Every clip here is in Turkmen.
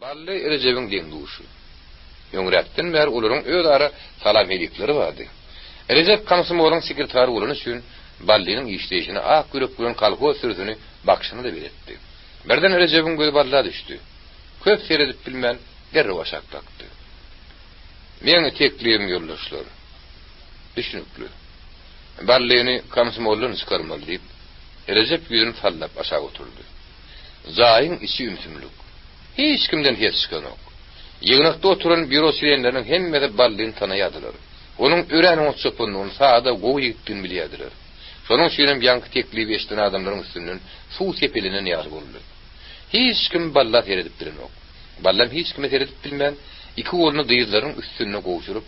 Bally Rejebiň deň-duşy. Öňräkden bäri olaryň özara salam-helikleri bardy. Rejep komsomolyň sekretary bolany üçin Ballynyň işleýşine ak ýürek bilen kolhoz sürüsini bakyşyna-da beletdi. Birden Rejebiň gözi Balla düşdi. Köp seredip bilmän, derrew aşak bakdy. Meň teklibim ýoldaşlar, düşnükli. Ballyny komsomoldan çykarmaly diýip, Rejep ýüzüni sallap aşak oturdy. Jaýyň içi ümsümlik. Hiç kimden ses çykanok. Ýygnakda oturan býuro çlenleriniň hemmesi Ballyny tanaýardylar. Onuň örän oňat çopandygyny, sada, gowy ýigitdigini bilýärdiler. Şonuň üçinem ýaňky teklibi eşiden adamlaryň üstünden suw sepelenen ýaly boldy. Hiç kim Balla seredip bilenok. Ballam hiç kime seredip bilmän, iki goluny dyzlarynyň üstünde gowşuryp,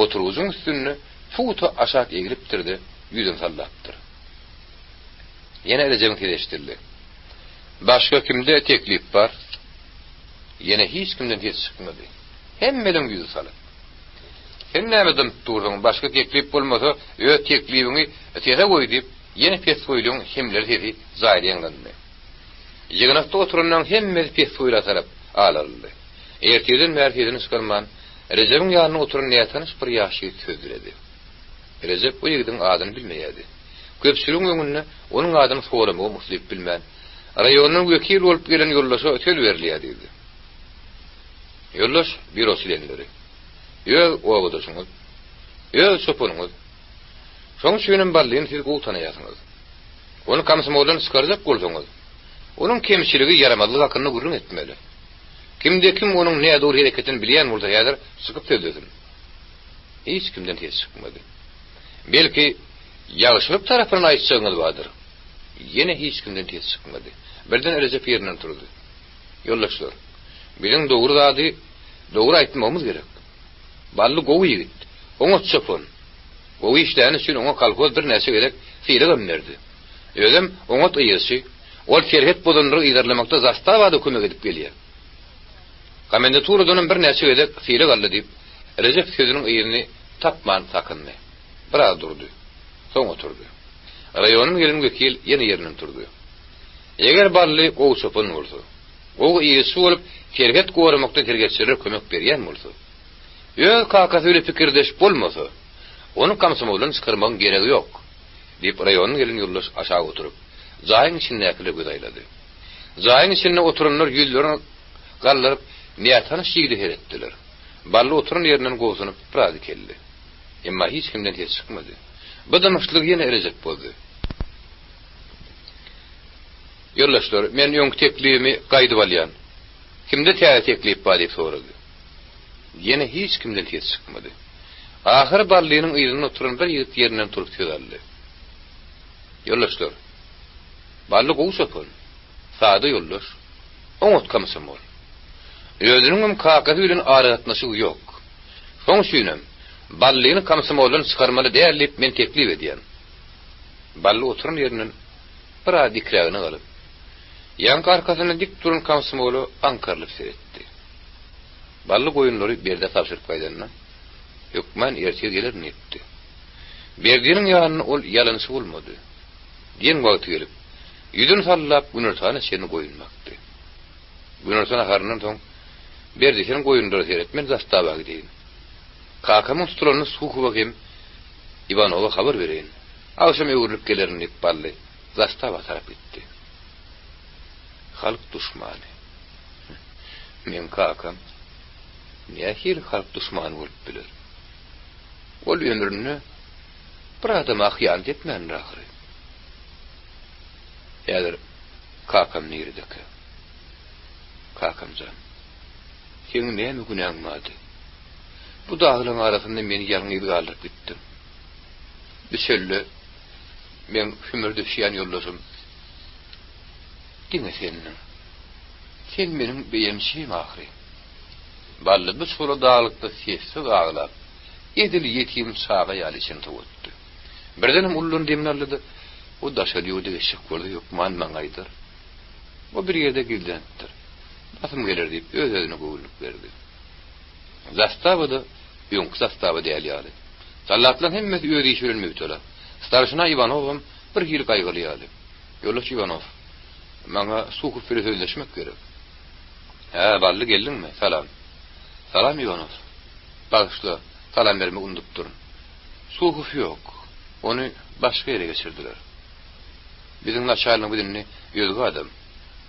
oturgyjyň üstünde pugta aşak eglipdir-de, ýüzüni sallapdyr. Ýene Rejebiň sesi eşidildi. Başga kimde teklip bar? Ýene hiç kimden ses çykmady. Hemmeleň ýüzi salyk. Sen näme dymyp dursuň, başga teklip bolmasa, öz teklibiňi sese goý diýip, ýene pesgoýlyň hemleli sesi jaýda ýaňlandy. Ýygnakda oturanlaryň hemmesi pesgoýla tarap alaryldy. Ertirden bäri sesini çykarman, Rejebiň ýanynda oturan nätanyş bir ýaş ýigit söz diledi. Rejep bu ýigidiň adyny bilmeýärdi. Köpçüligiň öňünde onuň adyny soramagam uslyp bilmän, Raýondan wekil bolup gelen ýoldaşa söz berilýär diýdi. Ýoldaş býuro çlenleri. Öz obadaşyňyz. Öz çopanyňyz. Şoň üçinem Ballyny siz gowy tanaýarsyňyz. Ony komsomoldan çykarjak bolsaňyz, onuň kemçiligi, ýaramazlygy hakynda gürrüň etmeli. Kimde-kim onuň nädogry hereketini bilýän bolsa häzir çykyp sözlesin. Hiç kimden ses çykmady. Belki, ýagşylyk tarapyndan aýtjagyňyz bardyr? Ýene hiç kimden ses çykmady. Birden Rejep ýerinden turdy. Ýoldaşlar, biziň dogry zady dogry aýtmagymyz gerek. Bally gowy ýigit, oňat çopan. Gowy işläni üçin oňa kolhoz birnäçe gezek sylagam berdi. Özem oňat yzçy. Ol serhet bozanlary yzarlamakda zastawada kömek edip gelýär. Komendaturadanam birnäçe gezek sylag aldy diýip, Rejep sözüniň yzyny tapman sakyndy. Biraz durdy. Soň oturdy. Raýondan gelen wekil ýene ýerinden turdy. Eger Bally gowy çopan bolsa, gowy yzçy bolup, serhet goramakda serhetçilere kömek berýän bolsa, öz kakasy bile pikirdeş bolmasa, ony komsomoldan çykarmagyň geregi ýok, diýip, raýondan gelen ýoldaş aşak oturyp, jaýyň içindäkilere göz aýlady. Jaýyň içinde oturanlar ýüzlerini galdyryp, nätanyş ýigide seretdiler. Bally oturan ýerinden gobsunyp, biraz dikeldi. Emma hiç kimden ses çykmady. Bu dymyşlygy ýene Rejep bozdy. Ýoldaşlar, men öňki teklibimi gaýdyp alýan. Kimde täze teklip bar diýip sorady. Ýene hiç kimden ses çykmady. Ahyry Ballynyň yzynda oturan bir ýigit ýerinden turup söz aldy. Ýoldaşlar, Bally gowy çopan, sada ýoldaş, oňat komsomol. Özüniňem kakasy bilen aragatnaşygy ýok. Şoň üçinem, Ballyny komsomoldan çykarmaly däl diýip men teklip edýän. Bally oturan ýerinden biraz dikrägine galyp, ýaňky arkasynda dik duran komsomola aňkarylyp seretdi. Bally goýunlary Berdä tabşyryp gaýdanda, hökman ertir gelerin diýipdi. Berdiniň ýanynda ol ýalançy bolmady. Diýen wagty gelip, ýüzüni sallap günortana çenli goýun bakdy. Günorta naharyndan soň, Berdi, sen goýunlara seret, men zastawa gideýin. Kakamyň tutulanyny Suhowa hem Iwanowa habar bereýin. Agşam öwrülip gelerin diýip, Bally zastawa tarap gitdi. Halk duşmany. Meň kakam nähili halk duşmany bolup biler? Ol ömründe bir adama hyýanat etmändir ahyry. Häzir kakam niredekä? Kakam jan, seň näme günäň bardy? Bu daglaryň arasynda meni ýalňyz galdyryp gitdiň. Bu çölde meň hümürdeşýän ýoldaşym diňe sendiň. Sen meniň beýemçim ahyry. Bally bu çola daglykda sessiz aglap, edil ýetim çaga ýaly içini sowatdy. Birdenem uludan demini aldy-da, O daşary ýurda geçjek bolsa hökman maňa aýdar. O bir ýerde gizlenipdir. Basym geler diýip, öz-özüne göwünlik berdi. Zastawa-da öňki zastawa däl ýaly. Sallatlaryň hemmesi öz işi bilen mübtela. Starşina Iwanowam bir hili gaýgyly ýaly. Ýoldaş Iwanow, maňa Suhow bile sözleşmek gerek. Hä, Bally geldiňmi? Salam. Salam, Iwanow. Bagyşla, salam bermegi unudupdyryn. Suhow ýok. Ony başga ýere geçirdiler. Biziň naçalnigimiz indi özge adam.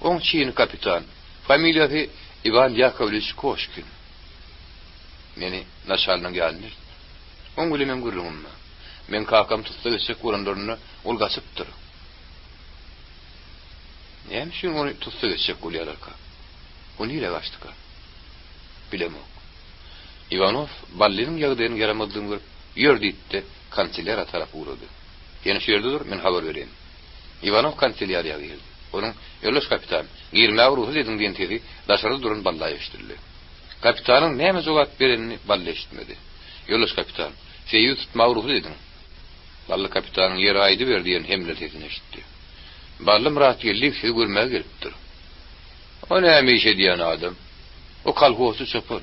Oň çini kapitan. Familiýasy Iwan Ýakowlewiç Koşkin. Meni naçalnigiň ýanyna elt. Oň bilen meň gürrüňim bar. Meň kakamy tussag etjek bolanlarynda ol gaçypdyr. Näme üçin ony tussag etjek bolýarlarka? O nirä gaçdyka? Bilemok. Iwanow Ballynyň ýagdaýynyň ýaramazdygyny görüp, Ýör diýdi-de, kanselýariýa tarap ugrady. Sen şu ýerde dur, men habar bereýin. Iwanow kanselýariýa girdi. Onuň, Ýoldaş kapitan, girmäge rugsat ediň diýen sesi daşarda duran Balla eşidildi. Kapitanyň näme jogap berenini Bally eşitmedi. Ýoldaş kapitan, Feýýuzy tutmaga rugsat ediň. Bally kapitanyň Ýeri aýdyber diýen hemle sesini eşitdi. Bally Myratgeldiýew sizi görmäge gelipdir. O näme iş edýän adam? O kolhozçy çopan.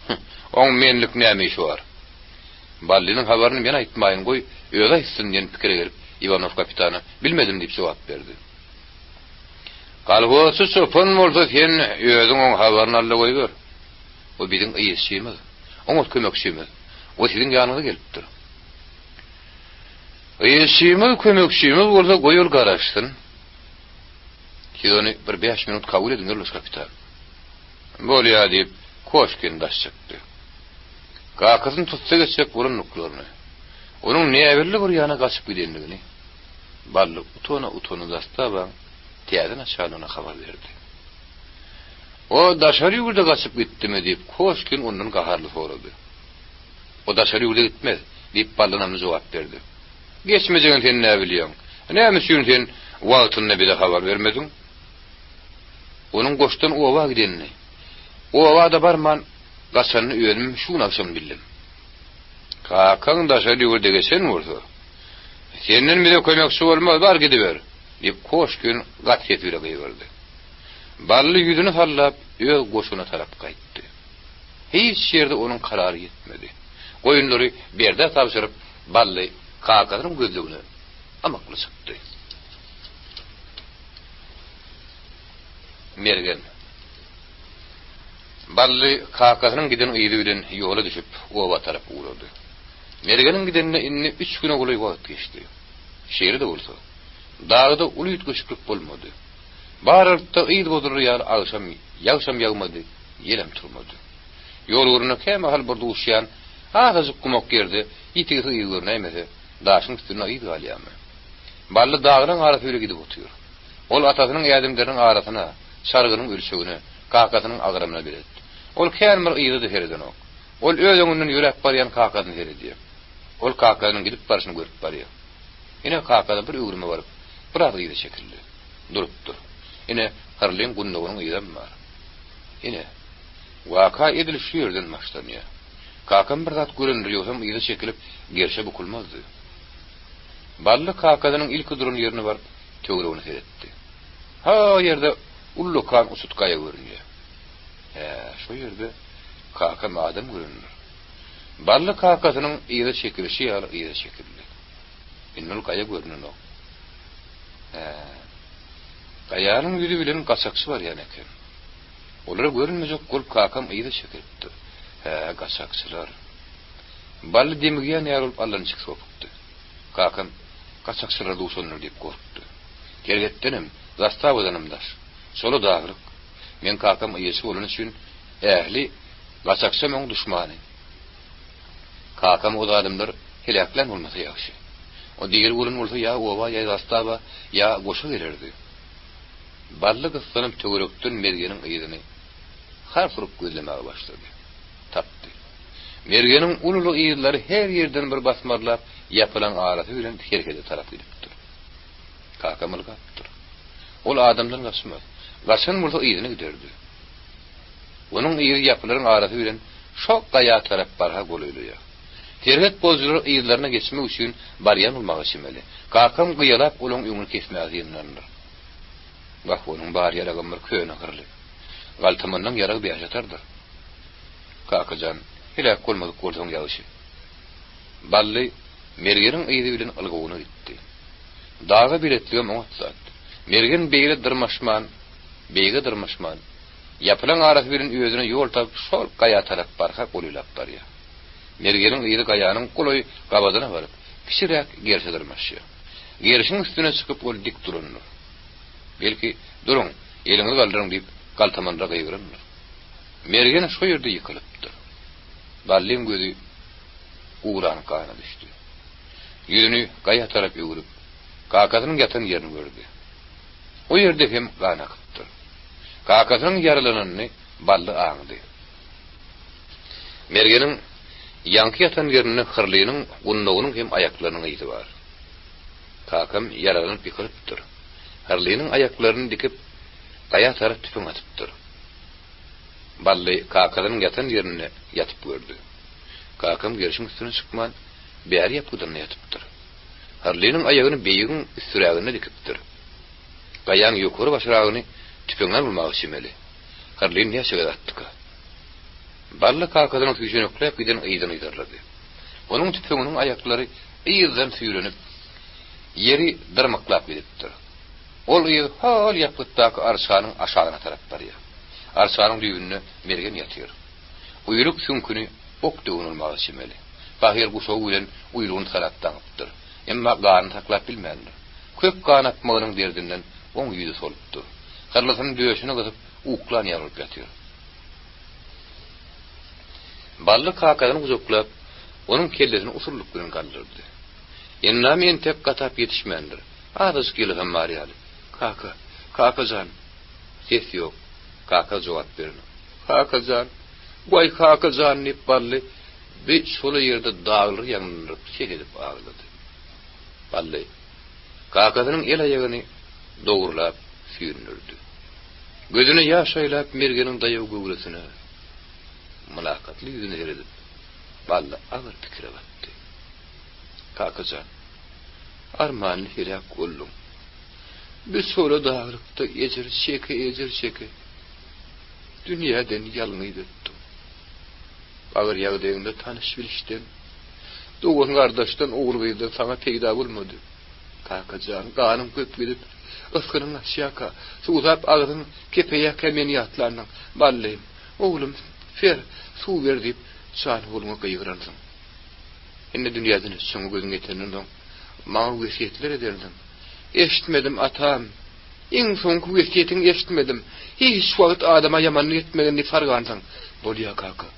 Hü, oň menlik näme işi bar? Ballynyň habaryny men aýtmaýyn, goý, özi aýtsyn diýen pikire gelip, Iwanow kapitana, Bilmedim diýip jogap berdi. Kolhozçy çopan bolsa sen özüň oň habaryny al-da goýber. O biziň yzçymyz, oňat kömekçimiz. O siziň ýanyňyza gelipdir. Yzçymyz, kömekçimiz bolsa goý ol garaşsyn. Siz ony bir bäş minut kabul ediň, ýoldaş kapitan. Bolýa, diýip, Koşkin daş çykdy. Kakasyny tussag etjek bolandyklaryny, onuň näbelli bir ýana gaçyp gidendigini Bally utana-utana zastawaň täze naçalnygyna habar berdi. O daşary ýurda gaçyp gitdimi? diýip, Koşkin ondan gaharly sorady. O daşary ýurda gitmez, diýip, Bally ynamly jogap berdi. Geçmejegini sen näbilýäň? Näme üçin sen wagtynda bize habar bermediň? Onuň goşdan oba gidenini, oba-da barman gaçanyny özüm şu gün agşam bildim. Kakaň daşary ýurda geçen bolsa, senden bize kömekçi bolmaz, bar gidiber! diýip, Koşkin gaty ses bile gygyrdy. Bally ýüzüni sallap, öz goşuna tarap gaýtdy. Hiç ýerde onuň karary ýetmedi. Goýunlary Berdä tabşyryp, Bally kakasynyň gözlegine ymykly çykdy. Mergen. Bally kakasynyň giden yzy bilen ýola düşüp, oba tarap ugrady. Mergeniň gidenine indi üç güne golaý wagt geçdi. Şeýle-de bolsa, dagda uly üýtgeşiklik bolmady. Baralykda yz bozular ýaly agşam ýagşam ýagmady, ýelem turmady. Ýol ugrunda kämahal bir duşýan azajyk gumak ýerde ýitigsiz yz görnäýmese, daşyň üstünde yz galýarmy? Bally daglaň arasy bile gidip otyr. Ol atasynyň ädimleriniň arasyna, çargynyň ölçegine, kakasynyň agramyna belet. Ol kän bir yza-da seredenok. Ol öz öňünden ýöräp barýan kakasyna seredýär. Ol kakasynyň gidip barşyny görüp barýar. Ine, kakasy bir öwrüme baryp, biraz yza çekildi. Durupdyr. Ine, hyrlyň gundagynyň yzam bar. Ine, waka edil şu ýerden başlanýar. Kakam bir zat görendir, ýogsam yza çekilip, gerşe bukulmazdy. Bally kakasynyň ilki duran ýerine baryp, töweregine seretdi. Ha ýerde ullakan uçut gaýa görünýär. Hä, şo ýerde kakam adam görendir. Bally kakasynyň yza çekilişi ýaly yza çekildi. Indi ol gaýa görnenok. Hä, gaýanyň ýüzi bilen gaçakçy barýan eken. Olara görünmejek bolup kakam yza çekilipdir. Hä, gaçakçylar. Bally demigýän ýaly bolup allaniçiksi hopukdy. Kakam gaçakçylara duşandyr diýip gorkdy. Serhetdenem, zastawadanam daş. Çola daglyk. Meň kakam yzçy bolany üçin ähli gaçakçam oň duşmany. Kakam o zalymlar heläklän bolmasa ýagşy. O diri bolan bolsa ýa oba ýa zastawa ýa goşa gelerdi. Bally gyssanyp töwerekden Mergeniň yzyny hars urup gözlemäge başlady. Tapdy. Mergeniň ululy yzlary her ýerden bir basmarlap ýapylaň arasy bilen serhede tarap gidipdir. Kakam ylgapdyr. Ol adamdan gaçmaz. Gaçan bolsa yzyna giderdi. Onuň yzy ýapylaryň arasy bilen şo gaýa tarap barha golaýlaýar. Serhet bozujylar yzlaryna geçmek üçin barýan bolmaga çemeli. Kakam gyýalap olaň öňüni kesmäge synanandyr. Wah, onuň bar ýaragam bir köne hyrly. Galtamanlaň ýaragy bäşatardyr. Kaka jan, heläk bolmadyk bolsaň ýagşy. Bally Mergeniň yzy bilen ylgawyna gitdi. Daga beletligem oňat zat. Mergen beýle dyrmaşman, beýige dyrmaşman. Ýapylaň arasy bilen özüne ýol tapyp şol gaýa tarap barha golaýlap barýar. Mergeniň yzy gaýanyň golaý gabadyna baryp, kiçiräk gerşe dyrmaşýar. Gerşiň üstüne çykyp ol dik durandyr. Belki, Duruň, eliňizi galdyryň diýip, galtamanlara gygyrandyr. Mergen şo ýerde ýykylypdyr. Ballyň gözi guran gana düşdi. Ýüzüni gaýa tarap öwrüp, kakasynyň ýatan ýerini gördi. O ýerde hem gan akypdyr. Kakasynyň ýaralananyny Bally aňdy. Mergeniň ýaňky ýatan ýerinde Hyrlynyň gundagynyň hem aýaklarynyň yzy bar. Kakam ýaralanyp ýykylypdyr. Hyrlynyň aýaklaryny dikip, gaýa tarap tüpeň atypdyr. Bally kakasynyň ýatan ýerinde ýatyp gördi. Kakam gerşiň üstüne çykman, bäri ýapgydynda ýatypdyr. Hyrlynyň aýagyny beýigiň üstüräginde dikipdir. Gaýaň ýokary başyragyny tüpeňden urmaga çemeli. Hyrlyny näçe gezek atdyka? Bally kakasynyň süýşenekläp giden yzyny yzarlady. Onuň tüpeňiniň aýaklary yzdan süýrenip, ýeri dyrmyklap gidipdir. Ol yz hol ýapgytdaky arçanyň aşagyna tarap barýar. Arçanyň düýbünde Mergen ýatyr. Guýruk süňküni ok döwen bolmaga çemeli. Pahyr guşagy bilen guýrugyny sarap daňypdyr. Emma ganyny saklap bilmändir. Köp gan akmagynyň derdinden oň ýüzi solupdyr. Hyrlysyny döşüne gysyp, uklan ýaly bolup ýatyr. Bally kakasyny gujaklap, onuň kellesini usullyk bilen galdyrdy. Endamy entek gatap ýetişmändir. Azajyk ýylysam bar ýaly. Kaka, kaka jan! Ses ýok. Kaka jogap berenok. Kaka jan! Waý, kaka jan! diýip, Bally bi çola ýerde daglary ýaňlandyryp ses edip aglady. Bally kakasynyň el-aýagyny dogrulap süýndürdi. Gözüne ýaş aýlap Mergeniň daýaw göwresine, mylakatly ýüzüne seredip, Bally agyr pikire batdy. Kaka jan, armanly heläk bolduň. Bi çola daglykda ejir çeke-ejir çeke, dünýäden ýalňyz ötdüň. Agyr ýagdaýyňda tanyş-bilişden, dogan-gardaşdan, ogul-gyzdan saňa peýda bolmady. Kaka jan, ganyň köp gidip, ysgynyň gaçýarka, suwsap agzyň kepeýärkä meni ýatlandyň. Ballym, oglum, fer, suw ber diýip, jan-howluňa gygyransyň. Indi dünýäden ötseň gözüň ýetenden soň, maňa wesýetler edersiň. Eşitmedim, atam. Iň soňky wesýetiňi eşitmedim. Hiç wagt adama ýamanlyk etmegin diýip sargansyň. Bolýa, kaka.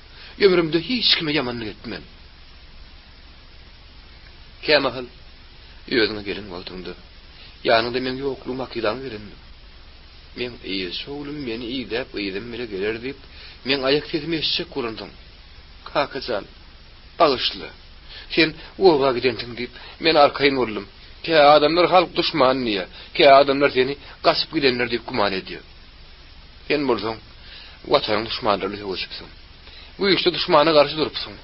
Ömrümde hiç kime ýamanlyk etmen. Kämahal özüňe gelen wagtyňda, ýanyňda meň ýoklugym hakydaňa gelendir. Meň yzçy oglum meni idäp yzym bile geler diýip, meň aýak sesimi eşitjek bolansyň. Kaka jan, bagyşla. Sen oba gidensiň diýip, men arkaýyn boldum. Kä adamlar halk duşmany diýýär, kä adamlar seni gaçyp gidenler diýip güman edýär. Sen bolsaň, Watanyň duşmanlary bilen söweşipsiň. Güýçli duşmana garşy durupsyň.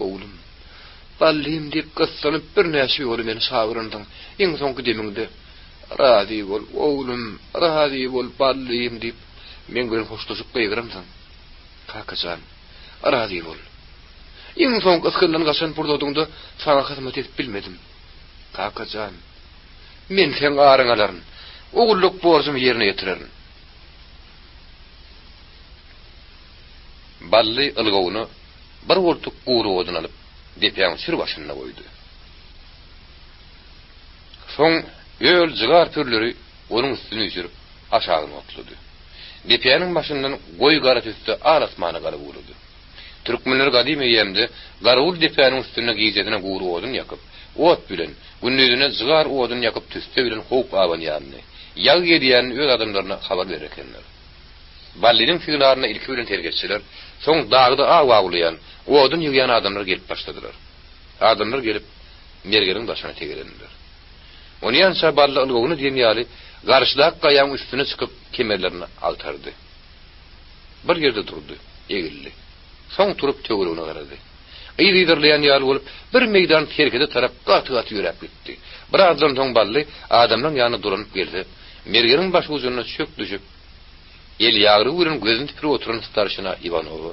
Oglum, Ballym diýip gyssanyp birnäçe ýola meni çagyransyň. Iň soňky demiňde, Razy bol, oglum, razy bol, ballym diýip, meň bilen hoşlaşyp gygyransyň. Kaka jan, razy bol. Iň soňky ysgyndan gaçan pursatyňda saňa hyzmat edip bilmedim. Kaka jan, men seň aryňy alaryn, ogullyk borjumy ýerine ýetirerin. Bally ylgawyna bir goltuk gury odun alyp, depäň çür başynda goýdy. Soň öl jygar pürleri onuň üstüne üýşürip, aşagyny otlady. Depäniň başyndan goýy gara tüsse al-asmana galyp ugrady. Türkmenler gadym eýýämde Garawul depäniň üstünde gijesine gury odun ýakyp, ot bilen, gündizine jygar odun ýakyp tüsse bilen howp abanýanyny, ýagy gelýänini öz adamlaryna habar berer ekenler. Ballynyň signalyna ilki bilen sergetçiler, soň dagda aw awlaýan, odun ýygýan adamlar gelip başladylar. Adamlar gelip, Mergeniň daşyna tegelendiler. Onýança Bally ylgawyny diýen ýaly garşydaky gaýaň üstüne çykyp kemerlerini agtardy. Bir ýerde durdy, egildi. Soň turup töweregine garady. Yz yzarlaýan ýaly bolup, bir meýdan serhede tarap gaty-gaty ýöräp gitdi. Birazdan soň Bally adamlaryň ýanyna dolanyp gelse, Mergeniň başujunda çök düşüp, elýaglygy bilen gözüni süpürip oturan starşina Iwanowa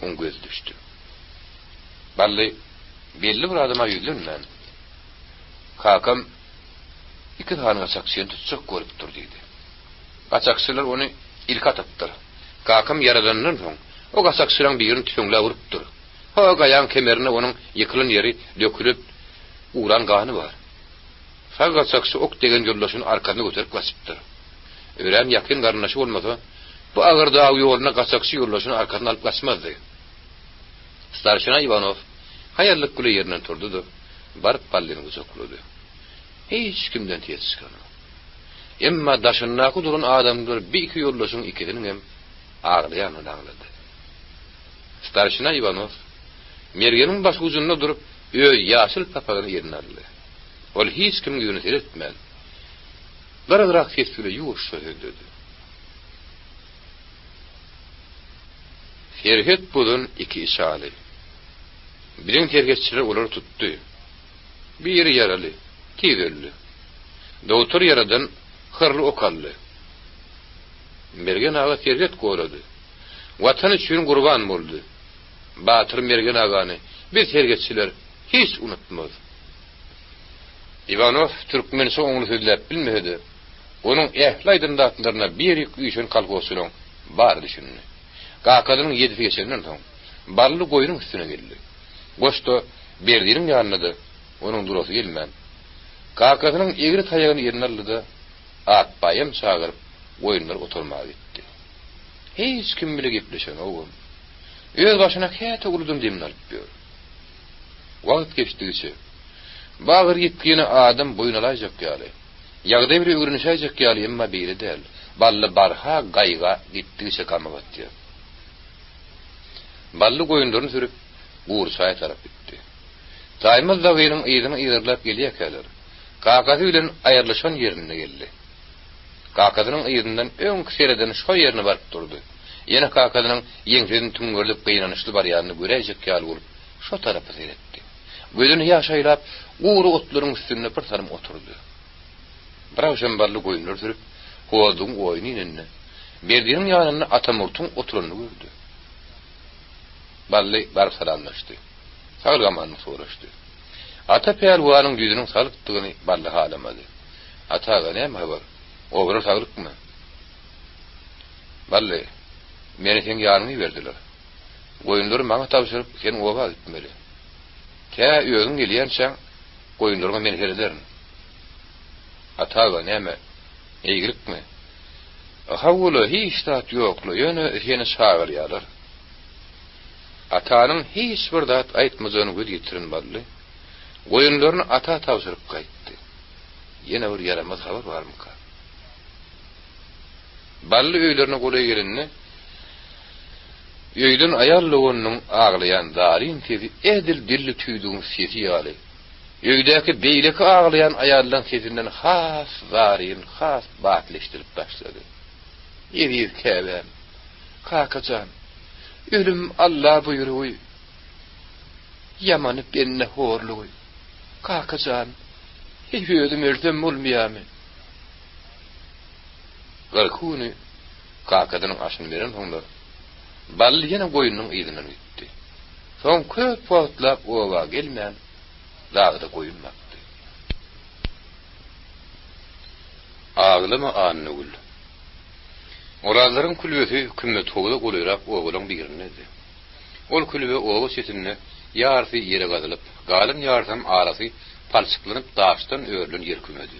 oň gözi düşdi. Bally belli bir adama ýüzlenmän, Kakam iki sany gaçakçyny tutjak bolupdyr diýdi. Gaçakçylar ony. Ilki atypdyr. Kakam ýaralanandan soň, o gaçakçylaň birini tüpeňläp urupdyr. Ho gaýaň kemerinde onuň ýykylan ýeri dökülip ugran gany bar. Sag gaçakçy ok degen ýoldaşyny arkasyna göterip gaçypdyr. Örän ýakyn garyndaşy bolmasa, bu agyr dag ýoluna gaçakçy ýoldaşyny arkasyna alyp gaçmazdy. Starşina Iwanow haýallyk bile ýerinden turdy-da, baryp Ballyny gujaklady. Hiç kimden ses çykanok. Emma daşyndaky duran adamlar bir iki ýoldaşyň ikisiniňem aglaýanyny aňlady. Starşina Iwanow Mergeniň başujunda durup, öz ýaşyl papagyny eline aldy. Ol hiç kimiň ýüzüne seretmän, gyragyrak ses bile ýuwaşja sözledi. Serhet bozan iki içaly. Biziň serhetçiler olary tutdy. Biri ýaraly, tiz öldi. Dogtor ýaradan hyrly ok aldy. Mergen aga serhet gorady. Watan üçin gurban boldy. Batyr Mergen agany biz serhetçiler hiç unutmaz. Iwanow türkmençe oňly sözläp bilmese-de, onuň ähli aýdan zatlaryna bir ýük üýşen kolhozçylaryň bary düşündi. Kakadynyň ýedisi geçenden soň, Bally goýnuň üstüne geldi. Goçda Berdiniň ýanynda-da onuň durasy gelmän, kakasynyň egri taýagyny eline aldy-da, Akbaýam çagyryp, goýunlary otarmaga gitdi. Hiç kim bile gepleşenogam. Öz başyna käte uludan demini alyp ýör. Wagt geçdigiçe, bu agyr ýitgini adam boýun alaýjak ýaly, ýagdaý bile öwrenişäýjek ýaly, emma beýle däl. Bally barha gaýga, gitdigiçe gama batýar. Bally goýunlaryny sürüp, gury çaýa tarap gitdi. Taýmaz dagynyň yzyny yzarlap gelýärkäler, kakasy bilen aýrylyşan ýerinde geldi. Kakasynyň yzyndan öňki sereden şo ýerine baryp durdy. Ýene kakasynyň ýeňsesini tüňňerdip gynanyçly barýanyny göräýjek ýaly bolup, şo tarapa seretdi. Gözüne ýaş aýlap, gury otlaryň üstünde bir salym oturdy. Bir agşam Bally goýunlar sürüp, hozlugyň oýuna inende, Berdiniň ýanynda Atamurtuň oturanyny gördi. Bally baryp salamlaşdy. Saglyk-amanlyk soraşdy. Ata pälwanyň ýüzüniň salykdygyny Bally halamady. Ata aga, näme habar? Obalar saglykmy? Bally, meni seň ýanyňa iberdiler. Goýunlary maňa tabşyryp, sen oba gitmeli. Tä özüň gelýänçäň, goýunlaryňa men serederin. Ata aga, näme, eýgilikmi? Hawa-la, hiç zat ýok-la, ýöne seni çagyrýarlar. Atanyň hiç bir zat aýtmajagyny göz ýetiren Bally, goýunlaryny ata tabşyryp gaýtdy. Ýene bir ýaramaz habar barmyka? Bally öýlerine golaý gelende, öýden aýal doganynyň aglaýan zaryn sesi edil dilli tüýdügiň sesi ýaly, öýdäki beýleki aglaýan aýallaryň sesinden has zaryn, has batly eşidilip başlady. Eziz käbäm, kaka jan, ölüm Alla buýrugy, ýamany bende horlugy. Kaka jan, heý özüm ölsem bolmaýamy? Gyrky güni kakasynyň aşyny berensoňlar, Bally ýene goýnunyň yzyndan gitdi. Soň köp wagtlap oba gelmän, dagda goýun bakdy. Aglama Annagül. Orazlaryň külbesi Kümmethowza golaýrak obalaň birindedi. Ol külbe oba çetinde ýarysy ýere gazylyp, galan ýarysam arasy palçyklanyp daşdan örülen ýer kümedi.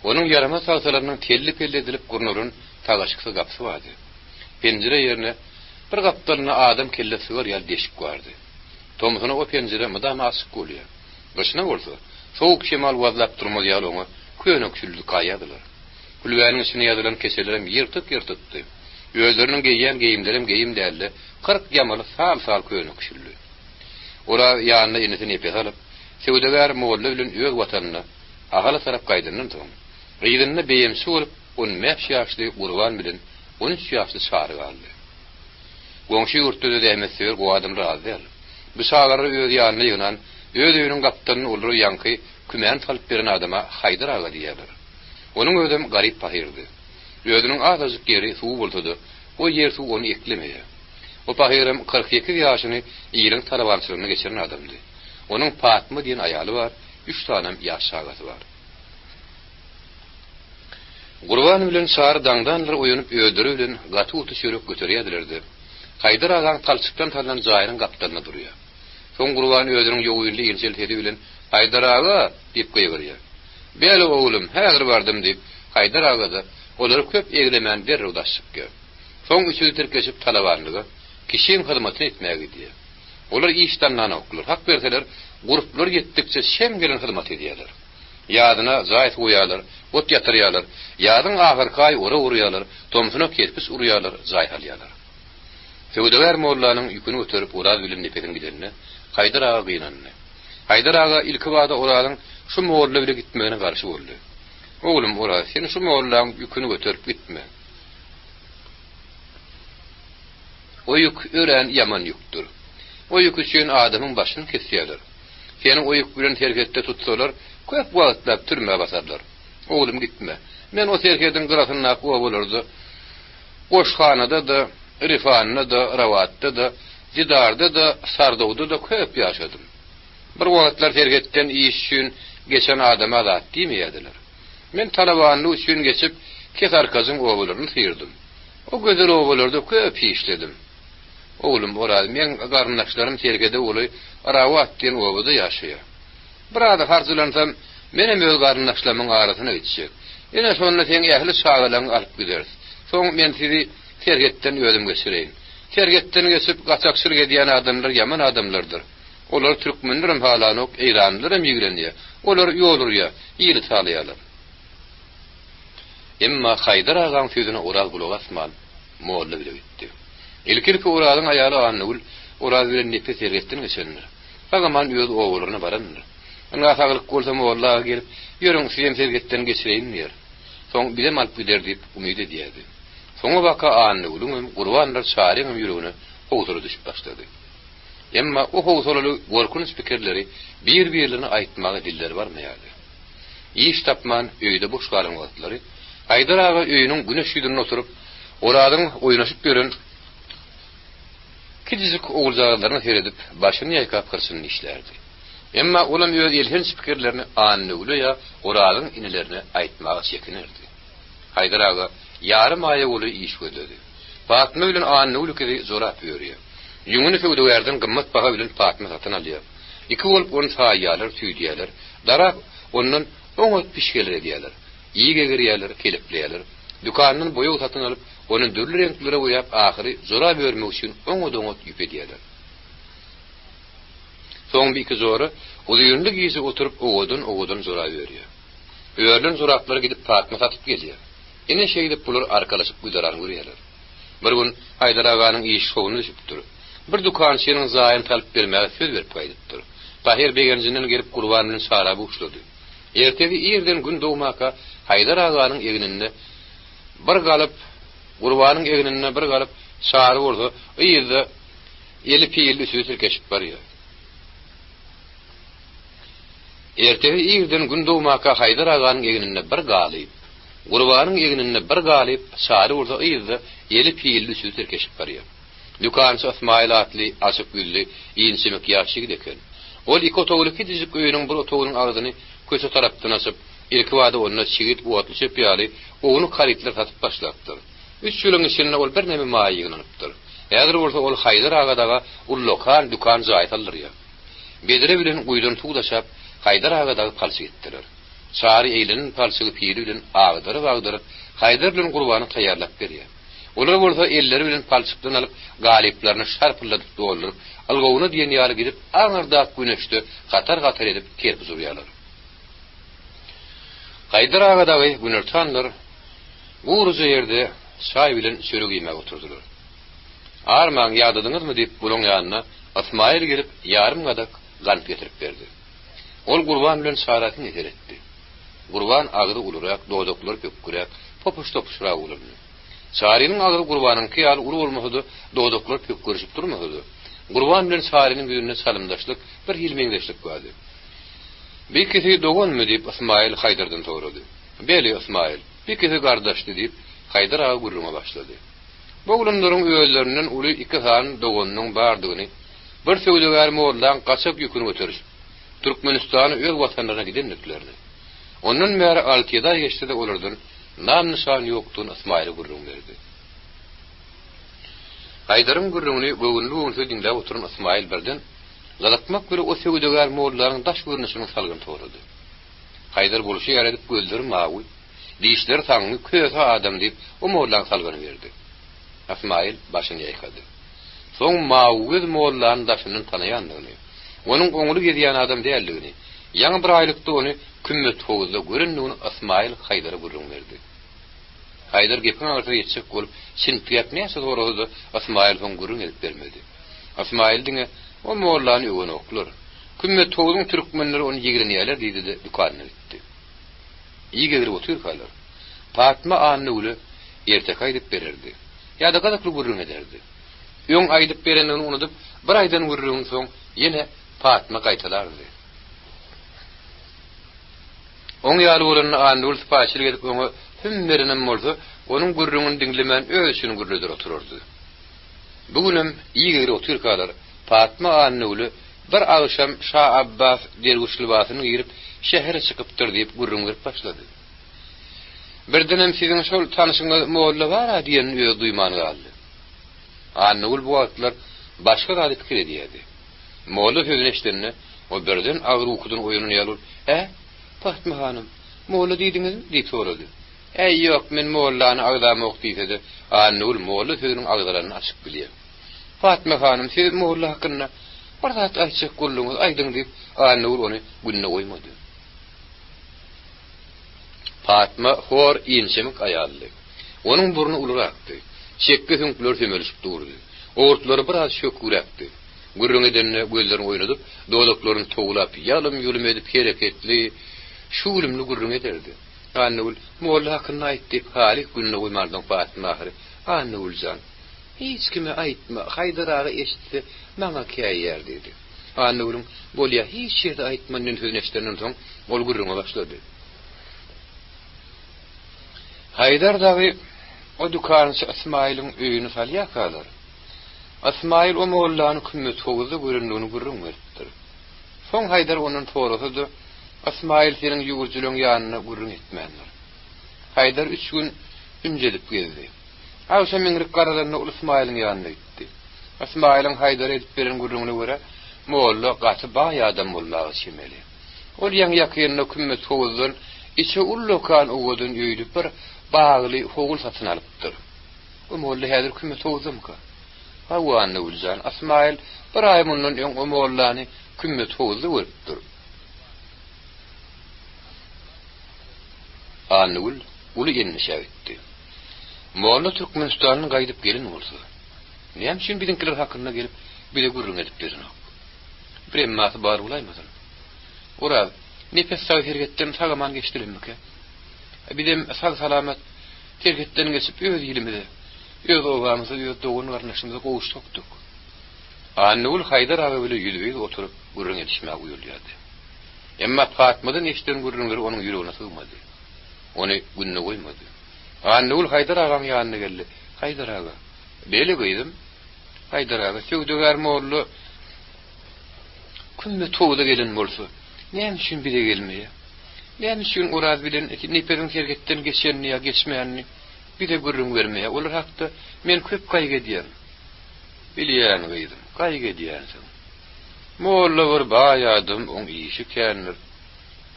Onuň ýaramaz tagtalarynyň telli-pelli edilip gurnalan tagaşyksyz gapysy bardy. Penjire ýerine bir gapdalynda adam kelle sygar ýaly deşik bardy. Tomsuna o penjire mydama açyk bolýar. Gyşyna bolsa, sowuk şemal wazlap durmaz ýaly oňa köne küllük gaýadylar. Külbäniň içine ýazylan keçelerem ýyrtyk-ýyrtykdy. Özleriniň geýýän geýimlerem geýim däldi, 40 ýamaly sal-sal köne küşüldi. Oraz ýanyna inisi Nepesi alyp, söwdagär molla bilen öz watanyna, Ahala tarap gaýdandan soň, yzynda beýemçi bolup on bäş ýaşly Gurban bilen on üç ýaşly Çary galdy. Goňşy ýurtda-da zähmetsöýer gowy adamlar az däl. Bu çagalary öz ýanyna ýygnan, öz öýüniň gapdalynda olara ýaňky kümäni salyp beren adama Haýdar aga diýýärler. Onuň özem garyp pahyrdy. Özüniň azajyk ýeri, suwy bolsa-da, o ýer-suw ony eklemeýär. O pahyram 48 ýaşyny iliň talabançylygynda geçiren adamdy. Onuň Patma diýen aýaly bar, üç sanam ýaş çagasy bar. Gurban bilen Çary daňdanlar oýanyp özleri bilen gaty-guty çörek göterýärdiler-de, Haýdar agaň palçykdan salnan jaýynyň gapdalynda durýar. Soň Gurban özüniň ýogynly inçel sesi bilen, Haýdar aga! diýip gygyrýar. Bäle oglum, häzir bardym diýip, Haýdar aga-da olary köp eglemän derrew daş çykýar. Soň üçüsi tirkeşip talabanlyga, kişiň hyzmatyny etmäge gidýär. Olar iş dandanoklar, hak berseler, gurplary ýetdikçe şem gelen hyzmat edýärler. Ýazyna jaý suwaýarlar, ot ýatyrýarlar, ýazyň ahyrky aýy orak urýarlar, tomsuna kerpiç urýarlar, jaý salýarlar. Söwdagär mollanyň ýüküni göterip Oraz bilen Nepesiň gidenine Haýdar aga gynandy. Haýdar aga ilkibada Orazyň şu molla bile gitmegine garşy boldy. Oglum, Oraz, sen şu mollaň ýüküni göterip gitme. O ýük örän ýaman ýükdür. O ýük üçin adamyň başyny kesýärler. Seni o ýük bilen serhetde tutsalar, köp wagtlap türmä basarlar. Oglum, gitme. Men o serhediň gyrasyndaky obalarda, Goşhanada-da, Rifanda-da, Rawatda-da, Didarda-da, Sardowda-da köp ýaşadym. Bir wagtlar serhetden iş üçin geçen adama zat diýmeýärdiler. Men talabanlyk üçin geçip, Kesarkajyň obalaryny syrdym. O gözel obalarda köp işledim. Oglum Oraz, meň garyndaşlarym serhede golaý Rawat diýen obada ýaşaýar. Biraz harjylansam, menem öz garyndaşlarymyň arasyna gitjek. Ine, şonda seň ähli çagalaňy alyp gideris. Soň men sizi serhetden özüm geçireýin. Serhetden geçip, gaçakçylyk edýän adamlar ýaman adamlardyr. Olary türkmenlerem halanok, eýranlylaram ýigrenýär. Olar ýol urýar, ýyly talaýarlar. Emma Haýdar agaň sözüne Oraz gulak asman, molla bile gitdi. Ilki-ilki Orazyň aýaly Annagül Oraz bilen Nepes serhetden geçendir. Sag-aman öz obalaryna barandyr. Ynha saglyk bolsa molla aga gelip, Ýörüň, sizem serhetden geçireýin diýer. Soň bizem alyp gider diýip umyt edýärdi. Soňabaka Annagülüňem, Gurbandyr Çaryňam ýüregine howsala düşüp başlady. Emma o howsalaly gorkunç pikirleri bir-birlerine aýtmaga dilleri barmaýardy. Iş tapman öýde boş galan wagtlary Haýdar aga öýüniň güneş ýüzünde oturyp, Orazyň oýnaşyp ýören kiçijik oguljagazlaryna seredip, başyny ýaýkap hyrçyny dişlärdi. Emma olam öz elhenç pikirlerini Annagüle ýa Orazyň inilerine aýtmaga çekinerdi. Haýdar aga ýarym aýa golaý iş gözledi. Patma bilen Annagül ikisi jorap örýär. Ýüňüni söwdagärden gymmat baha bilen Patma satyn alýar. Iki bolup ony saýýarlar, tüýdýärler. Darap, ondan oňat pişgeler edýärler. Ýig egirýärler, kelepleýärler. Dükandan boýag satyn alyp, ony dürli reňklere boýap, ahyry jorap örmek üçin oňat-oňat ýüp edýärler. Soň bir iki jora uzynly gije oturyp owadan-owadan jorap örýär. Örülen joraplary gidip Patma satyp gelýär. Ine şeýdip bular arkalaşyp güzeran görýärler. Bir gün Haýdar aganyň işi şowuna düşüpdir. Bir dükançynyň jaýyny salyp bermäge söz berip gaýdypdyr. Pahyr begenjinden gelip Gurban bilen Çara buşlady. Ertesi irden gün dogmaka Haýdar aganyň egninde bir galyp, Gurbanyň egninde bir galyp, Çary bolsa yzda eli pilli üçüsi tirkeşip barýar. Ertesi irden gün dogmaka Haýdar aganyň egninde bir galyp, Gurbanyň egninde bir galyp, Çary bolsa yzda eli pilli üçüsi tirkeşip barýar. Dükançy Ysmaýyl atly, açyk ýüzli, inçemik ýaş ýigit eken. Ol iki otagly kiçijik öýüniň bir otagynyň agzyny köçe tarapdan açyp, ilkibada onda çigit, otluçöp ýaly ownuk harytlar satyp başlapdyr. Üç ýylyň içinde ol birneme maýa ýygnanypdyr. Häzir bolsa ol Haýdar aga daga ullakan dükan jaý saldyrýar. Bedre bilen guýudan suw daşap, Haýdar aga dagy palçyk etdiler. Çary eýlenen palçygy pili bilen agdaryp-agdaryp, Haýdar bilen Gurbana taýýarlap berýär. Olar bolsa elleri bilen palçykdan alyp, galyplaryny şarpyldadyp dolduryp, ylgawuna diýen ýaly gidip, aňyrdak güneşde hatar-hatar edip kerpiç urýarlar. Haýdar aga dagy günortanlar guryja ýerde çaý bilen çörek iýmäge oturdylar. Armaň, ýadadyňyzmy diýip, bulaň ýanyna Ysmaýyl gelip, ýarym gadak gant getirip berdi. Ol Gurban bilen Çara siňe seretdi. Gurban agzy ulurak, dodaklary pökgüräk, popuş-topuşrak oglandy. Çarynyň agzy Gurbanyňky ýaly uly bolmasa-da, dodaklary pökgerişip durmasa-da, Gurban bilen Çarynyň ýüzünde çalymdaşlyk, bir hili meňzeşlik bardy. Bi ikisi doganmy? diýip, Ysmaýyl Haýdardan sorady. Beli, Ysmaýyl, bi ikisi gardaşdy, diýip, Haýdar aga gürrüňe başlady. Bu oglanlaryň özlerinden uly iki sany doganynyň bardygyny, bir söwdagär mollaň gaçak ýüküni göterişip, Türkmenistana öz watanlaryna gidendiklerini, ondan bäri alty-ýedi aý geçse-de olardan. Nam-nyşan ýokdugyny Ysmaýyla gürrüň berdi. Haýdaryň gürrüňini göwünli-göwünsiz diňläp oturan Ysmaýyl birden gyzykmak bile o söwdagär mollanyň daş görnüşiniň salgyny sorady. Haýdar bolşy ýaly edip gözleri mawy, dişleri saňňy, köse adam diýip, o mollaň salgyny berdi. Ysmaýyl başyny ýaýkady. Soň mawygöz mollany daşyndan tanaýandygyny, onuň oňly gezýän adam däldigini, ýaňy bir aýlykda ony Kümmethowuzda görendigini Ysmaýyl Haýdara gürrüň berdi. Haýdar gepiň aňyrsyna ýetjek bolup, çintgäp näçe sorasa-da, Ysmaýyl soň gürrüň edip bermedi. Ysmaýyl diňe, O mollany öwenoklar. Kümmethowzuň türkmenleri ony ýigrenýärler diýdi-de, dükanyna gitdi. Iýip-egirip otyrkalar, Patma Annagüle erteki aýdyp bererdi. Ýa-da gyzykly gürrüň ederdi. Öň aýdyp berendigini unudyp, bir aýdan gürrüňini soň ýene Patma gaýtalardy. Oň ýaly bolanda Annagül sypaýyçylyk edip oňa hüm berenem bolsa, onuň gürrüňini diňlemän öz içini gürleder oturardy. Bu günem iýip-egri otyrkalar, Patma Annagüle bir agşam Şa Abbas derwüş lybasyny girip, şähere çykypdyr diýip gürrüň berip başlady. Birdenem siziň şol tanşyňyz molla bar-a diýenini özi duýman galdy. Annagül bu wagtlar başga zady pikir edýärdi. Molla sözüni eşidende, o birden agyr ukudan oýanan ýaly bolup, Ä, Patma hanym, molla diýdiňizmi? diýip sorady. Äý, ýok, men mollany agzamok diýse-de, Annagül molla sözüniň agzalanyny açyk bilýär. Patma hanym, siz molla hakynda bir zat aýtjak bolduňyz, aýdyň diýip, Annagül ony gününe goýmady. Patma hor, inçemik aýaldy. Onuň burny ulurakdy. Çekge süňkleri sömelişip durdy. Owurtlary biraz çökgüräkdi. Gürrüň edende gözlerini oýnadyp, dodaklaryny towlap, ýalym-ýulum edip hereketli, şüwlümli gürrüň ederdi. Annagül, molla hakynda aýt diýip, halys gününe goýmansoň Patma ahyry, Annagül jan, hiç kime aýtma, Haýdar aga eşitse, maňa käýýär diýdi. Annagülüň, Bolýa, hiç ýerde aýtman diýen sözüni eşidenden soň, ol gürrüňe başlady. Haýdar dagy o dükançy Ysmaýylyň öýüni salýarkalar, Ysmaýyl o mollany Kümmethowuzda görendigini gürrüň beripdir. Soň Haýdar ondan sorasa-da, Ysmaýyl seniň ýüwürjileň ýanynda gürrüň etmändir. Haýdar üç gün ünji edip gezdi. Agşam iňrik garalanda ol Ysmaýylyň ýanyna gitdi. Ysmaýylyň Haýdara edip beren gürrüňine görä, molla gaty baý adam bolmaga çemeli. Ol ýaňy-ýakynda Kümmethowuzdan içi ullakan owadan öýli bir bagly howul satyn alypdyr. O molla häzir Kümmethowuzdamyka? Hawa, Annagül jan, Ysmaýyl bir aý mundan öň o mollany Kümmethowuzda görüpdir. Annagül uly endişä gitdi. Molla Türkmenistandan gaýdyp gelen bolsa, näme üçin biziňkiler hakynda gelip, bize gürrüň edip berenok? Bir emmasy bar bolaýmasyn? Oraz, Nepes sag serhetden sag-aman geçdilemmikä? Bizem sag-salamat serhetden geçip öz ilimize, öz obamyza, öz dogan-garyndaşymyza gowuşsakdyk. Annagül Haýdar aga bile ýüzbe-ýüz oturyp gürrüň edişmäge uýalýardy. Emma Patmadan eşiden gürrüňleri onuň ýüregine sygmady. Ony gününe goýmady. Annagül Haýdar agaň ýanyna geldi. Haýdar aga. Beli gyzym. Haýdar aga, söwdagär molla Kümmethowuza gelen bolsa, näme üçin bize gelmeýär? Näme üçin Oraz bilen Nepesiň serhetden geçenini ýa geçmänini bize gürrüň bermeýär? Olar hakda men köp gaýgy edýän. Bilýän gyzym, gaýgy edýänsiň. Molla bir baý adam, oň işi kändir.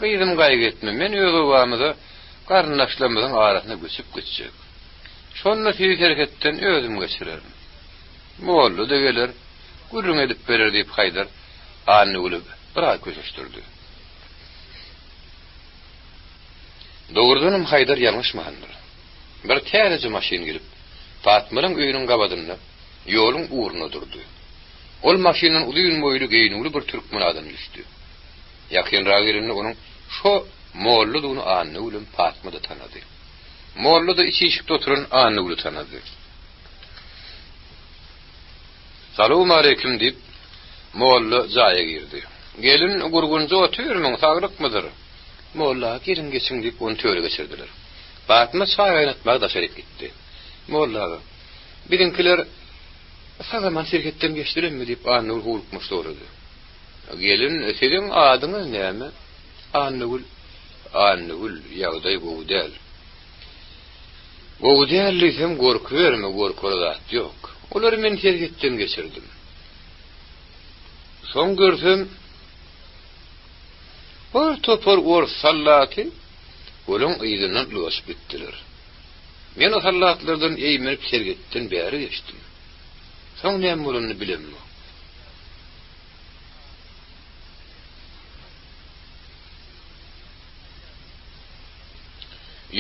Gyzym gaýgy etme, men öz obamyza garyndaşlarymyzyň arasyna göçüp gitjek. Şonda sizi serhetden özüm geçirerin. Molla-da geler, gürrüň edip berer diýip Haýdar Annagüli biraz köşeşdirdi. Dogrudanam Haýdar ýalňyşmandyr. Bir täzeje maşyn gelip, Patmalaň öýüniň gabadynda, ýoluň ugrunda durdy. Ol maşyndan uzyn boýly, geýnüwli bir türkmen adamy düşdi. Ýakynraga gelende onuň şo molladygyny Annagülem Patma-da tanady. Molla-da iç işikde oturan Annagüli tanady. Salowmaleýkim, diýip, molla jaýa girdi. Gelin, gurgunja otyrmyň, saglykmydyr? Molla, geliň, geçiň, diýip, ony töre geçirdiler. Patma çaý gaýnatmaga daşaryk gitdi. Molla aga, biziňkiler sag-aman serhetden geçdilermi? diýip, Annagül howlukmaç sorady. Gelin, siziň adyňyz näme? Annagül, Annagül, ýagdaý gowy däl. Gowy däl diýsem gorkuberme, gorkara zat ýok. Olary men serhetden geçirdim. Soň görsem, bir topar ors sallaty olaň yzyndan ylgaşyp gitdiler. Men o sallatlardan eýmenip serhetden bäri geçdim. Soň näme bolanyny bilemok.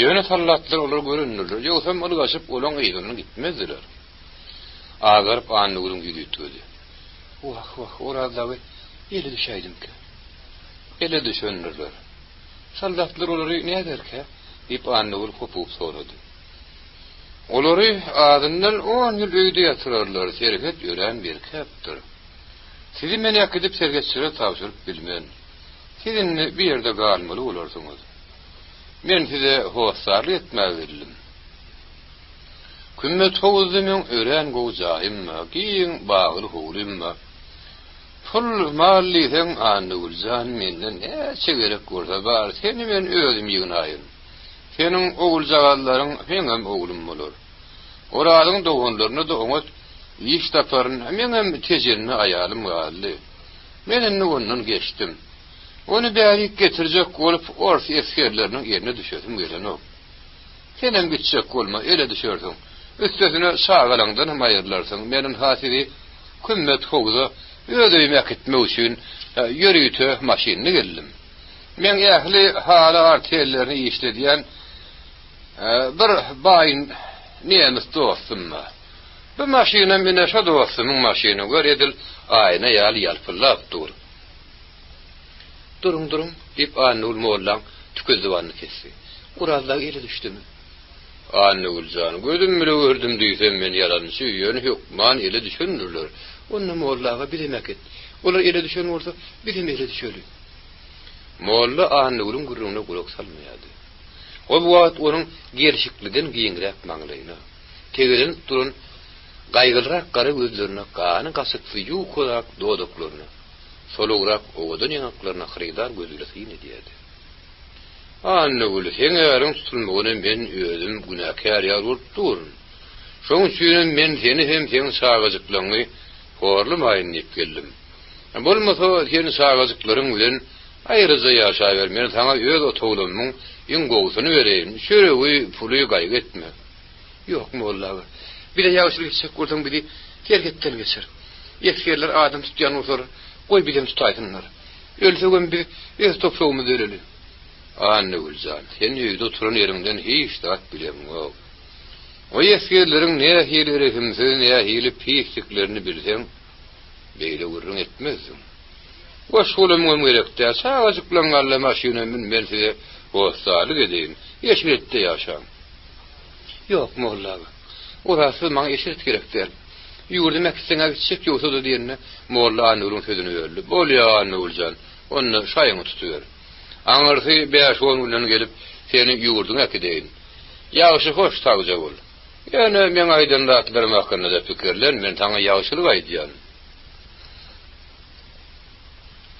Ýöne sallatlar olary görendirler, ýogsam ylgaşyp olaň yzyndan gitmezdiler. Agaryp Annagülüň ýüzi üýtgedi. Wah, wah, Oraz dagy ele düşäýdimkä? Ele düşendirler. Soldatlar olary näderkä? diýip, Annagül hopugyp sorady. Olary azyndan on ýyl öýde ýatyrarlar, serhet örän berkäpdir. Sizi men äkidip serhetçilere tabşyryp bilmen. Siz indi bu ýerde galmaly bolarsyňyz. Men size hossarlyk etmäge geldim. Kümmethowuzda meň örän gowy jaýym bar, giň bagly howlym bar. Pul, mal diýseň, Annagül jan, mende näçe gerek bolsa bar, seni men özüm ýygnaýyn. Seniň oguljagazlaryň meňem oglum bolar. Orazyň doganlaryna-da oňat iş taparyn, meňem Tejende aýalym galdy. Men indi ondan geçdim. Ony bärik getirjek bolup, ors esgerleriniň eline düşesim gelenok. Senem gitjek bolma, ele düşersiň. Üstesine çagalaňdan hem aýrylarsyň. Men ynha sizi Kümmet howza öz öýüme äkitmek üçin ýörite maşynda geldim. Meň ähli haly artellerini işledýän bir baý nemis dostum bar. Bu maşynam ine şo dostumyň maşyny, gör edil aýna ýaly ýalpyldap dur. Duruň, duruň, diýip, Annagül mollaň tükezzybanyny kesdi. Oraz dagy ele düşdümi? Annagül jan, gözüm bile gördüm diýsem men ýalançy, ýöne hökman ele düşendirler. Onda molla aga bizem äkit. Olar ele düşen bolsa, bizem ele düşeli. Molla Annagülüň gürrüňine gulak salmaýardy. Ol bu wagt onuň gelşikliden giňräk maňlaýyna, tegelenip duran gaýgylyrak gara gözlerine, gany gaçyksy ýukarak dodaklaryna, solugrak owadan ýaňaklaryna hyrydar gözi bilen syn edýärdi. Annagül, seň äriň tutulmagyna men özüm günäkär ýaly bolup durun. Şoň üçinem men seni hem seň çagajyklaňy horlamaýyn diýip geldim. Bolmasa, sen çagajyklaryň bilen aýryja ýaşaber, men saňa öz otaglamyň iň gowusyny bereýin, çöregi, puly gaýgy etme. Ýok, molla aga, bize ýagşylyk etjek bolsaň bizi serhetden geçir. Esgerler adam tutýan bolsalar, goý bizem tutaýsynlar. Ölsegem biz öz topragymyzda öleli. Annagül jan, sen öýde oturan ýeriňden hiç zat bileňok. O esgerleriň nähili rehimsiz, nähili pisdiklerini bilseň, beýle gürrüň etmezdiň. Goş-golamyňam gerek däl, çagajyklaň galla maşyna mün, men size hossarlyk edeýin, eşretde ýaşaň. Ýok, molla aga. Orazsyz maňa eşret gerek däl. Ýurduma äkitseň-ä gitjek, ýogsa-da diýende, molla Annagülüň sözüni böldi. Bolýa, Annagül jan, onda şaýyňy tutuber. Aňyrsy bäş-on günden gelip, seni ýurduňa äkideýin. Ýagşy hoş, sagja bol. Ýöne meň aýdan zatlarym hakynda-da pikirlen, men saňa ýagşylyk aýdýan.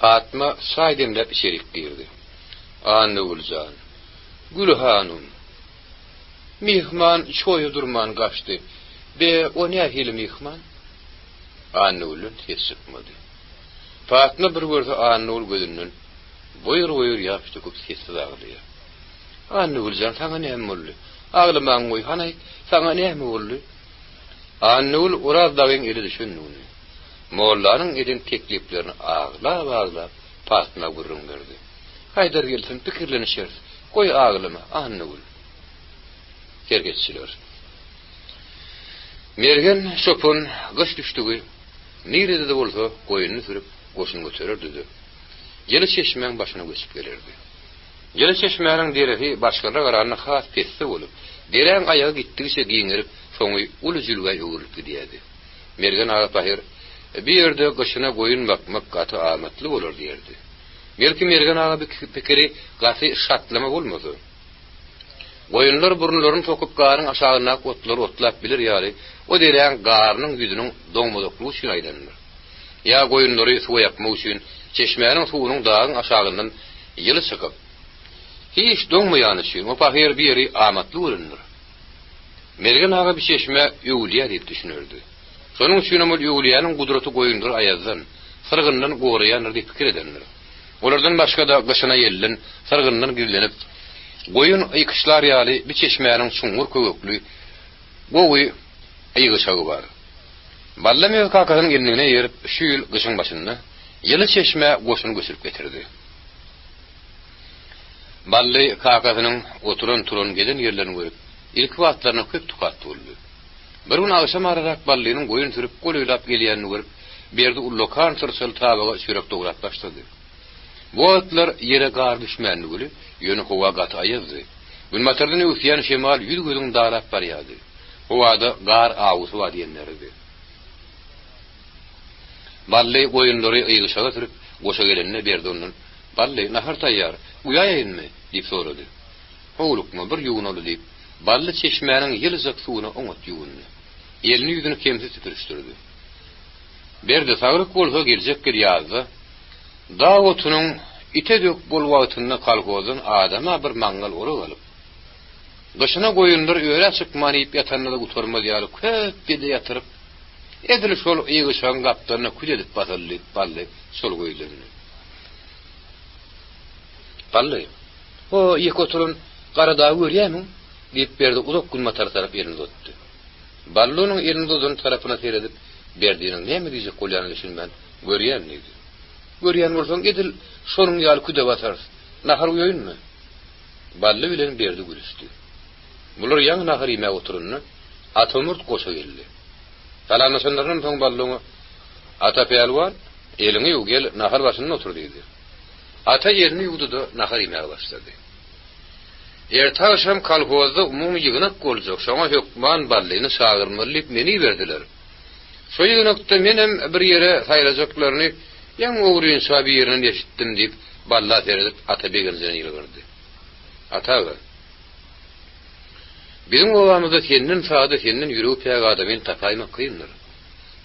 Patma çaý demläp içerik girdi. Annagül jan, Gül hanym. Myhman çoýa durman gaçdy. Be, o nähili myhman? Annagülden ses çykmady. Patma bir görse Annagül gözünden boýur-boýur ýaş döküp sessiz aglaýar. Annagül jan, saňa näme boldy? Aglamaňy goý, hany aýt, saňa näme boldy? Annagül Oraz dagyň ele düşendigini, mollanyň eden tekliplerini aglap-aglap Patma gürrüň berdi. Haýdar gelsin, pikirlenişeris. Goý aglama, Annagül. Serhetçiler. Mergen çopan gyş düşdügi, nirede-de bolsa goýnuny sürüp, goşun götererdi-de, ýyly çeşmäň başyna göçüp gelerdi. Ýyly çeşmäniň deresi başgalara garanda has pesde bolup, deräň aýagy gitdigiçe giňelip, soňy uly jülgä öwrülip gidýärdi. Mergen aga pahyr, Bu ýerde gyşyna goýun bakmak gaty amatly bolar diýerdi. Belki Mergen aga bu pikiri gaty şatlama bolmasa. Goýunlar burunlaryny sokup garyň aşagyndaky otlary otlap biler ýaly o deräň garynyň ýüzüniň doňmazaklygy üçin aýdandyr. Ýa goýunlary suwa ýakmak üçin çeşmäniň suwunyň dagyň aşagyndan ýyly çykyp, hiç doňmaýany üçin o pahyr bu ýeri amatly görendir. Mergen aga bi çeşmä öwülýä diýip düşünerdi. Şonuň üçinem ol öwülýäniň gudraty goýunlary aýazdan, syrgyndan goraýandyr diýip pikir edendir. Olardan başga-da gyşyna ýelden, syrgyndan gizlenip, goýun ykyşlar ýaly bi çeşmäniň çuňňur köwekli, gowy ygyşagy bar. Ballam öz kakasynyň endigine eýerip, şu ýyl gyşyň başynda ýyly çeşmä goşun göçürip getirdi. Bally kakasynyň oturan-turan, gezen ýerlerini görüp, ilki wagtlaryna köp tukat boldy. Bir gün agşam ararak Ballynyň goýun sürüp golaýlap gelýänini görüp, Berdi ullakan syrçaly tabaga çörek dograp başlady. Bu wagtlar ýere gar düşmändi weli, ýöne howa gaty aýazdy. Günbatardan öwüsýän şemal ýüz-gözüňi darap barýardy. Howada gar awusy bar diýenleridi. Bally goýunlary ygyşaga sürüp, goşa gelende Berdi ondan, Bally, nahar taýýar, guýaýaýynmy? diýip sorady. Howlukma, bir ýuwunaly diýip, Bally çeşmäniň ýylyjak suwuna oňat ýuwundy. Elini-ýüzüni kemsiz süpürişdirdi. Berdi, saglyk bolsa geljek ýyl ýazda, dag otunyň ite dök bol wagtynda kolhozdan adama bir maňňal orak alyp, gyşyna goýunlar örä çykman iýip ýatanda-da gutarmaz ýaly köp bede ýatyryp, edil şol ygyşagyň gapdalyna küde edip basaly diýip, Bally şol gözlendi. Bally, ho, ýeke oturan gara dagy görýämiň? diýip, Berdi uzak günbatara tarap elini uzatdy. Bally onuň elini uzadan tarapyna seredip, Berdiniň näme diýjek bolýanyna düşünmän, Görýän diýdi. Görýän bolsaň, edil şonuň ýaly küde basarys. Nahar guýaýynmy? Bally bilen Berdi gülüşdi. Bular ýaňy nahar iýmäge oturanda, Atamurt goşa geldi. Salamlaşanlaryndan soň Bally oňa, Ata pälwan, eliňi ýuw, gel, nahar başynda otur diýdi. Ata elini ýuwdy-da, nahar iýmäge başlady. Erte agşam kolhozda umumy ýygnak boljak, şoňa hökman Ballyny çagyrmaly diýip meni iberdiler. Şo ýygnakda menem bir ýere saýlajaklaryny ýaňy ogrynça birinden eşitdim diýip, Balla seredip, Ata begenjine ýylgyrdy. Ata aga, biziň obamyzda senden sada, senden ýüregi päk adamyny tapaýmak kyndyr.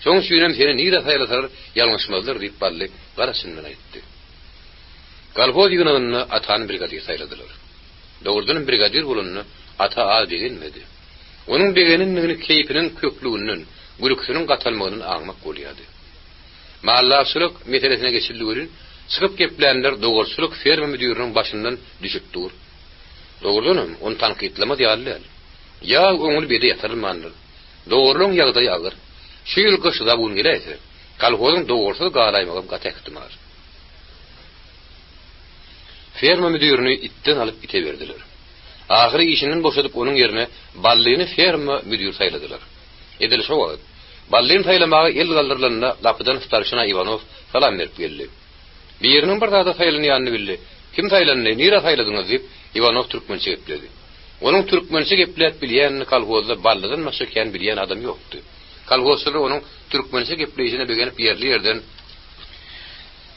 Şoň üçinem seni nirä saýlasalar ýalňyşmazlar diýip Bally gara çyndan aýtdy. Kolhoz ýygnagynda Atany brigadir saýladylar. Dogrudanam brigadir bolanyna Ata az begenmedi. Onuň begenendigini keýpiniň köklüginden, gülküsiniň gatalmagyndan aňmak bolýardy. Maldarçylyk meselesine geçildi welin, çykyp geplänler dowarçylyk ferma müdiriniň başyndan düşüp dur. Dogrudanam, ony tankytlamaz ýaly däl. Ýag oňly bede ýatyrylmandyr. Dowarlaryň ýagdaýy agyr. Şu ýyl gyş zabun geläýse, kolhozyň dowarsyz galaýmagam gaty ähtimal. Ferma müdirini itden alyp ite berdiler. Ahyry işinden boşadyp onuň ýerine Ballyny ferma müdiri saýladylar. Edil şo wagt, Ballyny saýlamaga el galdyrylanda gapydan starşina Iwanow salam berip geldi. Biriniň bir zada saýlanýanyny bildi. Kim saýlandy, nirä saýladyňyz diýip, Iwanow türkmençe gepledi. Onuň türkmençe gepläp bilýänini kolhozda Ballydan başga kän bilýän adam ýokdy. Kolhozçylar onuň türkmençe gepleýşine begenip ýerli-ýerden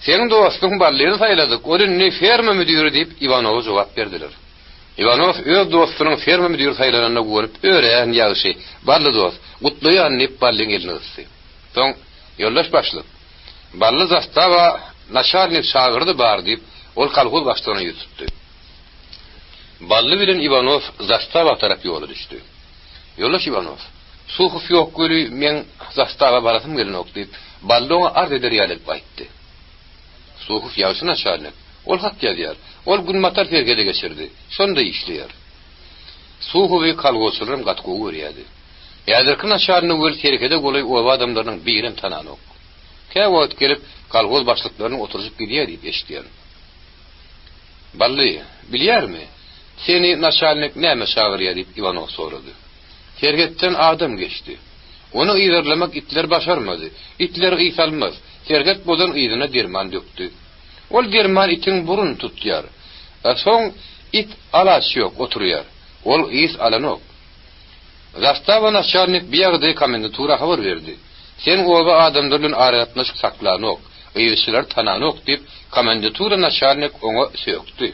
Seň dostuň Ballyny saýladyk, ol indi ferma müdiri diýip, Iwanowa jogap berdiler. Iwanow öz dostunyň ferma müdiri saýlananyna guwanyp, Örän ýagşy, Bally dost, gutlaýan diýip, Ballyň elini gysdy. Soň, Ýoldaş başlyk, Bally zastawa naçalnik çagyrdy bar diýip, ol kolhoz başlygyna ýüz tutdy. Bally bilen Iwanow zastawa tarap ýola düşdi. Ýoldaş Iwanow, Suhow ýok weli meň zastawa barasym gelenok diýip, Bally oňa arz eder ýaly edip aýtdy. Suhow ýagşy naçalnik. Ol hat ýazýar. Ol günbatar serhede geçirdi. Şonda işleýär. Suhowy kolhozçylaram gaty gowy görýärdi. Häzirki naçalnigi weli serhede golaý oba adamlarynyň birem tananok. Käwagt gelip, kolhoz başlyklaryny oturyşyp gidýär diýip eşidýän. Bally, bilýärmi, seni naçalnik nämä çagyrýar diýip Iwanow sorady. Serhetden adam geçdi. Ony yzarlamak itler başarmady. Itler ys almaz. Serhet bozan yzyna derman dökdi. Ol derman itiň burnuny tutýar. A soň it alaç ýok, oturýar. Ol ys alanok. Zastawa naçalnik bi ýagdaýy komendatura habar berdi. Sen oba adamlary bilen aragatnaşyk saklanok, yzçylary tananok diýip, komendatura naçalnik oňa sökdi.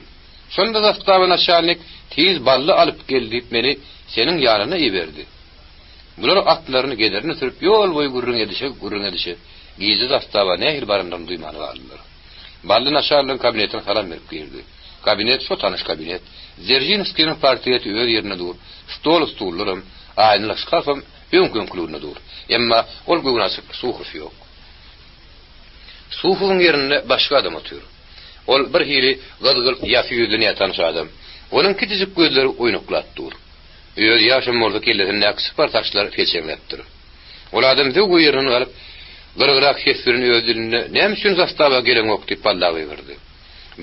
Şonda zastawa naçalnik tiz Bally alyp gel diýip meni seniň ýanyna iberdi. Bular atlaryny gederine sürüp ýol boýy gürrüň edişe gürrüň edişe gije zastawa nähili baranlaryny duýman galdylar. Bally naçalnigiň kabinetine salam berip girdi. Kabinet şo tanyş kabinet. Dzeržinskiniň portreti öz ýerinde dur. Stol-stullaram. Aýnaly şkafam öňki-öňküliginde dur. Emma ol göwnaçyk Suhow ýok. Suhowyň ýerinde başga adam otyr. Ol bir hili gyzgylt ýasy ýüzli nätanyş adam. Onuň kiçijik gözleri oýnaklap dur. Özi ýaşam bolsa kellesindäki sypar saçlar selçeňläpdir. Ol adam zöwwe ýerinden galyp, gyrgyrak ses bilen öz dilinde, Näme üçin zastawa geleňok? diýip Balla gygyrdy.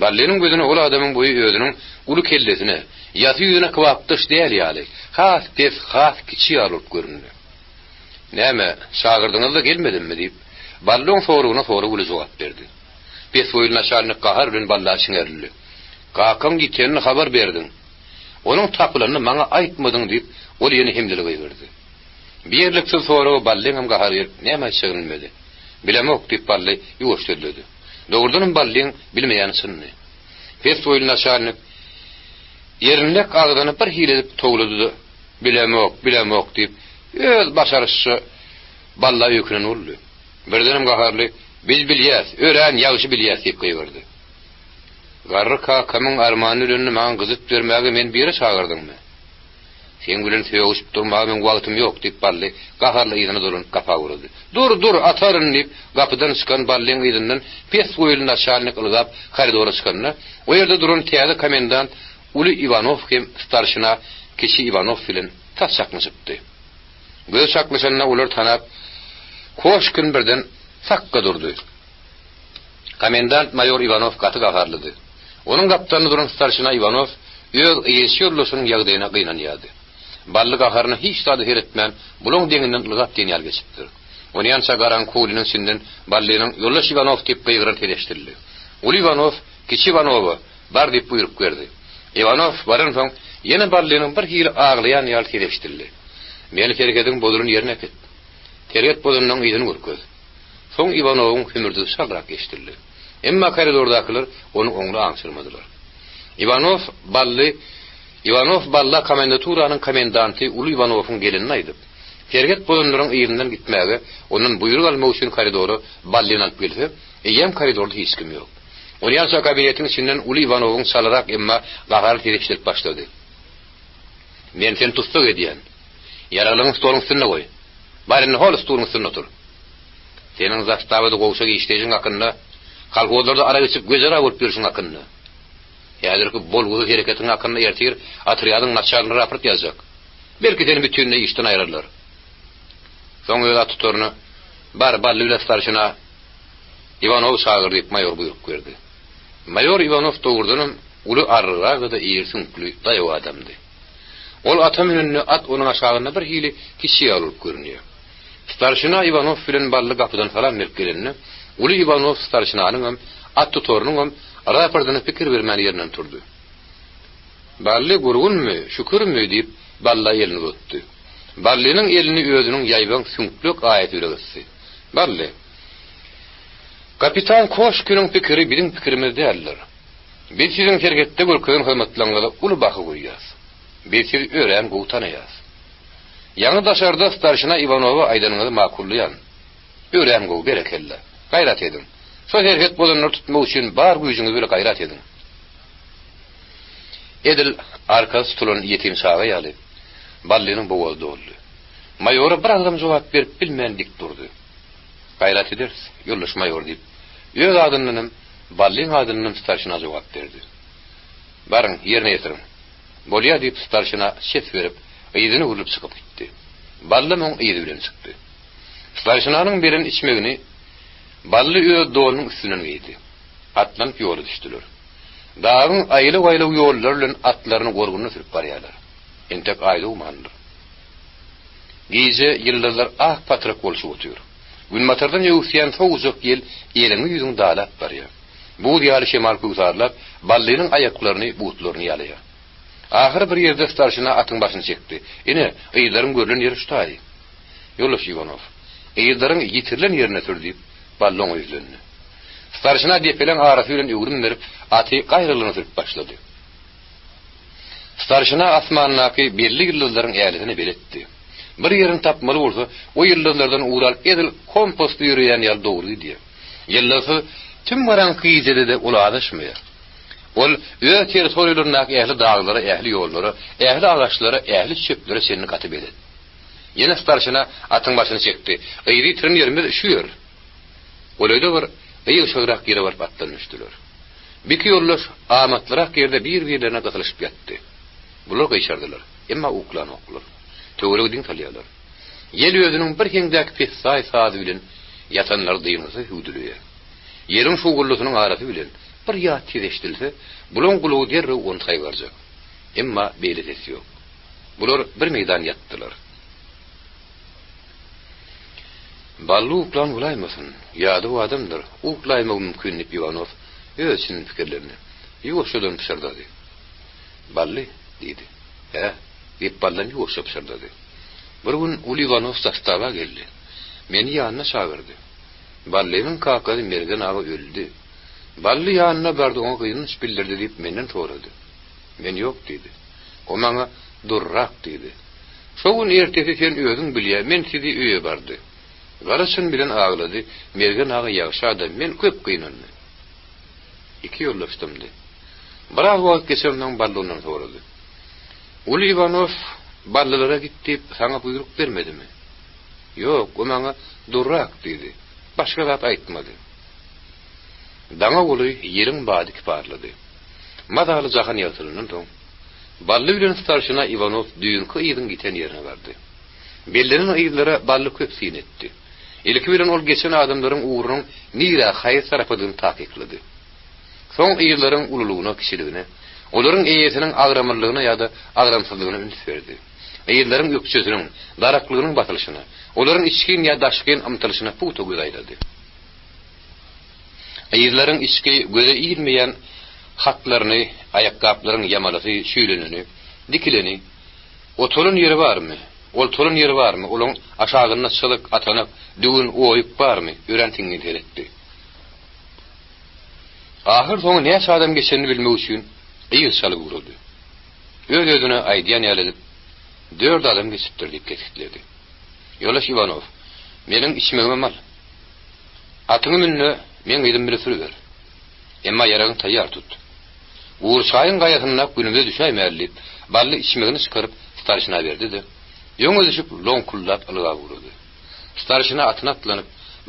Ballynyň gözüne ol adamyň boýy özüniň uly kellesine, ýasy ýüzüne kybapdaş däl ýaly, has pes, has kiçi ýaly bolup göründi. Näme, şagirdiňiz-de gelmedimmi? diýip, Bally oň soragyna sorag bilen jogap berdi. Pes boýly naçalnik gahar bilen Balla çiňerildi. Kakaň ýitenini habar berdiň. Onuň tapylanyny maňa aýtmadyň diýip, ol ýene hemdeli gygyrdy. Bu ýerliksiz soraga Ballyňam gahary gelip, näme aýtjagyny bilmedi. Bilemok, diýip, Bally ýuwaş sözledi. Dogrudanam Ballyň bilmeýäni çyndy. Pes boýly naçalnik ýerindek agzyny bir hili edip towlady-da, Bilemok, bilemok diýip, öz başaryşyça Balla öýkünen boldy. Birdenem gaharly, Biz bilýäs, örän ýagşy bilýäs diýip gygyrdy. Garry kakamyň armany ölenini maňa gyjyt bermäge meni bire çagyrdyňmy? Seň bilen sögüşip durmaga meň wagtym ýok, diýip, Bally gaharly yzyna dolanyp gapa ugrady. Dur, dur, ataryn! diýip, gapydan çykan Ballyň yzyndan pes boýly naçalnik ylgap koridora çykanda, o ýerde duran täze komendant Uly Iwanow hem starşina Kiçi Iwanow bilen tas çaknyşypdy. Göz çaknyşanda olar tanap, Koşkin birden sakga durdy. Komendant maýor Iwanow gaty gaharlydy. Onuň gapdalynda duran starşina Iwanow öz yzçy ýoldaşynyň ýagdaýyna gynanýardy. Bally gaharyna hiç zada seretmän, bulaň deňinden ylgap diýen ýaly geçipdir. Onýança garaňky howlynyň içinden Ballynyň Ýoldaş Iwanow diýip gygyran sesi eşidildi. Uly Iwanow kiçi Iwanowa Bar diýip buýruk berdi. Iwanow baransoň, ýene Ballynyň bir hili aglaýan ýaly sesi eşidildi. Meni serhediň bozulan ýerine äkit. Serhet bozanynyň yzyny görkez. Soň Iwanowyň hümürdisi çalrak eşidildi. Emma koridordakylar ony oňly aňşyrmadylar. Iwanow Bally Iwanow Balla komendaturanyň komendanty Uly Iwanowyň gelenini aýdyp, serhet bozanlaryň yzyndan gitmäge, ondan buýruk almak üçin koridora Ballyny alyp gelse, eýýäm koridorda hiç kim ýok. Onýança kabinetiň içinden Uly Iwanowyň çalarak emma gaharly sesi eşidilip başlady. Men seni tussag edýän. Ýaraglaryňy stoluň üstünde goý. Bar indi hol stuluň üstünde otur. Seniň zastawada gowşak işleýşiň hakynda, kolhozlarda arak içip gözara bolup ýörşüň hakynda, häzirki bolgusyz hereketiň hakynda ertir otrýadyň naçalnyna raport ýazjak. Belki seni bütinleý işden aýrarlar. Soň öz at tutaryna, Bar, Bally bilen starşina Iwanowy çagyr diýip maýor buýruk berdi. Maýor Iwanow dogrudanam uly arrygragada iri süňkli daýaw adamdy. Ol ata münende at onuň aşagynda bir hili kiçi ýaly bolup görünýär. Starşina Iwanow bilen Bally gapydan salam berip gelende, uly Iwanow starşinanyňam, at tutarynyňam raportyna pikir bermän ýerinden turdy. Bally gurgunmy, şükürmi? diýip, Balla elini uzatdy. Ballynyň elini özüniň ýaýbaň süňklek aýasy bile gysdy. Bally. Kapitan Koşkiniň pikiri biziň pikirimiz däldir. Biz siziň serhetde görkezen hyzmatlaryňyza uly baha goýýas. Biz sizi örän gowy tanaýas. Ýaňy daşarda starşina Iwanowa aýdanyňyzy makullaýan. Örän gowy, berekella. Gaýrat ediň. Şo serhet bozanlary tutmak üçin bar güýjüňiz bile gaýrat ediň. Edil arkasy tutulan ýetim çaga ýaly, Ballynyň bogazy doldy. Maýora bir agzam jogap berip bilmän dik durdy. Gaýrat ederis, ýoldaş maýor, diýip, öz adyndanam, Ballyň adyndanam starşina jogap berdi. Baryň, ýerine ýetiriň. Bolýa, diýip, starşina ses berip, yzyna öwrülip çykyp gitdi. Ballam oň yzy bilen çykdy. Starşinanyň beren içmegini Bally öz donunyň üstünden geýdi. Atlanyp ýola düşdüler. Dagyň aýlaw-aýlaw ýollary bilen atlaryny gorgunly sürüp barýarlar. Entek aý dogmandyr. Gije ýyldyzlar ak patrak bolşup otyr. Günbatardan öwüsýän sowujak ýel eliňi-ýüzüňi dalap barýar. Buz ýaly şemal köwsarlap, Ballynyň aýaklaryny, butlaryny ýalaýar. Ahyry bir ýerde starşina atyň başyny çekdi. Ine, yzlaryň görlen ýeri şu taýy. Ýoldaş Iwanow, yzlaryň ýitirilen ýerine sür, diýip, Bally oňa ýüzlendi. Starşina depeleň arasy bilen öwrüm berip, aty gaýralygyna sürüp başlady. Starşina asmandaky belli ýyldyzlaryň älisine beletdi. Bir ýerini tapmaly bolsa, o ýyldyzlardan ugur alyp edil kompasly ýöreýän ýaly dogry gidýär. Ýyldyzsyz tüm garaňky gijede-de ol azaşmaýar. Ol öz territoriýalaryndaky ähli daglara, ähli ýollara, ähli agaçlara, ähli çöplere çenli gaty belet. Ýene starşina atyň başyny çekdi. Yzy ýitiren ýerimiz şu ýer. Golaýda bir ýygşagrak ýere baryp atdan düşdüler. Biki ýoldaş amatlyrak ýerde bir-birlerine gysylyşyp ýatdy. Bular gyşardylar. Emma uklanoklar. Töwerege diň salýarlar. Ýel özüniň bir heňdäki pessaý sazy bilen ýatanlary dyngysyz hüwdüleýär. Ýeliň şuwwuldysynyň arasy bilen bir ýat ses eşidilse, bulaň gulagy derrew ony saýgarjak. Emma beýle ses ýok. Bular bir meýdan ýatdylar. Bally uklan bolaýmasyn, ýadaw adamdyr, uklaýmagy mümkin diýip Iwanow öz içinden pikirlendi. Ýuwaşjadan pyşyrdady. Bally, diýdi. Hä? diýip Ballam ýuwaşja pyşyrdady. Bir gün uly Iwanow zastawa geldi. Meni ýanyna çagyrdy. Ballynyň kakasy Mergen aga öldi. Bally ýanyna bardy oňa gynanç bildirdi diýip menden sorady. Men ýok diýdi. O maňa Durrak diýdi. Şo gün ertesi sen özüň bilýä men sizi öýe bardy. Gara çyn bilen aglady, Mergen aga ýagşy adam men köp gynandy. Iki ýoldaş dymdy. Biraz wagt geçensoň Bally ondan sorady. Uly Iwanow Ballylara git diýip saňa buýruk bermedimi? Ýok, o maňa Durak diýdi. Başga zat aýtmady. Daňa golaý ýeliň bady kiparlady. Mazaly jahan ýagtylandan soň, Bally bilen starşina Iwanow düýnki yzyň ýiten ýerine bardy. Bellenen yzlara Bally köp syn etdi. Ilki bilen ol geçen adamlaryň ugrunyň nirä, haýsy tarapadygyny takyklady. Soň yzlaryň ululygyna-kiçiligine, olaryň eýesiniň agramlylygyna ýa-da agramsyzlygyna üns berdi. Yzlaryň ökjesiniň, daraklygynyň basylyşyna, olaryň içgin ýa daşgyn ymtylyşyna pugta göz aýlady. Yzlaryň içki, göze ilmeýän hatlaryny, aýakgaplaryň ýamalasy çüýleneni, dikileni, otalan ýeri barmy, oltalan ýeri barmy, olaň aşagynda çyzyk, atanak, düwün, oýuk barmy, örän siňňin seretdi. Ahyrsoňy näçe adam geçenini bilmek üçin yz çalyp ugrady. Öz-özüne aýdýan ýaly edip, Dört adam geçipdir diýip kesgitledi. Ýoldaş Iwanow, meniň içmegimem al. Atyňy mün-de, meň yzym bile sürüber. Emma ýaragyňy taýýar tut. Gury çaýyň gaýasynda günümize düşäýmäli diýip, Bally içmegini çykaryp, starşina berdi-de, öňe düşüp, loňkuldap ylgap ugrady. Starşina atyna atlanyp,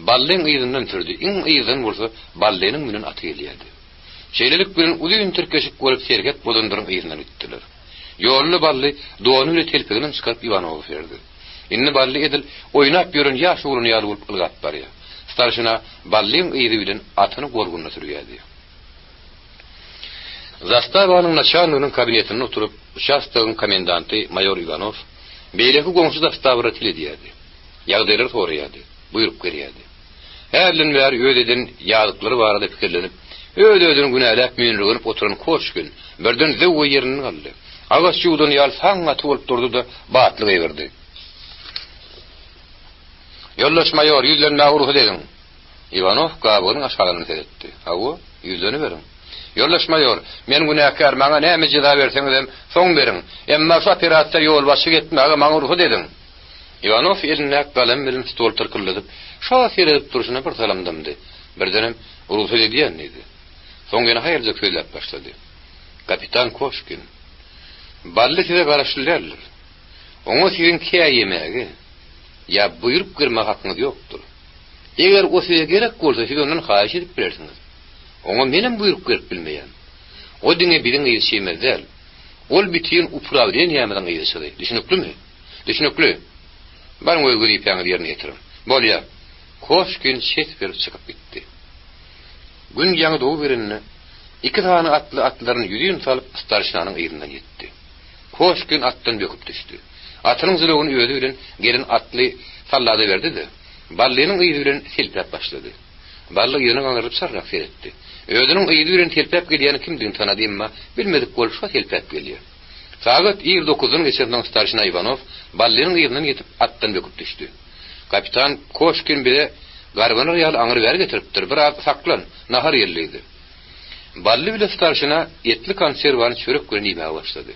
Ballyň yzyndan sürdi, iň yzdan bolsa Ballynyň münen aty gelýärdi. Şeýlelik bilen uzyn tirkeşik bolup serhet bozanlaryň yzyndan gitdiler. Ýolda Bally dony bile telpeginem çykaryp Iwanowa berdi. Indi Bally edil oýnap ýören ýaş oglan ýaly bolup ylgap barýar. Starşina Ballyň yzy bilen atyny gorgunyna sürýärdi. Zastawanyň naçalniginiň kabinetinde oturyp, uçastogyň komendanty maýor Iwanow beýleki goňşy zastawalara til edýärdi. Ýagdaýlary soraýardy, buýruk berýärdi. Hälden bäri öz eden ýazyklary barada pikirlenip, öz-özüni günäläp müýnürgenip oturan Koçkin birden zöwwe ýerinden galdy. Agaç ýuwdan ýaly saň gaty bolup durdy-da, batly gygyrdy. Ýoldaş maýor, ýüzlenmäge rugsat ediň! Iwanow gabygynyň aşagyndan seretdi. Hawa, ýüzleniberiň. Ýoldaş maýor, men günäkär, maňa näme jeza berseňizem, soň beriň. Emma şu operasiýa ýolbaşçylyk etmäge maňa rugsat ediň! Iwanow elindäki galam bilen stoly tyrkyldadyp, şa seredip durşuna bir salym dymdy. Birdenem, Rugsat edýän diýdi. Soň ýene haýyrjak sözläp başlady. Kapitan Koşkin, Bally size garaşly däldir. Oňa siziň käýemäge ýa buýruk bermäge hakyňyz ýokdur. Eger o size gerek bolsa, siz ondan haýyş edip bilersiňiz. Oňa menem buýruk berip bilmeýän. O diňe biziň yzçymyz däl. Ol bütin uprawleniýämiziň yzçysy. Düşüniklimi? Düşnükli. Baryň öz wezipäňizi ýerine ýetiriň. Bolýa. Koşkin ses berip çykyp gitdi. Gün ýaňy doguberende, iki sany atly atlaryny ýüzin salyp starşinanyň yzyndan ýetdi. Koşkin atdan böküp düşdi. Atynyň jylawyny özi bilen gelen atly sallada berdi-de, Ballynyň yzy bilen selpäp başlady. Bally yzyna gaňrylyp çarrak seretdi. Özüniň yzy bilen selpäp gelýäniň kimdigini tanady, emma bilmedik bolup şo selpäp gelýär. Sagat ir dokuzdan geçensoň starşina Iwanow Ballynyň yzyndan ýetip atdan böküp düşdi. Kapitan Koşkin bize garbanar ýaly aňry bäri getiripdir, biraz saklan, nahar geldi diýdi. Bally bile starşina etli konserwany çörek bilen iýmäge başlady.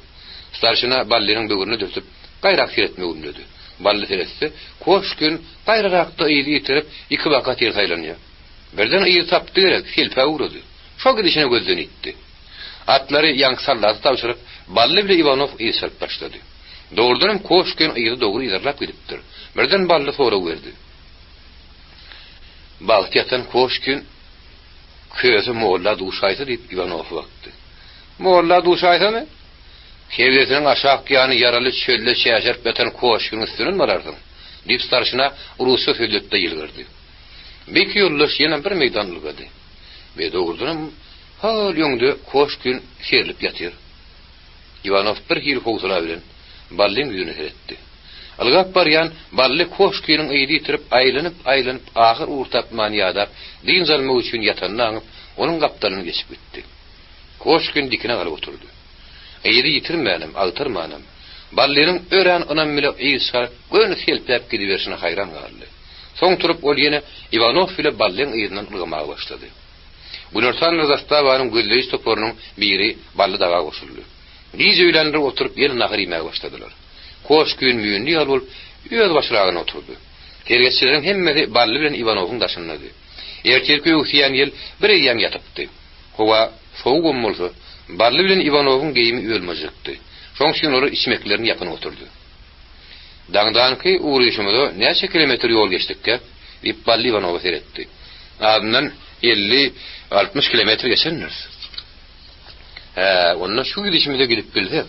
Starşina Ballynyň böwrüne dürtüp, gaýrak seretmegi ümledi. Bally seretse, Koşkin gaýrarakda yzy ýitirip, ikibaka ters aýlanýar. Birden yzy tapdy gerek, selpäp ugrady. Şo gidişine gözden ýitdi. Atlary ýaňky sallata tabşyryp, Bally bile Iwanow yz çalyp başlady. Dogrudanam Koşkin yzy dogry yzarlap gidipdir. Birden Bally sorag berdi. Bagty ýatan Koşkin Köse molla duşaýsa diýip Iwanowa bakdy. Molla duşaýsamy? Kebzesiniň aşak ýany ýaraly çölde çäşerip ýatan Koşkiniň üstünden bararsyň, diýip starşina rusça sözletdi-de ýylgyrdy. Beki ýoldaş ýene bir meýdan ylgady. Be dogrudanam hol öňde Koşkin serlip ýatyr. Iwanow bir hili howsala bilen Ballyň ýüzüne seretdi. Ylgap barýan Bally Koşkiniň yzy ýitirip, aýlanyp-aýlanyp, ahyr ugur tapman ýadap, dynç almak üçin ýatanyny aňyp, onuň gapdalyndan geçip gitdi. Koşkin dikine galyp oturdy. Yzy ýitirmänem, agtarmanam, Ballynyň örän ynam bile yz çykaryp, göni selpäp gidiberşine haýran galdy. Soň turup ol ýene Iwanow bile Ballyň yzyndan ylgamaga başlady. Günortan zastawanyň gözleýiş toparynyň biri Bally daga goşuldy. Gije öýlänler oturyp ýene nahar iýmäge başladylar. Koşkin müýnli ýaly bolup, öz başragyna oturdy. Sergetçileriň hemmesi Bally bilen Iwanowyň daşyndady. Ertirki öwüsýän ýel bir eýýäm ýatypdy. Howa sowugam bolsa, Bally bilen Iwanowyň geýimi öl-myžžykdy. Şoň üçin olar içmeklerini ýapynyp oturdy. Daňdanky ugraýşymyza näçe kilometr ýol geçdikkä? diýip, Bally Iwanowa seretdi. Azyndan 50, 60 kilometr geçendiris. Hä, onda şu gidişimize gidip bilsek,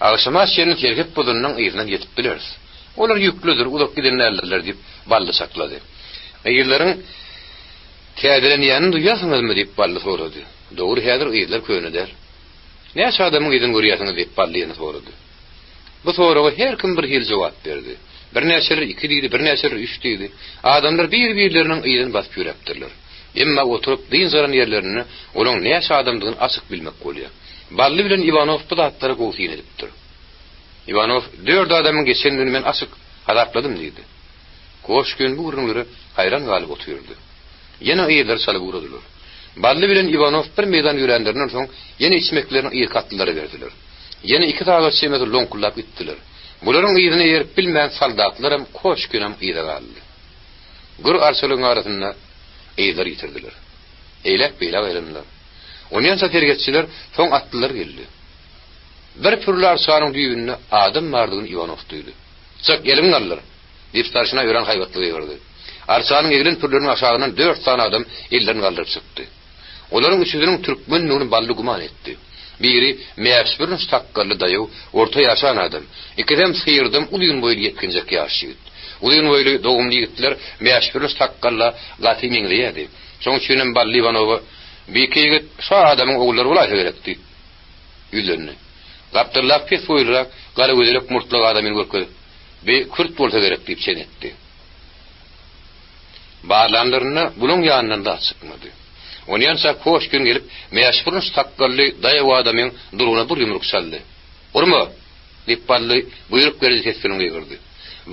agşama çenli serhet bozunyň yzyndan ýetip bileris. Olar ýüklüdir, uzak giden däldirler, diýip, Bally çaklady. Yzlaryň täzelenýänini duýýarsyňyzmy? diýip, Bally sorady. Dogry, häzir yzlar köne däl. Näçe adamyň yzyny görýärsiňiz? diýip, Bally ýene sorady. Bu soraga her kim bir hili jogap berdi. Birnäçeler iki diýdi, birnäçeler üç diýdi. Adamlar bir-birleriniň yzyny basyp ýöräpdirler. Emma oturyp dynç alan ýerlerinde olaň näçe adamdygyny açyk bilmek bolýar. Bally bilen Iwanow bu zatlara gowy syn edipdir. Iwanow, Dört adamyň geçendigini men açyk hasapladym diýdi. Koşkin bu gürrüňlere haýran galyp otyrdy. Ýene yzlary çalyp ugradylar. Bally bilen Iwanow bir meýdan ýöränlerinden soň ýene içmeklerini yzky atlylara berdiler. Ýene iki sagat çemesi loňkuldap gitdiler. Bularyň yzyna eýerip bilmän soldatlaram, Koşkinem yza galdy. Gür arçalygyň arasynda yzlary ýitirdiler. Eýläk-beýläk aýlandylar. Onýança serhetçiler, soň atlylar geldi. Bir pürli arçanyň düýbünde adam bardygyny Iwanow duýdy. Çyk, eliňi galdyr! Diýip, starşina örän haýbatly gygyrdy. Arçanyň egilen pürleriniň aşagyndan dört sany adam ellerini galdyryp çykdy. Olaryň üçüsiniň türkmendigini Bally güman etdi. Biri mäşbürünç sakgally daýaw, orta ýaşan adam. Ikisem syrdam uzyn boýly ýetginjek ýaş ýigit. Uzyn boýly, dogumly ýigitler mäşbürünç sakgalla gaty meňzeýärdi. Şoň üçinem Bally Iwanowa, Bi iki ýigit şo adamyň ogullary bolaýsa gerek diýip, ýüzlendi. Gapdaldaky pes boýlurak, garagözerek murtlak adamyny görkezip, Bi kürt bolsa gerek diýip çen etdi. Barlanlarynda bulaň ýanyndan zat çykmady. Onýança Koşkin gelip, mäşbürünç sakgally daýaw adamyň dulugyna bir ýumruk çaldy. Urma! diýip, Bally buýruk beriji ses bilen gygyrdy.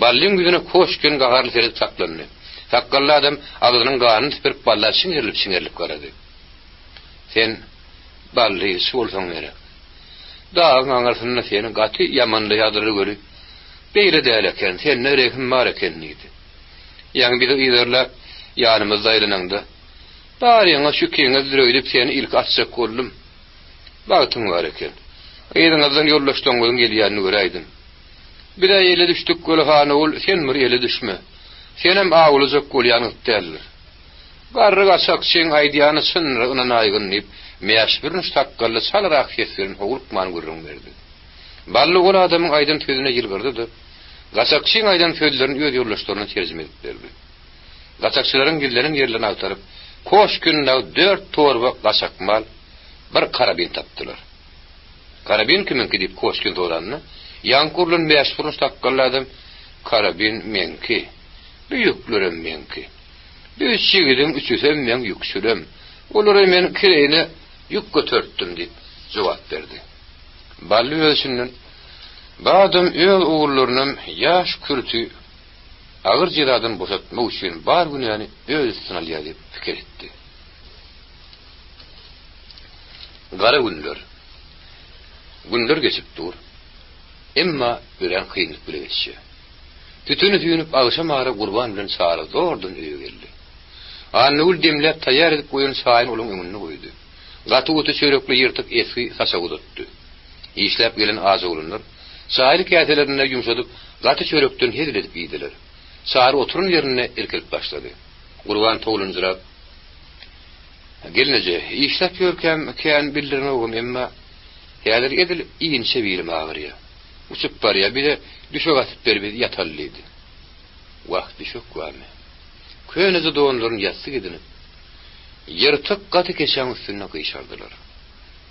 Ballyň ýüzüne Koşkin gaharly seredip saklandy. Sakgally adam agzynyň ganyny süpürip Balla çiňerilip-çiňerilip garady. Sen Bally ilçi bolsaň gerek. Dagyň aňyrsynda seni gaty ýamanlaýardylar weli, beýle däl eken, sende rehim bar eken diýdi. Ýaňy bizi yzarlap, ýanymyzda aýlanaňda, Baryňyz şu ikiňizdir öýdüp seni ilki atjak boldum. Bagtyň bar eken. Yzyňyzdan ýoldaşlaryňyzyň gelýänini göräýdim. Biz-ä ele düşdük weli han ogul, sen bir ele düşme. Senem awlajak bolýan gyt däldir. Garry gaçakçyň aýdýany çyndyr, ynanaýgyn, diýip, mäşbürünç sakgally çalarak ses bilen howlukman gürrüň berdi. Bally ol adamyň aýdan sözüne ýylgyrdy-da, gaçakçyň aýdan sözlerini öz ýoldaşlaryna terjime edip berdi. Gaçakçylaryň gizlenen ýerlerini agtaryp, Koşkin dagy dört torba gaçak mal, bir karabin tapdylar. Karabin kimiňki diýip Koşkin soranda, ýaňky urlan mäşbürünç sakgally adam, Karabin meňki, bu ýüklerem meňki. Bu üç ýigidiň üçüsem meň ýükçülim. Olary men kireýine ýük götertdim diýip jogap berdi. Bally öz içinden, Bu adam öz ogullarynam ýaş kürti agyr jezadan boşatmak üçin bar günäni öz üstüne alýar diýip pikir etdi. Gara günler. Günler geçip dur. Emma örän kynlyk bile geçýär. Tütüni süýnüp agşam ara Gurban bilen Çary zordan öýe geldi. Annagül demläp taýýar edip goýan çaýyny olaň öňünde goýdy. Gaty-guty çörekli ýyrtyk esgi saçagy uzatdy. Işläp gelen aç oglanlar. Çaýly käselerinde ýumşadyp, gaty çörekden hezil edip iýdiler. Çary oturan ýerinde irkilip başlady. Gurban towlanjyrap, Gelneje, işläp ýörkäm kän bildirenogam, emma häzir edil inçe bilim agyrýa. Uçup barýa, bize düşek atyp ber, biz ýataly diýdi. Wah, düşek barmy? Köneje donlaryny ýassyk edinip, ýyrtyk gaty keçäň üstünde gyşardylar.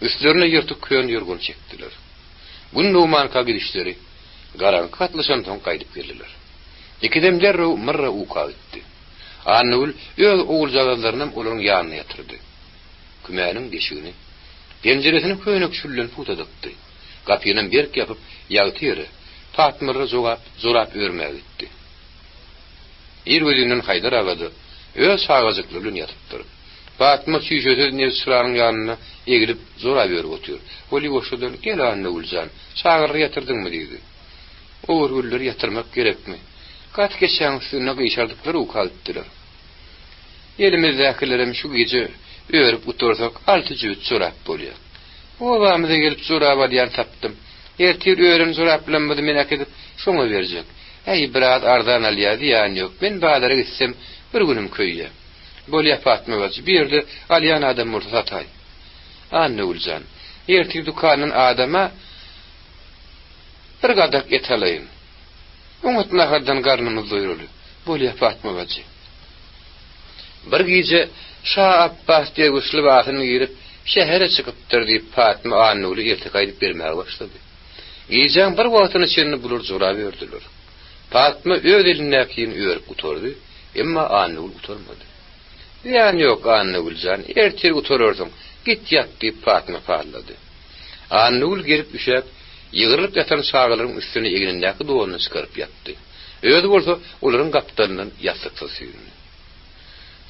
Üstlerine ýyrtyk köne ýorgan çekdiler. Gün dogmanka gidişleri, garaňky gatlyşansoň gaýdyp geldiler. Ikisem derrew myrra uka gitdi. Annagül öz oguljagazlarynam olaryň ýanynda ýatyrdy. Kümäniň deşigini, penjiresini köne çülden pugta dykdy. Gapynam berk ýapyp, ýagty ýere, Patmyrra jogap, jorap örmäge gitdi. Irgözinden Haýdar aga-da öz çagajyklary bilen ýatypdyr. Patma çüýşesiz nebit çyranyň ýanynda egilip, jorap örüp otyr. Ol ýuwaşjadan, Gel, Annagül jan, çagalary ýatyrdyňmy? diýdi. O görgülileri ýatyrmak gerekmi? Gaty keçäň üstünde gyşardyplar uka gitdiler. Elimizdäkilerem şu gije örüp gutarsak alty jübüt jorap bolýar. Obamyza gelip jorap alýan tapdym. Ertir ören joraplarymyzy men äkidip şoňa berjek. Äý, biraz arzan alýar, zyýany ýok. Men bazara gitsem bir günüm köýýär. Bolýa Patma bajy, bu ýerde alýan adam bolsa sataý. Annagül jan, ertir dükandan adama Bir gadak et alaýyn. Oňat nahardan garnymyz doýraly. Bolýa, Patma bajy. Bir gije Şa Apbas derwüş lybasyny girip, şähere çykypdyr diýip, Patma Annagüle erteki aýdyp bermäge başlady. Gijäň bir wagtyna çenli bular jorap ördüler. Patma öz elindäkini örüp gutardy, emma Annagül gutarmady. Zyýany ýok, Annagül jan, ertir gutararsyň, git ýat diýip, Patma pallady. Annagül gelip üşäp, ýygrylyp ýatan çagalaryň üstüne egnindäki donuny çykaryp ýapdy. Özi bolsa olaryň gapdalyndan ýassyksyz süýndi.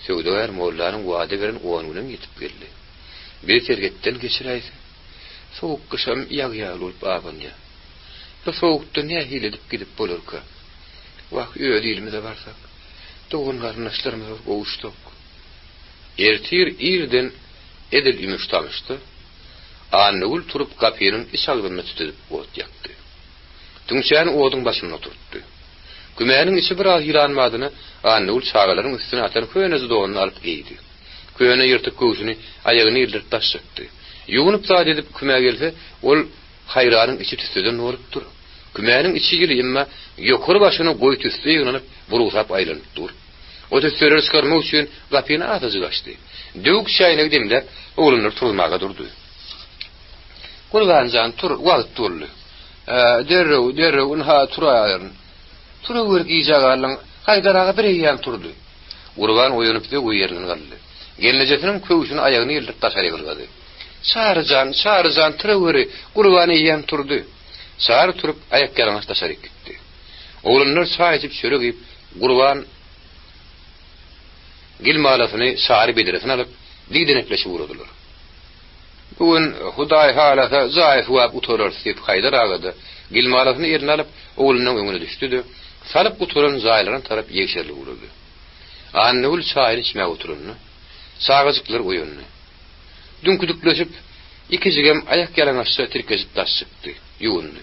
Söwdagär mollanyň wada beren on günem ýetip geldi. Bizi serhetden geçiräýse, sowuk gyşam ýag ýaly bolup abanýar. Bu sowukda nähili edip gidip bolarka? Wah, öz ilimize barsak, dogan-garyndaşlarymyza bir gowuşsak. Ertir irden edil ümüş-tamyşda Annagül turup gapynyň iç agzynda tütedip ot ýakdy. Tüňçäni oduň başynda oturtdy. Kümäniň içi biraz ýylan badyna Annagül çagalaryň üstüne atan köneje donuny alyp geýdi. Köne ýyrtyk köwşüni aýagyna ildirip daş çykdy. Ýuwunyp zat edip kümä gelse, ol haýranyň içi tüsseden dolupdyr. Kümäniň içi ýyly, emma ýokary başyna goýy tüsse ýygnanyp, burugsap aýlanyp dur. O tüsseleri çykarmak üçin gapyny azajyk açdy. Döwük çäýnegi demläp, oglanlary turuzmaga durdy. Gurban jan, tur, wagt boldy. Derrew, derrew, ynha, turaýaryn. Turawer, gijä galdyň. Haýdar aga bir eýýäm turdy. Gurban oýanyp zöwwe ýerinden galdy. Gelnejesiniň köwşüni aýagyna ildirip daşary ylgady. Çary jan, Çary jan, turaweri, Gurban eýýäm turdy. Çary turup, aýakýalaňaç daşaryk gitdi. Oglanlar çaý içip, çörek iýip, Gurban gilmalasyny, sary bedresini alyp, didenekleşip ugradylar. Bu gün, Hudaý halasa, jaýy suwap gutararys diýip, Haýdar aga-da gilmalasyny eline alyp, oglunyň öňüne düşdi-de, salyp gutaran jaýlaryna tarap ýegşerilip ugrady. Annagül çaýyny içmäge oturanda, çagajyklar oýandy. Düňküdikleşip, ikijigem aýakýalaňaçja tirkeşip daş çykdy, ýuwundy.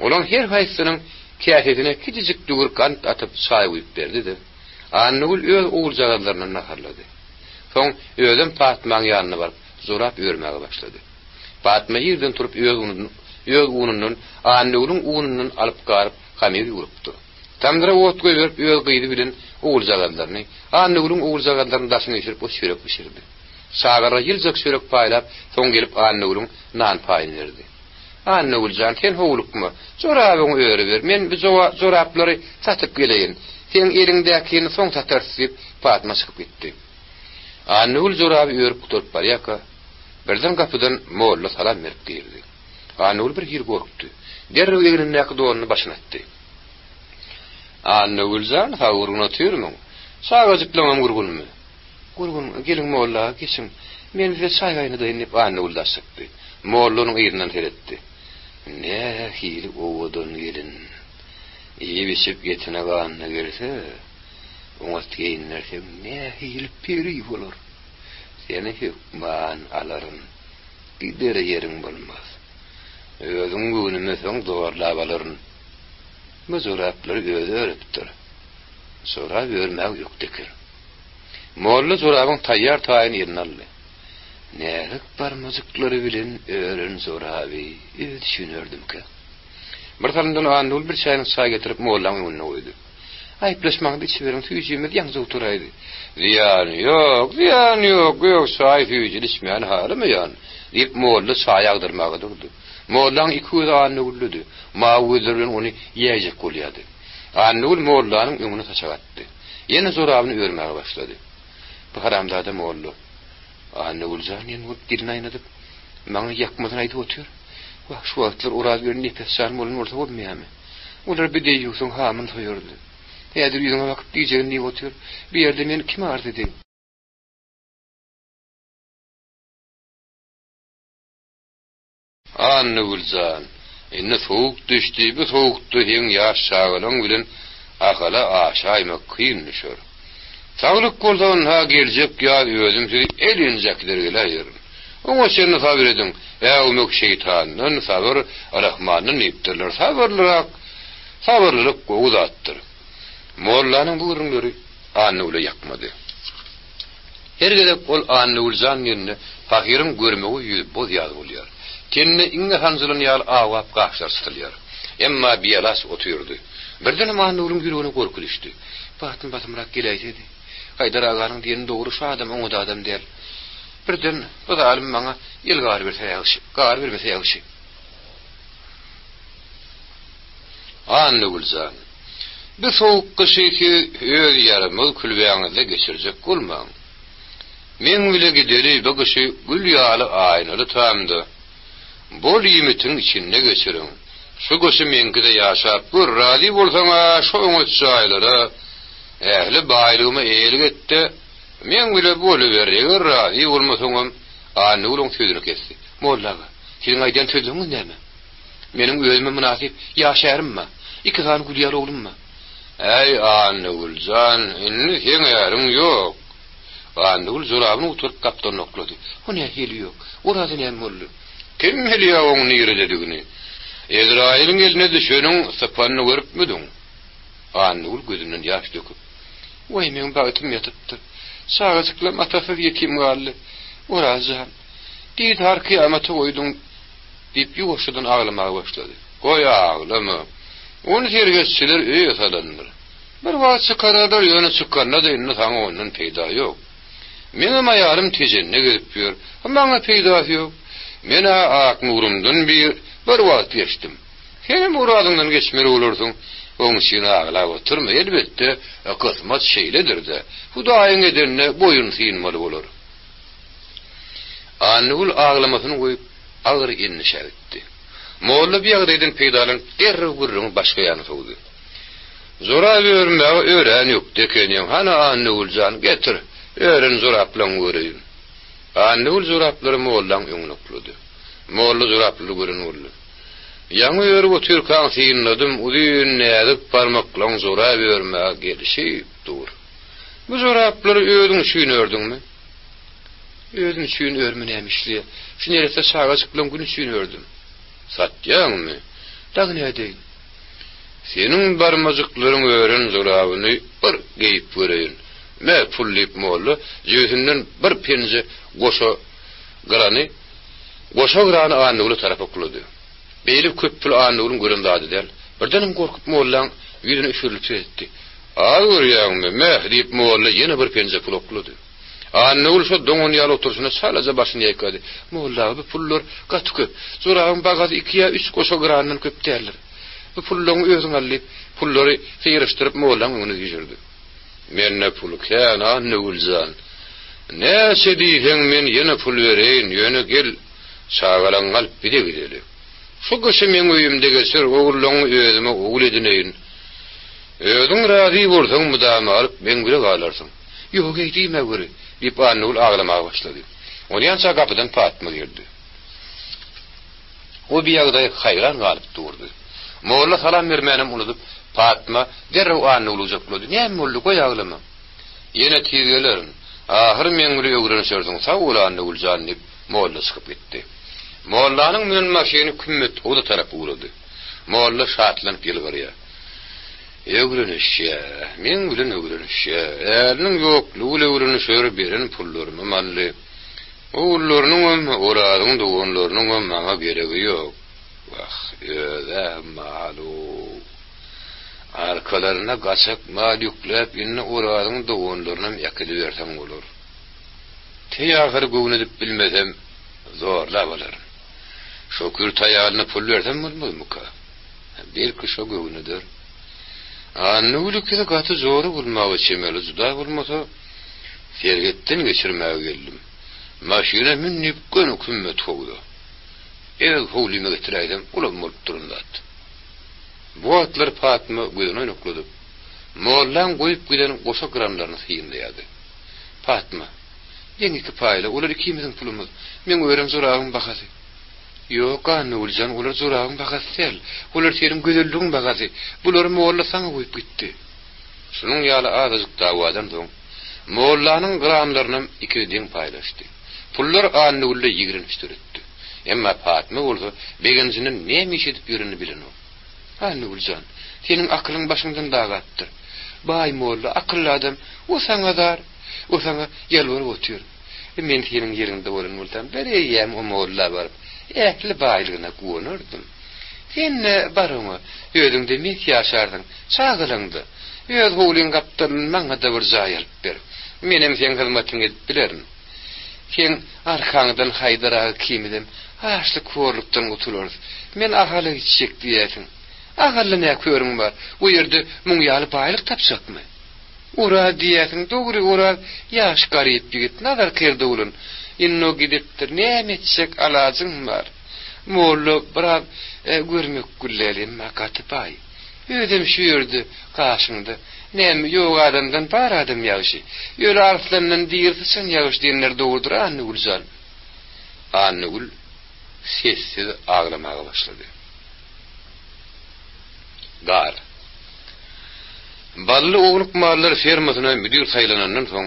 Olaň her haýsysynyň käsesine kiçijik düwür gant atyp çaý guýup berdi-de, Annagül öz oguljagazlaryndan naharlady. Soň özem Patmaň ýanyna baryp, jorap örmäge başlady. Patma irden turup öz öz unundan Annagülüň unundan alyp garyp hamyr ýugrupdyr. Tamdyra ot goýberip öz gyzy bilen oguljagazlaryny, Annagülüň oguljagazlaryny daşyna üýşürip o çörek bişirdi. Çagalara ýyljak çörek paýlap, soň gelip Annagülüň nan paýyny berdi. Annagül jan, sen howlukma. Jorabyňy örüber. Men bu joraplary satyp geleýin. Seň eliňdäkini soň satarys, diýip, Patma çykyp gitdi. Annagül joraby örüp gutaryp barýarka, birden gapydan molla salam berip girdi. Annagül bir hili gorkdy. Derrew egnindäki donuny başyna atdy. Annagül jan, sag-gurgun otyrmyň? Çagajyklaňam gurgunmy? Gurgun, geliň molla, geçiň. Men size çaý gaýnadaýyn, diýip, Annagül daş çykdy. Molla onuň yzyndan seretdi. Nähili owadan gelin. Iýip-içip etine-ganyna gelse, oňat geýindirseň nähili peri bolar. Seni hökman alaryn. Gidere ýeriň bolmaz. Özüň göwnemeseň zorlap alaryn. Bu joraplary özi örüpdir. Jorap örmäge ökde eken. Molla jorabyň taýýar taýyny eline aldy. Näzik barmajyklary bilen ören joraby özi üçin ördümkä? Bir salymdan Annagül bir çaýnik çaý getirip mollaň öňünde goýdy. Aýyplaşmaňda içiberiň, süýjimiz ýaňja gutaraýdy. Zyýany ýok, zyýany ýok, gök çaý süýjüli içmäni halamaýan, diýip, molla çaý agdarmaga durdy. Mollaň iki gözi Annagüldedi. Mawy gözleri bilen ony iýäýjek bolýardy. Annagül mollanyň öňüne saçak atdy. Ýene jorabyny örmäge başlady. Bu haramzada molla. Annagül jan diýen bolup dilini aýnadyp, maňa ýakmasyny aýdyp otyr. Wah, şu wagtlar Oraz bilen Nepes jan bolan bolsa bolmaýarmy? Olar bir deýýusyň hamyny soýardy. Häzir ýüzüňe bakyp diýjegini diýip otyr. Bu ýerde men kime arz edeýin? Annagül jan, indi sowuk düşdi, bu sowukda seň ýaş çagalaň bilen Ahala aşaýmak kyn düşer. Saglyk bolsa ynha geljek ýaz özüm sizi elinje äkider geläýerin. Oňa çenli sabyr ediň, äwmek şeýtandan, sabyr Rahmandan diýipdirler. Sabyrlyrak, sabyrlylyk gowy zatdyr. Mollanyň bu gürrüňleri Annagüle ýakmady. Her gezek ol Annagül jan diýende, pahyryň görmegeý ýüzi boz-ýaz bolýar. Tenine iňňe sanjylan ýaly awap gaşlary çytylýar. Emma bialaç otyrdy. Birdenem Annagülüň ýüregine gorky düşdi. Batym basymrak geläýsedi. Haýdar aganyň diýeni dogry, şu adam oňat adam däl. Birden bu zalym maňa el gar berse ýagşy, gar bermese ýagşy. Annagül jan, bu sowuk gyşy siz öz ýaramaz külbäňizde geçirjek bolmaň. Meň bile gideli bu gyşy gül ýaly aýnaly tamda, bol iýmitiň içinde geçiriň. Şu gyşy meňkide ýaşap gör, razy bolsaň-a şu oňat jaýlara, ähli baýlygyma eýelik et-de, meň bile boluber, eger razy bolmasaňam, Annagül oň sözüni kesdi. Molla aga, siziň aýdýan sözleriňiz näme? Meniň özüme mynasyp ýaş ärim bar. Iki sany gül ýaly oglum bar. Äý, Annagül jan, indi seň äriň ýok. Annagül jorabyny gutaryp gapdalyna oklady. O nähili ýok? Oraza näme boldy? Kim bilýär oň nirededigini? Ezraýylyň eline düşeniň sypanyny görüpmidiň? Annagül gözünden ýaş döküp. Waý, meň bagtym ýatypdyr. Çagajyklam atasyz ýetim galdy. Oraz jan, didar kyýamata goýduň. Diýip, ýuwaşjadan aglamaga başlady. Goý, aglama. Ony serhetçiler öýe salandyr. Bir wagt çykararlar, ýöne çykanda-da indi saňa ondan peýda ýok. Meňem aýalym Tejende gezip ýör. Maňa peýdasy ýok. Men-ä Aknurymdan bir, bir wagt geçdim. Senem Orazyňdan geçmeli bolarsyň. Oň üçin aglap oturma. Elbetde, kysmat şeýledir-dä. Hudaýyň edenine boýun synmaly bolar. Annagül aglamasyny goýup, agyr endişä gitdi. Molla bu ýagdaýdan peýdalanyp, derrew gürrüňi başga ýana sowdy. Jorap örmäge örän ökde ekeniň, hany Annagül jan, getir, ören joraplaňy göreýin. Annagül joraplary mollaň öňüne oklady. Molla joraplary gören boldy. Ýaňy örüp otyrkaň synladym, uzyn näzik barmaklaň jorap örmäge gelişip dur. Bu joraplary özüň üçin ördüňmi? Özüm üçin örme näme işleýä. Şu neresse çagajyklaň güni üçin ördüm. Satýaňmy? Dagy nädeýin? Seniň barmajyklaryň ören jorabyny bir geýip göreýin. Me, pul diýip molla jübüsinden bir penje goşa gyrany goşa gyrany Annagüle tarap oklady. Beýle köp pul Annagülüň gören zady däl. Birdenem gorkup mollaň ýüzüne üşerilip seretdi. Az görýäňmi, meh, diýip molla ýene bir penje pul oklady. Annagül şo doňan ýaly oturyşyna çalaja başyny ýaýkady. Molla aga, bu pullar gaty köp. Jorabyň bagasy iki ýa üç goşa grandan köp däldir. Bu pullaňy özüň al, diýip, pullary syryşdyryp mollaň öňüne süýşürdi. Mende pul kän, Annagül jan. Näçe diýseň men ýene pul bereýin, ýöne gel, çagalaňy alyp bile gideli. Şu gyşy meň öýümde geçir, ogullaňy özüme ogul edineýin. Özüň razy bolsaň mydama alyp meň bile galarsyň. Ýok-eý, diýmäweri, diýip, Annagül aglamaga başlady. Onýança gapydan Patma girdi. O bi ýagdaýa haýran galyp durdy. Molla salam bermänem unudyp, Patma derrew Annagüli gujaklady. Näme boldy, goý aglama. Ýene tiz gelerin. Ahyr meň bile öwrenişersiň, sag bol Annagül jan, diýip, molla çykyp gitdi. Mollanyň münen maşyny Kümmet-howza tarap ugrady. Molla şatlanyp ýylgyrýar. Öwrenişýä, meň bilen öwrenişýä. Äriniň ýoklugy bile öwrenişer, beren pullarymam aldy. Ogullarynyňam, Orazyň doganlarynyňam maňa geregi ýok. Wah, öz-ä mal-ow. Arkalaryna gaçak mal ýükläp, indi Orazyň doganlarynam äkidiberseň bolar. Teý ahyr göwnedip bilmesem, zorlap alaryn. Şo kürt aýalyna pul bersem bolmazmyka? Belki şo göwneder. Annagül ikisi gaty jora bolmaga çemeli, juda bolmasa, serhetden geçirmäge geldim. Maşyna mün diýip göni kümmet howza. Öz howlyma getiräýsem olam bolup duran zat. Bu wagtlar Patma gözüni oýnakladyp, mollaň goýup giden goşa granlaryny synlaýardy. Patma, deň iki paýla, olar ikimiziň pulumyz. Meň ören jorabyň bahasy. Ýok, Annagül jan, olar jorabyň bahasy däl. Olar seniň gözelligiň bahasy. Bulary molla saňa goýup gitdi. Şunuň ýaly azajyk dawadan soň, mollanyň granlarynam ikisi deň paýlaşdy. Pullar Annagülde ýigrenç döretdi. Emma Patma bolsa begenjinden näme iş edip ýörenini bilenok. Annagül jan, seniň akylyň başyňdan dagapdyr. Baý molla akylly adam, o saňa zar, o saňa ýalbaryp otyr. Men seniň ýeriňde bolan bolsam, bir eýýäm o molla baryp, ähli baýlygyna guwanardym. Sen-de bar oňa, özüň-de mes ýaşarsyň, çagalaň-da. Öz howlyň gapdalyndan maňa-da bir jaý alyp ber. Menem seň hyzmatyňy edip bilerin. Seň arkaňdan Haýdar aga ikimizem açlyk-horlukdan gutularys. Men Ahala gitjek diýýärsiň. Ahalda nä körüň bar? O ýerde muň ýaly baýlyk tapjakmy? Oraz diýýärsiň, dogry, Oraz ýaş garyp ýigit, Nazar kerde bolan. Indi o gidipdir, näme etjek alajyň bar? Molla biraz görmek güldäl, emma gaty baý. Özem şu ýerde, gaşyňda. Näme, ýok adamdan bar adam ýagşy. Öli arslandan diri syçan ýagşy diýenleri dogrudyr, Annagül jan. Annagül sessiz aglamaga başlady. Gar. Bally ownuk mallar fermasyna müdir saýlanandan soň,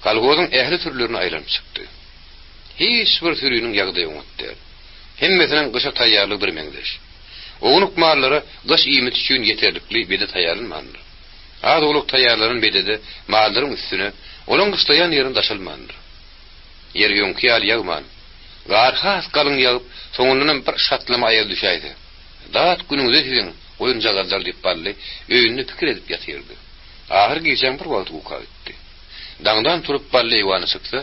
kolhozyň ähli sürülerini aýlanyp çykdy. Hiç bir süriniň ýagdaýy oňat däl. Hemmesiniň gyşa taýýarlygy birmeňzeş. Ownuk mallara gyş iýmiti üçin ýeterlikli bede taýýarlanmandyr. Az-owlak taýýarlanan bede-de mallaryň üstüne, olaň gyşlaýan ýerine daşalmandyr. Ýer öňki ýaly ýagman, gar has galyň ýagyp, soňundanam bir şatlama aýaz düşäýse, dat günüňize siziň, goýunjagazlar diýip Bally öýünde pikir edip ýatyrdy. Ahyr gijäň bir wagty uka gitdi. Daňdan turup Bally eýwana çyksa,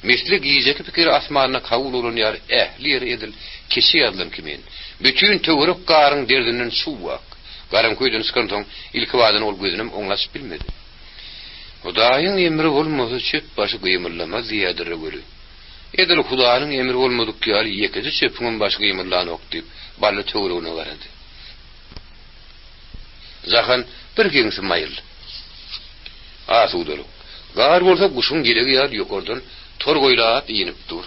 misli gijeki pikiri asmanda kabul bolan ýaly ähli ýeri edil keçe ýazylan kimin, bütin töwerek garyň derdinden çuw-ak. Garaňky öýden çykansoň, ilkibadan ol gözünem oňly açyp bilmedi. Hudaýyň emri bolmasa çöp başy gymyldamaz diýýädir-le weli. Edil Hudanyň emri bolmadyk ýaly ýekeje çöpüňem başy gymyldanok diýip, Bally töweregine garady. Jahan bir geňsi maýyl. Asudalyk. Gar bolsa guşuň ýelegi ýaly ýokardan torgaýlap inip dur.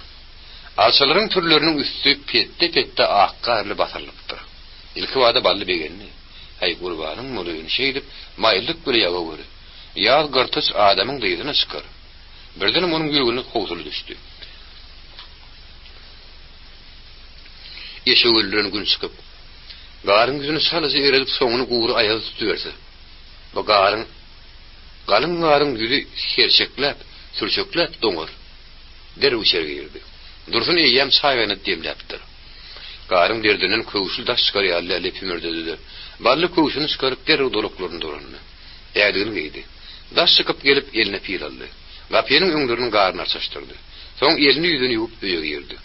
Arçalaryň pürleriniň üsti petde-petde ak garly basyrylypdyr. Ilkibada Bally begendi. Häý, gurbanyň bolaýyn, şeýdip, maýyllyk bile ýagaweri. Ýaz gyrtyç adamyň dyzyna çykar. Birdenem onuň ýüregine howsala düşdi. Eşek öldüren gün çykyp, garyň ýüzüni çalaja eredip soňuny gury aýaza tutuberse, bu garyň, galyň garyň ýüzi serçekläp, sürçekläp doňar. Derrew içeri girdi. Dursun eýýäm çaý gaýnadyp demläpdir. Garyň derdinden köwşli daş çykar ýaly däl diýip hümürdedi-de, Bally köwşüni çykaryp derrew dolaklaryny dolandy. Ädigini geýdi. Daş çykyp gelip eline pil aldy. Gapynyň öňleriniň garyny arçaşdyrdy. Soň elini-ýüzüni ýuwup öýe girdi.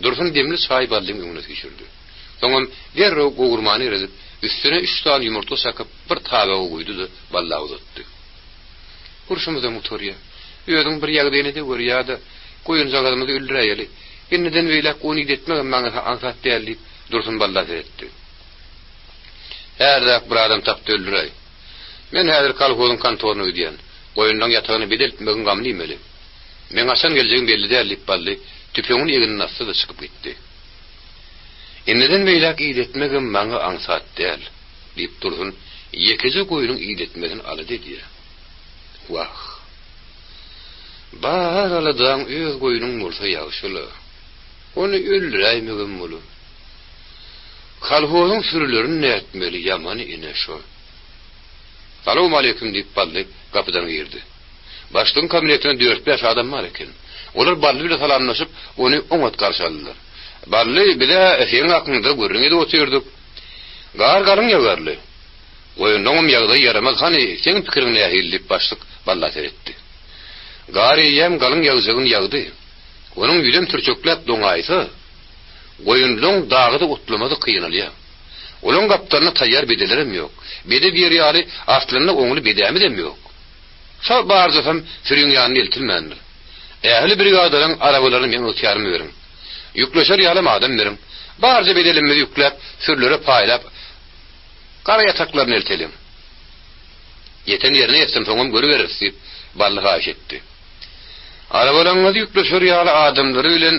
Dursun demli çaýy Ballyň öňüne süýşürdi. Soňam derrew gowurmany eredip, üstüne üç sany ýumurtga çakyp bir tabaga guýdy-da Balla uzatdy. Urşumyzam gutarýa. Özüň bir ýagdaýyny-da gör ýa-da goýunjagazymyzy öldüräýeli. Indiden beýläk ony idetmegem maňa aňsat däl diýip, Dursun Balla seretdi. Häzir-ä bir adam tap-da öldüräý. Men häzir kolhozyň kontoryna gidýän. Goýunlaň ýatagyny bedeltmegiň gamyny iýmeli. Meň haçan geljegim belli däl diýip Bally tüpeňini egninden asdy-da çykyp gitdi. Indiden beýläk idetmegem maňa aňsat däl, diýip Dursun ýekeje goýnuň idetmesini alada edýär. Wah. Bar aladaň öz goýnuň bolsa ýagşy-la. Ony öldüräýmegem bolar. Kolhozyň sürülerini nätmeli, ýamany ine şo. Salowmaleýkim, diýip, Bally gapydan girdi. Başlygyň kabinetinde dört-bäş adam bar eken. Olar Bally bile salamlaşyp, ony oňat garşy aldylar. Bally, biz-ä seň hakyňda gürrüň edip otyrdyk. Gar galyň ýagarly. Goýunlaňam ýagdaýy ýaramaz, hany, seň pikiriň nähili, diýip, başlyk Balla seretdi. Gar eýýäm galyň ýagjagyny ýagdy. Onuň ýüzem sürçekläp doňaýsa, goýunlaň dagy-da otlamady kynalýar. Olaň gapdalynda taýýar bedelerem ýok. Bede diýer ýaly aslynda oňly bedämizem ýok. Şo barjasam süriň ýanyna eltilmändir. Ähli brigadalaň arabalaryny meň ygtyýaryma beriň. Ýükleşer ýalam adam beriň. Barja bedelemmizi ýükläp, sürülere paýlap, gara ýataklaryna elteliň. Ýeten ýerine ýetsin, soňam görübereris, diýip, Bally haýyş etdi. Arabalaryňyzy ýükleşer ýaly adamlary bilen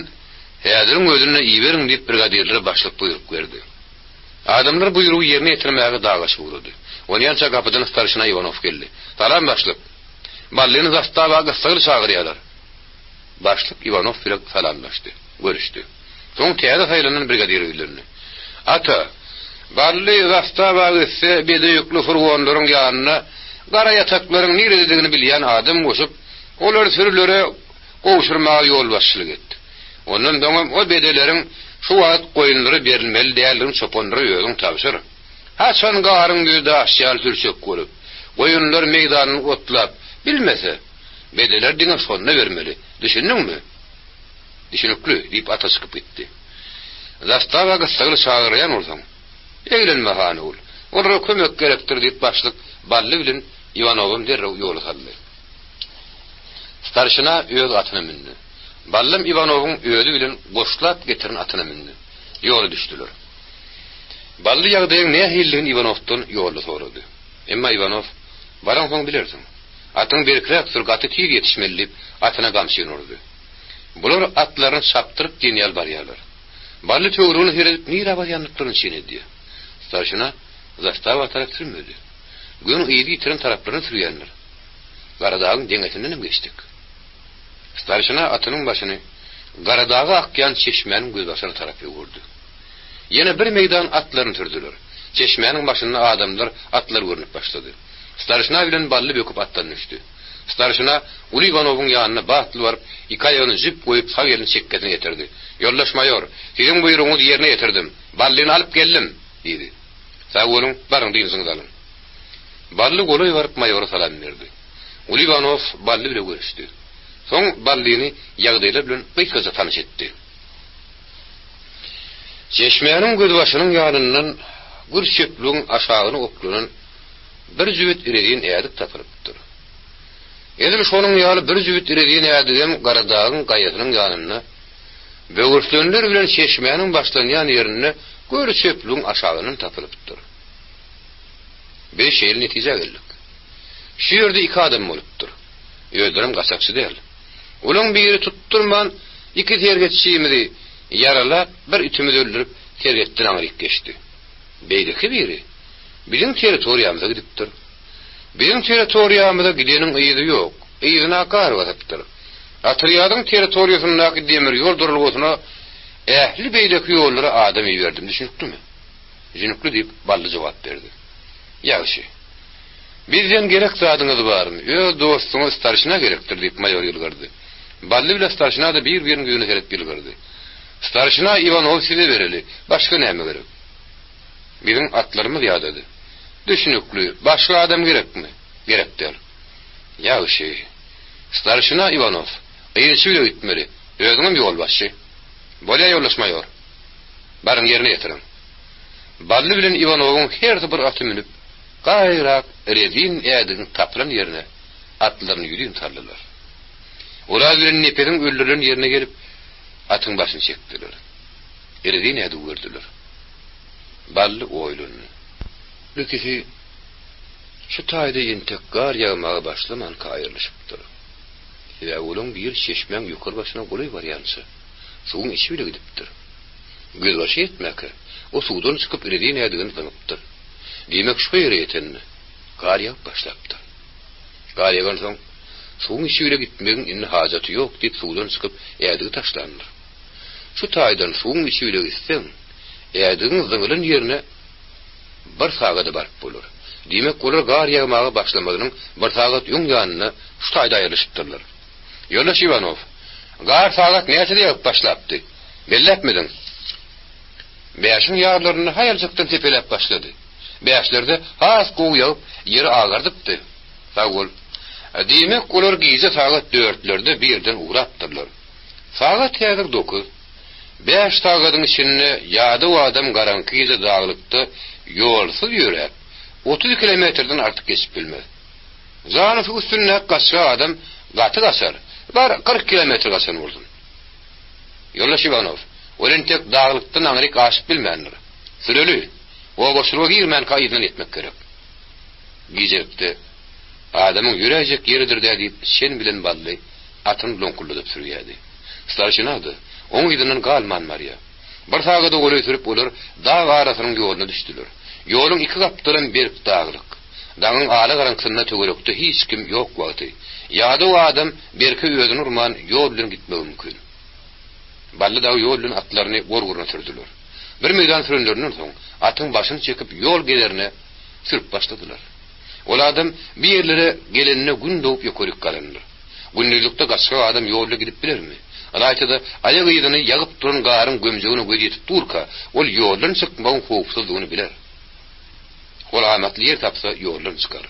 häziriň özünde iberiň, diýip, brigadirlere başlyk buýruk berdi. Adamlar buýrugy ýerine ýetirmäge dagaşyp ugrady. Onýança gapydan starşina Iwanow geldi. Salam, başlyk! Ballyny zastawa gyssagly çagyrýarlar. Başlyk Iwanow bilen salamlaşdy, görüşdi. Soň täze saýlanan brigadire ýüzlendi. Ata, Bally zastawa gitse, bede ýükli furgonlaryň ýanyna gara ýataklaryň nirededigini bilýän adam goşup, olary sürülere gowşurmaga ýolbaşçylyk et. Ondan soňam o bedeleriň şu wagt goýunlara berilmeli däldigini çopanlara özüň tabşyr. Haçan garyň ýüzi daş ýaly sürçek bolup, goýunlar meýdanyny otlap bilmese, bedeleri diňe şonda bermeli. Düşündiňmi? Düşünikli, diýip, ata çykyp gitdi. Zastawa gyssagly çagyrýan bolsaň, eglenme, Hanygul. Olara kömek gerekdir, diýip, başlyk Bally bilen Iwanowam derrew ýola saldy. Starşina öz atyna mündi. Ballam Iwanowyň özi bilen goşlap getiren atyna mündi. Ýola düşdüler. Bally ýagdaýyň nähilidigini Iwanowdan ýolda sorady. Emma Iwanow, Baraňsoň bilersiň. Atyňy berkräk sür, gaty tiz ýetişmeli diýip, atyna gamçyny urdy. Bular atlaryny çapdyryp diýen ýaly barýarlar. Bally töweregine seredip nirä barýandyklaryny çen edýär. Starşina zastawa tarap sürmedi. Göni yzy ýitiren taraplaryna sürýändir. Garadagyň deňesindenem geçdik. Starşina atynyň başyny Garadaga akýan çeşmäniň gözbaşyna tarap öwürdi. Ýene bir meýdan atlaryny sürdüler. Çeşmäniň başynda adamlar, atlar görnüp başlady. Starşina bilen Bally böküp atdan düşdi. Starşina Uly Iwanowyň ýanyna batly baryp, iki aýagyny jüp goýup sag elini çekgesine ýetirdi. Ýoldaş maýor, siziň buýrugyňyzy ýerine ýetirdim. Ballyny alyp geldim! diýdi. Sag boluň, baryň dynjyňyzy alyň. Bally golaý baryp maýora salam berdi. Uly Iwanow Bally bile görüşdi. Soň Ballyny ýagdaýlar bilen gysgaça tanyş etdi. Çeşmäniň gözbaşynyň ýanyndan gür çöplügiň aşagyna oklanan bir jübüt rezin ädik tapylypdyr. Edil şonuň ýaly bir jübüt rezin ädigem Garadagyň gaýasynyň ýanynda, böwürslenler bilen çeşmäniň başlanýan ýerinde gür çöplügiň aşagyndan tapylypdyr. Biz şeýle netijä geldik. Şu ýerde iki adam bolupdyr. Özlerem gaçakçy däl. Olaň biri tutdurman iki serhetçimizi ýaralap, bir itimizi öldürip, serhetden aňryk geçdi. Beýleki biri biziň territoriýamyza gidipdir. Biziň territoriýamyza gideniň yzy ýok, yzyna gar basypdyr. Otrýadyň territoriýasyndaky demir ýol duralgasyna ähli beýleki ýollara adam iberdim, düşüniklimi? Düşünikli, diýip, Bally jogap berdi. Ýagşy. Bizden gerek zadyňyz barmy? Öz dostuňyz starşina gerekdir, diýip, maýor ýylgyrdy. Bally bilen starşina-da bir-biriniň ýüzüne seredip ýylgyrdy. Starşina Iwanowy size bereli, başga näme gerek? Biziň atlarymyz ýadady. Düşünikli, başga adam gerekmi? Gerek däl. Ýagşy. Starşina Iwanow, yzçy bile gitmeli. Özüňem ýolbaşçy. Bolýa, ýoldaş maýor. Baryň, ýerine ýetiriň. Bally bilen Iwanowyň hersi bir ata münüp, gaýrak rezin ädigiň tapylan ýerine atlaryny ýüzin saldylar. Oraz bilen Nepesiň öldürilen ýerine gelip, atyň başyny çekdiler. Rezin ädigi gördüler. Bally oýlandy. Ikisi şu taýda entek gar ýagmaga başlamanka aýrylyşypdyr. Sebäbi olaň biri çeşmäň ýokary başyna golaý barýança, suwuň içi bile gidipdir. Gözbaşy ýetmäkä, o suwdan çykyp rezin ädigini zyňypdyr. Diýmek, şu ýere ýetende, gar ýagyp başlapdyr. Gar ýagansoň, suwuň içi bile gitmegiň indi hajaty ýok diýip suwdan çykyp ädigi taşlandyr. Şu taýdan suwuň içi bile gitseň, ädigiň zyňylan ýerine bir sagada baryp bolar. Diýmek, olar gar ýagmaga başlamazynyň bir sagat öň ýanynda şu taýda aýrylyşypdyrlar. Ýoldaş Iwanow, gar sagat näçede ýagyp başlapdy? Belläpmidiň? Bäşiň ýarlarynda haýaljakdan sepeläp başlady. Bäşlerde has gowy ýagyp, ýeri agardypdy. Sag bol. Diýmek, olar gije sagat dörtlerde birden ugrapdyrlar. Sagat häzir dokuz. Bäş sagadyň içinde ýadaw adam garaňky gije daglykda ýolsuz ýöräp, 30 kilometrden artyk geçip bilmez. Jany suw üstündäki gaçgak adam gaty gaçar, bar 40 kilometr gaçan bolsun. Ýoldaş Iwanow, ol entek daglykdan aňryk aşyp bilmändir. Süreli, obaçylyga girmänkä yzyndan ýetmek gerek. Gijelikde adamyň ýöräýjek ýeridir-dä diýip çen bilen Bally atyny loňkuldadyp sürýärdi. Starşina-da oň yzyndan galman barýar. Bir sagada golaý sürüp olar dag arasynyň ýoluna düşdüler. Ýoluň iki gapdalam berk daglyk. Daňyň ala garaňkysynda töwerekde hiç kim ýok wagty, ýadaw adam berke özüni urman ýol bilen gitmegi mümkin. Bally dagy ýol bilen atlaryny gorguryna sürdüler. Bir meýdan sürenlerinden soň, atyň başyny çekip ýol gezerine sürüp başladylar. Ol adam bir ýerlere gelende gün dogup ýokaryk galandyr. Gündizlikde gaçgak adam ýolda gidip bilermi? Ylaýta-da, aýak yzyny ýagyp duran garyň gömjegine gözi ýetip durka, ol ýoldan çykmagyň howpsuzdygyny biler. Ol amatly ýer tapsa, ýoldan çykar.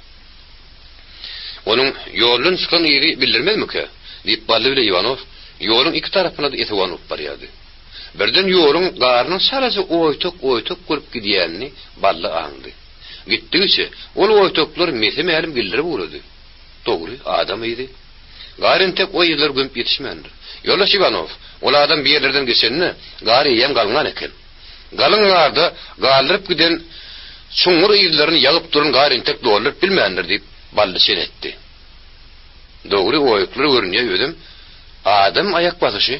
Onuň ýoldan çykan yzy bildirmezmikä? diýip, Bally bile Iwanow ýoluň iki tarapyna-da esewan bolup barýardy. Birden ýoluň garynyň çalaja oýtak-oýtak bolup gidýänini Bally aňdy. Gitdigiçe, ol oýtaklar mese-mälim bildirip ugrady. Dogry, adam yzy. Gar entek o yzlary gömüp ýetişmändir. Ýoldaş Iwanow, ol adam bir ýerlerden geçende, gar eýýäm galňan eken. Galyň garda galdyryp giden çuňňur yzlaryny ýagyp duran gar entek dolduryp bilmändir diýip, Bally çen etdi. Dogry, oýuklar görünýär, özem adam aýak basyşy.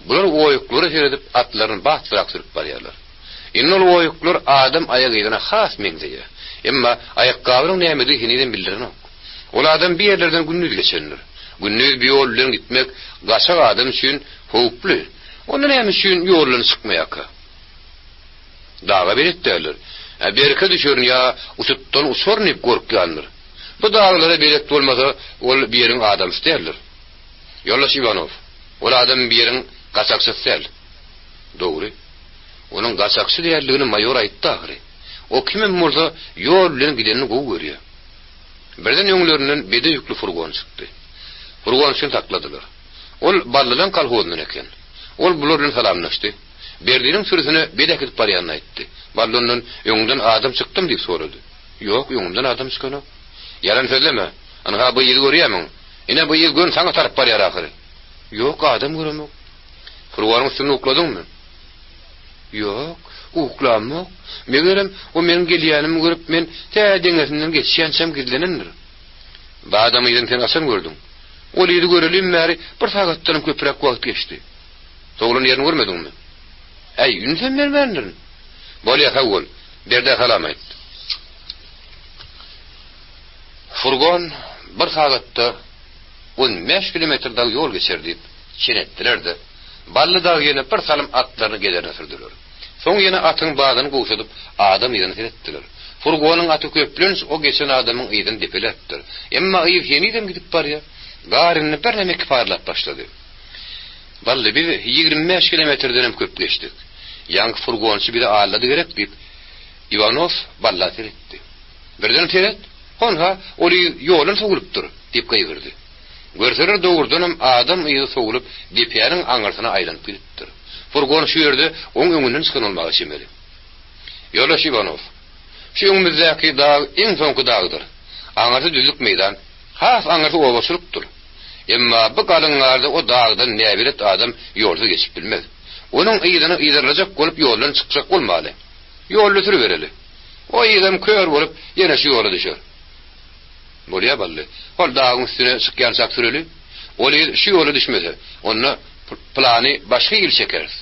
Bular oýuklara seredip, atlaryny batlyrak sürüp barýarlar. Indi ol oýuklar adam aýak yzyna has meňzeýär. Emma aýakgabynyň nämedigi henizem bildirenok. Ol adam bir ýerlerden gündiz geçendir. Gündiz bu ýol bilen gitmek gaçak adam üçin howply. Onda näme üçin ýoldan çykmaýarka? Daga belet däldir. Berke düşerin ýa uçutdan uçaryn diýip gorkýandyr. Bu daglara belet bolmasa, ol bir ýeriň adamsy däldir. Ýoldaş Iwanow, ol adam bir ýeriň gaçakçysy däl. Dogry. Onuň gaçakçy däldigini maýor aýtdy ahyry. O kimem bolsa ýol bilen gidenini gowy görýär. Birden öňlerinden bede ýükli furgon çykdy. Furgonçyny sakladylar. Ol Ballylaň kolhozyndan eken. Ol bular bilen salamlaşdy. Berdiniň sürüsine bede äkidip barýanyny aýtdy. Bally ondan, Öňüňden adam çykdymy diýip sorady. Ýok, öňümden adam çykanok. Ýalan sözleme. Ynha bu yzy görýärmiň? Ine bu yz göni saňa tarap barýar ahyry. Ýok, adam göremok. Furgonyň üstünde ukladyňmy? Ýok, uklamok. Megerem, o meniň gelýänimi görüp, men tä deňesinden geçýänçäm gizlenendir. Bu adam yzyny sen haçan gördüň? Ol yzy görelim bäri bir sagatdanam köpräk wagt geçdi. Doglan ýerini görmediňmi? Äý, ünsem bermändirin. Bolýa, sag bol. Berdä salam aýt. Furgon bir sagatda 15 kilometr dagy ýol geçer diýip, çen etdiler-de, Bally dagy ýene bir salym atlaryny gezerine sürdüler. Soň ýene atyň badyny gowşadyp, adam yzyna seretdiler. Furgonyň aty köplenç o geçen adamyň yzyny depeläpdir. Emma yz henizem gidip barýar. Gar indi birneme kiparlap başlady. Bally, biz 25 kilometrdenem köp geçdik. Ýaňky furgonçy bizi aldady gerek, diýip, Iwanow Balla seretdi. Birdenem seret, honha, ol yz ýoldan sowulypdyr, diýip gygyrdy. Görseler dogrudanam adam yzy sowulyp depäniň aňyrsyna aýlanyp gidipdir. Furgon şu ýerde oň öňünden çykan bolmaga çemeli. Ýoldaş Iwanow, şu öňümizdäki dag iň soňky dagdyr. Aňyrsy düzlük meýdan, has aňyrsy obaçylykdyr. Emma bu galyň garda o dagdan näbelet adam ýolsuz geçip bilmez. Onuň yzyny yzarlajak bolup ýoldan çykjak bolmaly. Ýolda sürübereli. O yzam kör bolup ýene şu ýola düşer. Bolýa bally. Hol dagyň üstüne çykýançak süreli. Ol yz şu ýola düşmese, onda plany başga hili çekeris.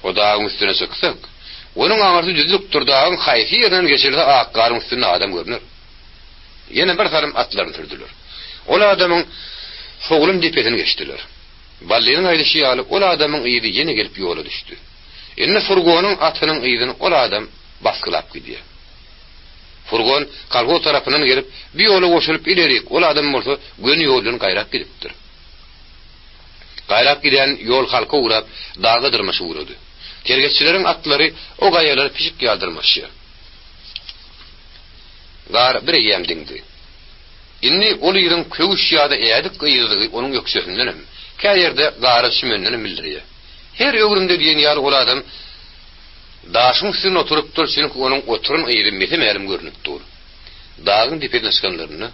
O dagyň üstüne çyksak, onuň aňyrsy düzlükdir, dagyň haýsy ýerinden geçilse ak garyň üstünde adam görner. Ýene bir salym atlaryny sürdüler. Ol adamyň soglan depesini geçdiler. Ballynyň aýdyşy ýaly, ol adamyň yzy ýene gelip ýola düşdi. Indi furgonyň atynyň yzyny ol adam basgylap gidýär. Furgon kolhoz tarapyndan gelip, bir ýola goşulyp ilerik, ol adam bolsa göni ýol bilen gaýrap gidipdir. Gaýrap gidýän ýol halka ugrap, daga dyrmaşyp ugrady. Sergetçileriň atlary o gaýalara pişik ýaly dyrmaşýar. Gar bireýýäm diňdi. Indi ol yzyň köwüş ýa-da ädik yzydygy onuň ökjesindenem, kä ýerde gara çümendenem bildirýär. Her öwrümde diýen ýaly ol adam daşyň üstünde oturypdyr, çünki onuň oturan yzy mese-mälim görnüp dur. Dagyň depesine çykanlarynda,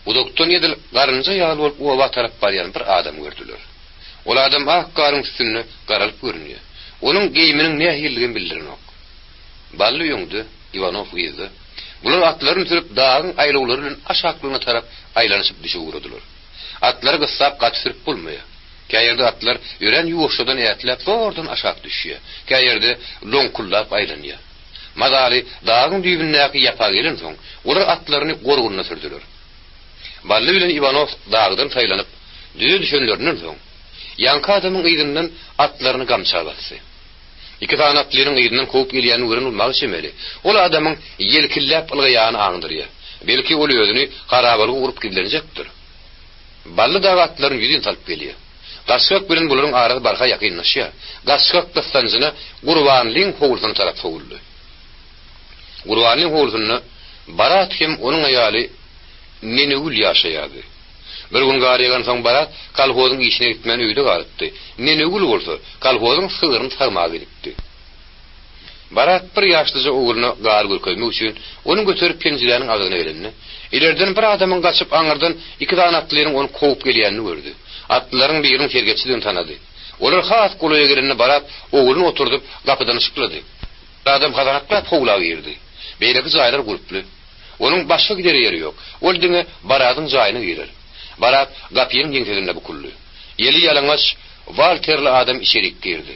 uzakdan edil garynja ýaly bolup oba tarap barýan bir adam gördüler. Ol adam ak garyň üstünde garalyp görünýär. Onuň geýiminiň nähilidigem bildirenok. Bally öňde, Iwanow yzda. Bular atlaryny sürüp dagyň aýlawlary bilen aşaklygyna tarap aýlanyşyp düşüp ugradylar. Atlary gyssap gaty sürüp bolmaýar. Kä ýerde atlar örän ýuwaşjadan ätläp zordan aşak düşýär. Kä ýerde loňkuldap aýlanýar. Mazaly dagyň düýbündäki ýapa gelensoň, olar atlaryny gorgunyna sürdüler. Bally bilen Iwanow dagdan saýlanyp, düze düşenlerinden soň, ýaňky adamyň yzyndan atlaryny gamça basdy. Iki sany atlynyň yzyndan kowup gelýänini gören bolmaga çemeli. Ol adamyň ýelkilläp ylgaýany aňdyrýar. Belki, ol özüni harabalyga urup gizlenjekdir. Bally dagy atlaryny ýüzin salyp gelýär. Gaçgak bilen bularyň arasy barha ýakynlaşýar. Gaçgak gyssanjyna Gurbanlyň howlusyna tarap sowuldy. Gurbanlyň howlusynda Barat hem onuň aýaly Nenegül ýaşaýardy. Bir gün gar ýagansoň Barat kolhozyň işine gitmän öýde galypdy. Nenegül bolsa kolhozyň sygryny sagmaga gidipdi. Barat bir ýaşlyja ogluna gary görkezmek üçin ony göterip penjiräniň agzyna gelende, ilerden bir adamyň gaçyp aňyrdan iki sany atlynyň ony kowup gelýänini gördi. Atlylaryň biriniň sergetçidigini tanady. Olar has golaýa gelende Barat ogluny oturdyp gapydan yşyklady. Bir adam hasanaklap howla girdi. Beýleki jaýlar gulply. Onuň başga gider ýeri ýok. Ol diňe Baradyň jaýyna girer. Barat gapynyň ýeňsesinde bukuldy. Eli ýalaňaç, walterli adam içerik girdi.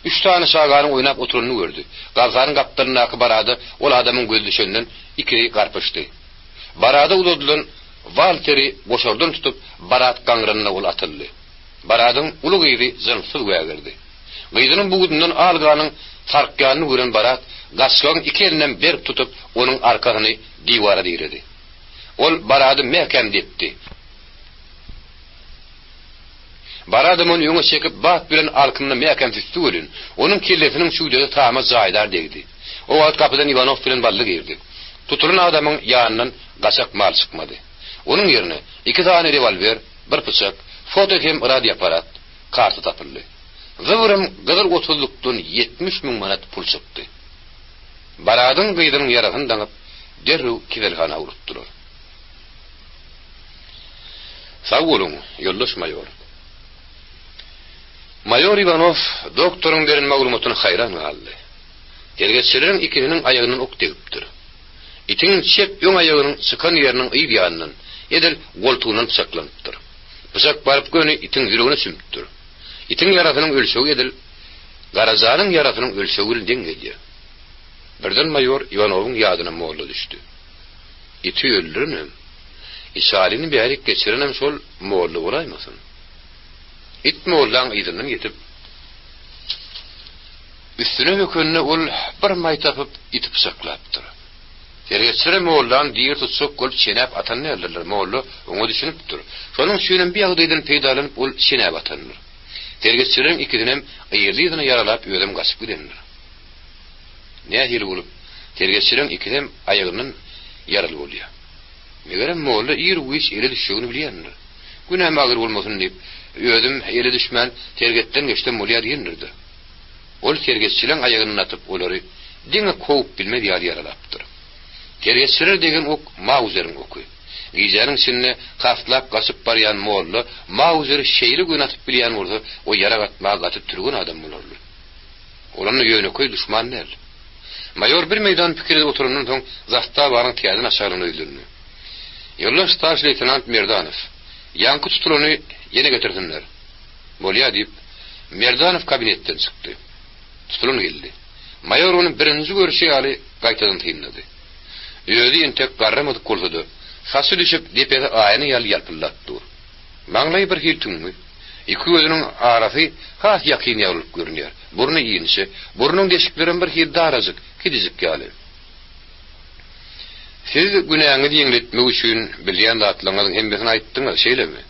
Üç sany çaganyň oýnap oturanyny gördi. Gabsanyň gapdalyndaky barada ol adamyň gözi düşenden ikili garpyşdy. Barada uzadylan Walteri goşardan tutup, Barat gaňranyna ol atyldy. Baradyň uly gyzy jynssyz wägirdi. Gyzynyň bugudyndan al ganyň sarkýanyny gören Barat gaçgagyň iki elinem berk tutup, onuň arkasyny diwara diredi. Ol Barady mäkäm depdi. Baradam ony öňe çekip, bat bilen alkymyna mäkäm süsdi welin, onuň kellesiniň çüwdesi tama jaýdar degdi. O wagt gapydan Iwanow bilen Bally girdi. Tutulan adamyň ýanyndan gaçak mal çykmady. Onuň ýerine iki sany rewolwer, bir pyçak, foto hem radioapparat, karta tapyldy. Zybyram gyzyl otuzlykdan 70 müň manat pul çykdy. Baradyň gyzynyň ýarasyny daňyp, derrew keselhana ugratdylar. Sag boluň, ýoldaş maýor. Maýor Iwanow doktoryň beren maglumatyna haýran galdy. Sergetçileriň ikisiniň aýagyndan ok degipdir. Itiň çep öň aýagynyň çykan ýeriniň yz ýanyndan, edil goltugyndan pyçaklanypdyr. Pyçak baryp göni itiň ýüregine çümüpdir. Itiň ýarasynyň ölçegi edil Garajanyň ýarasynyň ölçegi bilen deň gelýär. Birden maýor Iwanowyň ýadyna molla düşdi. Iti öldürenem, içalyny bärik geçirenem şol molla bolaýmasyn? It mollaň yzyndan ýetip, üstüne bökende ol bir maý tapyp, iti pyçaklapdyr. Sergetçiler mollany diri tutjak bolup çenäp atan däldirler, molla oňa düşünipdir. Şonuň üçinem bu ýagdaýdan peýdalanyp ol çenäp atandyr. Sergetçileriň ikisinem yzly-yzyna ýaralap özem gaçyp gidendir. Nähili bolup, sergetçileriň ikisem aýagyndan ýaraly bolýar. Megerem, molla ir-u-giç ele düşjegini bilýändir. Günäm agyr bolmasyn diýip, özüm ele düşmän sergetden geçsem bolýar diýendir-de. Ol sergetçileň aýagyndan atyp, olary diňe kowup bilmez ýaly ýaralapdyr. Sergetçilere degen ok mauzeriň oky. Gijäniň içinde kaslap gaçyp barýan molla mauzeri şeýle göni atyp bilýän bolsa, o ýarag atmaga gaty türgen adam bolarly. Ol-a ýönekeý duşman däl. Maýor bir meýdan pikir edip oturandan soň zastawanyň täze naçalygyna ýüzlendi. Ýoldaş starşiý leýtenant Merdanow, ýaňky tutulany ýene getirsinler. Bolýa, diýip, Merdanow kabinetden çykdy. Tutulan geldi. Maýor ony birinji görşi ýaly gaýtadan synlady. Özi entek garramadyk bolsa-da, saçy düşüp, depesi aýna ýaly ýalpyldap dur. Maňlaýy bir hili tüňňi. Iki gözüniň arasy has ýakyn ýaly bolup görünýär. Burny inçe, burnuň deşiklerem bir hili darajyk, kiçijik ýaly. Siz günäňizi ýeňletmek üçin bilýän zatlaryňyzyň hemmesini aýtdyňyz, şeýlemi?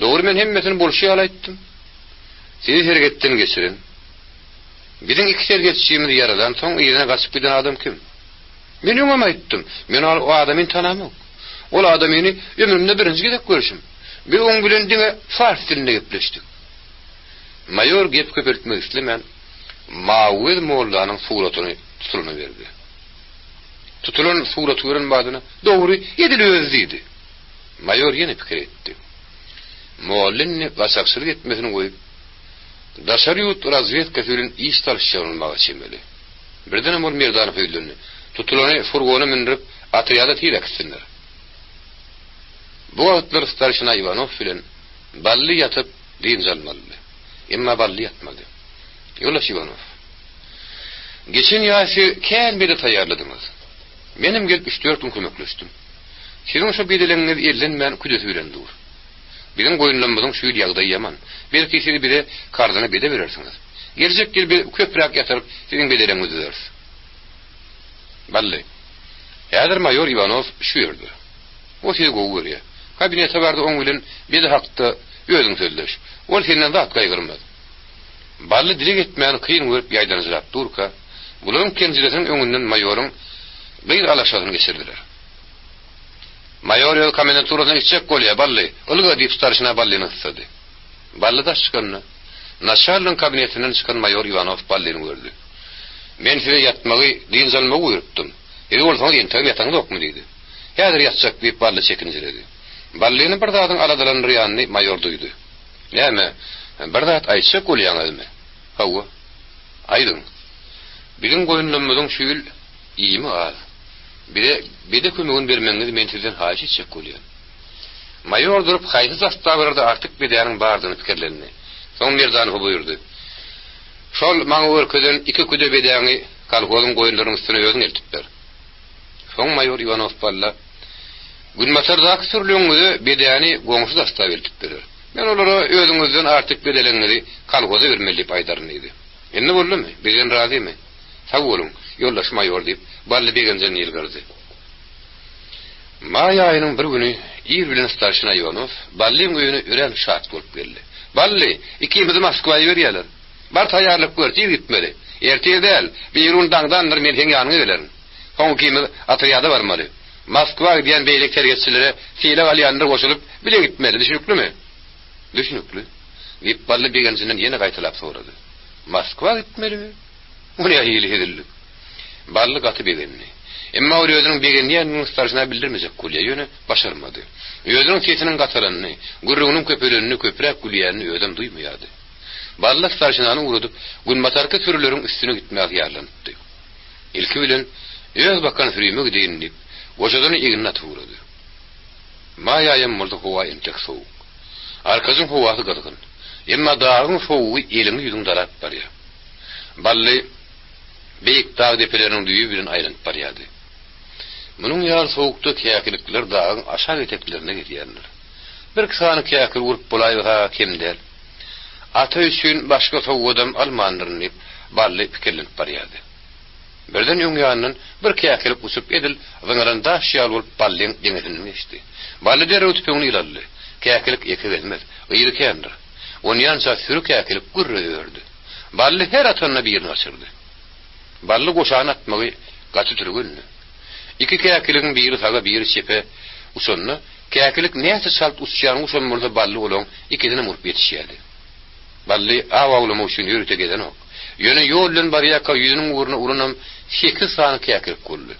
Dogry, men hemmesini bolşy ýaly aýtdym. Sizi serhetden geçiren, biziň iki serhetçimizi ýaradan soň yzyna gaçyp giden adam kim? Men öňem aýtdym, men ol adamyny tanamok. Ol adamyny ömrümde birinji gezek görşüm. Biz oň bilen diňe fars dilinde gepleşdik. Maýor gep köpeltmek islemän, Mawgöz mollanyň suratyny tutulana berdi. Tutulan suraty gören badyna, Dogry, edil özi diýdi. Maýor ýene pikir etdi. Molla indi gaçakçylyk etmesini goýup, daşary ýurt razwedkasy bilen iş salyşjak bolmaga çemeli. Birdenem ol Merdanowa ýüzlendi, Tutulany furgona mündürip, otrýada tiz äkitsinler. Bu wagtlar starşina Iwanow bilen Bally ýatyp, dynç almalydy. Emma Bally ýatmady. Ýoldaş Iwanow, geçen ýaz siz kän bede taýýarladyňyz. Menem gelip üç-dört gün kömekleşdim. Siziň şo bedeleňiňiz ellenmän küdesi bilen dur. Biziň goýunlarymyzyň şu ýyl ýagdaýy ýaman. Belki siz bize karzyna bede berersiňiz. Geljek ýyl biz köpräk ýatyryp, siziň bedeleňizi düzeris. Bally. Häzir maýor Iwanow şu ýerde. O sizi gowy görýär. Kabinete bar-da oň bilen bede hakda özüň sözleş. Ol senden zat gaýgyrmaz. Bally dileg etmäni kyn görüp ýaýdanjyrap durka, bularyň penjiresiniň öňünden maýoryň gyz alaşasyny geçirdiler. Maýor öz komendanturasyna gitjek bolýar, Bally, ylga! diýip starşina Ballyny gyssady. Bally daş çykanda, naçalnigiň kabinetinden çykan maýor Iwanow Ballyny gördi. Men size ýatmagy, dynç almagy buýrupdym. Siz bolsaňyz entegem ýataňzokmy? diýdi. Häzir ýatjak, diýip, Bally çekinjiredi. Ballyny bir zadyň aladalandyrýanyny maýor duýdy. Näme, bir zat aýtjak bolýaňyzmy? Hawa. Aýdyň. Biziň goýunlarymyzyň şu ýyl iými az. Bize bede kömegini bermegiňizi men sizden haýyş etjek bolýan. Maýor durup haýsy zastawalarda artyk bedäniň bardygyny pikirlendi. Soň Merdanowa buýurdy. Şol maňa görkezen iki küde bedäňi kolhozyň goýunlarynyň üstüne özüň eltip ber. Soň maýor Iwanow Balla, Günbatardaky sürüleňňize bedäni goňşy zastawa eltip berer. Men olara özüňizden artyk bedeleňňizi kolhoza bermeli diýip aýdaryn diýdi. Indi boldumy? Bizden razymy? Sag boluň, ýoldaş maýor, diýip, Bally begenjen ýylgyrdy. Maý aýynyň bir güni ir bilen starşina Iwanow Ballyň öýüne örän şat bolup geldi. Bally, ikimizi Moskwa iberýärler. Bar taýýarlyk gör, tiz gitmeli. Ertir däl, birigün daňdandyr men seň ýanyňa gelerin. Soň ikimiz otrýada barmaly. Moskwa gidýän beýleki serhetçilere sylag alýanlar goşulyp, bile gitmeli, düşnüklimi? Düşnükli, diýip, Bally begenjinden ýene gaýtalap sorady. Moskwa gitmelimi? Bu nähili hezillik? Bally gaty begendi. Emma ol özüniň begenýändigini starşina bildirmejek bolýar, ýöne başarmady. Özüniň sesiniň gatalanyny, gürrüňiniň köpelenini, köpräk gülýänini özem duýmaýardy. Bally starşinany ugradyp, günbatarky sürüleriň üstüne gitmäge hyýallanypdy. Ilki bilen, öz bakan sürime gideýin diýip, goşadyny egnine atyp ugrady. Maý aýam bolsa howa entek sowuk. Arkajyň howasy gyzgyn. Emma dagyň sowugy eliňi-ýüzüňi darap barýar. Bally beýik dag depeleriniň düýbi bilen aýlanyp barýardy. Munuň ýaly sowukda käkilikler dagyň aşak eteklerine gelýärler. Birki sany käkilik urup bolaýsa-ha kem däl. Ata üçin başga sowgadam almandyryn diýip, Bally pikirlenip barýardy. Birden öň ýanyndan bir käkilik uçup edil zyňylan daş ýaly bolup Ballyň deňesinden geçdi. Bally derrew tüpeňini ile aldy. Käkilik eke gezmez, yzy kändir. Onýança süri käkilik gürre ördi. Bally her atanda birini gaçyrdy. Bally goşany atmagy gaty türgendi. Iki käkiligiň biri saga biri çepe uçanda, käkilik näçe çalt uçýan guşam bolsa Bally olaň ikisinem urup ýetişýärdi. Bally aw awlamak üçin ýörite gezenok. Ýöne ýol bilen barýarka ýüzüniň ugruna uranam sekiz sany käkilik boldy.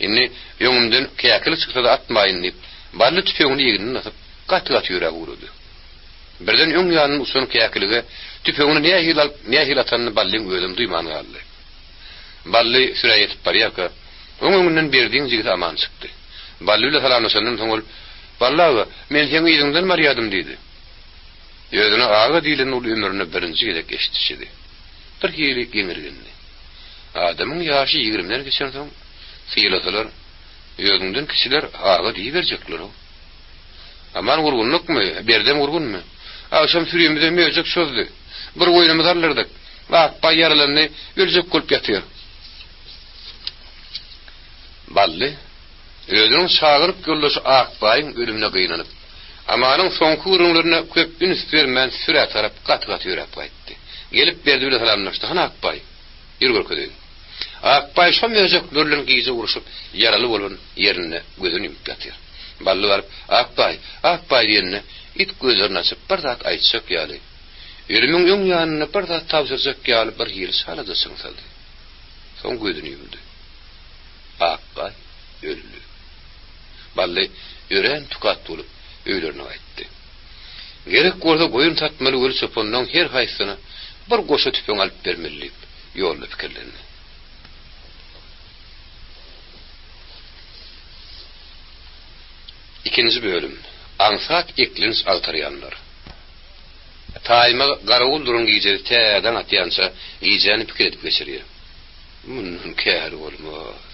Indi öňümden käkilik çyksa-da atmaýyn diýip, Bally tüfeňini egninden asyp, gaty-gaty ýöräp ugrady. Birden öň ýanyndan uçan käkilige tüfeňini nähili alyp, nähili atanyny Ballyň özem duýman galdy. Bally sürä ýetip barýarka, oň öňünden Berdiň jigisi Aman çykdy. Bally bilen salamlaşandan soň ol, Bally aga, men seň yzyňdan barýadym diýdi. Özüne aga diýlenini ol ömründe birinji gezek eşidişidi. Bir hili geňirgendi. Adamyň ýaşy ýigrimiden geçensoň, sylasalar, özüňden kiçiler aga diýiberjekler-ow. Aman gurgunlykmy, Berdem gurgunmy? Agşam sürimize möjek çozdy. Bir goýnumyzy aldyrdyk. Akbaý ýaralandy, öljek bolup ýatyr. Bally özüniň çagyryk ýoldaşy Akbaýyň ölümine gynanyp, Amanyň soňky gürrüňlerine köp üns bermän sürä tarap gaty-gaty ýöräp gaýtdy. Gelip Berdi bile salamlaşdy, Hany Akbaý? Ýör görkezeýin. Akbaý şo möjekler bilen gije urşup, ýaraly bolan ýerinde gözüni ýumup ýatyr. Bally baryp, Akbaý, Akbaý diýende, it gözlerini açyp bir zat aýtjak ýaly, ölümiň öň ýanynda bir zat tabşyrjak ýaly bir hili çalaja çyňsady. Soň gözüni ýumdy. Akbaý öldi. Bally örän tukat bolup öýlerine gaýtdy. Gerek bolsa goýun satmaly weli çopanlaň her haýsysyna bir goşa tüpeň alyp bermeli diýip, ýolda pikirlendi. Ikinji bölüm. Aňsat eklenç agtarýanlar. Taýmaz garawul duran gijesi tä daň atýança gijäni pikir edip geçirýär. Mundan kär bolmaz.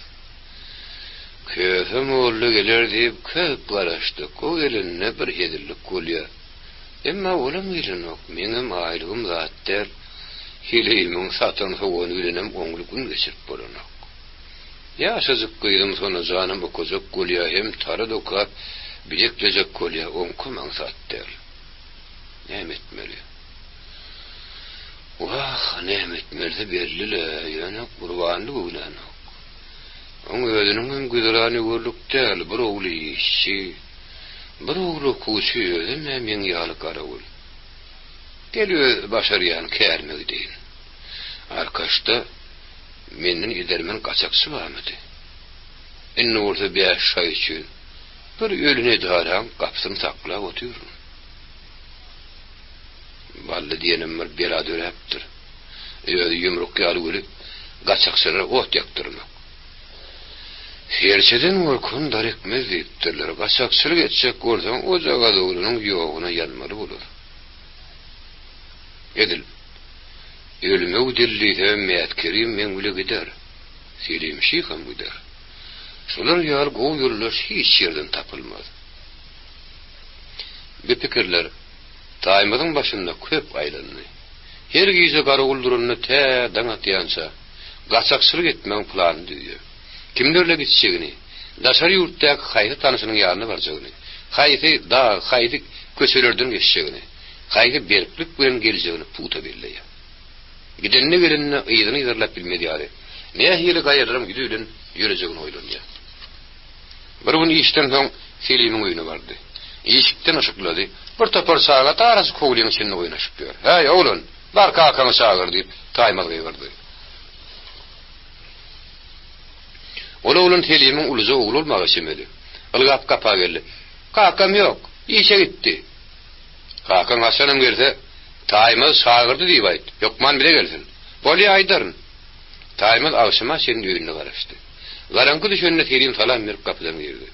Köse molla geler diýip köp garaşdyk, o gelende bir hezillik bolýar. Emma olam gelenok, meňem aýlygym zat däl, heleýimiň satan sogany bilenem oňly gün geçirip bolanok. Ýaşajyk gyzym Sonajanam okajak bolýar hem tara dokap bileklejek bolýar, oňkam aňsat däl. Näme etmeli? Wah, näme etmelisi belli-le, ýöne Gurbanly göwnänok. Oň özüniňem güzerany öwerlik däl, bir ogly işçi, bir ogly okuwçy, özem-ä meň ýaly garawul. Gel öz başarýan kärime gideýin. Arkaçda menden edermen gaçakçy barmydy? Indi bolsa bäş şaý üçin bir ölen edaraň gapysyny saklap otyryn. Bally diýenem bir bela döräpdir. Özi ýumruk ýaly weli gaçakçylara ot ýakdyrmak. Serçeden gorkan dar ekmez diýipdirler. Gaçakçylyk etjek bolsaň, ojagaz oglanyň ýoguna ýanmaly bolar. Edil, ölüme gideli diýsem, Mätkerim meň bile gider. Selim şyham gider. Şular ýaly gowy ýoldaş hiç ýerden tapylmaz. Bu pikirler Taýmazyň başynda köp aýlandy. Her gije garawul duranda tä daň atýança gaçakçylyk etmegiň planyny düzýär. Kimlerle gitjegini, daşary ýurtdaky haýsy tanyşynyň ýanyna barjagyny, haýsy dag, haýsy köçelerden geçjegini, haýsy berklik bilen geljegini pugta belleýär. Gidende-gelende yzyny yzarlap bilmez ýaly, nähili gaýalaryň ýüzi bilen ýörejegini oýlanýar. Bir gün işden soň Selimiň öýüne bardy. Işikden yşyklady. Bir topar çaga darajyk howlyň içinde oýnaşyp ýör. Häý, oglan, bar kakaňy çagyr, diýip, Taýmaz gygyrdy. Ol oglan Selimiň uluja ogly bolmaga çemeli. Ylgap gapa geldi. Kakam ýok, işe gitdi. Kakaň haçanam gelse, Taýmaz çagyrdy diýip aýt, hökman bize gelsin. Bolýa, aýdaryn. Taýmaz agşama çenli öýünde garaşdy. Garaňky düşende Selim salam berip gapydan girdi.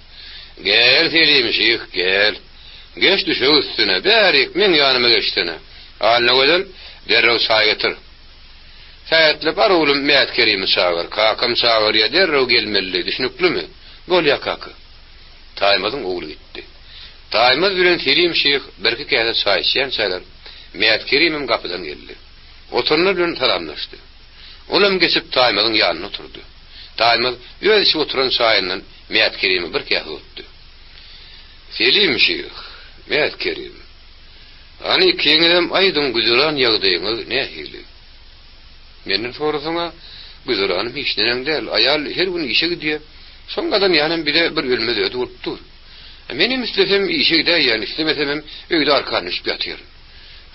Gel, Selim şyh, gel. Geç düşek üstüne, bärik, meň ýanyma geçsene. Annagözel, derrew çaý getir. Sähetli, bar oglum, Mätkerimi çagyr. Kakam çagyrýa, derrew gelmeli, düşnüklimi? Bolýa, kaka. Taýmazyň ogly gitdi. Taýmaz bilen Selim şyh birki käse çaý içýänçäler, Mätkerimem gapydan geldi. Oturanlar bilen salamlaşdy. Olam geçip Taýmazyň ýanynda oturdy. Taýmaz öz içip oturan çaýyndan Mätkerime bir käse uzatdy. Selim şyh, Mätkerim, hany ikiňizem aýdyň güzeran ýagdaýyňyz nähili? Menden sorasaň-a, güzeranym hiç neneň däl, aýal her gün işe gidýär, şoň gazanýanam bize bir ölmez ödi bolup dur. Menem islesem işe gidäýýän, islemesemem öýde arkan düşüp ýatyryn.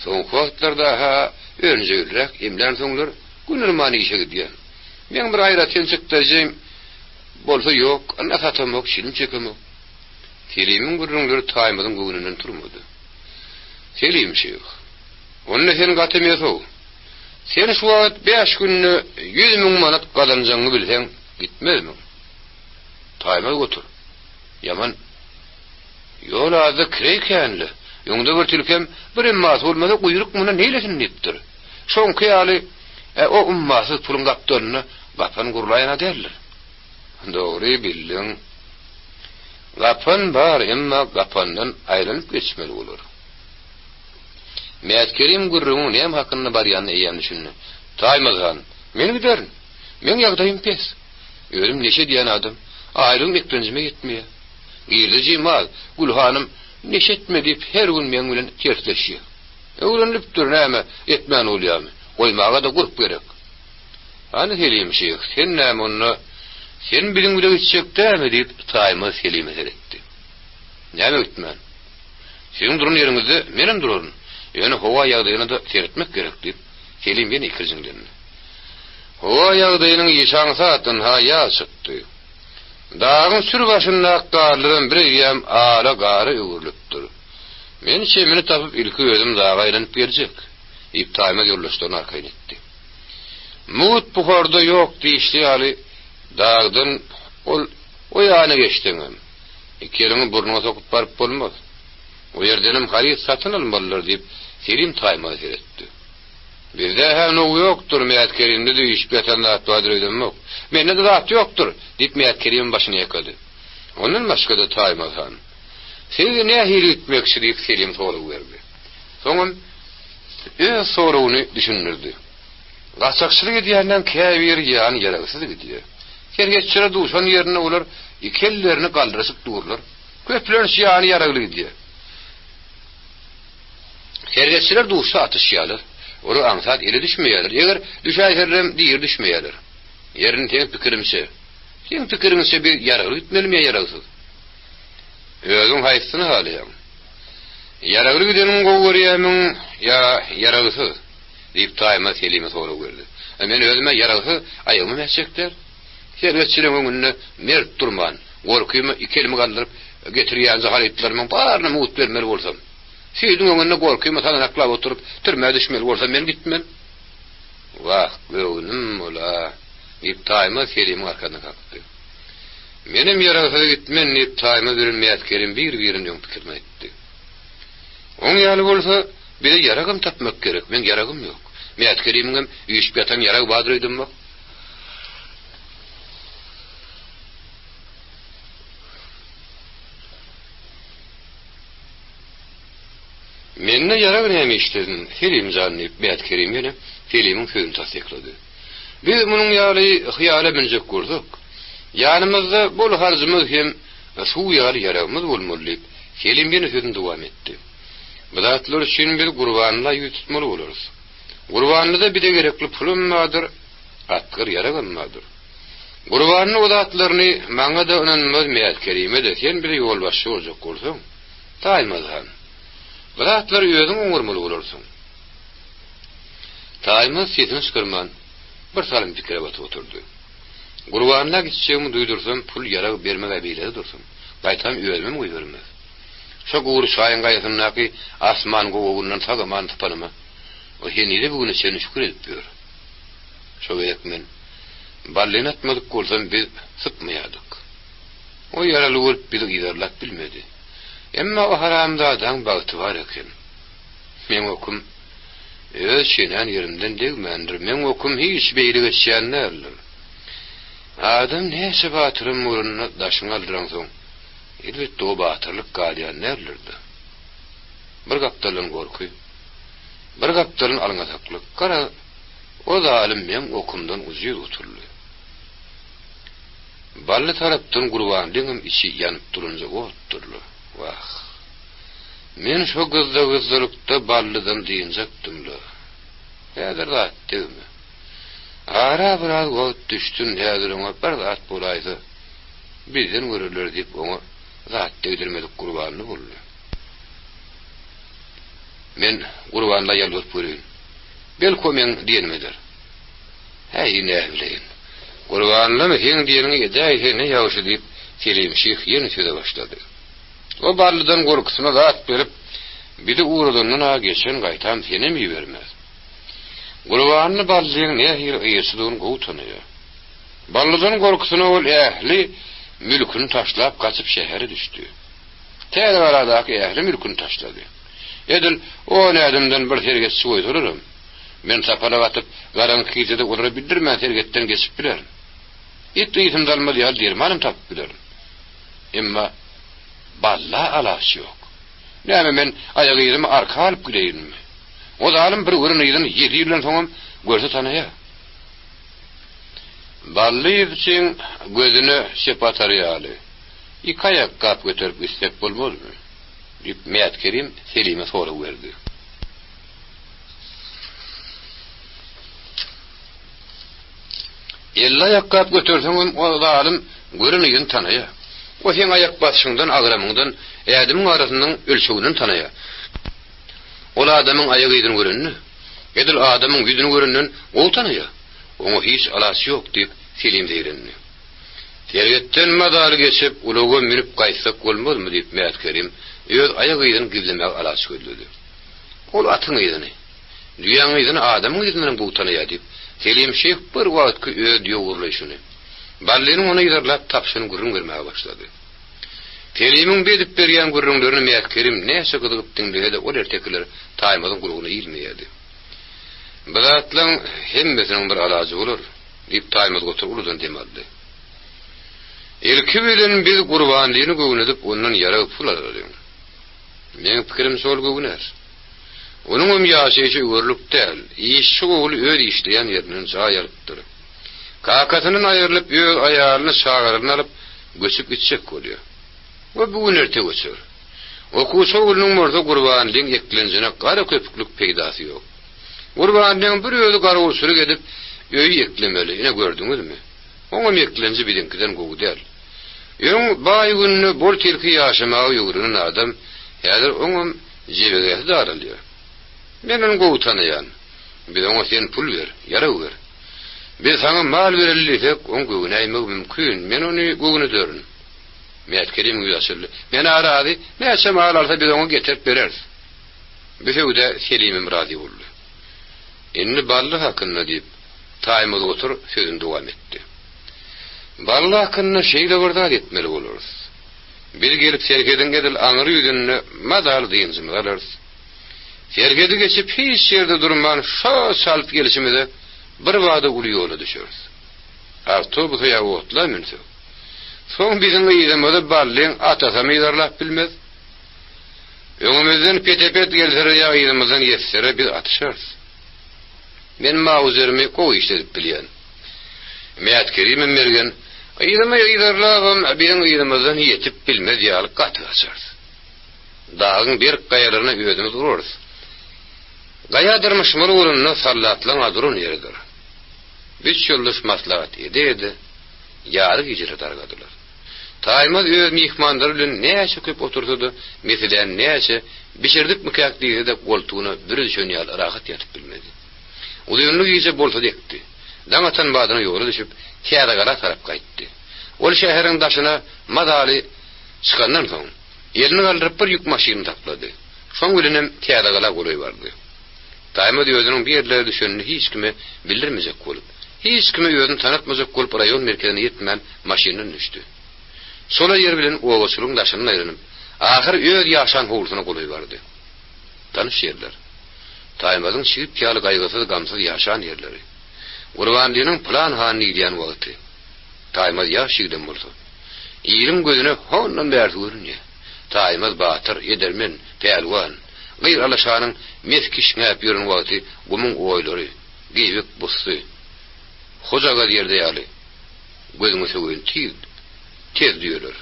Soňky wagtlarda-ha önjeýliräk emlänsoňlar gün-ürman işe gidýän. Meň bir aýratyn çykdajym bolsa ýok, ynha satamok, çilim çekemok. Selimiň gürrüňleri Taýmazyň göwnünden turmady. Selim şyh, onda sen gaty mesow. Sen şu wagt bäş günde 100 müň manat gazanjagyňy bilseň, gitmezmiň? Taýmaz gotur. Ýaman. Ýol azda kireý känle. Öňde bir tilkem, bir emmasy bolmasa guýruk munda neýlesin diýipdir. Şoňky ýaly, ä, o ummasyz puluň gapdalynda gapan gurlaýan-a däldir. Dogry bildiň. Gapan bar, emma gapandan aýlanyp geçmeli bolar. Mätkerim gürrüňiň näme hakynda barýanyna eýýäm düşündi. Taýmaz han, men giderin. Meň ýagdaýym pes. Özüm neşe edýän adam. Aýlygym eklenjime ýetmeýär. Girdejim az. Gülhanym neşe etme diýip her gün meň bilen tersleşýär. Öwrenilipdir, näme, etmän bolýarmy? Goýmaga-da gurp gerek. Hany Selim şyh, sen näme onda, sen biziň bile gitjek dälmi? diýip, Taýmaz Selime seretdi. Näme gitmän? Siziň duran ýeriňizde menem duraryn. Ýöne howa ýagdaýyna-da seretmek gerek, diýip, Selim ýene ikirjiňlendi. Howa ýagdaýynyň işi aňsat, ynha ýaz çykdy. Dagyň sür başyndaky garlaram bireýýäm ala gara öwrülipdir. Men çemini tapyp ilki özüm daga aýlanyp geljek, diýip, Taýmaz ýoldaşlaryny arkaýyn etdi. Mugt buharda ýok diýişli ýaly, dagdan ol o ýana geçseňem, Iki eliňi burnuňa sokup baryp bolmaz. O ýerdenem haryt satyn almalylar, diýip, Selim Taýmaza seretdi. Bizde-hä now ýokdur, Mätkerimde-de üýşüp ýatan zat bardyr öýdemok. Mende-de zat ýokdur, diýip, Mätkerimem başyny ýaýkady. Ondan başga-da, Taýmaz han, siz nähili gitmekçi, diýip, Selim sorag berdi. Soňam öz soragyny düşündirdi. Gaçakçylyk edýänleň käbiri ýany ýaragsyz gidýär. Serhetçilere duşan ýerinde olar iki ellerini galdyryşyp durlar. Köplenç ýany ýaragly gidýär. Serhetçiler duşsa atyşýarlar. Olar aňsat ele düşmeýärler. Eger düşäýselerem diri düşmeýärler. Ýerini seň pikirimçe. Seň pikiriňçe biz ýaragly gitmelimi ýa ýaragsyz? Özüň haýsysyny halaýaň? Ýaragly gideniňi gowy görýärmiň ýa ýaragsyz? Diýip, Taýmaz Selime sorag berdi. A men özüm-ä ýaragsyz aýagymam ätjek däl. Serhetçileriň öňünde mert durman, gorkyma iki elimi galdyryp, getirýänje harytlarymyň baryny mugt bermeli bolsam, süýdüň öňünde gorkyma sazanaklap oturyp, türmä düşmeli bolsam, men gitmen. Wah, göwnüm bol-a! diýip, Taýmaz Selimiň arkasyna kakdy. Menem ýaragsyz gitmen, diýip, Taýmaz bilen Mätkerim bir-biriniň öň pikirini aýtdy. Oň ýaly bolsa, bize ýaragam tapmak gerek, meň ýaragym ýok. Mätkerimiňem üýşüp ýatan ýaragy bardyr öýdemok. Mende ýarag näme işlesin, Selim jan, diýip, Mätkerim ýene Selimiň sözüni tassyklady. Biz munuň ýaly hyýala münjek bolsak, ýanymyzda bol harjymyz hem suw ýaly ýaragymyz bolmaly, diýip, Selim ýene sözüni dowam etdi. Bu zatlar üçin biz Gurbanla ýüz tutmaly bolarys. Gurbanlyda bize gerekli pulam bardyr, atgyr ýaragam bardyr. Gurbanly o zatlaryny maňa-da ynanmaz, Mätkerime-de, sen bize ýolbaşçy boljak bolsaň, Taýmaz han, bu zatlary özüň oňarmaly bolarsyň. Taýmaz sesini çykarman, bir salym pikire batyp oturdy. Gurbanla gitjegimi duýdursam, pul, ýarag bermeg-ä beýlede dursun, gaýtam özümem goýbermez. Şo gury çaýyň gaýasyndaky asman gowagyndan sag-aman sypanyma o henize-bu güne çenli şükür edip ýör. Şo gezek men Ballyny atmadyk bolsam biz sypmaýardyk. O ýaraly bolup bizi yzarlap bilmedi. Emma o haramzadaň bagty bar eken. Meň okum öz çeýnän ýerimden degmändir, meň okum hiç beýle geçýän däldir. Adam näçe batyram bolanda daşyňy aldyraňsoň, elbetde o batyrlyk galýan däldir-dä. Bir gapdaldan gorky, bir gapdaldan alňasaklyk, garaz, o zalym meň okumdan ujyz gutuldy. Bally tarapdan Gurbanlyňam içi ýanyp duranja otdur-la. Wah! Men şo gyzza-gyzzalykda Ballydan dynjakdym-la. Häzir zat degme. Ara biraz wagt düşsün, häzir oňa bir zat bolaýsa, bizden görerler diýip, oňa zat degdirmedik Gurbanly boldy. Men Gurbanla ýalbaryp göreýin. Belki o meň diýenimi eder. Häý, näbileýin. Gurbanlam seň diýeniňi edäýse ne ýagşy diýip, Selim şyh ýene söze başlady. O Ballydan gorkusyna zat berip, bizi ugradandan-a geçen gaýtam senem ibermez. Gurbanly Ballyň nähili yzçydygyny gowy tanaýar. Ballydan gorkusyna ol ähli mülküni taşlap gaçyp şähere düşdi. Täzegaladaky ähli mülküni taşlady. Edil on ädimden bir sergetçi goýsalaram, men sapalak atyp, garaňky gijede olara bildirmän sergetden geçip bilerin. It ysyny almaz ýaly dermanam tapyp bilerin. Emma Balla alaç ýok. Näme men aýak yzymy arka alyp gideýinmi? O zalym bir gören yzyny ýedi ýyldan soňam görse tanaýar. Ballyýew üçin gözüne şep atar ýaly, iki aýakgap göterip gitsek bolmazmy? diýip, Mätkerim Selime sorag berdi. 50 aýakgap göterseňem o zalym gören yzyny tanaýar. O seň aýak basyşyňdan, agramyňdan, ädimiň arasynyň ölçeginden tanaýar. Ol adamyň aýak yzyny görende, edil adamyň ýüzüni görenden gowy tanaýar. Oňa hiç alaç ýok, diýip, Selim zeýrendi. Serhetden mazaly geçip, ulaga münüp gaýtsak bolmazmy, diýip, Mätkerim öz aýak yzyny gizlemäge alaç gözledi. Ol atyň yzyny, düýäň yzyny adamyň yzyndanam gowy tanaýar, diýip, Selim şyh bir wagtky öz düýe ogurlaýşyny, Ballynyň ony yzarlap tapyşyny gürrüň bermäge başlady. Selimiň bu edip berýän gürrüňlerini Mätkerim näçe gyzygyp diňlese-de ol ertekiler Taýmazyň gulagyna ilmeýärdi. Bu zatlaň hemmesiniň bir alajy bolar, diýip Taýmaz gotur uludan dem aldy. Ilki bilen biz Gurbanlyny göwnedip ondan ýarag pul alalyň. Meň pikirimçe ol göwner. Onuňam ýaşaýşy öwerlik däl, işçi ogly öz işleýän ýerinden jaý alypdyr. Kakasyndan aýrylyp öz aýalyny çagalaryny alyp göçüp gitjek bolýar. We bu gün erte göçer. Okuwçy oglunyň bolsa Gurbanlyň eklenjine gara köpüklik peýdasy ýok. Gurbanlyň bir özi garawulçylyk edip öýi eklemeli, ine gördüňizmi? Oňam eklenji biziňkiden gowy däl. Öň baý günde bol-telki ýaşamaga öwrenen adam häzir oňam jebegäsi daralýar. Men ony gowy tanaýan. Biz oňa sen pul ber, ýarag ber. Biz saňa mal bereli diýsek, oň göwnäýmegi mümkin. Men ony göwnederin. Mätkerimiň ýüzi açyldy. Men-ä razy, näçe mal alsa biz oňa getirip bereris. Bu söwda Selimem razy boldy. Indi Bally hakynda, diýip, Taýmaz gotur sözüni dowam etdi. Bally hakynda şeýle bir zat etmeli bolarys. Biz gelip serhediň edil aňry ýüzünde mazaly dynjymyzy alarys. Serhedi geçip hiç ýerde durman şo çalt gelşimize birbada uly ýola düşeris. Awtobusa ýa otla münsek. Soň biziň yzymyzy Ballyň atasam yzarlap bilmez. Öňümizden pete-pet gelseler ýa yzymyzdan ýetseler biz atyşarys. Men mauzerimi gowy işledip bilýän. Mätkerimem mergen, yzymy yzarlabam biziň yzymyzdan ýetip bilmez ýaly gaty gaçarys. Dagyň berk gaýalaryna özümiz urarys. Gaýa dyrmyşmaly bolanda sallatlaň-a duran ýeridir. Üç ýoldaş maslahat ede-ede, ýary gijeler dargadylar. Taýmaz öz myhmanlary bilen näçe köp otursa-da, meseläni näçe bişirdikmikäk diýse-de goltugyna büre düşen ýaly rahat ýatyp bilmedi. Uzynly gije bolsa-da ekdi. Daň atan badyna ýola düşüp, Täzegala tarap gaýtdy. Ol şäheriň daşyna mazaly çykandan soň, elini galdyryp bir ýük maşynyny saklady. Şoň bilenem Täzegala golaý bardy. Taýmaz özüniň bu ýerlere düşenini hiç kime bildirmejek bolup, hiç kime özüni tanatmajak bolup raýon merkezine ýetmän maşyndan düşdi. Çola ýer bilen obaçylygyň daşyndan aýlanyp, ahyr öz ýaşan howlusyna golaý bardy. Tanyş ýerler. Taýmazyň çigit ýaly gaýgysyz-gamsyz ýaşan ýerleri. Gurbanlynyň pylan han diýilýän wagty. Taýmaz ýaş ýigidem bolsa, iliň gözüne hondan bärsi görünýär. Taýmaz batyr, edermen, pälwan. Gyr alaşanyň mes kişňäp ýören wagty gumuň oýlary, gibik busdy. Hojagaz ýerde ýaly, gözüňe söweýin tiz, tez düýeler.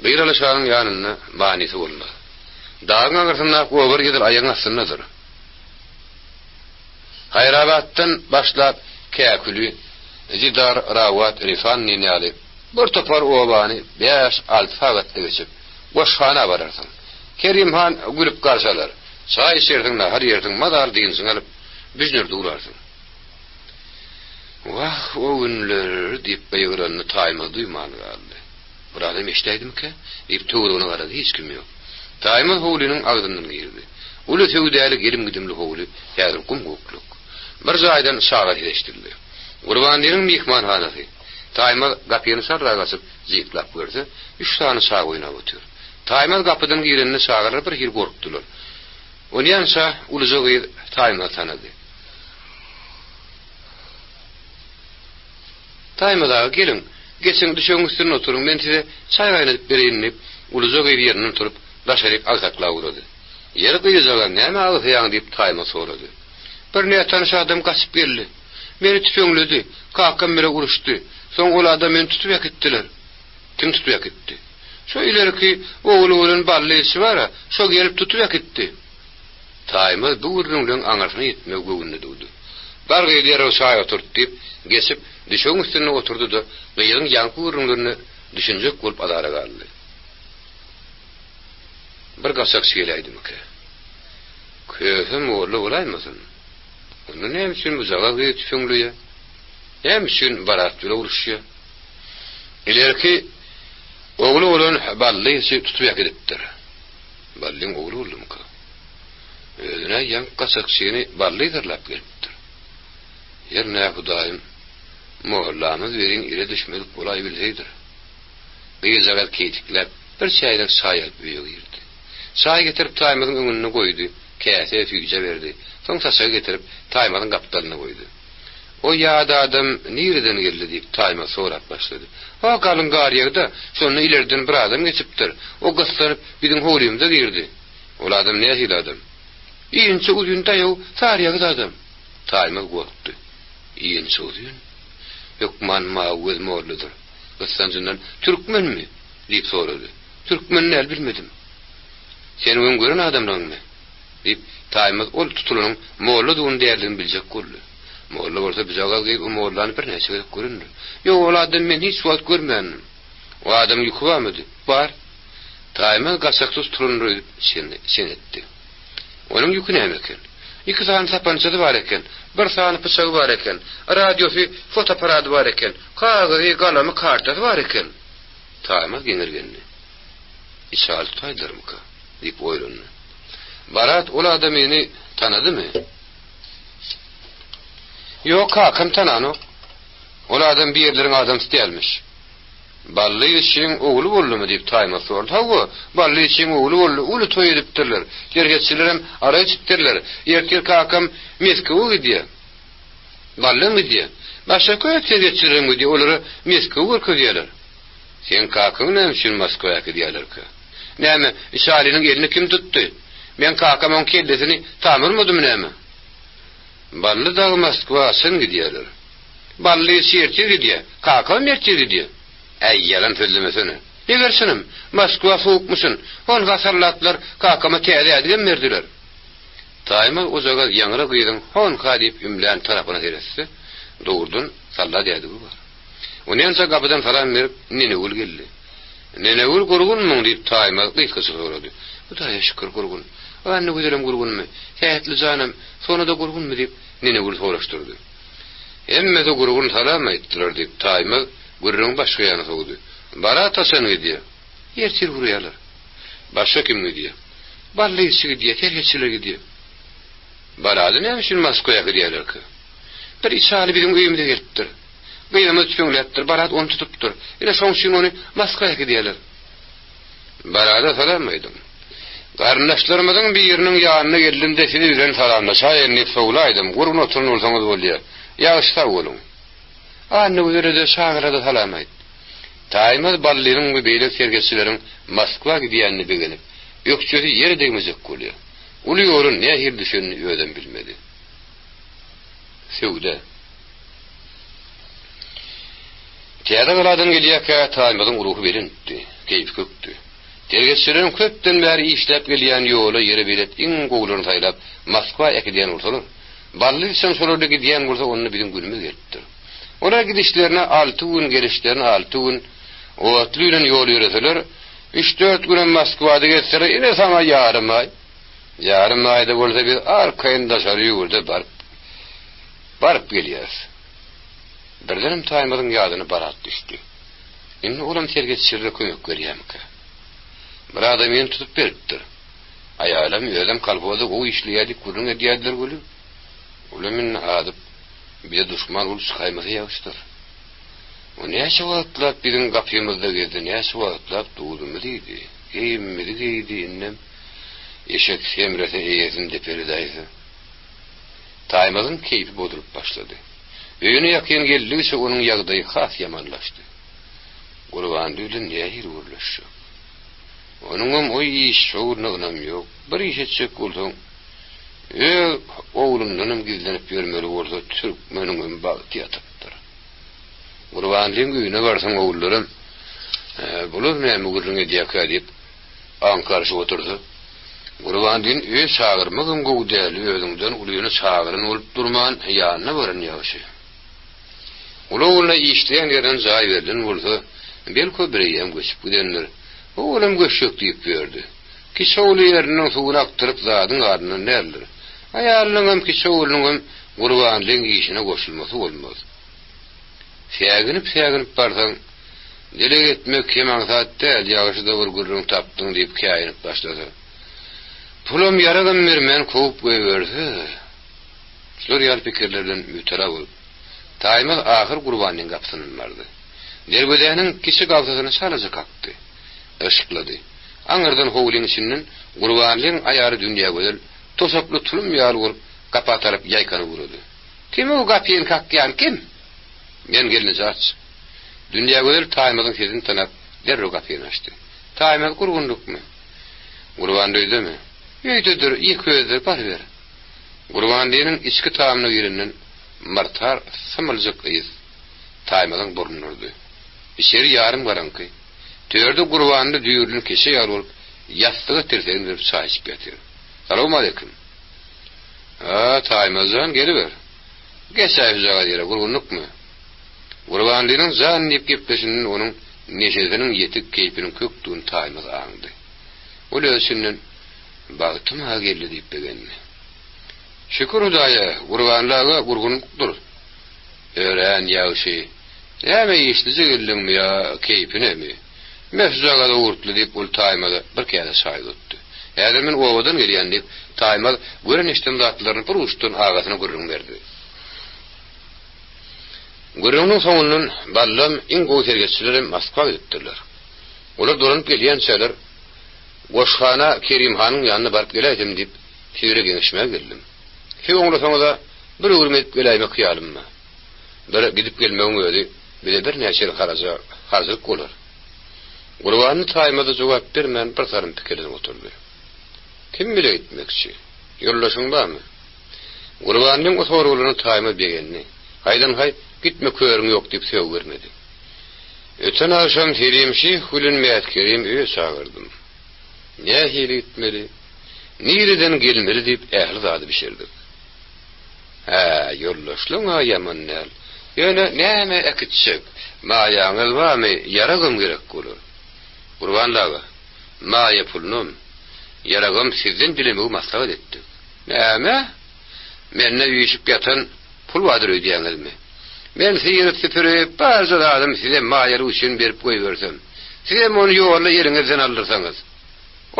Gyr alaşanyň ýanynda manysy bolmaz. Dagyň aňyrsyndaky obalar edil aýagyň astyndadyr. Haýrabatdan başlap Käküli, Zidar, Rawat, Rifan diýen ýaly bir topar obany bäş-alty sagatda geçip, Goşhana bararsyň. Kerim han gülüp garşy alar. Çaý içersiň, nahar ýersiň, mazaly dynjyňy alyp, büjnürdi urarsyň. Wah, o günler! diýip gygyranyny Taýmaz duýman galdy. Bir adam eşidäýdimikä? diýip töweregine garady, hiç kim ýok. Taýmaz howlynyň agzyndan girdi. Uly söwdäli gelim-gidimli howly häzir gum-gukluk. Bir jaýdan çaga ses eşidildi. Gurbanlynyň myhmanhanasy. Taýmaz gapyny çarrak açyp, jyklap görse, üç sany çaga oýnap otyr. Taýmaz gapydan girende çagalar bir hili gorkdular. Onýança uluja gyz Taýmazy tanady. Taýmaz aga, geliň, geçiň, düşegiň üstünde oturyň, men size çaý gaýnadyp bereýin, diýip, uluja gyz ýerinden turup, daşaryk agsaklap ugrady. Ýeri gyzjagaz, näme agsaýaň? diýip, Taýmaz sorady. Bir nätanyş adam gaçyp geldi. Meni tüpeňledi. Kakam bile uruşdy. Soň ol adam meni tutup äkitdiler. Kim tutup äkitdi? Şo ilerki ogly bolan Bally ilçi bar-a, şo gelip tutup äkitdi. Taýmaz bu gürrüňleň aňyrsyna ýetmegi göwnüne düwdi. Bar gyz derrew çaý oturt, diýip, geçip, düşegiň üstünde oturdy-da, gyzyň ýaňky gürrüňlerine düşünjek bolup azara galdy. Bir gaçakçy geläýdimikä? Köse molla bolaýmasyn? Onda näme üçin bujagaz gyzy tüfeňleýä? Näme üçin Barat bile uruşýa? Ilerki ogly bolan Bally ilçi tutup äkidipdir. Ballyň ogly boldumyka? Özüne ýaňky gaçakçyny Bally yzarlap gelipdir. Ýer nä Hudaýym, mollamyz welin ile düşmedik bolaýbilseýdir. Gyzjagaz keýtikläp, bir çäýnek çaý alyp öýe girdi. Çaý getirip Taýmazyň öňünde goýdy, käse süýje berdi. Soň saçagy getirip, Taýmazyň gapdalynda goýdy. O ýat adam nireden geldi? diýip, Taýmaz sorap başlady. O galyň gar ýagda, şonda ilerden bir adam geçipdir. O gyssanyp, biziň howlymyza girdi. Ol adam nähili adam? Inçe uzyn daýaw, saryýagyz adam. Taýmaz gorkdy. Inçe uzyn? Hökman mawy göz molladyr. Gyssanjyndan, Türkmenmi? diýip sorady. Türkmen däl, bilmedim. Seniň öň gören adamlaryňmy? Diýip, Taýmaz ol tutulanyň molladygyny däldigini biljek boldy. Molla bolsa bijagaz gyz o mollany birnäçe gezek görendir. Ýok, ol adamy men hiç wagt görmändim. O adamyň ýüki barmydy? Bar. Taýmaz gaçaksyz tutulandyr öýdüp çen etdi. Onuň ýüki näme eken? Iki sany sapançasy bar eken, bir sany pyçagy bar eken, radiosy, fotoapparady bar eken, kagyzy, galamy, kartasy bar eken. Taýmaz geňirgendi. Içaly tutaýdylarmyka? Diýip oýlandy. Barat ol adamyny tanadymy? Ýok, kakam tananok. Ol adam bir ýerleriň adamsy dälmiş. Bally ilçiň ogly boldumy? diýip, Taýmaz sordy. Hawa, Bally ilçiň ogly boldy. Uly toý edipdirler. Serhetçilerem arak içipdirler. Ertir kakam Meskewe gidýär. Ballym gidýär. Başga köp serhetçilerem gidýär. Olara Meskewi görkezýärler. Seň kakaňy näme üçin Moskwa äkidýärlerkä? Näme, Içalynyň elini kim tutdy? Meň kakam oň kellesini tam urmadymy näme? Bally dagy Moskwa haçan gidýärler? Bally ilçi ertir gidýär. Kakamam ertir gidýär. Äý, ýalan sözlemesene. Eger çynym, Moskwa sowukmyşyn. Honha sallatlar kakama täze ädigem berdiler. Taýmaz ojagaz ýaňra gyzyň honha diýip ümlän tarapyna seretse, dogrudan sallat ädigi bar. Onýança gapydan salam berip, Nenegül geldi. Nenegül gurgunmyň? diýip, Taýmaz gysgaça sorady. Hudaýa şükür, gurgun. Annagözelem gurgunmy? Sähetli janam, Sona-da gurgunmy? diýip, Nenegül soraşdyrdy. Hemmesi gurgun salam aýtdylar, diýip, Taýmaz gürrüňi başga ýana sowdy. Barat haçan gidýär? Ertir gurýarlar. Başga kim gidýär? Bally ilçi gidýär, serhetçiler gidýär. Barady näme üçin Moskwa äkidýärlerkä? Bir içaly biziň öýümize gelipdir. Gyzymyz tüpeňläpdir, Barat ony tutupdyr. Ine, şoň üçin ony Moskwa äkidýärler. Barada salam aýdyň. Garyndaşlarymyzyň biriniň ýanyna geldim-de, siz bilen salamlaşaýyn diýip sowlaýdym. Gurgun oturan bolsaňyz bolýar. Ýagşy sag boluň. Annagözele-de, çagalara-da salam aýt. Taýmaz Ballynyň we beýleki serhetçileriň Moskwa gidýänine begenip, ökjesi ýere degmejek bolýar. Uly ýola nähili düşenini özem bilmedi. Söwda. Täze galadan gelýärkä Taýmazyň ruhy belentdi, keýpi kökdi. Serhetçileriň köpden bäri işläp gelýän ýola ýere belet iň gowularyny saýlap Moskwa äkidýän bolsalar, Bally ilçem şolarda gidýän bolsa onda biziň günümiz gelipdir. Olar gidişlerine alty gün, gelişlerine alty gün otly bilen ýol ýöreseler, üç-dört günem Moskwada gezseler ine saňa ýarym aý. Ýarym aýda bolsa biz arkaýyn daşary ýurda baryp baryp gelýäris. Birdenem Taýmazyň ýadyna Barat düşdi. Indi olam serhetçilere kömek berýärmikä? Bir adamyny tutup beripdir. Aýalam, özem kolhozda gowy işleýär diýip gürrüň edýärdiler welin, olam indi azyp, bize duşman bolup çykaýmasa ýagşydyr. O näçe wagtlap biziň gapymyzda gezdi, näçe wagtlap duzumyzy iýdi, geýimimizi geýdi, indem eşek semrese eýesini depelidäýse. Taýmazyň keýpi bozulyp başlady. Öýüne ýakyn geldigiçe onuň ýagdaýy has ýamanlaşdy. Gurbandy bilen nähili gürleşjek? Onuňam o iş şowuna ynam ýok. Bir iş etjek bolsaň, öz oglundanam gizlenip ýörmeli bolsa türkmeniňem bagty ýatypdyr. Gurbanlyň öýüne barsaň ogullaram, Bular näme gürrüň edýärkä diýip, aňkaryşyp otursa, Gurbanlyny öýe çagyrmagam gowy däl, özüňden ulyny çagyran bolup durman, ýanyna baran ýagşy. Uly ogluna işleýän ýerinden jaý berlen bolsa, belki o bireýýäm göçüp gidendir. Owalam göçjek diýip ýördi. Kiçi ogly ýeriniň suwuny akdyryp zadyň adyndan däldir. Aýalynyňam, kiçi oglunyňam Gurbanlyň işine goşulmasy bolmaz. Säginip-säginip barsaň, dileg etmek hem aňsat däl, ýagşy-da bir gürrüň tapdyň diýip käýinip başlasa. Pulam, ýaragam bermän kowup goýberse. Şular ýaly pikirler bilen mübtela bolup, Taýmaz ahyr Gurbanyň gapysyndan bardy. Derwezäniň kiçi gabsasyny çalaja kakdy. Yşyklady. Aňyrdan howlyň içinden Gurbanlyň aýaly Dünýägözel toşaply tulum ýaly bolup gapa tarap ýaýkanyp ugrady. Kim-ow gapyny kakýan, kim? Men gelneje aç. Dünýägözel Taýmazyň sesini tanap, derrew gapyny açdy. Taýmaz gurgunlykmy? Gurbanly öýdemi? Öýdedir, ýeke özüdir, baryber. Gurbanlynyň içki tamyna girenden myrtar symyljyk ys Taýmazyň burnuna urdy. Içeri ýarym garaňky. Törde Gurbanly düýrülen keçe ýaly bolup, ýassyga tirsegini berip çaý içip ýatyr. Salowmaleýkim. A, Taýmaz jan, geliber. Geç-äý şujagaz ýere, gurgunlykmy? Gurbanlynyň jan diýip gepleşinden onuň neşesiniň ýetik, keýpiniň kökdügini Taýmaz aňdy. Ol öz içinden, Bagtym-a geldi diýip begendi. Şükür Hudaýa, Gurbanly aga gurgunlykdyr. Örän ýagşy. Näme işlije geldiňmi ýa keýpinemi? Meh şujagaz owurtly diýip, ol Taýmaza bir käse çaý uzatdy. Häzir men obadan gelýän diýip, Taýmaz gören-eşiden zatlaryny bir uçdan agasyna gürrüň berdi. Gürrüňiniň soňundan Ballam iň gowy sergetçilerem Moskwa gidipdirler. Olar dolanyp gelýänçäler, Goşhana Kerim hanyň ýanyna baryp geläýsem diýip, Sibire geňeşmäge geldim. Siz oňlasaňyz-a, bir öwrüm edip geläýmek hyýalym bar. Bir gidip gelmegiň özi bize birnäçe ýyl haraja harjylyk bolar. Gurbanly Taýmaza jogap bermän bir salym pikirlenip oturdy. Kim bile gitmekçi? Ýoldaşyň barmy? Gurbanlyň o soraglaryna Taýmaz begendi. Haýdan-haý, gitme körüň ýok diýip sögübermedi. Öten agşam Selim şyh bilen Mätkerim öýe çagyrdym. Nähili gitmeli, nireden gelmeli diýip ähli zady bişirdik. Hä, ýoldaşlygyň-a ýaman däl. Ýöne näme äkitjek, maýaňyz barmy, ýaragam gerek bolar. Gurbanly aga, maýa pulunam, ýaragam sizden dilemegi maslahat etdik. Näme? Mende üýşüp ýatan pul bardyr öýdýäňizmi? Men syryp-süpürip, barja zadymy size maýalyk üçin berip goýbersem, sizem ony ýolda eliňizden aldyrsaňyz.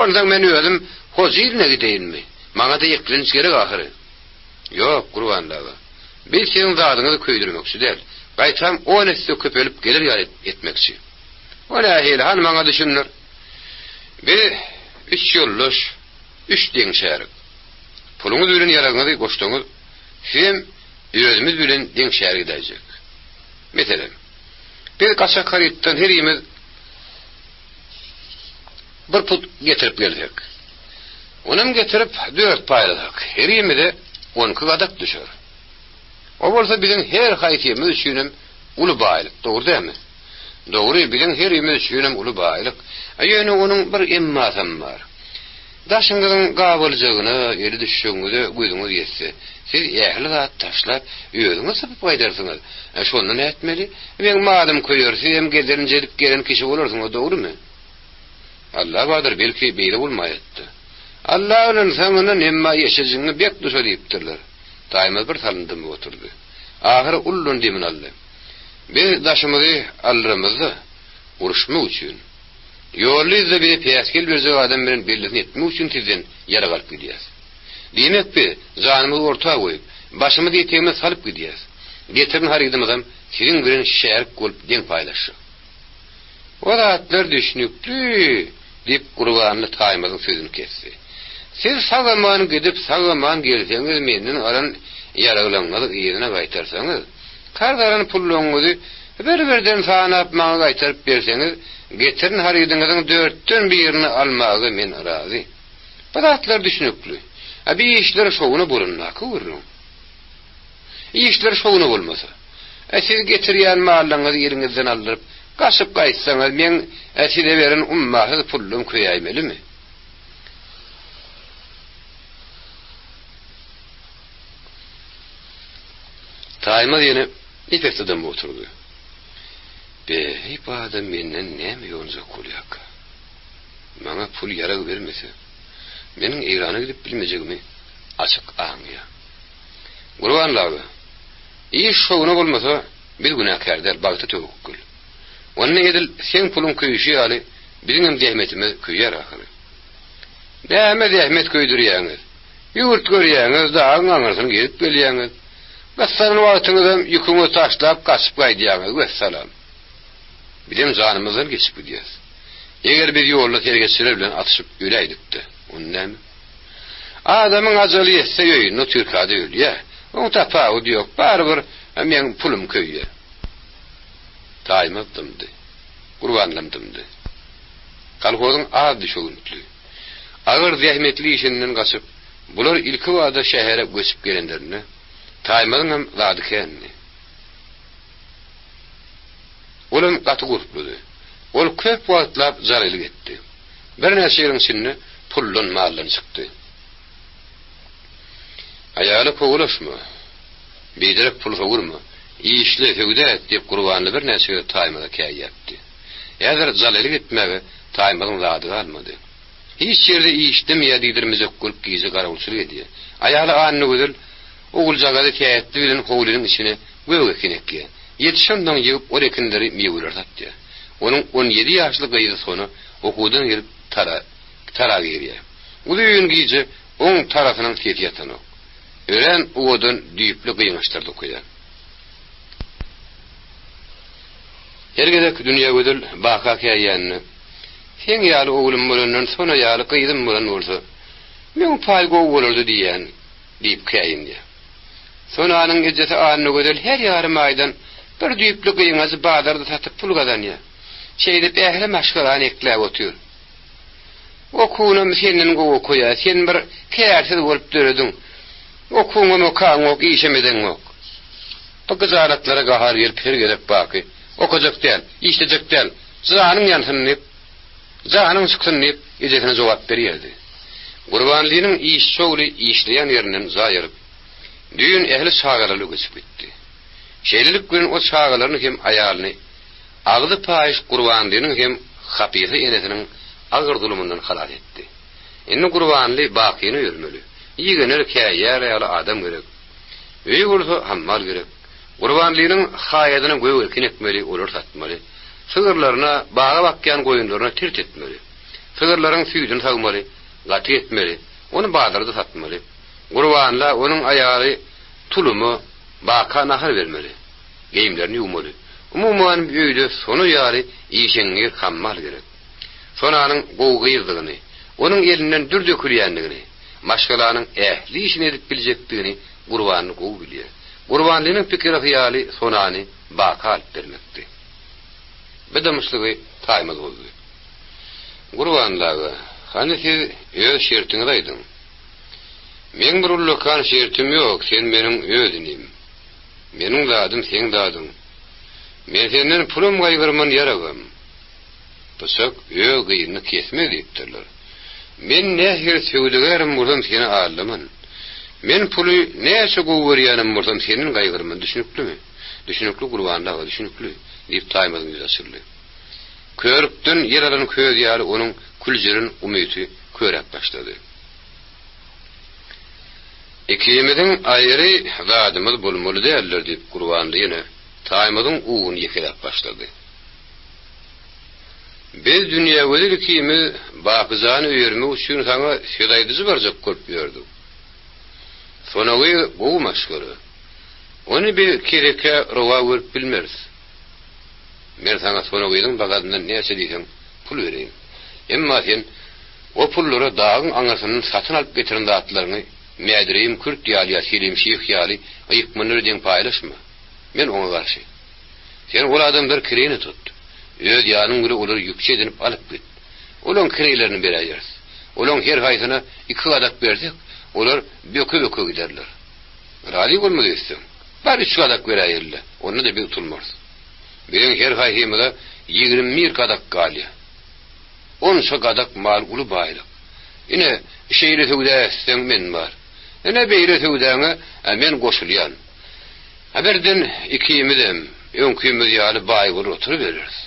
Onsoň men özüm hoja iline gideýinmi? Maňa-da eklenç gerek ahyry. Ýok, Gurbanly aga. Biz siziň zadyňyzy köýdürmekçi däl. Gaýtam on esse köpelip geler ýaly etmekçi. O nähili, hany maňa düşündir? Biz üç ýoldaş, üç deň şärik. Puluňyz bilen ýaragyňyzy goşsaňyz, sizem özümiz bilen deň şärik edäýjek. Meselem, biz gaçak harytdan herimiz bir put getirip gelsek, onam getirip dört paýlasak, herimize on iki gadak düşer. O bolsa biziň her haýsymyz üçinem uly baýlyk, dogry dälmi? Dogry, biziň herimiz üçinem uly baýlyk. Ýöne onuň bir emmasam bar. Daşyňyzyň gabaljagyna, eli düşjegiňize gözüňiz ýetse, siz ähli zat taşlap, özüňiz sypyp gaýdarsyňyz. Şonda nätmeli? Meň malym köýer, sizem gezelenç edip gelen kişi bolarsyňyz, dogrumy? Alla bardyr, belki, beýle bolmaýatdy. Alla ynansaň ynan, emma eşejigiňe bek duşa diýipdirler. Taýmaz bir salym dymyp oturdy. Ahyry uludan demini aldy. Biz daşymyzy aldyramyzda, uruşmak üçin. Ýolda-yzda bize päsgel berjek adam bilen bellisini etmek üçin sizden ýarag alyp gidýäs. Diýmek biz, janymyzy orta goýup, başymyzy etegimize salyp gidýäs. Getiren harydymyzam siziň bilen şärik bolup deň paýlaşjak. O zatlar düşnükli, diýip, Gurbanly Taýmazyň sözüni kesdi. Siz sag-aman gidip, sag-aman gelseňiz, menden alan ýaraglaryňyzy yzyna gaýtarsaňyz, karz alan pullaryňyzy. Bir-birden sanap maňa gaýtaryp berseňiz, getiren harydyňyzyň dörtden birini almaga men razy. Bu zatlar düşnükli. A bi işler şowuna bolandaky gürrüň. Işler şowuna bolmasa, a siz getirýän mallaňyzy eliňizden aldyryp, gaçyp gaýtsaňyz, meň size beren ummasyz pullum köýäýmelimi? Taýmaz ýene epesli dymyp oturdy. Be-heý, bu adam menden näme ýonjak bolýarka? Maňa pul ýarag bermese, meniň Eýrana gidip bilmejegimi açyk aňýar. Gurbanly aga, iş şowuna bolmasa, biz günäkär däl, bagta töwekgel. Onda edil seň puluň köýüşi ýaly biziňem zähmetimiz köýer ahyry. Näme zähmet köýdürýäňiz? Ýurt görýäňiz, dagyň aňyrsyny gezip gelýäňiz. Gyssanan wagtyňyzam ýüküňizi taşlap gaçyp gaýdýaňyz, wessalam. Bizem janymyzdan geçip gidýäs. Eger biz ýolda serhetçiler bilen atyşyp öläýdik-de, onda näme? Adamyň ajaly ýetse öýünde otyrka-da ölýär. Oň tapawudy ýok, barybir meň pulum köýýär. Taýmaz dymdy. Gurbanlam dymdy. Kolhozyň az düşewüntli, agyr zähmetli işinden gaçyp, bular ilkibada şähere göçüp gelenlerinde Taýmazyňam zady kändi. Olam gaty gurpludy. Ol köp wagtlap jarylyk etdi. Birnäçe ýylyň içinde puldan-maldan çykdy. Aýala kowalaşma, biderek pul sowurma, işle, söwda et diýip Gurbanly birnäçe gezek Taýmaza käýýäpdi. Häzir jalylyk etmäge Taýmazyň zady galmady. Hiç ýerde işlemeýär diýdirmejek bolup gije garawulçylyk edýär. Aýaly Annagözel oguljagazy Tätli bilen howlynyň içine gök ekin ekýär. Ýetişensoň ýygyp ol ekinleri miweleri satýar. Onuň 17 ýaşly gyzy Sona okuwdan gelip tara tara girýär. Uzyn gije oň tarasynyň sesi ýatanok. Örän owadan düýpli gyňaçlar dokaýar. Her gezek Dünýägözel Baka käýýände, Seň ýaly oglum bolandan Sona ýaly gyzym bolan bolsa, meň paý gowy bolardy diýýän diýip käýinýär. Sonanyň ejesi Annagözel her ýarym aýdan bir düýpli gyňajy bazarda satyp pul gazanýar. Şeýdip ähli maşgalany ekläp otyr. Okuwynam senden gowy okaýar, sen bir kärsiz bolup dörediň. Okuwyňam okaňok, işem edeňok. Bu gyjalatlara gahar gelip her gezek Baky, Okajak däl, işlejek däl, janyň ýansyn diýip, janyň çyksyn diýip, ejesine jogap berýärdi. Gurbanlynyň işçi ogly işleýän ýerinden jaý alyp, düýn ähli çagalary göçüp gitdi. Şeýlelik bilen o çagalaryny hem aýalyny agzy paýyş Gurbanlynyň hem hapysa enesiniň agyr zulumyndan halas etdi. Indi Gurbanly Bakyny öýermeli. Ýegener käýýär ýaly adam gerek. Öý bolsa hammal gerek. Gurbanlynyň haýadyna gök ekin ekmeli, olary satmaly. Sygyrlaryna, baga bakýan goýunlaryna tirt etmeli. Sygyrlaryň süýdüni sagmaly, gatyk etmeli, ony bazarda satmaly. Gurbanla, onuň aýaly Tuluma, Baka nahar bermeli. Geýimlerini ýuwmaly. Umuman, öýde Sona ýaly işeňňir hammal gerek. Sonanyň gowy gyzdygyny, onuň elinden dür dökülýändigini, maşgalanyň ähli işini edip biljekdigini Gurbanly gowy bilýär. Gurbanlynyň pikiri-hyýaly Sonany Baka alyp bermekdi. Bu dymyşlygy Taýmaz bozdy. Gurbanly aga, hany siz öz şertiňizi aýdyň. Meň bir ullakan şertim ýok, sen meniň öz inim. Meniň zadym seň zadyň. Men senden pulam gaýgyrman ýaragam. Pyçak öz gynyny kesmez diýipdirler. Men nähili söwdagärem bolsam seni aldaman. Men puly näçe gowy görýänem bolsam senden gaýgyrman düşnüklimi? Düşnükli Gurbanly aga düşnükli, diýip Taýmazyň ýüzi açyldy. Körükden ýel alan köz ýaly onuň küljeren umyty köräp başlady. Ikimiziň aýry zadymyz bolmaly däldir, diýip Gurbanly ýene Taýmazyň uguny ýekeläp başlady. Biz Dünýägözel ikimiz Bakyjany öýermek üçin saňa söz aýdyjy barjak bolup ýördük. Sona gyz gowy maşgala. Ony biz kesekä rowa görüp bilmeris. Men saňa Sona gyzyň bagasyndan näçe diýseň pul bereýin. Emma sen o pullara dagyň aňyrsyndan satyn alyp getiren zatlaryňy Mädireýim kürt ýaly ýa Selim şyh ýaly ykmynlary deň paýlaşma. Men oňa garşy. Sen ol adamlary kireýine tut. Öz ýanyň bile olary ýükçi edinip alyp git. Olaň kireýlerini beräýeris. Olaň her haýsyna iki gadak bersek, olar böke-böke giderler. Razy bolmaz öýtseň, bar üç gadak beräýeli-le, onda-da biz utulmarys. Biziň her haýsymyza 21 gadak galýar. Onça gadak mal uly baýlyk. Ine, şeýle söwda etseň men bar. Ine, beýle söwdaňa men goşulýan. A birden ikimizem öňkimiz ýaly baý bolup oturybereris.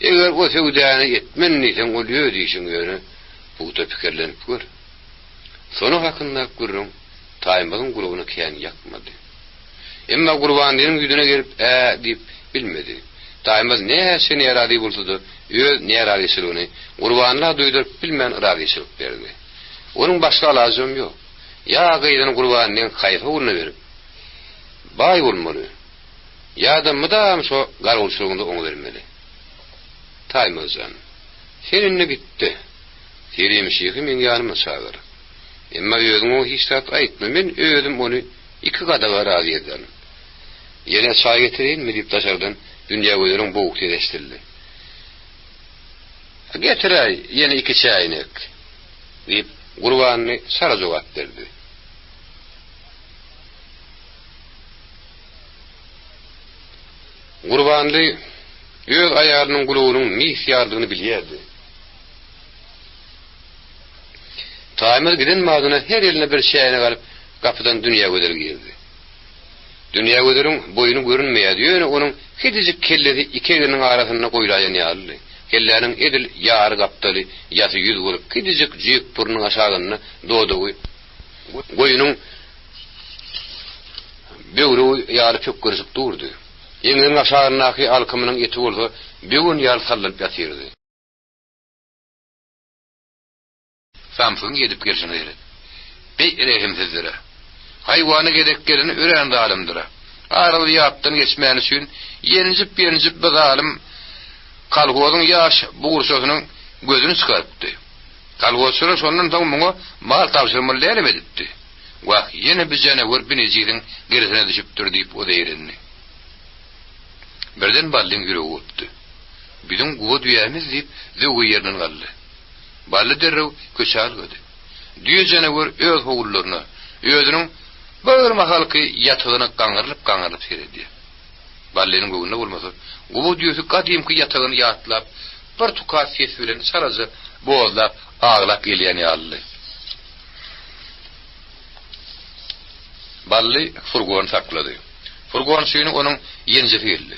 Eger o söwdany etmen diýseň ol öz işiň ýöne pugta pikirlenip gör. Sona hakyndaky gürrüň Taýmazyň gulagyna kän ýakmady. Emma Gurbanlynyň ýüzüne gelip ä diýip bilmedi. Taýmaz näçe närazy bolsa-da öz närazyçylygyny Gurbanla duýduryp bilmän razyçylyk berdi. Onuň başga alajam ýok. Ýa gyzyny Gurbanlyň haýsy ogluna berip, baý bolmaly, ýa-da mydam şo garawulçylygyňda oňubermeli. Taýmaz jan, sen indi git-de, Selim şyhy meň ýanyma çagyr. Emma özüň oňa hiç zat aýtma, men özüm ony iki gadaga razy ederin. Ýene çaý getireýinmi? diýip daşardan Dünýägözeliň boguk sesi eşidildi. Getiräý, ýene iki çäýnek! Diýip, Gurbanly çala jogap berdi. Gurbanly öz aýalynyň gulagynyň mis ýalydygyny bilýärdi. Taýmaz giden badyna her eline bir çäýnek alyp, gapydan Dünýägözel girdi. Dünýägözeliň boýny görünmeýärdi, ýöne onuň kiçijik kellesi iki egniniň arasynda goýlaýan ýalydy. Kelläniň edil ýary gapdaly ýasy ýüz bolup, kiçijik jüýk burnuň aşagynda dodagy goýnuň böwregi ýaly pökgerişip durdy. Eňegiň aşagyndaky alkymynyň eti bolsa böwen ýaly sallanyp ýatyrdy. Samsygyň edip gelşine seret. Beý rehimsizdir-ä. Haýwana gezek geleni örän zalymdyr-a. Araly ýapdan geçmäni üçin ýenjip-ýenjip bir zalym kolhozyň ýaş bugurçasynyň gözüni çykarypdy. Kolhozçylar şondan soň muňa mal tabşyrmaly dälem edipdi. Wah, ýene bi janawer bi nejisiň gerisine düşüpdir diýip o zeýrendi. Birden Ballyň ýüregi gopdy. Biziň guba düýämiz diýip zöwwe ýerinden galdy. Bally derrew köçä ylgady. Düýe janawer öz howlularyna, özüniň bir mahalky ýatagyna gaňrylyp-gaňrylyp seredýär. Ballynyň göwnüne bolmasa, guba düýesi gadymky ýatagyny ýatlap, bir tukat ses bilen çalaja bozlap aglap gelýän ýalydy. Bally furgony saklady. Furgonçyny onuň ýenjesi geldi.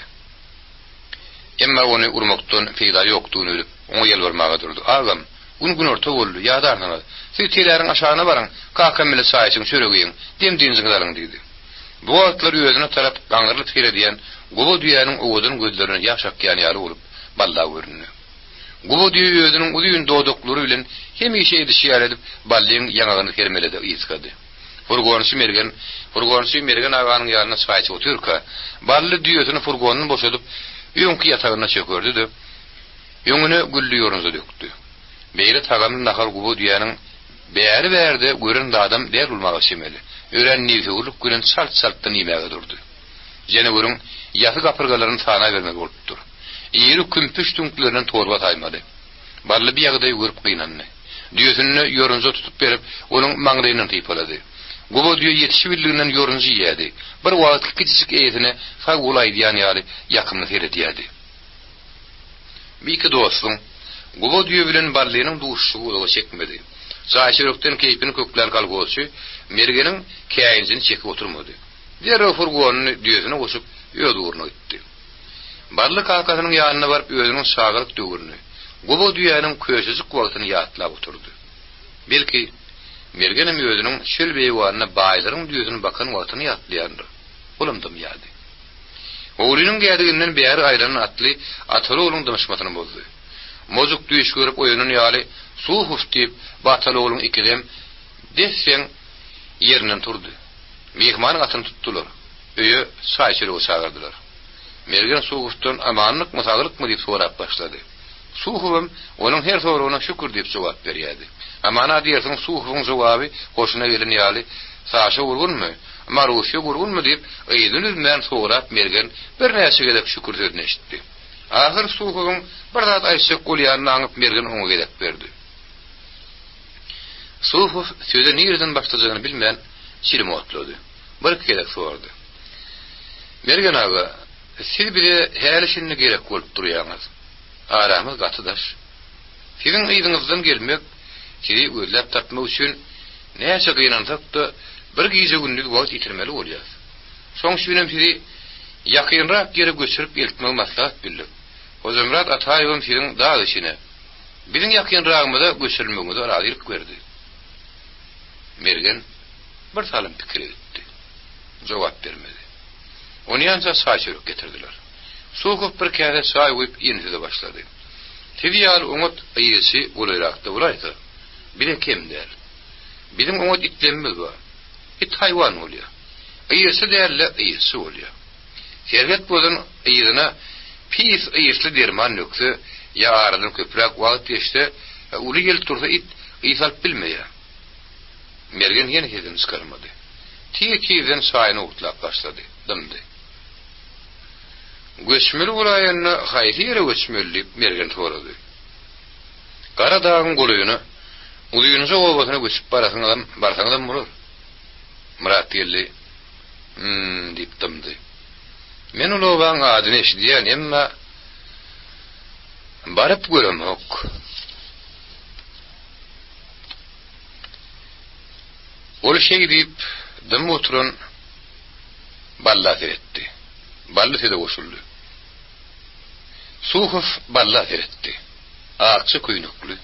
Emma ony urmakdan peýda ýokdugyny bilip, oňa ýalbarmaga durdy. Agam, gün günorta boldy, ýadarsyňyz. Siz teläriň aşagyna baryň, kakam bile çaý içiň, çörek iýiň, dem-dynjyňyzy alyň diýdi. Bu wagtlar özüne tarap gaňrylyp seredýän guba düýäniň owadan gözlerinden ýaş akýan ýaly bolup, Balla göründi. Guba düýe özüniň uzyn dodaklary bilen hemişe edişi ýaly edip, Ballyň ýaňagyny sermeledi, ysgady. Furgonçy Mergen Furgonçy Mergen aganyň ýanynda çaý içip otyrka, Bally düýesini furgondan boşadyp, öňki ýatagyna çökerdi-de, öňüne gülli ýorunja dökdi. Beýle tagamly nahar guba düýäniň bäri-bärde gören zadam däl bolmaga çemeli, örän nebsewürlik bilen çalt-çaltdan iýmäge durdy. Janaweriň ýasy gapyrgalaryny sanabermeli bolupdyr. Iri kümpüş süňklerinden torba saýmaly. Bally bi ýagdaýy görüp gynandy. Düýesine ýorunja tutup berip, onuň maňlaýyndan sypalady. Guba düýe ýetişibildiginden ýorunja iýýärdi. Bir wagtky kiçijik eýesine sag bol aýdýan ýaly ýakymly seredýärdi. Bi iki dostuň, Guba düýe bilen Ballynyň duşuşygy uzaga çekmedi. Çaý-çörekden keýpini köklän kolhozçy Mergeniň käýinjini çekip oturmady. Derrew furgonyny düýesine goşup, öz ugruna gitdi. Bally kakasynyň ýanyna baryp özüniň çagalyk döwrüni, guba düýäniň köşejik wagtyny ýatlap oturdy. Belki, Mergenem özüniň çöl beýewanynda baýlaryň düýesini bakan wagtyny ýatlaýandyr. Olam dymýardy. Howlynyň gädiginden bäri aýlanan atly ataly-ogluň dymyşmasyny bozdy. Mojuk düýş görüp oýanan ýaly Suhow diýip, bu ataly-ogluň ikisem des-deň ýerinden turdy. Myhmanyň atyny tutdular. Öýe çaý-çörege çagyrdylar. Mergen Suhowdan amanlykmy, saglykmy diýip sorap başlady. Suhowam onuň her soragyna şükür diýip jogap berýärdi. Hamana diýersiň Suhowyň jogaby hoşuna gelen ýaly, Saşa gurgunmy? Marusýa gurgunmy diýip, yzyny üzmän sorap Mergen birnäçe gezek şükür sözüni eşitdi. Ahyr Suhowyň bir zat aýtjak bolýanyny aňyp Mergen oňa gezek berdi. Suhow söze nireden başlajagyny bilmän çilim otlady. Birki gezek sordy. Mergen aga, siz bize häli-şindi gerek bolup durýaňyz. Aramyz gaty daş. Siziň yzyňyzdan gelmek, sizi gözläp tapmak üçin näçe gynansak-da, bir gije-gündiz wagt ýitirmeli bolýas. Şoň üçinem sizi ýakynrak ýere göçürip eltmegi maslahat bildik. Hojamyrat Ataýewem siziň dag içine, biziň ýakynragymyza göçürilmegiňize razylyk berdi. Mergen bir salym pikire gitdi. Jogap bermedi. Onýança çaý-çörek getirdiler. Suhow bir käse çaý guýup ýene söze başlady. Siz ýaly oňat yzçy golaýrakda bolaýsa, bize kem däl. Biziň oňat itlemimiz bar. It haýwan bolýar. Yzçy däl-de, yzçy bolýar. Serhet bozan yzyna pis ysly derman dökse ýa aradan köpräk wagt geçse, uly gelip dursa it ys alyp bilmeýär. Mergen ýene sesini çykarmady. Tiz-tizden çaýyny owurtlap başlady. Dymdy. Göçmeli bolaýanda haýsy ýere göçmeli? diýip, Mergen sorady. Gara dagyň golaýyna, Uzynja obasyna göçüp barasyňyzam, barsaňyzam bolar. Myratgeldi, Hüm-m diýip dymdy. Men ol obaň adyny eşidýän, emma baryp göremok. Ol şeý diýip, dymyp oturan Balla seretdi. Bally söze goşuldy. Suhow Balla seretdi. Akja köýnekli,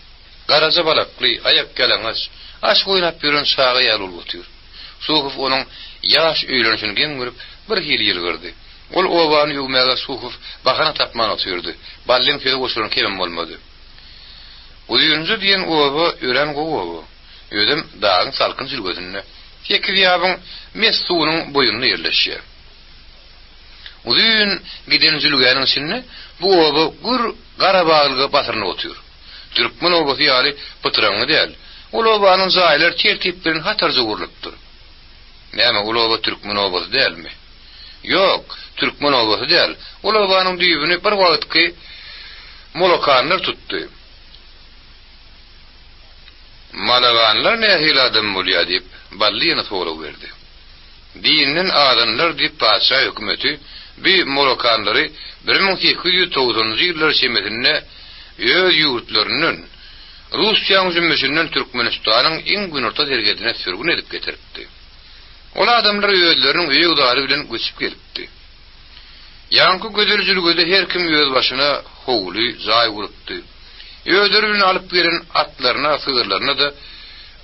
garaja balakly, aýakýalaňaç, aşyk oýnap ýören çaga ýaly bolup otyr. Suhow onuň ýaş öýlenişini geň görüp, birhili ýylgyrdy. Ol obany öwmäge Suhow bahana tapman otyrdy. Ballyň söze goşulany kemem bolmady. Uzynja diýen oba örän gowy oba. Özem dagyň salkyn jülgesinde, Sekizýabyň mes suwunyň boýunda ýerleşýär. Uzyn giden jülgäniň içinde bu oba gür garabaglyga basyrynyp otyr. Türkmen obasy ýaly pytraňňy däl. Ol obanyň jaýlary tertip bilen hatarja gurlupdyr. Näme, ol oba türkmen obasy dälmi? Ýok, türkmen obasy däl. Ol obanyň düýbüni bir wagtky molokanlar tutdy. Malaganlar nähili adam bolýa diýip, Bally ýene sorag berdi. Dinden azanlar diýip patyşa hökümeti bi molokanlary 1890-njy ýyllar çemesinde öz ýurtlaryndan, Russiýaň jümmüşinden Türkmenistanyň iň günorta serhedine sürgün edip getiripdi. Ol adamlar özleriniň öý-öwzary bilen göçüp gelipdi. Ýaňky gözel jülgede her kim özbaşyna howly, jaý gurupdy. Özleri bilen alyp gelen atlaryna, sygyrlaryna-da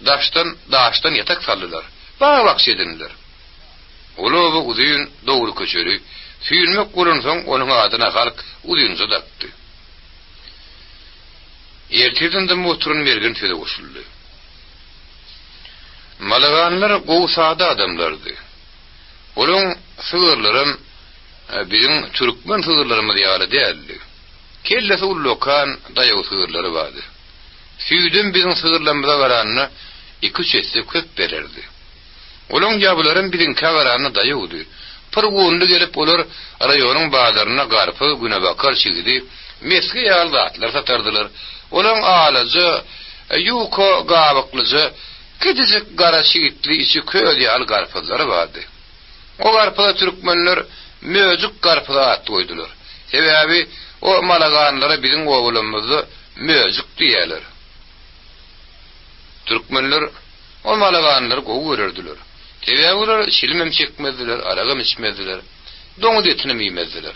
daşdan, daşdan ýatak saldylar, bag-bakja edindiler. Ol oba uzyn, dogry köçeli, süýnmek bolansoň, onuň adyna halk Uzynja dakdy. Ertirden dymyp oturan Mergen söze goşuldy. Malaganlar gowy sada adamlardy. Olaň sygyrlaram biziň türkmen sygyrlarymyz ýaly däldi. Kellesi ullakan daýaw sygyrlary bardy. Süýdem biziň sygyrlarymyza garanda iki-üç esse köp bererdi. Olaň ýabylaram biziňkä garanda daýawdy. Pyrgunly gelip olar raýonyň bazarynda garpyz, günebakar çigidi, mesge ýaly zatlar satardylar. Olaň alaja, ýuka gabyklyja, kiçijik gara çigitli içi köz ýaly garpyzlary bardy. O garpyza türkmenler möjük garpyzy at goýdular. Sebäbi o malaganlara biziň obalarymyzda möjük diýýärler. Türkmenler o malaganlary gowy görerdiler. Sebäbi olar çilimem çekmezdiler, aragam içmezdiler, doňuz etinem iýmezdiler.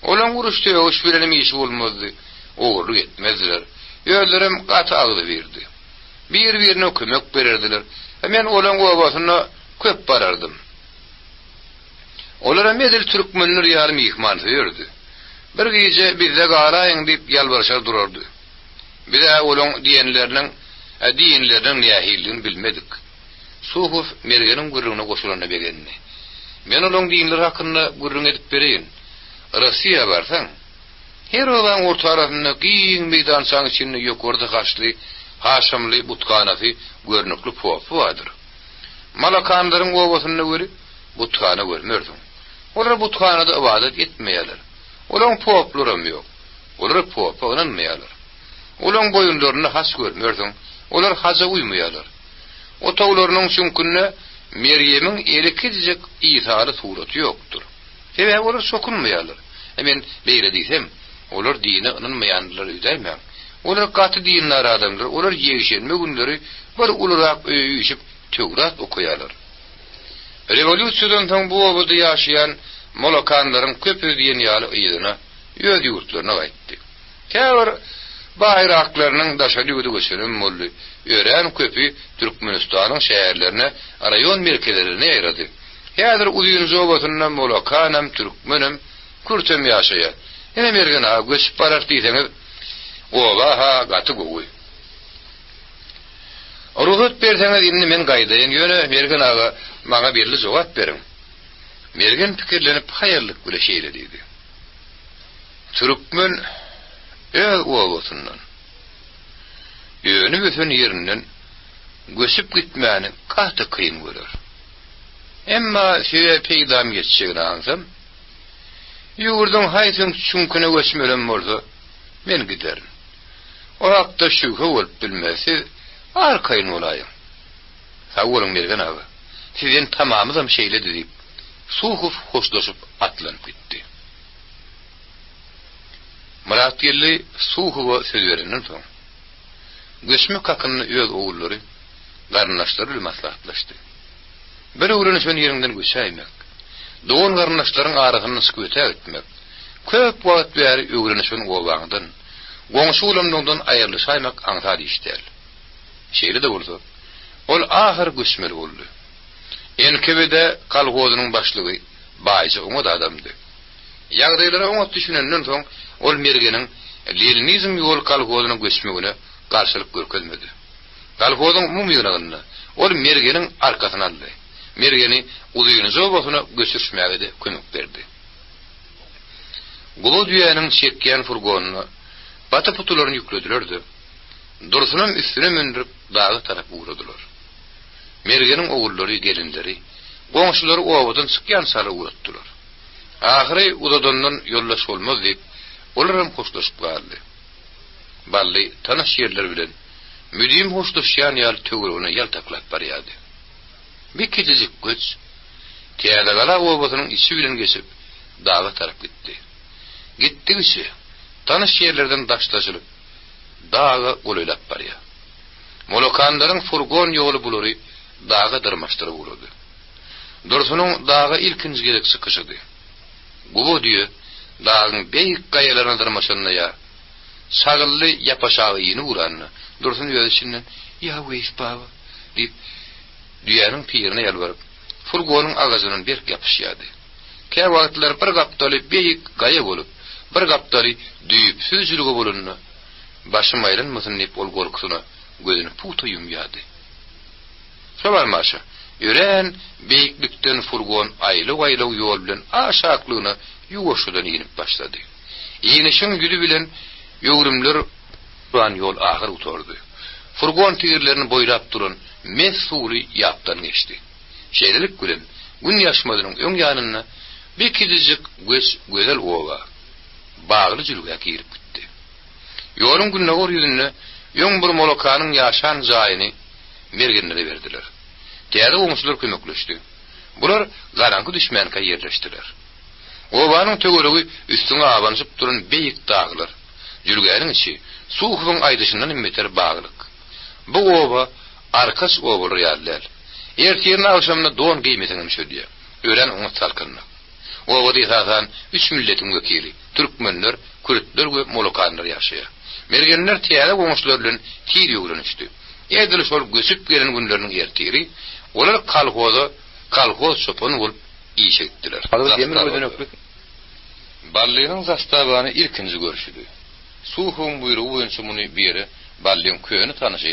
Olaň uruş-sögüş bilenem işi bolmazdy, ogurlyk etmezdiler. Özlerem gaty agzybirdi. Bir-birine kömek bererdiler. Men olaň obasyna köp barardym. Olaram edil türkmenler ýaly myhmansöýerdi. Bir gije bizde galaýyň diýip ýalbaryşar durardy. Biz-ä olaň diýenleriniň, dinleriniň nähilidigini bilmedik. Suhow Mergeniň gürrüňine goşulanyna begendi. Men olaň dinleri hakynda gürrüň edip bereýin. Rossiýa barsaň, her obaň orta arasynda giň meýdançaň içinde ýokarda haçly, haşamly buthanasy görnükli popy bardyr. Malakanlaryň obasynda weli. buthana görmersiň. Olar buthanada ybadat etmeýärler. Olaryň poplaram ýok. Olar popa ynanmaýarlar. Olaryň boýunlarynda haç görmersiň, olar haja uýmaýarlar. Otaglarynyň çüňkünde Merýemiň eli kiçijik Isaly suraty ýokdur. Sebäbi olar çokunmaýarlar. E men beýle diýsem, olar dine ynanmaýandyrlar öýdäýmäň. Olar gaty dindar adamlar, olar ýekşenbe günleri bir ulurak öýe üýşüp Töwrat okaýarlar. Rewolýusiýadan soň bu obada ýaşaýan molokanlaryň köpüsi diýen ýaly yzyna, öz ýurtlaryna gaýtdy. Käbir baýraklarynyň daşary ýurda göçenem boldy, örän köpi Türkmenistanyň şäherlerine, raýon merkezlerine ýaýrady. Häzir Uzynja obasynda molokanam, türkmenem, kürtem ýaşaýar. Ine Mergen aga göçüp bararys diýseňiz, oba-ha gaty gowy. Rugsat berseňiz indi men gaýdaýyn, ýöne Mergen aga maňa belli jogap beriň. Mergen pikirlenip haýallyk bile şeýle diýdi. Türkmen öz obasyndan, önüp-ösen ýerinden göçüp gitmäni gaty kyn görer. Emma size peýdam ýetjegini aňsam, ýurduň haýsy çüňküne göçmelem bolsa, men giderin. O hakda şübhe bolup bilmez, siz arkaýyn bolaýyň. Sag boluň, Mergen aga. Sizden tamamyzam şeýledi, diýip, Suhow hoşlaşyp atlanyp gitdi. Myratgeldi Suhowa söz berenden soň, göçmek hakynda öz ogullary, garyndaşlary bilen maslahatlaşdy. Bir öwrenişen ýeriňden göçäýmek, dogan-garyndaşlaryň arasyndan çykyp ötägitmek, köp wagt bäri öwrenişen obaňdan, goňşy-golamlyňdan aýrylyşaýmak aňsat iş däl. Şeýle-de bolsa, ol ahyr göçmeli boldy. NKWD kolhozynyň başlygy Baýja oňat adamdy. Ýagdaýlara oňat düşünenden soň, ol Mergeniň Leninizm ýoly kolhozyna göçmegine garşylyk görkezmedi. Kolhozyň umumy ýygnagynda ol Mergeniň arkasyny aldy. Mergeni Uzynja obasyna göçürişmäge-de kömek berdi. Guba düýäniň çekýän furgonyna paty-putularyny ýüklediler-de, Dursunam üstüne mündürip daga tarap ugradylar. Mergeniň ogullary, gelinleri, goňşulary obadan çykýançalar ugratdylar. Ahyry uzadandan ýoldaş bolmaz diýip, olaram hoşlaşyp galdy. Bally tanyş ýerler bilen müdimi hoşlaşýan ýaly töweregine ýaltaklap barýardy. Bir kiçijik göç Täzegala obasynyň içi bilen geçip, daga tarap gitdi. Gitdigiçe, tanyş ýerlerden daşlaşylyp, daga golaýlap barýar. Molokanlaryň furgon ýoly bulary daga dyrmaşdyryp ugrady. Dursunyň daga ilkinji gezek çykyşydy. Guba düýe dagyň beýik gaýalaryna dyrmaşanda ýa çagylly ýapaşaga inip uranda, Dursun öz içinden, Ýa Weýis baba! diýip, düýäniň pirine ýalbaryp, furgonyň agajyndan berk ýapyşýardy. Käwagtlar bir gapdaly beýik gaýa bolup, bir gapdaly düýpsüz jülge bolanda, Başym aýlanmasyn diýip ol gorkusyna gözüni pugta ýumýardy. Şo barmaşa, örän beýiklikden furgon aýlaw-aýlaw ýol bilen aşaklygyna ýuwaşjadan inip başlady. Inişiň ýüzi bilen öwrümler uran ýol ahyr gutardy. Furgon tigirlerini boýlap duran mes suwly ýapdan geçdi. Şeýlelik bilen, Gün ýaşmazynyň öň ýanynda bir kiçijik göç gözel oba, bagly jülgä girip gitdi. Ýoluň gündogar ýüzünde öň bir molokanyň ýaşan jaýyny mergenlere berdiler. Täze goňşular kömekleşdi. Bular garaňky düşmänkä ýerleşdiler. Obanyň töweregi üstüňe abanyşyp duran beýik daglar. Jülgäniň içi Suhowyň aýdyşyndan hem beter baglyk. Bu oba arkaç obalar ýaly däl. Ertirine agşamyna don geýmeseňem şödýä. Örän oňat salkynlyk. Obada esasan üç milletiň wekili, türkmenler, kürtler we molokanlar ýaşaýar. Mergenler täze goňşular bilen tiz öwrenişdi. Edil şol göçüp gelen günleriniň ertiri olar kolhoza kolhoz çopany bolup işe gitdiler. Demir gözenekli. Ballynyň zastawany ilkinji görşüdi. Suhowyň buýrugy boýunça muny bu ýere Ballyň köne tanyşy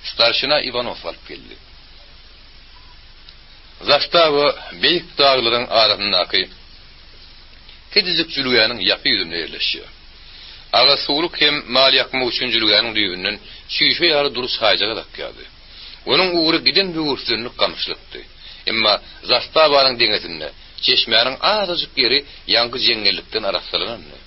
starşina Iwanow alyp geldi. Zastawa beýik daglaryň arasyndaky kiçijik jülgäniň ýapy ýüzünde ýerleşýär. Aga suwluk hem mal ýakmak üçin jülgäniň düýbünden çüýşe ýaly dury çaýjagaz akýardy. Onuň ugry giden böwürslenlik gamyşlykdy. Emma zastawanyň deňesinde çeşmäniň azajyk ýeri ýaňky jeňňellikden arassalanandy.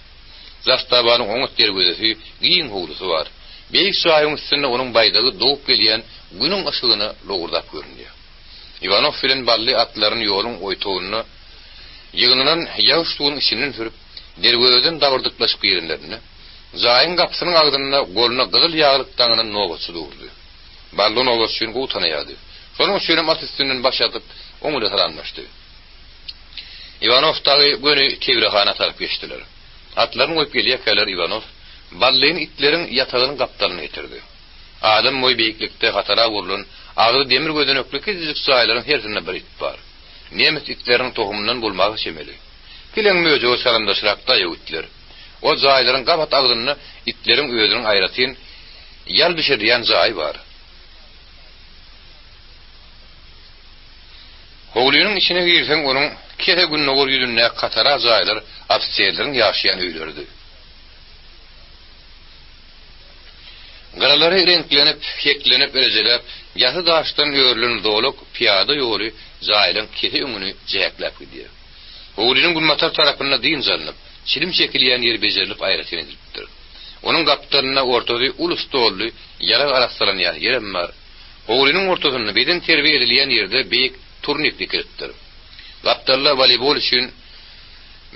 Zastawanyň oňat derwezesi, giň howlusy bar. Beýik jaýyň üstünde onuň baýdagy dogup gelýän Günüň yşygyna lowurdap görünýär. Iwanow bilen Bally atlaryny ýoluň oýtagynda ýygnanan ýagyş suwunyň içinden sürüp, derwezeden dabyrdyklaşyp girenlerinde, jaýyň gapysynyň agzynda goluna gyzyl ýaglyk daňynan nobatçy durdy. Bally nobatçyny gowy tanaýardy. Şonuň üçinem at üstünden baş atyp, oň bilen salamlaşdy. Iwanow dagy göni tegrehana tarap geçdiler. Atlaryny goýup gelýärkäler Iwanow Ballyny itleriň ýatagynyň gapdalyna getirdi. Adam boýy beýiklikde hatara gurlan, agzy demir gözenekli kiçijik jaýlaryň hersinde bir it bar. Nemes itleriniň tohumyndan bolmaga çemeli. Kileň möjege çalymdaşrak daýaw itler. O jaýlaryň gabat agzynda itleriň özüniň aýratyn ýal bişirilýän jaýy bar. Howlynyň içine girseň onuň kese gündogar ýüzündäki hatara jaýlar ofiserleriň ýaşaýan öýleridi. Gyralary reňklenip, heklenip, rejeläp, ýasy daşdan örülen zolak pyýada ýoly jaýlaryň kese öňüni jäkläp gidýär. Howlynyň günbatar tarapynda dynç alnyp, çilim çekilýän ýer bejerilip aýratyn edilipdir. Onuň gapdalynda ortasy uly stolly, ýarag arassalanýan ýerem bar. Howlynyň ortasynda bedenterbiýe edilýän ýerde beýik turnik dikilipdir. Gapdalda woleýbol üçin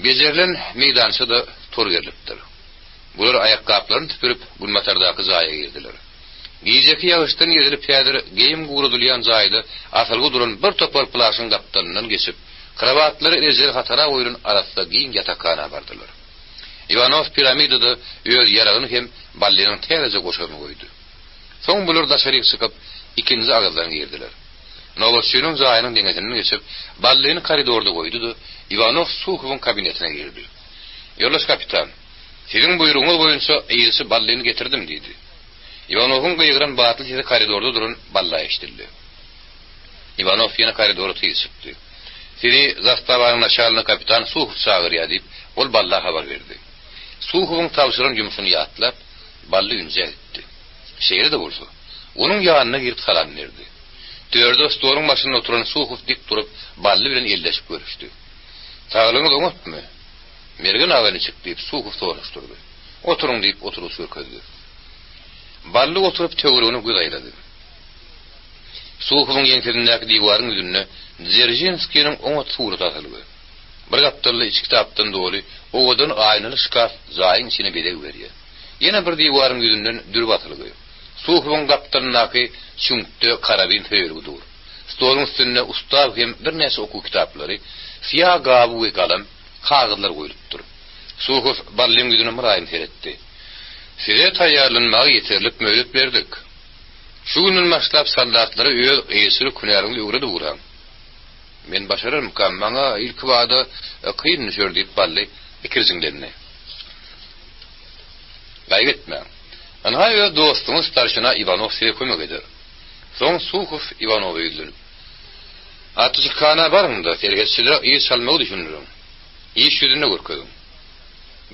bejerilen meýdança-da tor gerlipdir. Bular aýakgaplaryny süpürip, günbatardaky jaýa girdiler. Gijeki ýagyşdan ezilip häzir geýim guradylýan jaýda asylgy duran bir topar plaşyň gapdalyndan geçip, krowatlary rejeli hatara goýlan arassa giň ýatakhana bardylar. Iwanow piramidada öz ýaragyny hem Ballynyň täzeje goşaryny goýdy. Soň bular daşaryk çykyp, ikinji agyzdan girdiler. Nobatçynyň jaýynyň deňesinden geçip, Ballyny koridorda goýdy-da, Iwanow Suhowyň kabinetine girdi. Ýoldaş kapitan, siziň buýrugyňyz boýunça yzçy Ballyny getirdim, diýdi. Iwanowyň gygyran batly sesi koridorda duran Balla eşidildi. Iwanow ýene koridora tiz çykdy. Sizi zastawanyň naçalnigi kapitan Suhow çagyrýar, diýip, ol Balla habar berdi. Suhowyň tabşyran ýumşuny ýatlap, Bally ünjä gitdi. Şeýle-de bolsa, onuň ýanyna girip salam berdi. Törde stoluň başynda oturan Suhow dik durup, Bally bilen elleşip görüşdi. Saglygyňyz oňatmy? Mergen aga niçik? diýip, Suhow soraşdyrdy. Oturyň, diýip, oturgyç görkezdi. Bally oturyp, töweregine göz aýlady. Suhowyň ýeňsesindäki diwaryň ýüzünde Dzeržinskiniň oňat suraty asylgy. Bir gapdalda içi kitapdan doly owadan aýnaly şkaf jaýyň içine bezeg berýär. Ýene bir diwaryň ýüzünden dürbi asylgy. Suhowyň gapdalyndaky çüňkde karabin söýelgi dur. Stoluň üstünde ustaw hem birnäçe okuw kitaplary, syýa gaby we galam, kagyzlar goýlupdyr. Suhow Ballyň ýüzüne mylaýym seretdi. Size taýýarlanmaga ýeterlik möhlet berdik. Şu günden başlap soldatlara öz gyzçylyk hünäriňizi öwredip ugraň. Men başararmykam, maňa ilkibada kyn düşer diýip Bally ikirjiňlendi. Gaýgy etmäň. Ynha öz dostuňyz starşina Iwanow size kömek eder. Soň Suhow Iwanowa ýüzlenip. Atjykhana baryň-da, serhetçilere yz çalmagy düşündiriň. Iş ýüzünde görkeziň.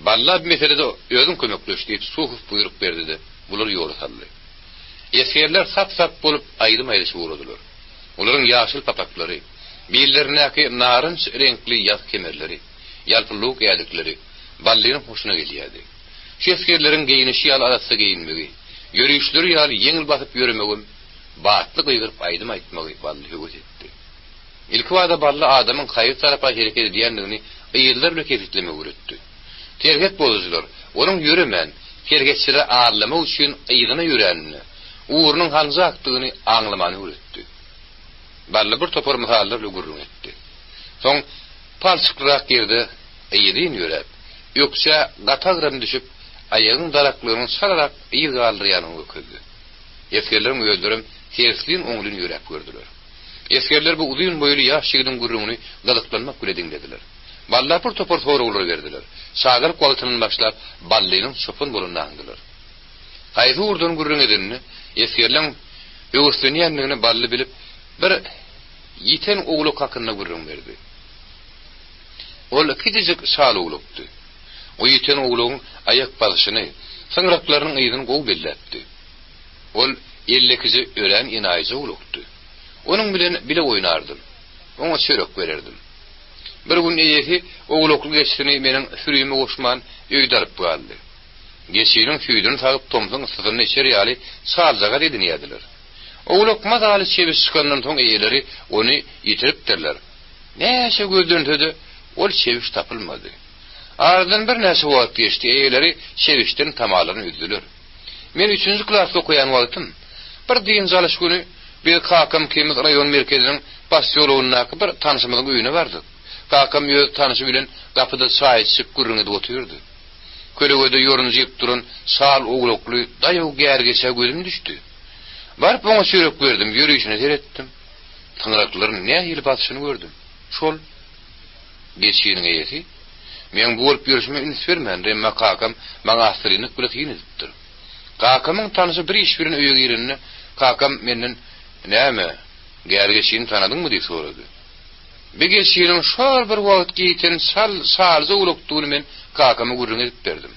Balla bu meselede özüň kömekleş diýip Suhow buýruk berdi-de, bulary ýola saldy. Esgerler sap-sap bolup aýdym aýdyşyp ugradylar. Olaryň ýaşyl papaklary, billerindäki narynç reňkli ýaz kemerleri, ýalpyldawuk ädikleri Ballynyň hoşuna gelýärdi. Şu esgerleriň geýnişi ýaly arassa geýinmegi, ýörişleri ýaly ýeňil basyp ýöremegem batly gygyryp aýdym aýtmagy Bally höwes etdi. Ilkibada Bally adamyň haýsy tarapa hereket edýändigini yzlar bilen kesgitlemegi öwretdi. Serhet bozujylar onuň ýöremän, serhetçileri aldamak üçin yzyna ýöränini, ugrunyň hanjakdygyny aňlamany öwretdi. Bally bir topar mysallar bilen gürrüň etdi. Soň palçyklyrak ýerde yzyn ýöräp, ökjä gaty agram düşüp, aýagyň daraklygynyň çalarak yz galdyrýanyny görkezdi. Esgerleriň özlerem terslin-oňlyn ýöräp gördüler. Esgerler bu uzyn boýly ýaş ýigidiň gürrüňini gyzyklanmak bile diňlediler. Balla bir topar soraglar berdiler. Çagalyk wagtyndan başlap Ballynyň çopan bolanyny aňdylar. Haýsy ugurdan gürrüň edenini, esgerleň höweslenýändigini Bally bilip, bir ýiten owlak hakynda gürrüň berdi. Ol kiçijik şal owlakdy. O ýiten owlagyň aýak basyşyny, syňraklarynyň yzyny gowy belläpdi. Ol ellekije örän enaýyja owlakdy. Onuň bilen bile oýnardym. oňa çörek bererdim. Bir gün eýesi owlakly geçisini meniň sürime goşman öýde alyp galdy. Geçiniň süýdüni sagyp tomsuň yssysynda içer ýaly çaljagaz edinýärdiler. Owlak mazaly çebiş çykandan soň eýeleri ony ýitiripdirler. Näçe gözlense-de, ol çebiş tapylmady. Aradan birnäçe wagt geçdi, eýeleri çebişden tamalaryny üzdüler. Men üçünji klasda okaýan wagtym, bir dynç alyş güni biz kakam ikimiz raýon merkeziniň posýologyndaky bir tanşymyzyň öýüne bardyk. Kakam öz tanşy bilen gapyda çaý içişip gürrüň edip otyrdy. Kölegede ýorunjyp duran çal owlakly daýaw gär-geçä gözüm düşdi. Baryp oňa çörek berdim, ýörişine seretdim. Syňraklaryny nähili basyşyny gördüm. Şol. Geçiniň eýesi meň bu bolup ýörşüme üns bermändir, emma kakam maňa assyrynlyk bile syn edipdir. Kakamyň tanşy bir iş bilen öýe girende, kakam menden, Näme, gär geçini tanadyňmy diýip sorady. Bi geçiniň şol bir wagt ýiten çal şalyja ulakdygyny men kakama gürrüň edip berdim.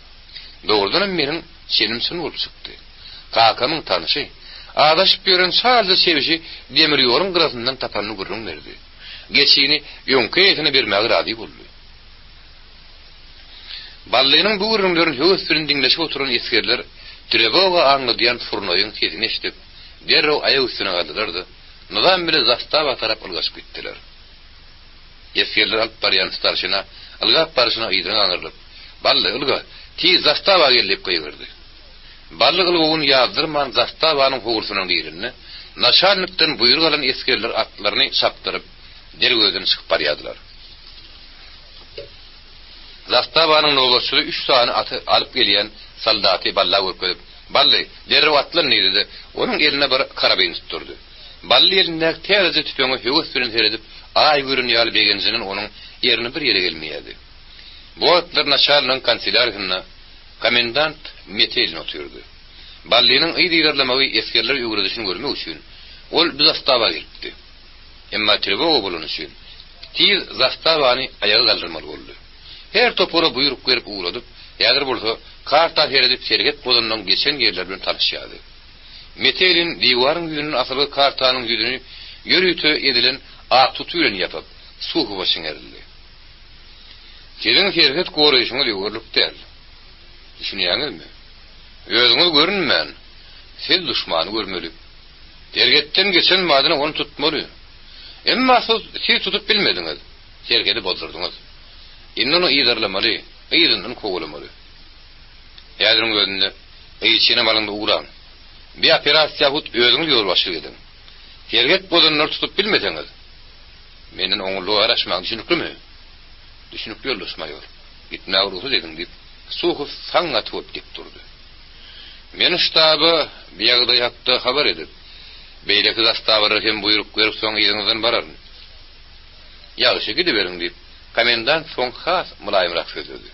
Dogrudanam meniň çenim çyn bolup çykdy. Kakamyň tanşy, azaşyp ýören şalyja çebşi demir ýoluň gyrasyndan tapanyny gürrüň berdi. Geçini öňki eýesine bermäge razy boldy. Ballynyň bu gürrüňlerini höwes bilen diňleşip oturan esgerler trewoga aňladýan surnaýyň sesini eşidip, derrew aýak üstüne galdylar-da, nyzam bile zastawa tarap ylgaşyp gitdiler. Esgerleri alyp barýan starşina ylgap barşyna yzyna gaňrylyp, Bally, ylga, tiz zastawa gel diýip gygyrdy. Bally ylgawuny ýazdyrman zastawanyň howlusyna girende, naçalnikden buýruk alan esgerler atlaryny çapdyryp, derwezeden çykyp barýardylar. Zastawanyň nobatçysy üç sany aty alyp gelýän soldaty Balla görkezip, Bally, derrew atlan diýdi-de, onuň eline bir karabin tutdurdy. Bally elindäki täzeje tüpeňe höwes bilen seredip, aý gören ýaly begenjinden onuň erni bir ýere gelmeýärdi. Bu wagtlar naçalnigiň kanselýariýasynda komendant Metelin otyrdy. Ballynyň yz yzarlamagy esgerlere öwredişini görmek üçin, ol bu zastawa gelipdi. Emma trewoga bolany üçin, tiz zastawany aýaga galdyrmaly boldy. Her topara buýruk berip ugradyp, häzir bolsa karta seredip serhet bozanlaryň geçen ýerleri bilen tanyşýardy. Metelin diwaryň ýüzünden asylgy kartanyň ýüzüni ýörite edilen ak tuty bilen ýapyp, Suhowa çiňerildi. Siziň serhet goraýşyňyz öwerlik däl. Düşünýäňizmi? Özüňiz görünmän, siz duşmany görmeli. Serhetden geçen badyna ony tutmaly. Emma siz, siz tutup bilmediňiz. Serhedi bozdurdyňyz. Indi ony yzarlamaly, yzyndan kowalamaly. Häziriň özünde gyçyna malyňda ugraň. Bi operasiýa hut özüňiz ýolbaşçylyk ediň. Serhet bozanlary tutup bilmeseňiz, menden oňurlyga garaşmaň, düşüniklimi? Düşünikli ýoldaş maýor. Gitmäge rugsat ediň, diýip, Suhow saň gaty bolup dik durdy. Men ştaba bu ýagdaý hakda habar edip, beýleki zastawalara hem buýruk berip soň yzyňyzdan bararyn. Ýagşy, gidiberiň, diýip, komendant soň has mylaýymrak sözledi.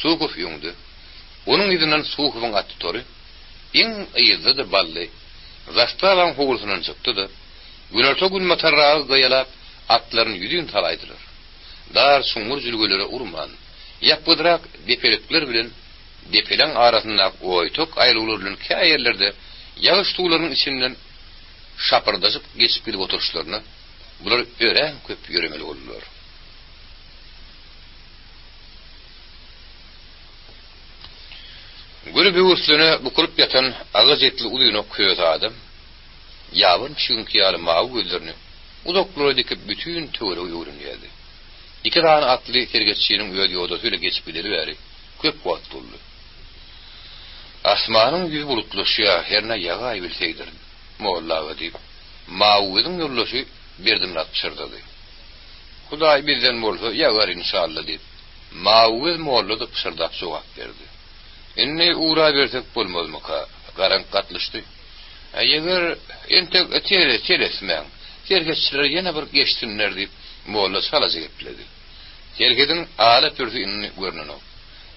Suhow öňde, onuň yzyndan Suhowyň attutary, iň yzda-da Bally zastawaň howlusyndan çykdy-da, günorta-günbatarraga gaýalap, atlaryny ýüzin salaýdylar. Dar çuňňur jülgelere urman, ýapgydyrak depelikler bilen depeleň arasyndaky oýtak aýlawlar bilen kä ýerlerde ýagyş suwlarynyň içinden şapyrdaşyp geçip gidip oturyşlaryna bular örän köp ýöremeli boldular. Güri böwürslene bukulyp ýatan agaç etli uzynak köse adam, ýaban pişigiňki ýaly mawy gözlerini uzaklara dikip bütin töweregi öwrenýärdi. Iki sany atly sergetçiniň öz ýodasy bile geçip gideli bäri köp wagt boldy. Asmanyň ýüzi bulutlaşýar, hernä ýagaýbilseýdir, molla aga, diýip, Mawugöziň ýoldaşy Berdimyrat pyşyrdady. Hudaý bizden bolsa, ýagar inşalla, diýip, Mawugöz molla-da pyşyrdap jogap berdi. Indi ugrabersek bolmazmyka? Garaňky gatlyşdy. Eger entek teresmäň, serhetçiler ýene bir geçsinler, diýip, molla çalaja gepledi. Serhediň ala-pürsi indi görnenok.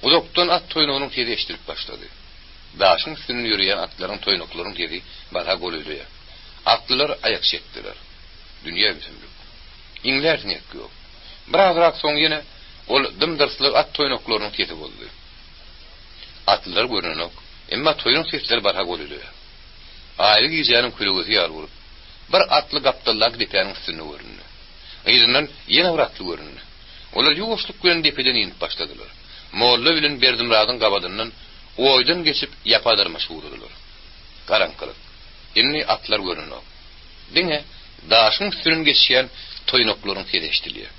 Uzakdan at toýnagynyň sesi eşidilip başlady. Daşyň üstünden ýöreýän atlaryň toýnaklarynyň sesi barha golaýlaýar. Atlylar aýak çekdiler. Dünýä ümsümlik. Iňlär siňek ýok. Birazrak soň ýene ol dym-dyrslygy at toýnaklarynyň sesi bozdy. Atlylar görnenok. Emma toýnak sesleri barha golaýlaýar. Aýly gijäniň kölegesi ýaly bolup, bir atly gapdaldaky depäniň üstünde göründi. Yzyndan ýene bir atly göründi. Olar ýuwaşlyk bilen depeden inip başladylar. Molla bilen Berdimyradyň gabadyndan oýdan geçip ýapa dyrmaşyp ugradylar. Garaňkylyk. Indi atlar görnenok. Diňe daşyň üstünden geçýän toýnaklaryň sesi eşidilýär.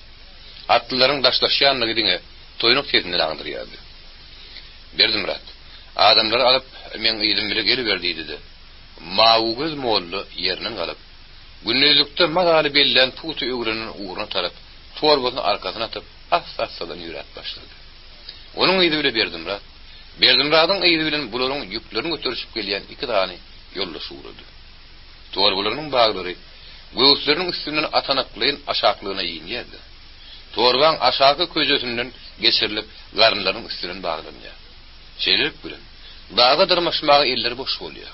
Atlylaryň daşlaşýandygy diňe toýnak sesinden aňdyrýardy. Berdimyrat, Adamlary alyp, meň yzym bile geliber diýdi-de, Mawugöz molla ýerinden galyp, gündizlikde mazaly bellän pugta öwrenen ugruna tarap torbasyny arkasyna atyp, assa-assadan ýöräp başlady. Onuň yzy bile Berdimyrat, Berdimyradyň yzy bilen bularyň ýüklerini göterişip gelýän iki sany ýoldaş ugrady. Torbalarynyň baglary göwüsleriniň üstünden atanaklaýyn aşaklygyna inýärdi. Torbaň aşaky köjesinden geçirilip garynlarynyň üstünden baglanýar. Şeýlelik bilen, daga dyrmaşmaga elleri boş bolýar.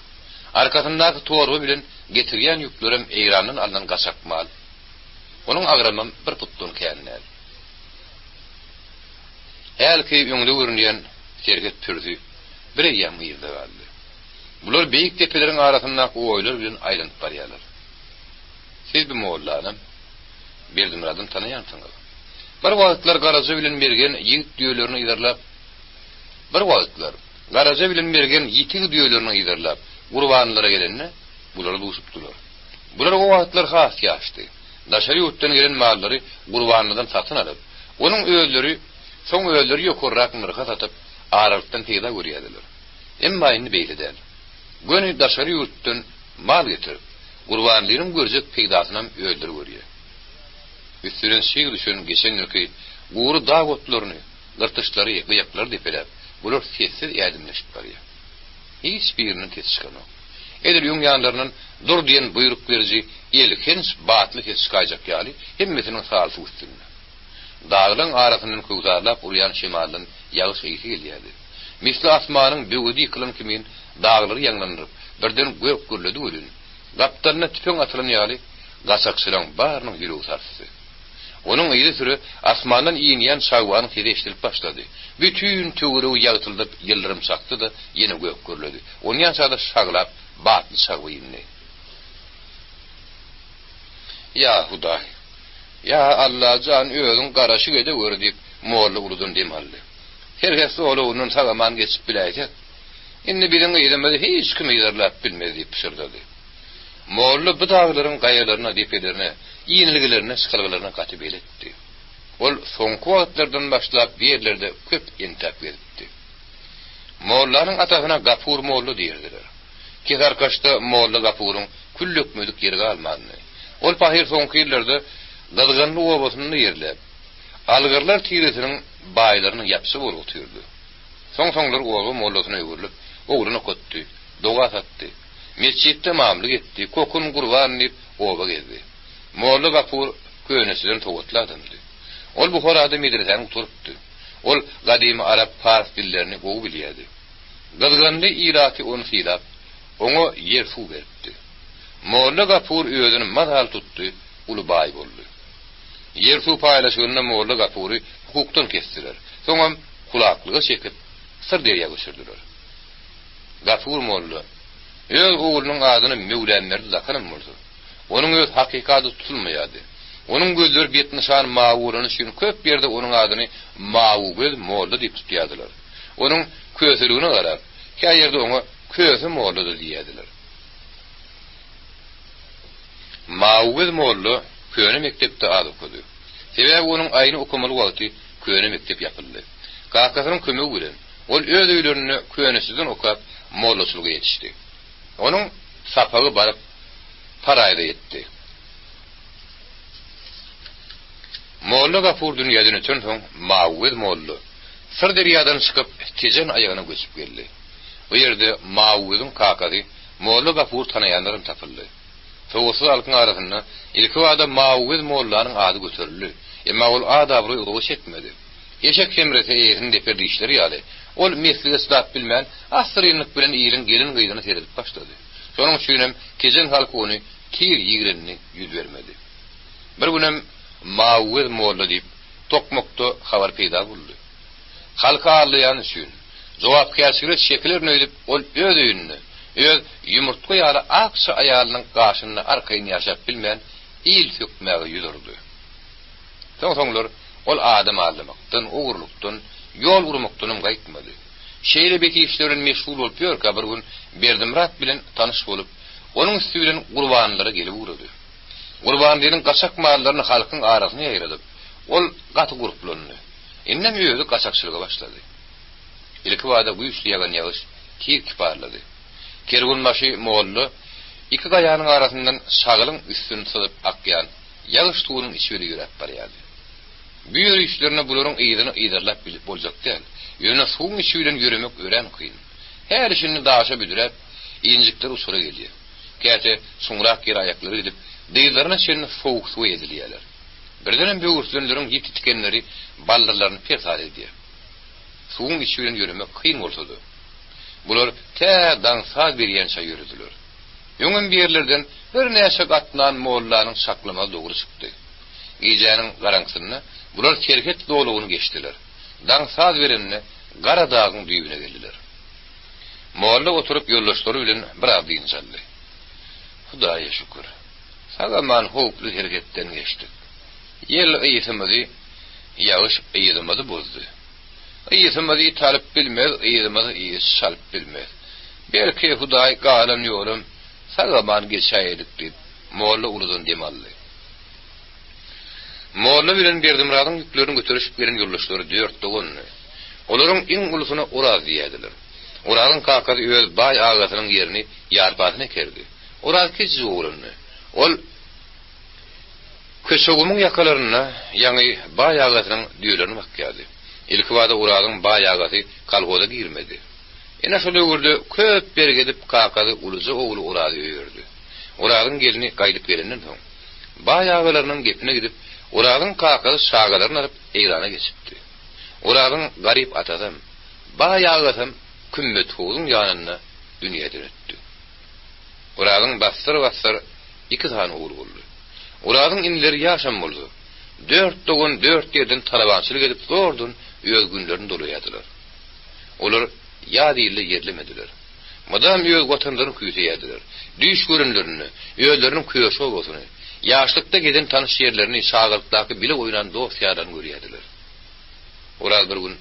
Arkasyndaky torba bilen getirýän ýüklerem Eýrandan alnan gaçak mal. Onuň agramam bir putdan kän däl. Hälki öňde görünýän serhet pürsi bireýýäm yzda galdy. Bular beýik depeleriň arasyndaky oýlar bilen aýlanyp barýarlar. Siz bi mollanam, Berdimyradam tanaýansyňyz. Bir wagtlar Garaja bilen Mergen ýigit düýelerini yzarlap, Bir wagtlar Garaja bilen Mergen ýitig düýelerini yzarlap, Gurbanlylara gelende, bulara duşupdylar. Bular o wagtlar has ýaşdy. Daşary ýurtdan gelen mallary Gurbanlydan satyn alyp, onuň özleri, soň özleri ýokarrak nyrha satyp, aralykdan peýda görýärdiler. Emma indi beýle däl. Göni daşary ýurtdan mal getirip, Gurbanlynyň görjek peýdasynam özleri görýär. Üstünden çyg düşen geçen ýylky gury dag otlaryny, gyrtyçlary, gyýaklary depeläp, bular sessiz ädimleşip barýar. Hiç birinden ses çykanok. Edil öň ýanlaryndan dur diýen buýruk beriji elhenç batly ses çykaýjak ýaly, hemmesiniň sal-suw üstünde. Daglaň arasyndan köwsarlap urýan şemaldan ýagyş ysy gelýärdi. Misli asmanyň böwedi ýykylan kimin daglary ýaňlandyryp, birden gök gürledi welin, gapdalyna tüpeň atylan ýaly, gaçakçylaň barynyň ýüregi sarsdy. Onuň yzysüre asmandan inýän çagbanyň sesi eşidilip başlady. Bütin töweregi ýagtyldyp ýyldyrym çakdy-da, ýene gök gürledi. Onýança-da şaglap, batly çagba indi. Ýa Hudaý! Ýa Alla jan, özüň garaşyk edeweri diýip, molla uludan dem aldy. Serhet zolagyndan sag-aman geçip biläýsek, indi biziň yzymyzy hiç kim yzarlap bilmez diýip pyşyrdady. Molla bu daglaryň gaýalaryna, depelerine, inilgilerine, çykalgalaryna gaty beletdi. Ol soňky wagtlardan başlap bu ýerlerde köp entäp gezipdi. Mollanyň atasyna Gapur molla diýerdiler. Kesarkaçda molla Gapuryň kül dökmedik ýeri galmandy. Ol pahyr soňky ýyllarda Gyzganly obasynda ýerläp, algyrlar tiresiniň baýlarynyň ýapjy bolup otyrdy. Soň-soňlar oba mollasyna öwrülip, oglan okatdy, doga satdy. Metjitde ymamlyk etdi, kokun gurban diýip, oba gezdi. Molla Gapur köneçeden sowatly adamdy. Ol Buharada medresäni gutarypdy. Ol gadymy arap, pars dillerini gowy bilýärdi. Gyzganly ilaty ony sylap, oňa ýer-suw beripdi. Molla Gapur özüni mazaly tutdy, uly baý boldy. Ýer-suw paýlaşygynda Molla Gapury hukukdan kesdiler. Soňam kulaklyga çekip, Syrderýa göçürdiler. Gapur molla öz oglunyň adyny Möwlamberdi dakanam bolsa, onuň öz hakyky ady tutulmaýardy. Onuň gözleri betnyşan mawy bolany üçin köp ýerde onuň adyny Mawugöz molla diýip tutýardylar. Onuň köseligine garap, kä ýerde oňa Köse molla-da diýýärdiler. Mawugöz molla köne mekdepde az okady. Sebäbi onuň aýny okamaly wagty köne mekdep ýapyldy. Kakasynyň kömegi bilen, ol öz öýlerinde köneçeden okap, mollaçylyga ýetişdi. Onuň sapagy baryp Paraýza ýetdi. Molla Gapur dünýeden ötensoň, Mawugöz molla Syrderýadan çykyp, Tejen aýagyna göçüp geldi. Bu ýerde Mawugözüň kakasy Molla Gapury tanaýanlaram tapyldy. Sowatsyz halkyň arasynda ilkibada Mawugöz mollanyň ady göterildi. Emma ol at-abraý uzaga çekmedi. Eşek semrese eýesini deper diýişleri ýaly, ol meslige çydap bilmän, assyrynlyk bilen iliň gelin-gyzyna seredip başlady. Şonuň üçinem Tejen halky ony tiz ýigrendi, ýüz bermedi. Bir günem Mawugöz molla diýip, Tokmakda habar peýda boldy. Halky aldaýany üçin, jogapkärçilige çekilerin öýdüp, ol öz öýünde, öz ýumurtga ýaly akja aýalynyň gaşynda arkaýyn ýaşap bilmän, il sökmäge ýüz urdy. Soň-soňlar ol adam aldamakdan, ogurlykdan, ýol urmakdanam gaýtmady. Şeýle bet işler bilen meşgul bolup ýörkä bir gün Berdimyrat bilen tanyş bolup, onuň üsti bilen Gurbanlylara gelip ugrady. Gurbanlynyň gaçak mallaryny halkyň arasyna ýaýradyp, ol gaty gurplandy. Indem özi gaçakçylyga başlady. Ilkibada güýçli ýagan ýagyş tiz kiparlady. Kerwenbaşy molla iki gaýanyň arasyndan şagalyň üstüni syzyp akýan ýagyş suwunyň içi bile ýöräp barýardy. Bu ýörişlerinde bularyň yzyny yzarlap bilip boljak däl. Ýöne suwuň içi bilen ýöremek örän kyn. Häli-şindi daşa büdräp, injikler uçura gelýär. Käte çuňrak ýere aýaklary gidip, dyzlaryna çenli sowuk suwa ezilýärler. Birdenem böwürslenleriň ýiti tikenleri baldyrlaryny persal edýär. Suwuň içi bilen ýöremek kyn bolsa-da, bular tä daň saz berýänçä ýörediler. Öňem bu ýerlerden birnäçe gatnan mollanyň çaklamazy dogry çykdy. Gijäniň garaňkysynda bular serhet zolagyny geçdiler. Daň saz berende Gara dagyň düýbüne geldiler. Molla oturyp ýoldaşlary bilen biraz dynç aldy. Hudaýa şükür, sag-aman howply serhetden geçdik. Ýel ysymyzy, ýagyş yzymyzy bozdy. Ysymyzy it alyp bilmez, yzymyzy yz çalyp bilmez. Belki, Hudaý galan ýolam sag-aman geçäýedik diýip, molla uludan dem aldy. Molla bilen Berdimyradyň ýüklerini göterişip gelen ýoldaşlary dört dogandy. Olaryň iň ulusyna Oraz diýerdiler. Orazyň kakasy öz baý agasynyň ýerini ýarpasyna ekerdi. Oraz kiçijik oglandy. Ol Köçegumuň ýakalarynda ýaňy baý agasynyň düýelerini bakýardy. Ilkibada Orazyň baý agasy kolhoza girmedi. Ine şol döwürde köp bergi edip kakasy uluja ogly Orazy öýerdi. Orazyň gelni gaýdyp gelenden soň, baý agalarynyň gepine gidip, Orazyň kakasy çagalaryny alyp Eýrana geçipdi. Orazyň garyp atasam, baý agasam Kümmethowzuň ýanynda dünýeden ötdi. Orazyň bassyr-bassyr iki sany ogly boldy. Orazyň inileri ýaşam bolsa, dört dogan dört ýerden talabançylyk edip zordan öz günlerini dolaýardylar. Olar ýaz ilde ýerlemediler. Mydam öz watanlaryny küýseýärdiler. Düýş görenlerinde, özleriniň köşi obasyny, ýaşlykda gezen tanyş ýerlerini, çagalykdaky bile oýnan dost-ýarlaryny görýärdiler. Oraz bir gün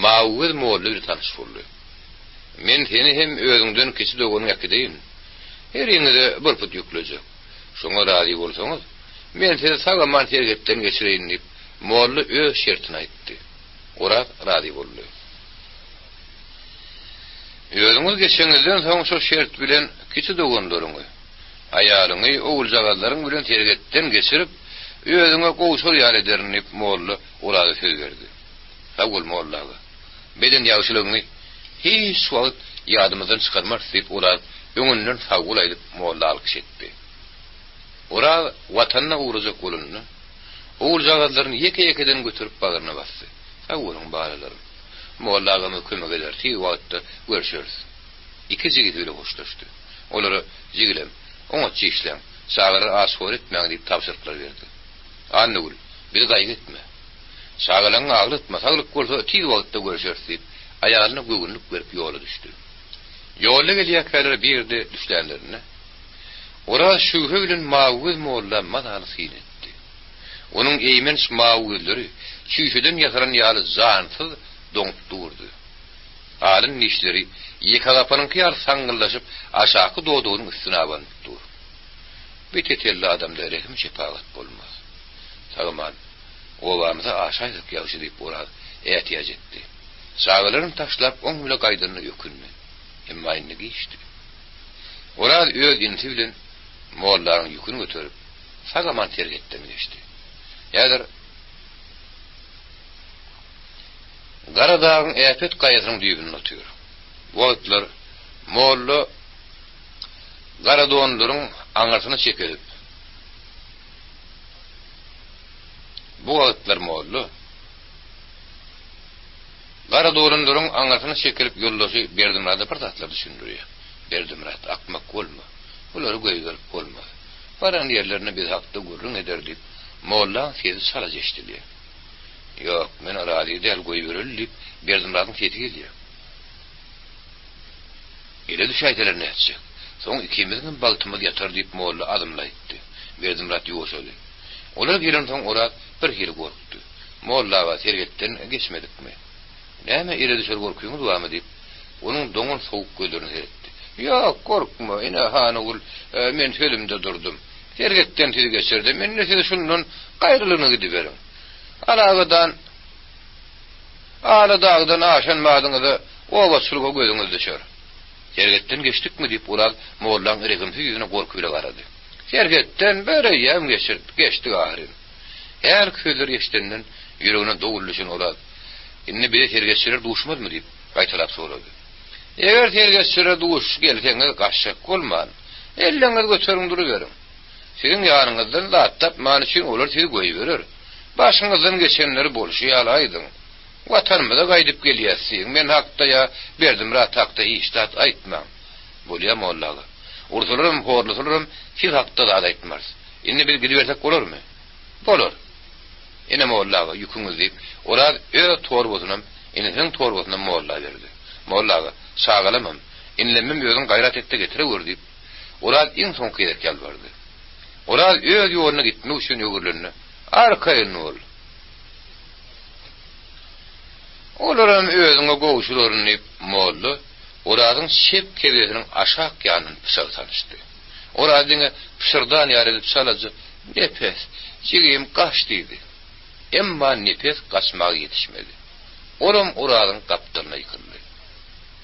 Mawugöz molla bilen tanyş boldy. Men seni hem özüňden kiçi doganyňy äkideýin. Heriňize bir put ýüklejek. Şoňa razy bolsaňyz, men sizi sag-aman serhetden geçireýin diýip, molla öz şertini aýtdy. Oraz razy boldy. Özüňiz geçeňizden soň şo şert bilen kiçi doganlaryňy, aýalyňy, oguljagazlaryň bilen serhetden geçirip, özüňe gowşar ýaly ederin diýip, molla Oraza söz berdi. Sag bol, molla aga. Beden ýagşylygyňy hiç wagt ýadymyzdan çykarmarys diýip, Oraz öňünden sag bol aýdyp, molla alkyş etdi. Oraz Watanyna ugrajak bolanda, oguljagazlaryny ýeke-ýekeden göterip bagryna basdy. Sag boluň, balalarym. Molla agamyz kömek eder, tiz wagtda görşeris. Iki jigisi bile hoşlaşdy. Olara, Jigilem, oňatja işläň, çagalary aç-hor etmäň diýip tabşyryklar berdi. Annagül, bizi gaýgy etme. Çagalaňy aglatma, saglyk bolsa tiz wagtda görşeris diýip, aýalyna göwünlik berip ýola düşdi. Ýolda gelýärkäler bir ýerde düşlänlerinde, Oraz şübhe bilen Mawygöz molla mazaly syn etdi. Onuň eýmenç mawy gözleri çüýşeden ýasalan ýaly jansyz doňup durdy. Alyn dişleri ýekegapanyňky ýaly saňňyldaşyp aşaky dodagynyň üstüne abanyp dur. Bir tetelli adamda rehim-şepagat bolmaz. Sag-aman, obamyza aşaýsak ýagşy diýip Oraz ätiýaç etdi. Çagalaryny taşlap oň bile gaýdanyna ökündi. Emma indi giçdi. Oraz öz inisi bilen mollanyň ýüküni göterip, sag-aman serhetden geçdi. Häzir Gara dagyň äpet gaýasynyň düýbünde otyr. Bu wagtlar molla garadonlaryň aňyrsyna çekilip, Bu wagtlar molla garadonlaryň aňyrsyna çekilip ýoldaşy Berdimyrada bir zatlar düşündirýär. Berdimyrat, akmak bolma. Bulary goýberip bolmaz. Baran ýerlerinde biz hakda gürrüň eder diýip, mollaň sesi çalaja eşidilýär. Ýok, men razy däl, goýbereli diýip, Berdimyradyň sesi gelýär. Ele düşäýseler nätjek? Soň ikimiziňem bagtymyz ýatar diýip, molla azmly aýtdy. Berdimyrat ýuwaşady. Olar gelensoň Oraz birhili gorkdy. Molla aga serhetden geçmedikmi? Näme ele düşer gorkyňyz barmy? diýip, onuň doňan sowuk gözlerine seretdi. Ýok, gorkma, ine, Hanygül, men sözümde durdum. Serhetden sizi geçirdim, indi siz şundan gaýrylygyna gidiberiň. Alagadan, Ala dagdan aşan badyňyza obaçylyga gözüňiz düşer. Serhetden geçdikmi? diýip, Oraz mollaň rehimsiz ýüzüne gorky bile garady. Serhetden bireýýäm geçirdik, geçdik ahyryn. Hälki sözleri eşidenden ýüregine dowul düşen Oraz, Indi bize serhetçiler duşmazmy? diýip, gaýtalap sorady. Eger serhetçilere duş gelseňiz, gaçjak bolman, elleňizi göteriň duruberiň. Siziň ýanyňyzdan zat tapman üçin olar sizi goýberer. Başyňyzdan geçenleri bolşy ýaly aýdyň. Watanymyza gaýdyp gelýäs diýiň, men hakda ýa Berdimyrat hakda hiç zat aýtmaň. Bolýa, molla aga. Ursalaram, horlasalaram siz hakda zat aýtmarys. Indi biz gidibersek bolarmy? Bolar. Ine, molla aga, ýüküňiz, diýip, Oraz öz torbasynam, inisiniň torbasynam molla berdi. Molla aga, çagalamam, inilemem özüň gaýrat et-de getirewür, diýip, Oraz iň soňky gezek ýalbardy. Oraz öz ýoluna gitmek üçin öwrülende, Arkaýyn bol. Olaram özüňe gowşuraryn, diýip, molla Orazyň çep kebzesiniň aşak ýanyndan pyçagy sançdy. Oraz diňe pyşyrdan ýaly edip çalaja, Nepes, jigim, gaç diýdi. Emma Nepes gaçmaga ýetişmedi. Olam Orazyň gapdalyna ýykyldy.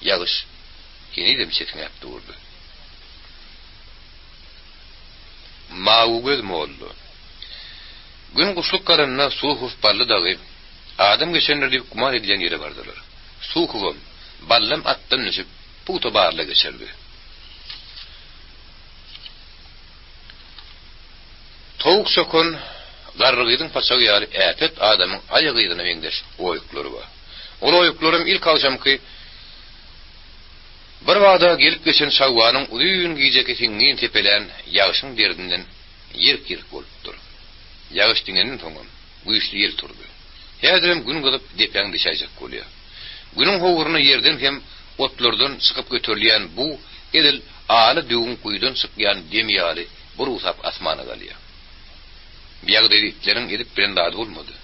Ýagyş henizem çekiňäp durdy. Mawugöz molla. Gün guşluk galanda Suhow Bally dagy adam geçendir diýip güman edilýän ýere bardylar. Suhowam, Ballam atdan düşüp, pugta barlag geçirdi. Towuk çokan garry gyzyň paçagy ýaly äpet adamyň aýak yzyna meňzeş oýuklary bar. Ol oýuklaram ilk agşamky bir bada gelip geçen çagbanyň uzyn gijeki siňňin sepelän ýagşyň derdinden ýyrk-ýyrk bolupdyr. Ýagyş diňenden soňam güýçli ýel turdy. Häzirem gün gyzyp depäňi deşäýjek bolýar. Günüň howruna ýerden hem otlardan çykyp göterilýän bug edil aly döwüň guýudan çykýan demi ýaly burugsap asmana galýar. Bu ýagdaýda itleriň edip bilen zady bolmady.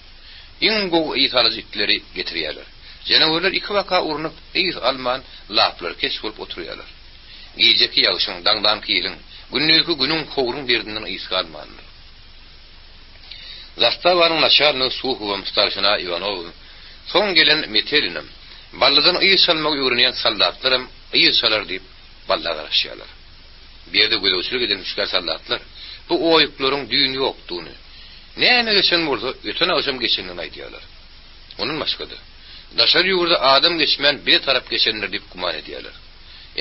Iň gowy ys alyjy itleri getirýärler. Janawerler ikibaka urnup, ys alman, laplary keç bolup oturýarlar. Gijeki ýagşyň, daňdanky ýeliň, gündizki günüň howruň derdinden ys galmandyr. Zastawanyň naçalnigi Suhowam, starşina Iwanowam, soň gelen Metelinem, Ballydan yz çalmagy öwrenýän soldatlaram yz çalar diýip, Balla garaşýarlar. Bu ýerde gözegçilik eden hüşgär soldatlar bu oýuklaryň düýn ýokdugyny, näme geçen bolsa, öten agşam geçendigini aýdýarlar. Ondan başga-da, daşary ýurda adam geçmän bize tarap geçendir diýip güman edýärler.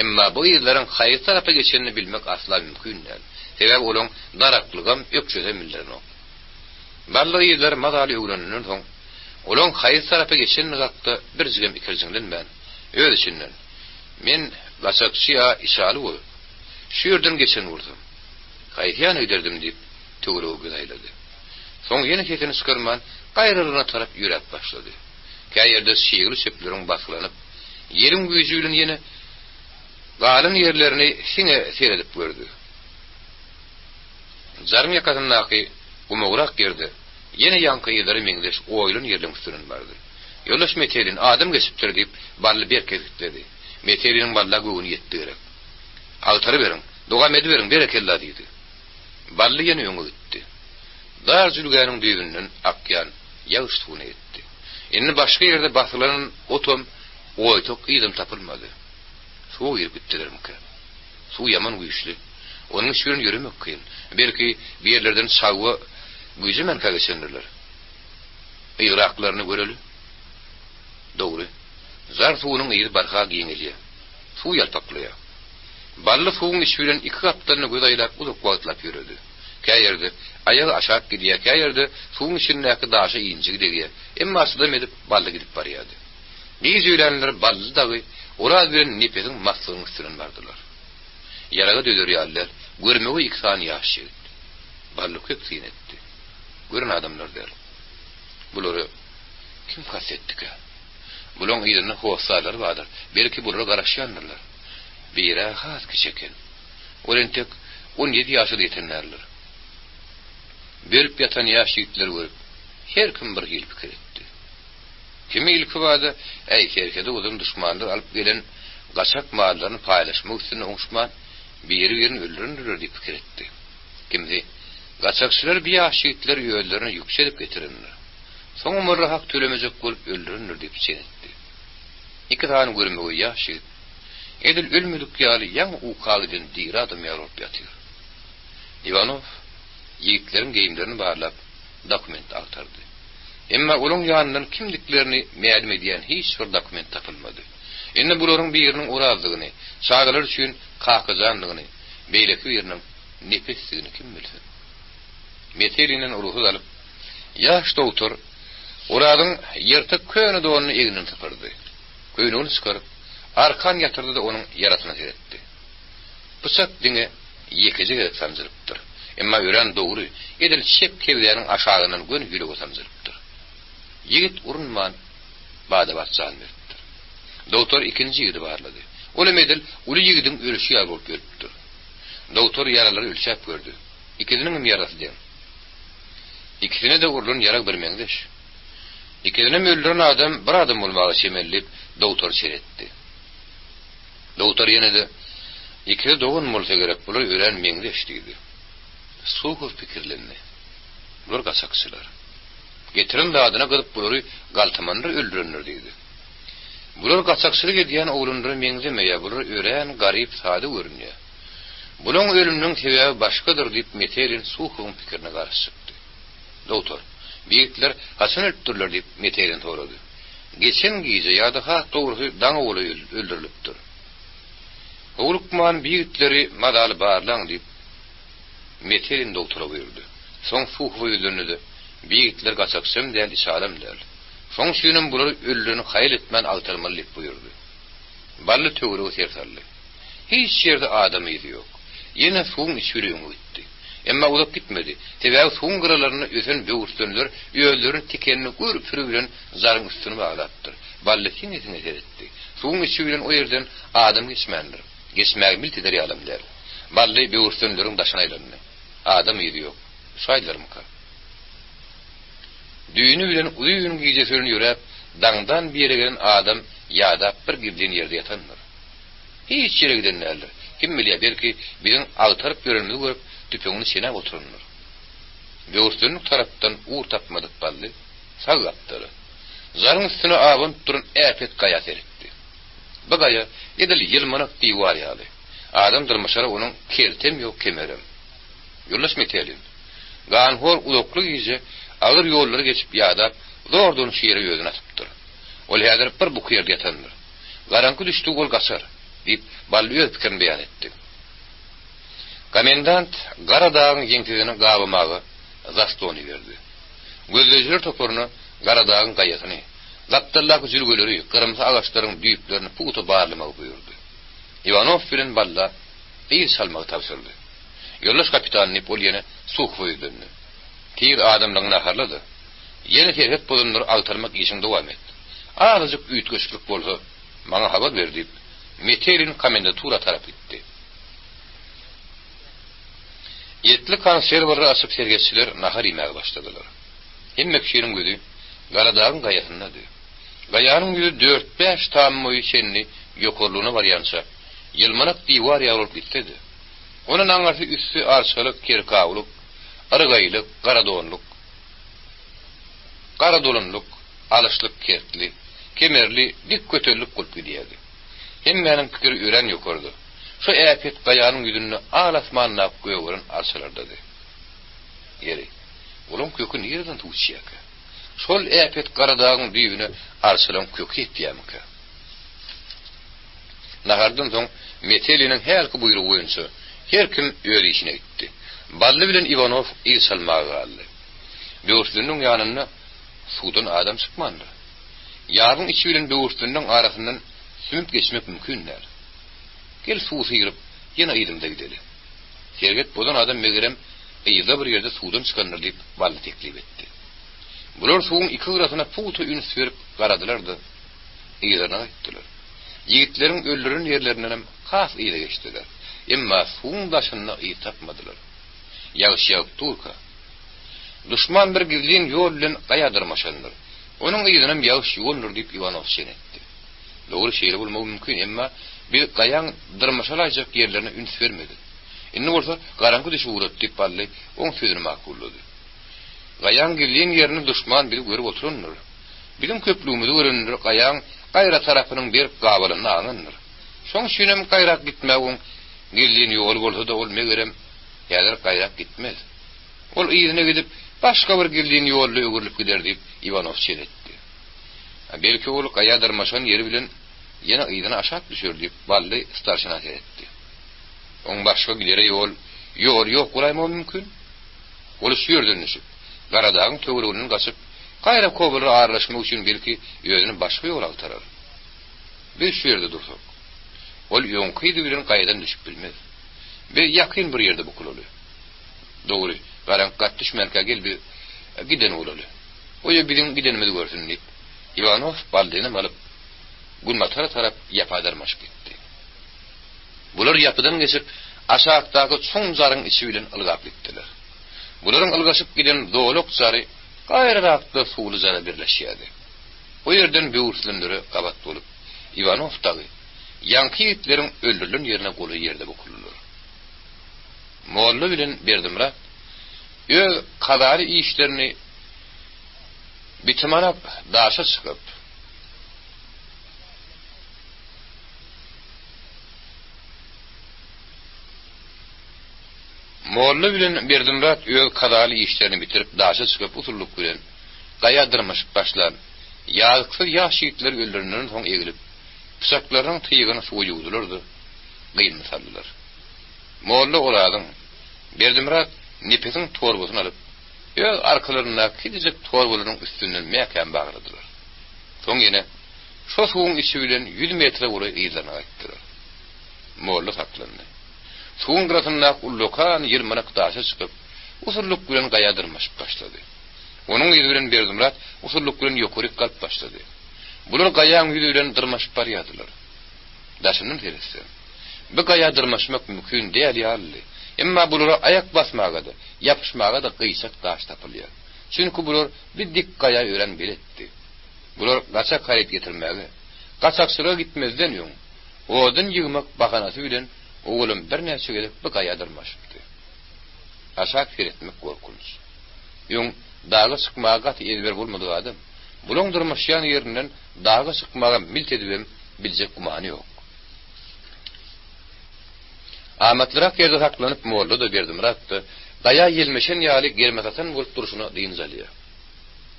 Emma bu yzlaryň haýsy tarapa geçenini bilmek asla mümkin däl. Sebäbi olaň daraklygam, ökjesem bildirenok. Bally yzlary mazaly öwrenenden soň, olaň haýsy tarapa geçendigi hakda birjigem ikirjiňlenmän, öz içinden, Men gaçakçy ýa içaly bolup, şu ýerden geçen bolsam, haýsy ýana giderdim diýip, töwerege göz aýlady. Soň ýene sesini çykarman, gaýralygyna tarap ýöräp başlady. Kä ýerde çygly çöpleriň basgylanyp, ýeliň güýji bilen ýene galan ýerlerini siňe seredip gördi. Jaryň ýakasyndaky gumagrak ýerde ýene ýaňky yzlara meňzeş oýulan ýerleň üstünden bardy. Ýoldaş Metelin, adam geçipdir, diýip, Bally berk kesgitledi. Meteliniň Balla göwni ýetdi gerek. Agtaryberiň, dogam ediberiň, berekella, diýdi. Bally ýene öňe gitdi. Dar jülgäniň düýbünden akýan ýagyş suwuna ýetdi. Indi başga ýerde basylan otam, oýtak yzam tapylmady. Suwa girip gitdilermikä? Suw ýaman güýçli. Onuň içi bilen ýöremek kyn. Belki, bir ýerlerden çagba güýjemenkä geçendirler. Yzraklaryny göreli. Dogry. Zar suwunyň yzy barha giňelýär. Suw ýalpaklaýar. Bally suwuň içi bilen iki gapdalyna göz aýlap uzak wagtlap ýöredi. Kä ýerde aýagy aşak gidýär, kä ýerde suwuň içindäki daşa injigi degýär. Emma çydam edip Bally gidip barýardy. Giç öýlänler Bally dagy Oraz bilen Nepesiň maslygynyň üstünden bardylar. Ýaraga dözer ýaly däl, görmegöý iki sany ýaş ýigit. Bally köp syn etdi. Gören adamlar däl. Bulary kim kast etdikä? Bulaň yzynda hossarlary bardyr, belki bulara garaşýandyrlar. Biri-ä has kiçi eken. Ol entek on ýedi ýaşa-da ýeten däldir. Bölüp ýatan ýaş ýigitleri görüp, her kim bir hili pikir etdi. Kimi ilkibada, Äý, serhedi bozan duşmanlar alyp gelen gaçak mallaryny paýlaşmak üstünde oňuşman, biri-birini öldürendirler diýip pikir etdi. Kimsi, Gaçakçylar bi ýaş ýigitleri özlerine ýükçi edip getirendir. Soňam olara hak tölemejek bolup öldürendir diýip çen etdi. Iki sany görmegeý ýaş ýigit, edil ölmedik ýaly ýaňy uka giden diri adam ýaly bolup ýatyr. Iwanow ýigitleriň geýimlerini barlap, dokument agtardy. Emma olaň ýanyndan kimdiklerini mälim edýän hiç bir dokument tapylmady. Indi bularyň biriniň Orazdygyny, çagalar üçin Kakajandygyny, beýleki biriniň Nepesdigini kim bilsin. Metelinden rugsat alyp, ýaş dogtor Orazyň ýyrtyk köne donuny egninden sypyrdy. Köýnegini çykaryp, arkan ýatyrdy-da onuň ýarasyna seretdi. Pyçak diňe ýekeje gezek sanjylypdyr. Emma örän dogry, edil çep kebzäniň aşagyndan göni ýürege sanjylypdyr. Ýigit urunman, bada-bat jan beripdir. Dogtor ikinji ýigidi barlady. Ol hem edil uly ýigidiň ölüşi ýaly bolup ölüpdir. Dogtor ýaralary ölçäp gördi. Ikisiniňem ýarasy deň. Ikisine-de urlan ýarag birmeňzeş. Ikisinem öldüren adam bir adam bolmaga çemeli diýip, dogtor çen etdi. Dogtor ýene-de, Ikisi dogan bolsa gerek, bular örän meňzeş diýdi. Suhow pikirlendi. Bular gaçakçylar. Getiren zadyna gyzyp bulary galtamanlar öldürendir diýdi. Bular gaçakçylyk edýän oglanlara meňzemeýär, bular örän garyp, sada görünýär. Bulaň ölüminiň sebäbi başgadyr diýip Metelin Suhowyň pikirine garşy çykdy. Dogtor, bu ýigitler haçan ölüpdirler diýip Metelin sorady. Geçen gije ýa-da has dogrusy daňa golaý öldürilipdir. Howlukman bu ýigitleri mazaly barlaň diýip Metelin dogtora buýurdy. Soň Suhowa ýüzlendi-de, Bu ýigitler gaçakçam däl, içalam däl. Şoň üçinem bulary öldüreni haýal etmän agtarmaly diýip buýurdy. Bally töwerege ser saldy. Hiç ýerde adam yzy ýok. Ýene suwuň içi bile öňe gitdi. Emma uzak gitmedi. Sebäbi suwuň gyralarynda ösen böwürslenler özlerini tikenli gür püri bilen jaryň üstüni baglapdyr. Bally siňe-siňe seretdi. Suwuň içi bilen o ýerden adam geçmändir. Geçmäge milt eder ýalam däl. Bally böwürslenleriň daşyna aýlandy. Adam yzy ýok. Şaýlarmyka? Düýni bilen uzyn gije sölün ýöräp, daňdan bir ýere gelen adam ýadap bir gizlin ýerde ýatandyr. Hiç ýere giden däldir. Kim bilýär, belki, biziň agtaryp ýörenimizi görüp, tüpeňini çenäp oturandyr. Böwürslenlik tarapdan ugur tapmadyk Bally sag gapdala, jaryň üstüne abanyp duran äpet gaýa seretdi. Bu gaýa edil ýylmanak diwar ýaly. Adam dyrmaşara onuň kertem ýok, kemerem. Ýoldaş Metelin, ganhor uzakly gije agyr ýollary geçip ýadap, zordan şu ýere özüni atypdyr. Ol häzir bir buky ýerde ýatandyr. Garaňky düşdügi ol gaçar, diýip, Bally öz pikirini beýan etdi. Komendant Gara dagyň ýeňsesini gabamaga zaslon iberdi. Gözleýjiler toparyna Gara dagyň gaýasyny, gapdaldaky jülgeleri, gyrymsy agaçlaryň düýplerini pugta barlamagy buýurdy. Iwanow bilen Balla yz çalmagy tabşyrdy. Ýoldaş kapitan, diýip, ol ýene Suhowa ýüzlendi. Tiz adamlaryňy naharla-da, ýene serhet bozanlary agtarmak işiňi dowam et. Azajyk üýtgeşiklik bolsa, maňa habar ber, diýip, Metelin komendatura tarap gitdi. Etli konserwalary açyp serhetçiler nahar iýmäge başladylar. Hemme kişiniň gözi Garadagyň gaýasyndady. Gaýanyň ýüzi dört-bäş tamboýy çenli ýokarlygyna barýança ýylmanak diwar ýaly bolup gitse-de, ondan aňyrsy üsti arçalyk, kerkawlyk, yrgaýlyk, garadonluk, garadolanlyk, alyşlyk kertli, kemerli, dik kötellik bolup gidýärdi. Hemmäniň pikiri örän ýokarda, şo äpet gaýanyň ýüzünde al asmandaky gögeren arçalardady. Ýeri, olaň köki nireden suw içýärkä? Şol äpet gara dagyň düýbüne arçalaň köki ýetýärmikä? Nahardan soň Meteliniň hälki buýrugy boýunça her kim öz işine gitdi. Bally bilen Iwanow yz çalmaga galdy. Böwürsleniniň ýanynda suwdan adam çykmandyr. Ýabyň içi bilen böwürsleniniň arasyndan sümüp geçmek mümkin däl. Gel suw syryp, ýene yzymyza gideli. Serhet bozan adam megerem yzda bir ýerde suwdan çykandyr diýip Bally teklip etdi. Bular suwuň iki gyrasyna pugta üns berip garadylar-da, yzlaryna gaýtdylar. Ýigitleriň öldüren ýerlerindenem has yza geçdiler. Emma suwuň daşynda yz tapmadylar. Ýagyş ýagyp durka. Duşman bir gizlin ýol bilen gaýa dyrmaşandyr. Onuň yzynam ýagyş ýuwandyr diýip Iwanow çen etdi. Dogry şeýle bolmagy mümkin, emma biz gaýaň dyrmaşalaýjak ýerlerine üns bermedik. Indi bolsa garaňky düşüp ugrady diýip Bally oň sözüni makullady. Gaýaň gizlin ýerini duşman bizi görüp oturandyr. Biziň köplügimizi görendir, gaýaň gaýra tarapynyň berk gabalanyny aňandyr. Şoň üçinem gaýrak gitmäge oň gizlin ýoly bolsa-da ol megerem häzir gaýrak gitmez. Ol yzyna gidip, başga bir gizlin ýolda öwrülip gider diýip, Iwanow çen etdi. Belki ol gaýa dyrmaşan ýeri bilen ýene yzyna aşak düşer diýip, Bally starşina seretdi. Oň başga gidere ýol, ýoly ýok bolaýmagy mümkin. Ol şu ýerden düşüp, Garadagyň töwereginden gaçyp, gaýra kobalara aralaşmak üçin belki özüne başga ýol agtarar. Biz şu ýerde dursak, ol öňki yzy bilen gaýadan düşüp bilmez. Biz ýakyn bir ýerde bukulaly. Dogry, garaňky gat düşmänkä gel biz giden bolaly. Goý-a biziň gidenimizi görsün diýip, Iwanow Baldynam alyp, günbatara tarap ýapa dyrmaşyp gitdi. Bular ýapydan geçip, aşakdaky çuň jaryň içi bilen ylgap gitdiler. Bularyň ylgaşyp giden zolak jary gaýrarakda suwly jara birleşýärdi. O ýerden böwürslenlere gabat bolup, Iwanow dagy ýaňky ýigitleriň öldürilen ýerine golaý ýerde bukuldylar. Molla bilen Berdimyrat öz kazaly işlerini bitimanap daşa çykyp, Molla bilen Berdimyrat öz kazaly işlerini bitirip daşa çykyp usullyk bilen gaýa dyrmaşyp başlan ýazyksyz ýaş ýigitleri öldürenden soň egilip, pyçaklarynyň tygyny suwa ýuwdular-da, gynyny saldylar. Molla Orazyň, Berdimyrat Nepesiň torbasyny alyp, öz arkalaryndaky kiçijik torbalarynyň üstünden mäkäm bagladylar. Soň ýene şo suwuň içi bilen ýüz metre golaý yzlaryna gaýtdylar. Molla saklandy. Suwuň gyrasyndaky ullakan ýylmanak daşa çykyp, usullyk bilen gaýa dyrmaşyp başlady. Onuň yzy bilen Berdimyrat usullyk bilen ýokaryk galyp başlady. Bular gaýaň ýüzi bilen dyrmaşyp barýardylar. Daşyndan seretseň, bu gaýa dyrmaşmak mümkin däl ýalydy. Emma bulara aýak basmaga-da, ýapyşmaga-da gyýçak daş tapylýar. Çünki bular bir dik gaýa örän beletdi. Bular gaçak haryt getirmäge, gaçakçylyga gitmezden öň, odun ýygmak bahanasy bilen owalam birnäçe gezek bu gaýa dyrmaşypdy. Aşak seretmek gorkunç. Öň daga çykmaga gaty ezber bolmadyk adam, bulaň dyrmaşýan ýerinden daga çykmaga milt edibem biljek gümany ýok. Amatlyrak ýerde saklanyp molla-da, Berdimyrat-da gaýa ýelmeşen ýaly germesatan bolup durşuna dynç alýar.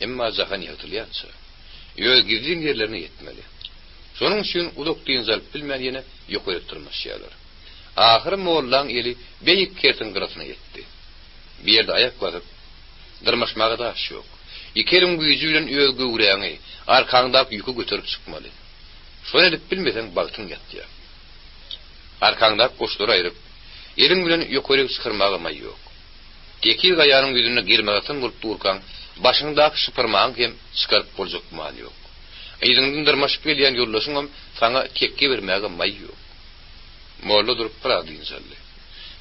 Emma jahan ýagtylýança, öz gizlin ýerlerine ýetmeli. Şonuň üçin uzak dynç alyp bilmän ýene ýokaryk dyrmaşýarlar. Ahyry mollaň eli beýik kertiň gyrasyna ýetdi. Bir ýerde aýak basyp, dyrmaşmaga daş ýok. Iki eliň güýji bilen öz göwräňi, arkaňdaky ýüki göterip çykmaly. Şony edip bilmeseň bagtyň ýatýar. Arkaňdaky goşlary aýryp, eliň bilen ýokaryk çykarmaga maý ýok. Tekiz gaýanyň ýüzünde germegatan bolup durkaň, başyňdaky şypyrmaňy hem çykaryp boljak gümany ýok. Yzyňdan dyrmaşyp gelýän ýoldaşyňam saňa tekge bermäge maý ýok. Molla durup biraz dynç aldy.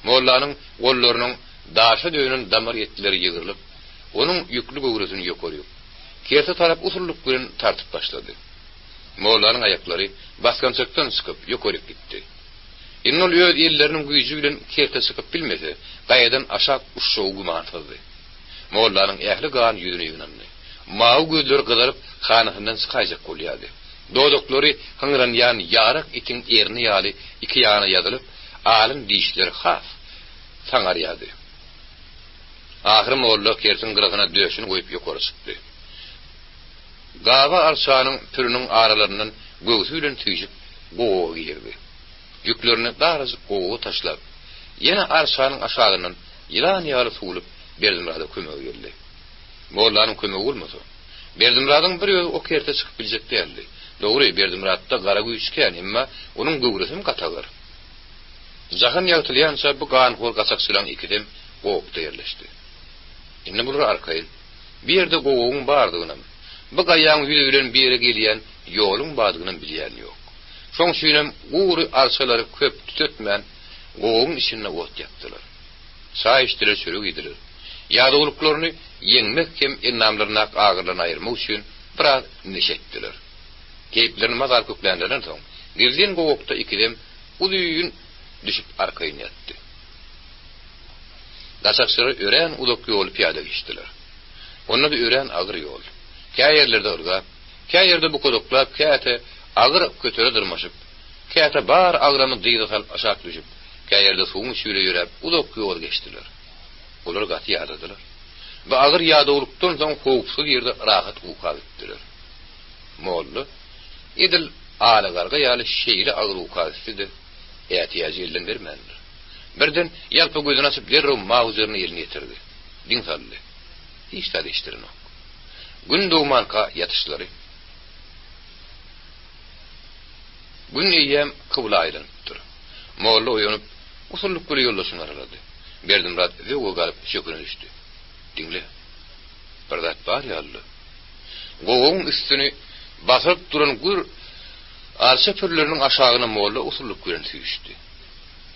Mollanyň gollarynyň daşa dönen damar etleri ýygrylyp, onuň ýükli göwresini ýokaryk, kerte tarap usullyk bilen tartyp başlady. Mollanyň aýaklary basgançakdan çykyp, ýokaryk gitdi. Indi ol öz elleriniň güýji bilen kerte çykyp bilmese, gaýadan aşak uçjagy gümansyzdy. Mollanyň ähli gany ýüzüne ýygnandy. Mawy gözleri gyzaryp, hanasyndan çykaýjak bolýardy. Dodaklary hyňranýan ýarak itiň erni ýaly iki ýana ýazylyp, alyn dişleri has saňarýardy. Ahyry molla kertiň gyrasyna döşüni goýup ýokary çykdy. Gaba arçanyň pürüniň aralaryndan göwsi bilen süýşüp gowaga girdi. Ýüklerini darajyk gowaga taşlap, ýene arçanyň aşagyndan ýylan ýaly suwlup Berdimyrada kömege geldi. Mollanyň kömegi bolmasa, Berdimyradyň bir özi o kerte çykyp biljek däldi. Dogry, Berdimyratda gara güýç kän, emma onuň göwresem gaty agyr. Jahan ýagtylýança bu ganhor gaçakçylaň ikisem gowakda ýerleşdi. Indi bular arkaýyn. Bu ýerde gowagyň bardygynam, bu gaýaň ýüzi bilen bu ýere gelýän ýoluň bardygynam bilýän ýok. Şoň üçinem gury arçalary köp tütetmän, gowagyň içinde ot ýakdylar. Çaý içdiler, çörek iýdiler. Ýadawlyklaryny ýeňmek hem endamlaryndaky agyrylaryny aýyrmak üçin biraz neşe etdiler. Keýplerini mazaly köklänlerinden soň, gizlin gowakda ikidem uzyn düşüp arkaýyn ýatdy. Gaçakçylar örän uzak ýoly pyýada geçdiler. Onda-da örän agyr ýol. Kä ýerlerde ylgap, kä ýerde bukudaklap, käte agyr kötere dyrmaşyp, käte bar agramy dyza salyp aşak düşüp, kä ýerde suwuň içi bile ýöräp uzak ýol geçdiler. Olar gaty ýadadylar. Bu agyr ýadawlykdan soň howpsuz ýerde rahat uka gitdiler. Molla, edil ala garga ýaly şeýle agyr uka gitdi-de, ätiýajy elden bermändir. Birden ýalpa gözüni açyp derrew mauzerini eline ýetirdi. Diň saldy. Hiç zat eşdilenok. Gün dogmanka ýatyşlary. Gün eýýäm kybla aýlanypdyr. Molla oýanyp, usullyk bilen ýoldaşyny garalady. Berdimyrat zöwwe galyp çöküne düşdi. Diňle. Bir zat bar ýaly-la. Gowagyň üstüni basyryp duran gür arça pürleriniň aşagyna molla usullyk bilen süýşdi.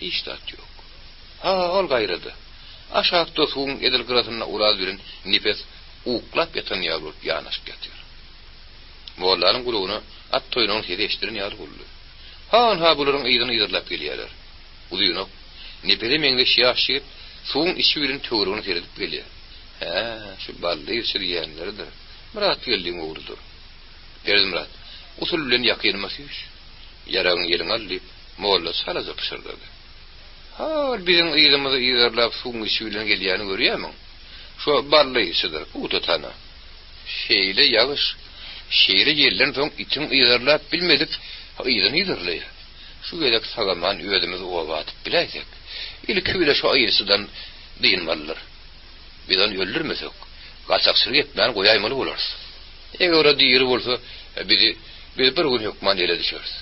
Hiç zat ýok. Ha-ol gaýrada, aşakda suwuň edil gyrasynda Oraz bilen Nepes uklap ýatan ýaly bolup ýanaşyp ýatyr. Mollanyň gulagyna at toýnagyň sesi eşidilen ýaly boldy. Han-ha bularyň yzyny yzarlap gelýärler. Uzynok, Nepese meňzeş ýaş ýigit suwuň içi bilen töweregine seredip gelýär. Hä, şu Ballyýewçi diýýänleridir. Myratgeldiň ogludyr. Berdimyrat, usul bilen ýakynyma süýş. Ýaragyňy eliňe al diýip, molla çalaja pyşyrdady. Hol biziň yzymyzy yzarlap suwuň içi bilen gelýäni görýärmiň? Şo Ballyýewçidir, pugta tana. Şeýle ýagyş, şeýle ýelden soň itiň yzarlap bilmedik yzyny yzarlaýar. Şu gezek sag-aman özümizi oba atyp biläýsek, ilki bile şo yzçydan dynmalydyr. Biz ony öldürmesek, gaçakçylyk etmäni goýaýmaly bolarys. Eger o diri bolsa, bizi biz bir gün hökman ele düşeris.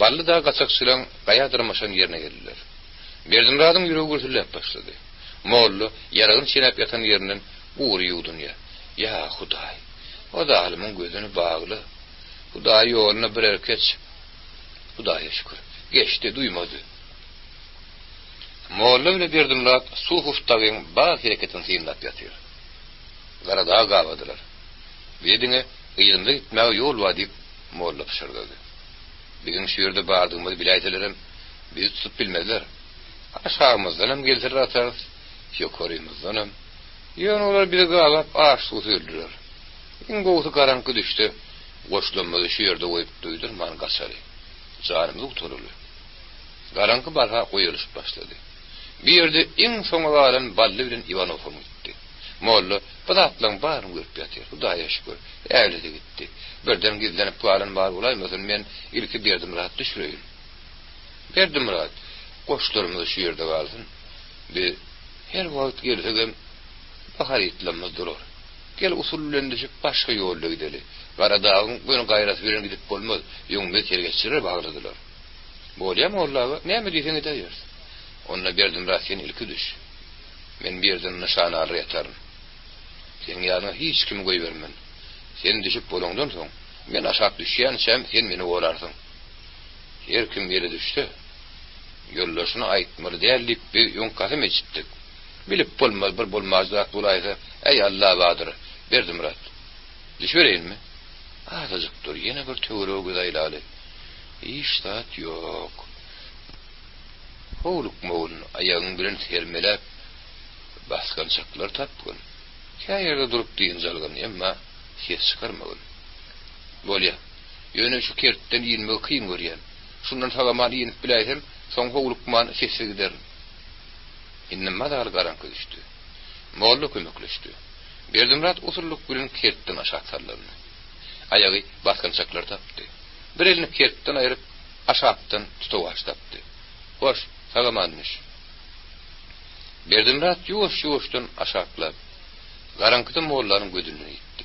Bally dagy gaçakçylaryň gaýa dyrmaşan ýerine geldiler. Berdimyradyň ýüregi gürsüldäp başlady. Molla ýaragyny çenäp ýatan ýerinden gury ýuwdunýar. Ýa, Hudaý! O zalymyň gözüni bagla! Hudaý ýoluna bir erkeç. Hudaýa şükür, geçdi, duýmady. Molla bile Berdimyrat Suhow dagyň bar hereketini synlap ýatyr. Gara dagy gabadylar. Bize diňe yzymyza gitmäge ýol bar diýip, molla pyşyrdady. Biziň şu ýerde bardygymyzy biläýselerem, bizi tutup bilmezler. Aşagymyzdanam gelseler atarys, ýokarymyzdanam. Ýöne olar bizi gabap aç-suwsuz öldürer. Iň gowusy garaňky düşse, goşlamyzy şu ýerde goýup duýdurman gaçaly. Janymyzy gutaraly. Garaňky barha goýalyşyp başlady. Bu ýerde iň soňa galan Bally bilen Iwanowam gitdi. Molla bu zatlaryň baryny görüp ýatyr. Hudaýa şükür, äwledi gitdi. Birden gizlenip galan bar bolaýmasyn, men ilki Berdimyrat düşüreýin. Berdimyrat, goşlarymyz şu ýerde galsyn. Biz her wagt gelsegem, bu harytlarymyz durar. Gel usul bilen düşüp başga ýolda gideli. Gara dagyň göni gaýrasy bilen gidip bolmaz, öňümizi sergetçiler bagladylar. Bolýa molla aga, näme diýseň edäýeris. Onda Berdimyrat sen ilki düş. Men bu ýerden nyşana alar ýataryn. Seň ýanyňa hiç kimi goýbermen. Sen düşüp bolaňdan soň, men aşak düşýänçäm sen meni gorarsyň. Her kim ele düşse, ýoldaşyna aýtmaly däl diýip biz öň kasam edişipdik. Bilip bolmaz, bir bolmajy zat bolaýsa, äý Alla badyr, Berdimyrat. Düşübereýinmi? Azajyk dur, ýene bir töwerege göz aýlaly. Hiç zat ýok. Howlukmagyn, aýagyň bilen sermeläp, basgançaklar tapgyn. Kä ýerde durup dynç algyn, emma ses çykarmagyn. Bolýa. Ýöne şu kertden inmegi kyn görýän. Şundan sag-aman inip biläýsem, soň howlukman sessiz giderin. Indi mazaly garaňky düşdi. Molla kömekleşdi. Berdimyrat usullyk bilen kertden aşak sallandy. Aýagy basgançaklary tapdy. Bir elini kertden aýryp, aşakdan tutawaç tapdy. Hoş, sag-aman düş. Berdimyrat ýuwaş-ýuwaşdan aşaklap, garaňkyda mollanyň gözünden ýitdi.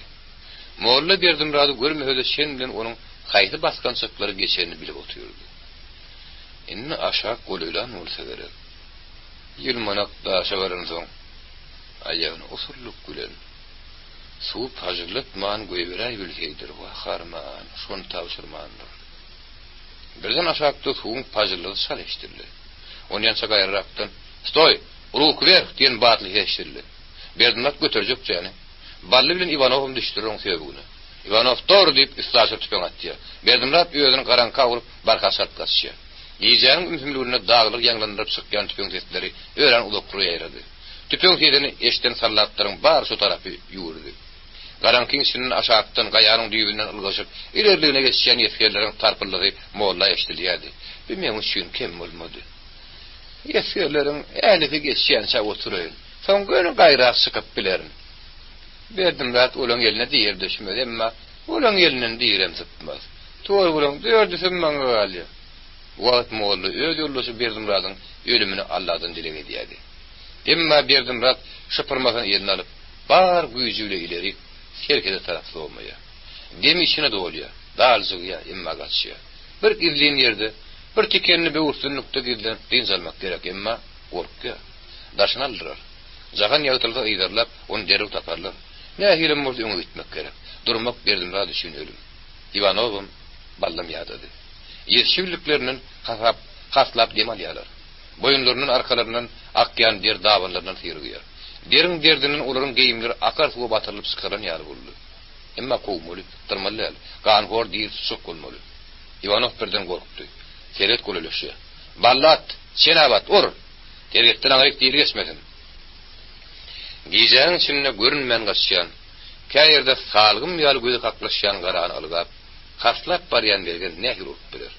Molla Berdimyrady görmese-de çen bilen onuň haýsy basgançaklary geçenini bilip otyrdy. Indi aşak golaýlan bolsa gerek. Ýylmanak daşa baransoň, aýagyny usullyk bilen suwy pajyrlatman goýberäýbilseýdir, wah arman, şony tabşyrmandyr. Birden aşakda suwuň pajyrlysy çal eşidildi. Onýança gaýrarakdan, Stoý! Ruky ber! diýen batly ses eşidildi. Berdimyrat göterjek jäni. Bally bilen Iwanowam düşdüler oň söbügine. Iwanow Dogry! diýip, üstaşyr tüpeň atýar. Berdimyrat özüni garaňka urup, barha çalt gaçýar. Gijäniň ümsümliginde daglygy ýaňlandyryp çykýan tüpeň sesleri örän uzaklara ýaýrady. Tüpeň sesini eşiden soldatlaryň bary şo tarapy ýüwürdi. Garaňkyň içinden aşakdan, gaýanyň düýbünden ylgaşyp, ilerligine geçýän esgerleriň tarpyldysy molla eşidilýärdi. Bu meň üçin kem bolmady. Esgerleriň ählisi geçýänçä oturaýyn. Soň göni gaýrak çykyp bilerin. Berdimyrat olaň eline diýer düşmez, emma olaň elinden birem sypmaz. Torbalaň dördüsem maňa galýar. Bu wagt molla öz ýoldaşy Berdimyradyň ölümini Alladan dileg edýärdi. Emma Berdimyrat şypyrmasyny eline alyp, bar güýji bile ilerik, serhede tarap zowmaýar. Demi içine dolýar, daljygýar, emma gaçýar. Bir gizlin ýerde, bir tikenli böwürslenlikde gizlenip dynç almak gerek, emma gorkýar. Daşyny aldyrar. Jahan ýagtylsa yzarlap, ony derrew taparlar. Nähilem bolsa öňe gitmek gerek. Durmak Berdimyrat üçin ölüm. Iwanowam, Ballam ýadady. Ýetişibildiklerinden hasap, haslap dem alýarlar. Boýunlaryndan, arkalaryndan akýan der dabanlaryndan syrygýar. Deriň derdinden olaryň geýimleri akar suwa batyrylyp çykarylan ýaly boldy. Emma kowmaly, dyrmaly däl. Ganhor diri tutjak bolmaly. Iwanow birden gorkdy. Serhet golaýlaşýar. Bally at! Çenäp at! Ur! Serhetden aňryk diri geçmesin! Gijäniň içinde görünmän gaçýan, kä ýerde salgym ýaly göze kaklyşýan garany ylgap, haslap barýan mergen nähili urup biler?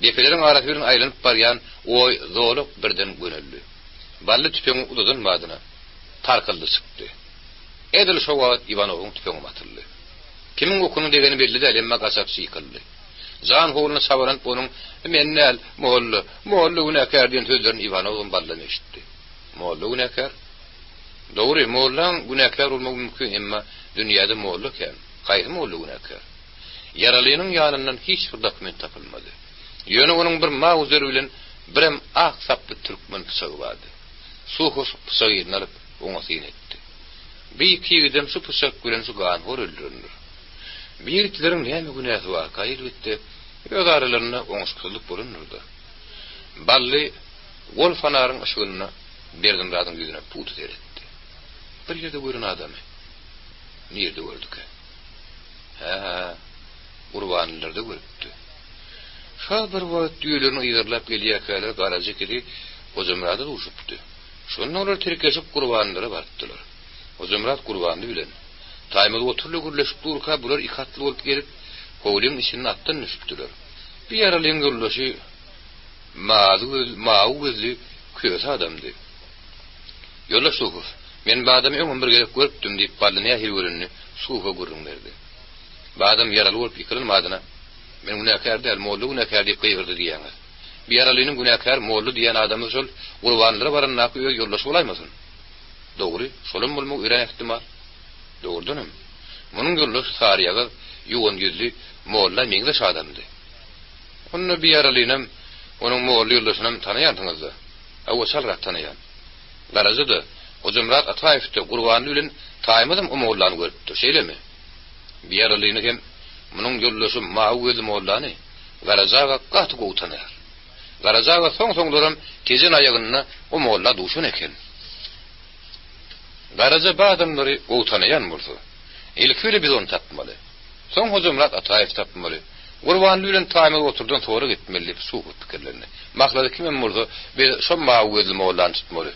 Depeleriň arasy bilen aýlanyp barýan oý zolak birden göneldi. Bally tüpeňi uzadan badyna, tarkyldy çykdy. Edil şo wagt Iwanowyň tüpeňem atyldy. Kimiň okunyň degeni belli däl, emma gaçakçy ýykyldy. Jan howluna çabalanyp onuň, Men däl, molla, molla günäkär diýen sözlerini Iwanowam Ballam eşitdi. Molla günäkär? Dogry, mollaň günäkär bolmagy mümkin, emma dünýäde molla kän. Haýsy molla günäkär? Ýaralynyň ýanyndan hiç bir dokument tapylmady. Ýöne onuň bir mauzer bilen birem ak saply türkmen pyçagy bardy. Suhow pyçagy eline alyp, oňa syn etdi. Beýik ýigidem şu pyçak bilen şu ganhor öldürendir. Bu ýigitleriň näme günäsi barka, elbetde, öz aralarynda oňuşyksyzlyk bolandyr-da. Bally gol fonaryň yşygynda Berdimyradyň ýüzüne pugta seretdi. Bir ýerde gören adamy. Nirde gördükä? Hä-hä, Gurbanlylarda görüpdi. Şa bir wagt düýelerini yzarlap gelýärkäler Garaja ikisi Hojamyrada duşupdy. Şonda olar tirkeşip Gurbanlylara barypdylar. Hojamyrat Gurbanly bilen, Taýmaz oturly gürleşip durka bular iki atly bolup gelip, howlyň içinde atdan düşüpdiler. Bu ýaralyň ýoldaşy mazy göz, mawy gözli köse adamdy. Ýoldaş Suhow, men bu adamy öňem bir gezek görüpdim, diýip, Bally nähili görenini Suhowa gürrüň berdi. Bu adam ýaraly bolup ýykylan badyna, Men günäkär däl, molla günäkär diýip gygyrdy diýýäňiz. Bu ýaralynyň günäkär molla diýýän adamy şol Gurbanlylara barandaky öz ýoldaşy bolaýmasyn? Dogry, şolam bolmagy örän ähtimal. Dogrudanam, munuň ýoldaşy saryýagyz, ýuwan ýüzli, molla meňzeş adamdy. Onda bu ýaralynam, onuň molla ýoldaşynam tanaýansyňyz-da? Hawa, çalrak tanaýan. Garaja-da, Hojamyrat Ataýew-de, Gurbanly bilen Taýmazam o mollany görüpdir, şeýlemi? Bu ýaralyny hem munuň ýoldaşy mawy gözli mollany Garaja aga gaty gowy tanaýar. Garaja aga soň-soňlaram Tejen aýagynda o molla duşan eken. Garaja bu adamlary gowy tanaýan bolsa, ilki bile biz ony tapmaly. Soň Hojamyrat Ataýewi tapmaly. Gurbanly bilen Taýmaz oturdan sorag etmeli diýip, Suhow pikirlendi. Mahlady kimem bolsa, biz şo mawy gözli mollany tutmaly.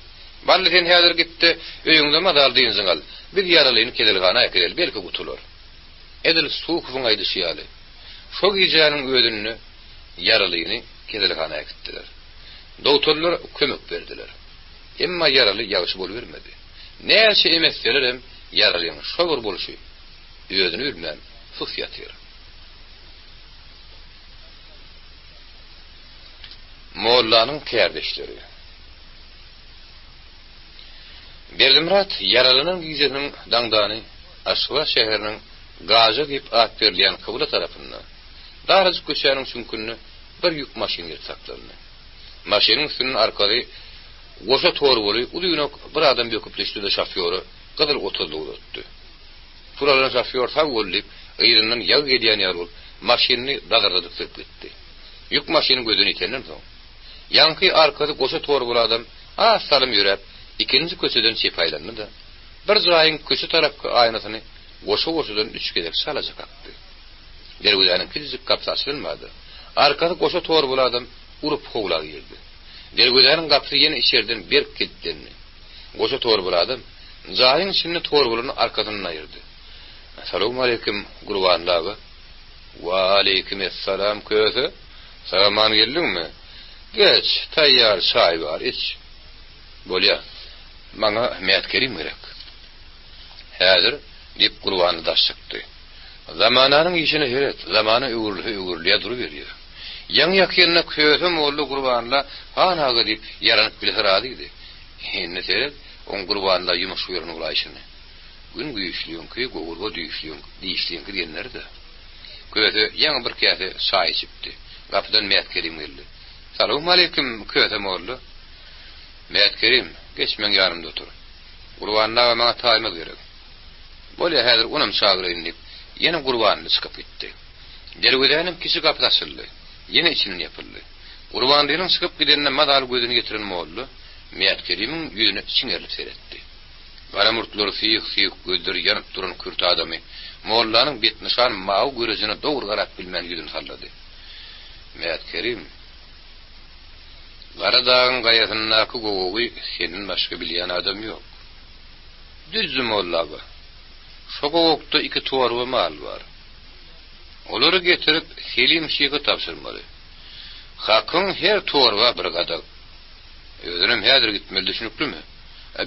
Bally sen häzir git-de, öýüňde mazaly dynjyňy al. Biz ýaralyny keselhana äkideli, belki gutular. Edil Suhowyň aýdyşy ýaly, şo gijäniň özünde ýaralyny keselhana äkitdiler. Dogtorlar kömek berdiler. Emma ýaraly ýagşy bolubermedi. Näçe em etselerem, ýaralyň şo bir bolşy. Özüni bilmän, sus ýatyr. Mollanyň kärdeşleri. Berdimyrat ýaralanan gijesiniň daňdany Aşgabat şäheriniň Gaja diýip at berilýän kybla tarapynda, darajyk köçäniň çüňkünde bir ýük maşyn gelip saklandy. Maşynyň üstünden arkasy goşa torbaly uzynak bir adam böküp düşdi-de şofýora gyzyl otuzlyk uzatdy. Pul alan şofýor sag bol diýip, yzyndan ýagy gelýän ýaly bolup, maşynyny dazyrdadyp sürüp gitdi. Ýük maşyny gözden ýitenden soň, ýaňky arkasy goşa torbaly adam az salym ýöräp, Ikinji köçeden çep aýlandy-da, bir jaýyň köçe tarapky aýnasyny goşa-goşadan üç gezek çalaja kakdy. Derwezäniň kiçijik gapysy açylmady. Arkasy goşa torbaly adam urup howla girdi. Derwezäniň gapysy ýene içerden berk kiltlendi. Goşa torbaly adam jaýyň içinde torbalaryny arkasyndan aýyrdy. Salowmaleýkim, Gurbanly aga. Waleýkimessalam, Köse. Sag-aman geldiňmi? Geç, taýýar çaý bar, iç. Bolýa. Maňa Mätkerim gerek. Häzir, diýip, Gurbanly daş çykdy. Zamananyň işine seret, zamana öwrülse öwrülýär duruberýär. Ýaňy-ýakynda Köse molla Gurbanla Han aga diýip ýaranyp bilse razydy. Indi seret, oň Gurbanla ýumuş buýran bolaýşyny. Gün güýçliňki, gowurga düýşliňki, dişliňki diýenleri-dä. Köse ýaňy bir käse çaý içipdi. Gapydan Mätkerim geldi. Salowmaleýkim, Köse molla. Mätkerim, geç meň ýanymda otur. Gurbanly aga maňa taýmaz gerek. Bolýa, häzir onam çagyraýyn diýip, ýene Gurbanly çykyp gitdi. Derwezäniň kiçi gapysy açyldy. Ýene içinden ýapyldy. Gurbanlynyň çykyp gidenine mazaly gözüni ýetiren molla Mätkerimiň ýüzüne çiňerilip seretdi. Gara murtlary syýyk-syýyk, gözleri ýanyp duran kürt adamy mollanyň betnyşan mawy görejine dogry garap bilmän ýüzüni sallady. Mätkerim, Gara dagyň gaýasyndaky gowagy senden başga bilýän adam ýok. Düzdi molla aga. Şo gowakda iki torba mal bar. Olary getirip Selim şyha tabşyrmaly. Hakyň her torba bir gadak. Özünem häzir gitmeli düşnüklimi?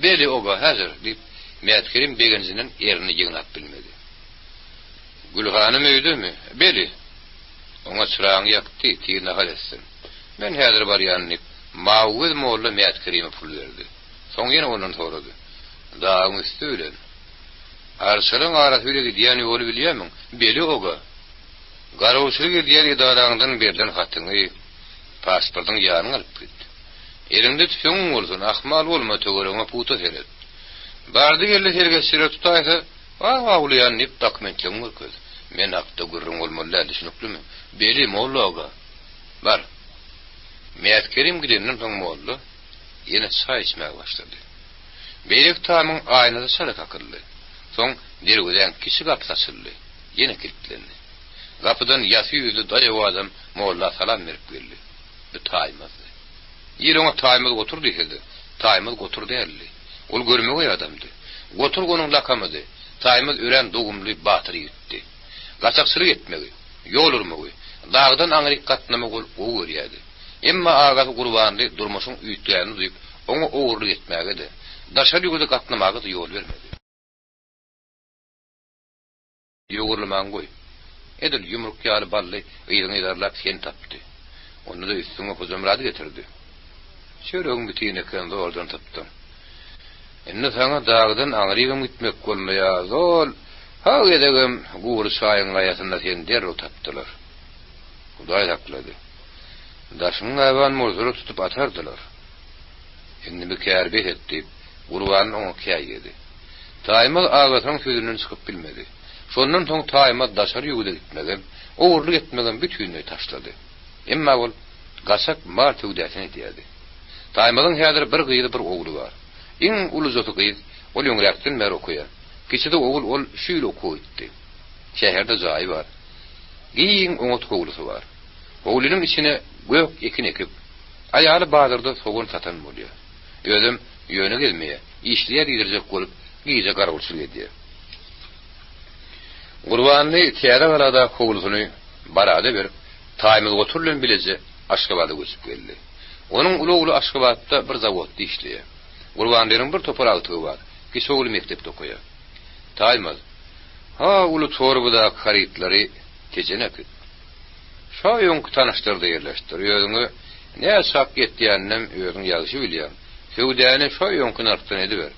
Beli oba häzir, diýip, Mätkerim begenjinden erini ýygnap bilmedi. Gülhanym öýdemi? Beli. Oňa çyragyňy ýakdy, tiz nahar etsin. Men häzir barýan, diýip, Mawgöz molla Mätkerime pul berdi. Soň ýene ondan sorady. Dagyň üsti bilen, arçalaň arasy bile gidýän ýoly bilýärmiň? Beli oba. Garawçylyk edýän edaraňdan berlen hatyňy, pasportyňy ýanyňa alyp git. Eliňde tüpeňiň bolsun, ahmal bolma, töweregiňe pugta seret. Bardy-geldi sergetçiler tutaýsa, Aw awlaýan diýip dokumentleňi görkez. Men hakda gürrüň bolmaly däl, düşnüklimi? Beli, molla aga. Bar. Mätkerim gidenden soň molla ýene çaý içmäge başlady. Beýleki tamyň aýnasy çala kakyldy. Soň derwezäň kiçi gapysy açyldy. Ýene kiltlendi. Gapydan ýasy ýüzli daýaw adam molla salam berip geldi. Bu Taýmazdy. Il oňa Taýmaz gotur diýse-de, Taýmaz gotur däldi. Ol görmegeý adamdy. Gotur onuň lakamydy. Taýmaz örän dogumly, batyr ýigitdi. Gaçakçylyk etmegi, ýol urmagy, dagdan aňryk gatnamagy ol gowy görýärdi. Emma agasy Gurbanly durmuşyň üýtgänini duýup, oňa ogurlyk etmäge-de, daşary ýurda gatnamaga-da ýol bermedi. Ýugurlamaňy goý. Edil ýumruk ýaly bally yzyňy yzarlap seni tapdy. Onda-da üstüňe Hojamyrady getirdi. Çöregiň bitin eken, zordan tapdyň. Indi saňa dagdan aňrygam gitmek bolmaýar, zol, ha gezegem gury çaýyň gaýasynda seni derrew tapdylar. Hudaý saklady. Daşyňy gaban bolsalar tutup atardylar. Indi bu käri bes et diýip, Gurban oňa käýýedi. Taýmaz agasynyň sözünden çykyp bilmedi. Şondan soň Taýmaz daşary ýurda gitmegem, ogurlyk etmegem bütinleý taşlady. Emma ol gaçak mal söwdasyny edýärdi. Taýmazyň häzir bir gyzy, bir ogly bar. Iň ulujasy gyz, ol öňräkden bäri okaýar. Kiçisi ogul, ol şu ýyl okuwa gitdi. Şäherde jaýy bar. Giň, oňat howlusy bar. Howlynyň içine gök ekin ekip, aýaly bazarda sogan satan bolýar. Özem ýöne gezmeýär, işleýär diýdirjek bolup, gije garawulçylyk edýär. Gurbanly täze galadaky howlusyny Barada berip, Taýmaz gotur bilen bileje Aşgabada göçüp geldi. Onuň uly ogly Aşgabatda bir zawodda işleýär. Gurbanlynyň bir topar agtygy bar, kiçi ogly mekdepde okaýar. Taýmaz, Ha uly torbadaky harytlary Tejene äkit. Şo öňki tanyşlarda ýerleşdir. Özüňe näçe hak ýetýäninem özüň ýagşy bilýäň. Söwdäni şo öňki nyrhdan ediber.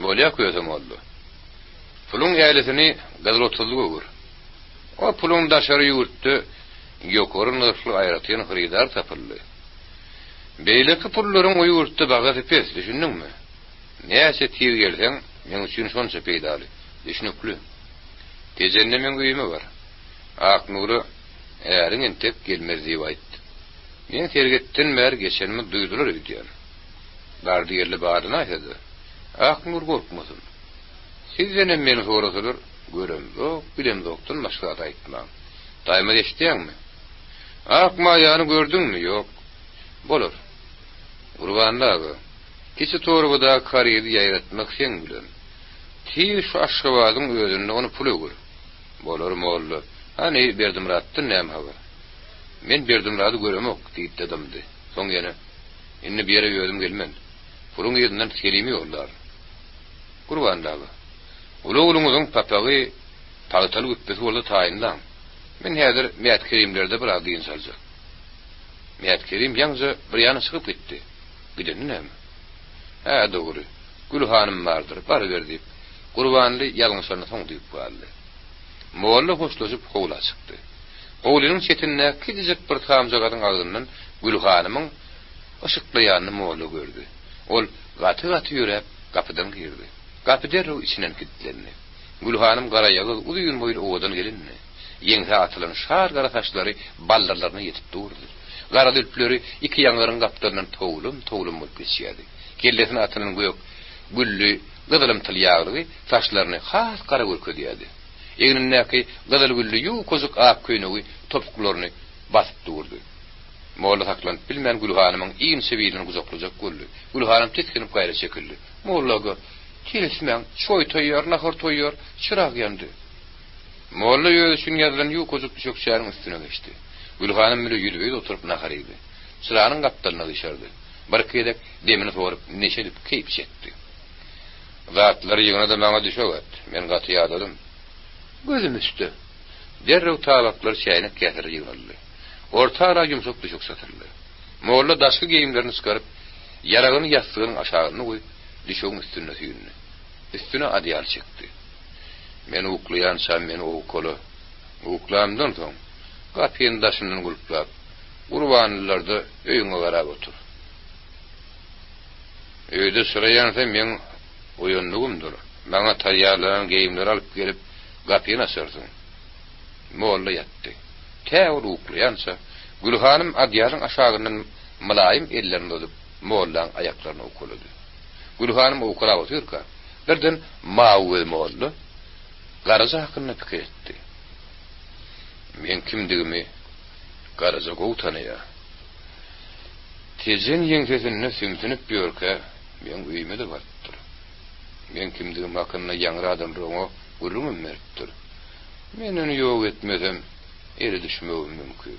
Bolýa Köse molla. Puluň älisini gyzyl otuzlyga öwür. O puluň daşary ýurtda ýokary nyrhly aýratyn hyrydar tapyldy. Beýleki pullaryň o ýurtda bahasy pes, düşündiňmi? Näçe tiz gelseň, meň üçin şonça peýdaly. Düşnükli. Tejende meň öýüme bar. Aknura, Äriň entek gelmez diýip aýt. Meň sergetden bäri geçenimi duýdular öýdýän. Bardy-geldi badynaýsa-da, Aknur gorkmasyn. Sizdenem meni sorasalar, göremzok, bilemzokdan başga zat aýtmaň. Daýymyz eşidýäňmi? Ak maýany gördüňmi? Ýok. Bolar. Gurbanly aga, kiçi torbadaky harydy ýaýratmak seň bilen. Tiz şu Aşgabadyň özünde ony pula öwür. Bolar, molla. Hany, Berdimyratdan näme habar? Men Berdimyrady göremok, diýip-de dymdy. Soň ýene, Indi bu ýere özüm gelmen. Puluň yzyndan Selimi ýollaryn. Gurbanly aga, uly ogluňyzyň papagy pagtaly güpbesi bolsa taýynlaň. Men häzir Mätkerimlerde biraz dynç aljak. Mätkerim ýaňja bir ýana çykyp gitdi. Gideni näme? Hä, dogry. Gül hanym bardyr, baryber diýip, Gurbanly ýalňyşanyny soň duýup galdy. Molla hoşlaşyp howla çykdy. Howlynyň çetindäki kiçijik bir tamjagazyň agzyndan Gül hanymyň yşyklaýanyny molla gördi. Ol gaty-gaty ýöräp, gapydan girdi. Gapy derrew içinden kiltlendi. Gül hanym garaýagyz, uzyn boýly owadan gelindi. Ýeňsä atylan şar gara saçlary baldyrlaryna ýetip durdy. Gara zülpleri iki ýaňagynyň gapdalyndan towlam-towlam bolup geçýärdi. Kellesine atylan gök gülli gyzylymtyl ýaglygy saçlaryny has gara görkezýärdi. Egnindäki gyzyl gülli ýukajyk ak köýnegi topuklaryny basyp durdy. Molla saklanyp bilmän Gülhanymyň inçe bilini gujaklajak boldy. Gülhanym tisginip gaýra çekildi. Molla aga, tersmäň, çoý taýýar, nahar toýýar, çyrag ýandy. Molla özi üçin ýazylan ýukajyk düşekçäniň üstüne geçdi. Gülhanym bile ýüzbe-ýüz oturyp nahar iýdi. Çyranyň gapdalyna gyşardy. Birki gezek demini sorup, neşe edip keýp çekdi. Zatlary ýygna-da maňa düşek at. Men gaty ýadadym. Gözüm üste. Derrew tabaklar, çäýnek-käseler ýygnaldy. Orta ara ýumşak düşek çatyldy. Molla daşky geýimlerini çykaryp, ýaragyny ýassygynyň aşagynda goýup, düşegiň üstünde süýndi. Üstüne adyýal çekdi. Men uklaýançam meni owkala. Uklamdan soň, gapyny daşyndan gulplap, Gurbanlylarda öýüňe garap otur. Öýde çyra ýansa meň oýandygymdyr. Maňa taýýarlanan geýimleri alyp gelip, gapyny açarsyň. Molla ýatdy. Tä ol uklaýança, Gülhanym adyýalyň aşagyndan mylaýym ellerini uzadyp, mollaň aýaklaryny owkalady. Gülhanym owkalap otyrka, birden Mawugöz molla Garaja hakynda pikir etdi. Meň kimdigimi Garaja gowy tanaýar. Tejen ýeňsesinde sümsünip ýörkä, meň öýüme-de barypdyr. Meň kimdigim hakynda ýaňry adamlar oňa gürrüňem beripdir. Men ony ýok etmesem, ele düşmegim mümkin.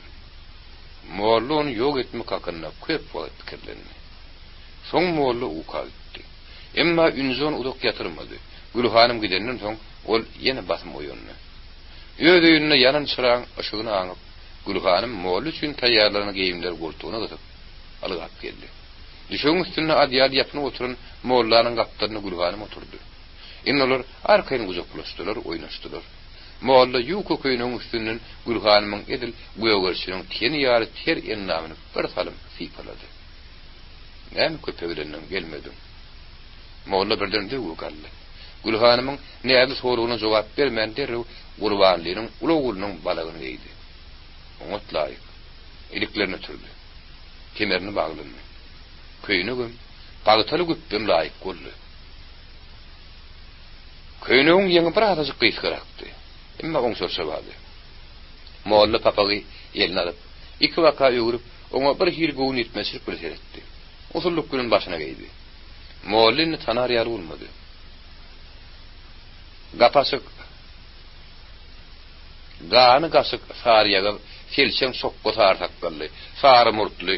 Molla ony ýok etmek hakynda köp wagt pikirlendi. Soň molla uka gitdi. Emma ünji ony uzak ýatyrmady. Gülhanym gidenden soň, ol ýene basym oýandy. Öz öýünde ýanan çyragyň yşygyny aňyp, Gülhanym molla üçin taýýarlanan geýimleri goltugyna gysyp, ylgap geldi. Düşegiň üstünde adyýal ýapynyp oturan mollanyň gapdalynda Gülhanym oturdy. Indi olar arkaýyn gujaklaşdylar, oýnaşdylar. Molla ýuka köýnegiň üstünden Gülhanymyň edil gögerçiniň teni ýaly ter endamyny bir salym sypalady. Näme köpe gelenden gelmediň? Molla birden zöwwe galdy. Gülhanymyň näzli soragyna jogap bermän derrew Gurbanlynyň uly oglunyň balagyny geýdi. Oňat laýyk. Iliklerini ötürdi. Kemerini baglandy. Köýnegem, pagtaly güpbem laýyk boldy. Köýnegiň ýeňi bir azajyk gysgarakdy. Emma oňşarça bardy. Molla papagy eline alyp, ikibaka öwrüp, oňa bir hili göwniýetmezçilik bilen seretdi. Usullyk bilen başyna geýdi. Molla indi tanar ýaly bolmady. Gapy açyk, gany gaçyk saryýagyz, selçeň çokga sary sakgally, sary murtly,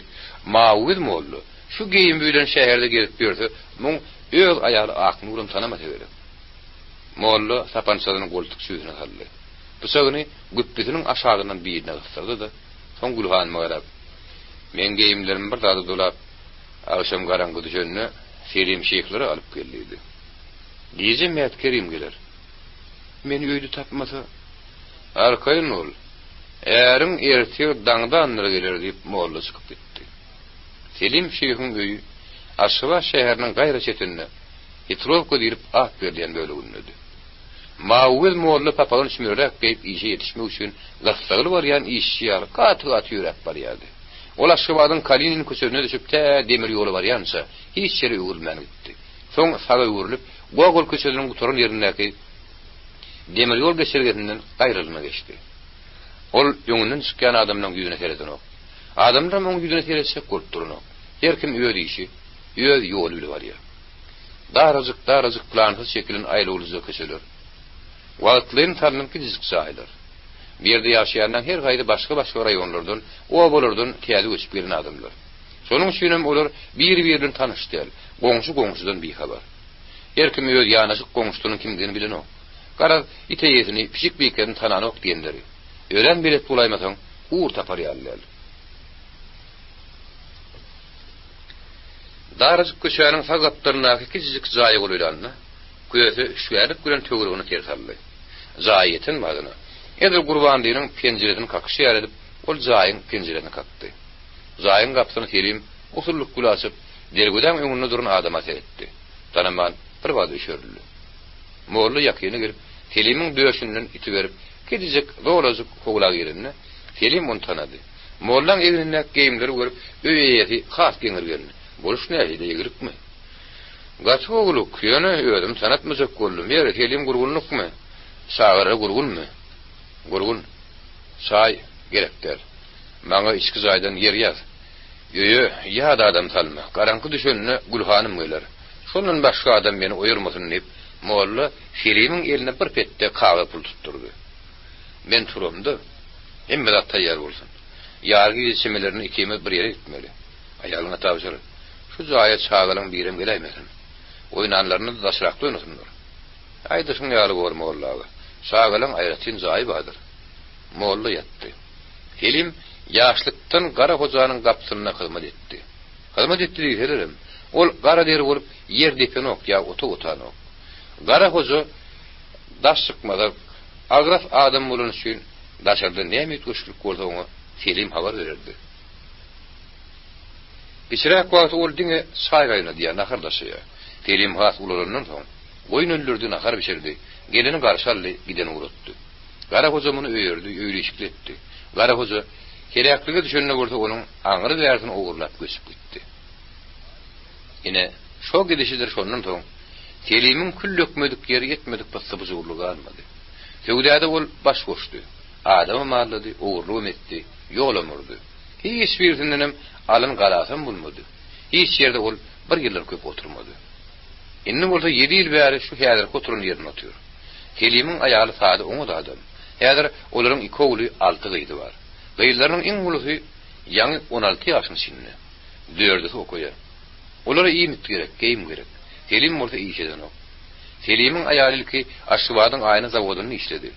mawy ýüz molla şu geýimi bilen şäherde gezip ýörse, muň öz aýaly Aknuram tanamasa gerek. Molla sapançasyny goltuk jübüsine saldy. Pyçagyny güpbüsiniň aşagyndan birine gysdyrdy-da, soň Gülhanyma garap, Meň geýimlerimi bir zada dolap, agşam garaňky düşende Selim şyhlara alyp gel diýdi. Gije Mätkerim geler. Meni öýde tapmasa, arkaýyn bol, äriň ertir daňdandyr geler diýip, molla çykyp gitdi. Selim şyhyň öýi Aşgabat şäheriniň gaýra çetinde, Hitrowka diýlip at berilýän bölegindedi. Mawugöz molla papagyny çümreräk geýip işe ýetişmek üçin gyssagly barýan işçi ýaly gaty-gaty ýöräp barýardy. Ol Aşgabadyň Kalinin köçesine düşüp tä demir ýola barýança hiç ýere öwrülmän gitdi. Soň saga öwrülip, Gogol köçesiniň gutaran ýerindäki demir ýol geçelgesinden gaýralyna geçdi. Ol öňünden çykýan adamlaň ýüzüne seredenok. Adamlaram oň ýüzüne seretjek bolup duranok. Her kim öz işi, öz ýoly bile barýar. Darajyk-darajyk plansyz çekilen aýlawlyja köçeler. Wagtlaýyn salnan kiçijik jaýlar. Bu ýerde ýaşaýanlaň her haýsy başga-başga raýonlardan, obalardan täze göçüp gelen adamlar. Şonuň üçinem olar bir-biri bilen tanyş däl, goňşy goňşudan bihabar. Her kim öz ýanaşyk goňşusynyň kimdigini bilenok. Garaz, it eýesini, pişik bikesini tananok diýenleri. Örän belet bolaýmasaň, ugur tapar ýaly däl. Darajyk köçäniň sag gapdalyndaky kiçijik jaýa golaýlanda, Köse hüşgärlik bilen töweregine ser saldy. Jaýa ýeten badyna, edil Gurbanlynyň penjiresini kakyşy ýaly edip, ol jaýyň penjiresini kakdy. Jaýyň gapysyny Selim usullyk bile açyp, derwezäň öňünde duran adama seretdi. Tanaman, birbada üşerildi. Molla ýakyna gelip, Selimiň döşünden itiberip, kiçijik, zolajyk howla girende, Selim ony tanady. Mollaň egnindäki geýimleri görüp, öý eýesi has geňirgendi. Boluş nähili, egilikmi? Gaty gowulyk, ýöne özüm tanatmajak boldum. Ýeri, Selim gurgunlykmy? Çagalar gurgunmy? Gurgun. Çaý gerek däl. Maňa içki jaýdan ýer ýaz. Öýe ýat adam salma. Garaňky düşende Gülhanym geler. Şondan başga adam meni oýarmasyn diýip, molla Selimiň eline bir petde kagyz pul tutdurdy. Men turamda, hemme zat taýýar bolsun. Ýary gije çemelerinde ikimiz bir ýere gitmeli. Aýalyňa tabşyr. Şu jaýa çagalaň birem geläýmesin. Oýnanlarynda-da daşrakda oýnasynlar. Aýdyşyň ýaly bor, molla aga. Çagalaň aýratyn jaýy bardyr. Molla ýatdy. Selim ýaşlykdan Gara hojanyň gapysynda hyzmat etdi. Hyzmat etdi diýselerem, ol gara der bolup ýer depenok ýa otag otanok. Gara hoja daş çykmazak, agras adam bolany üçin daşarda näme üýtgeşiklik bolsa oňa Selim habar bererdi. Kiçiräk wagty ol diňe çaý gaýnadýar, nahar daşaýar. Selim has ulalandan soň, goýun öldürdi, nahar bişirdi, geleni garşy aldy, gideni ugratdy. Gara hoja muny öýerdi, öýli-işikli etdi. Gara hoja heläklige düşende bolsa onuň aňry-bärisini ogurlap göçüp gitdi. Ine, şo gidişidir şondan soň Selimiň kül dökmedik ýeri etmedik pyssy-pyjurlygy galmady. Söwdada ol baş goşdy. Adamam aldady, ogurlygam etdi, ýolam urdy. Hiç birisindenem alyn galasam bolmady. Hiç ýerde ol bir ýyldan köp oturmady. Indi bolsa ýedi ýyl bäri şu häzirki oturan ýerinde otyr. Selimiň aýaly sada oňat adam. Häzir olaryň iki ogly, alty gyzy bar. Gyzlarynyň iň ulusy ýaňy 16 ýaşyň içinde. Dördüsi okaýar. Olara iýmit gerek, geýim gerek. Selim bolsa iş edenok. Selimiň aýaly ilki Aşgabadyň aýna zawodynda işledi.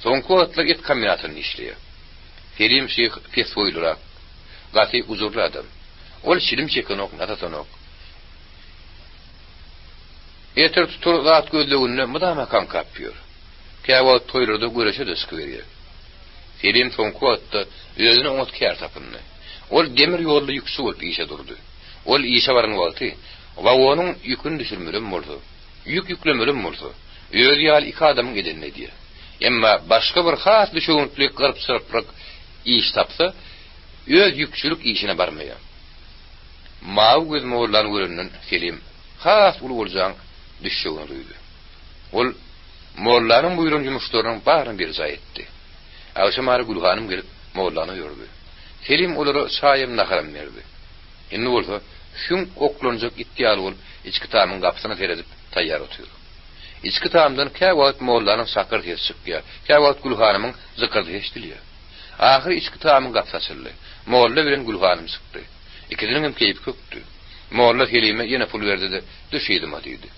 Soňky wagtlar et kombinatynda işleýär. Selim şyh pes boýlurak, gaty gujurly adam. Ol çilim çekenok, nas atanok. Etir-tutur zat gözleginde mydama kaňkap ýör. Käwagt toýlarda göreşe-de çykyberýär. Selim soňky wagtda özüne oňat kär tapyndy. Ol demir ýolda ýükçi bolup işe durdy. Ol işe baran wagty wagonyň ýüküni düşürmelem bolsa, ýük ýüklemelem bolsa, özi ýaly iki adamyň edenini edýär. Emma başga bir has düşewüntli gyrp-çyrprak iş tapsa, öz ýükçülik işine barmaýar. Mawy göz mollany görenden Selim has uly oljaň düşjegini duýdy. Ol mollanyň buýran ýumuşlarynyň baryny berjaý etdi. Agşamara Gülhanym gelip, mollany oýardy. Selim olara çaýam, naharam berdi. Indi bolsa süňk oklanjak it ýaly bolup içki tamyň gapysyna seredip taýýar otyr. Içki tamdan käwagt mollanyň şakyr sesi çykýar, käwagt Gülhanymyň jykyrdysy eşidilýär. Ahyry içki tamyň gapysy açyldy. Molla bilen Gülhanym çykdy. Ikisiniňem keýpi kökdi. Molla Selime ýene pul berdi-de, Düş yzyma diýdi.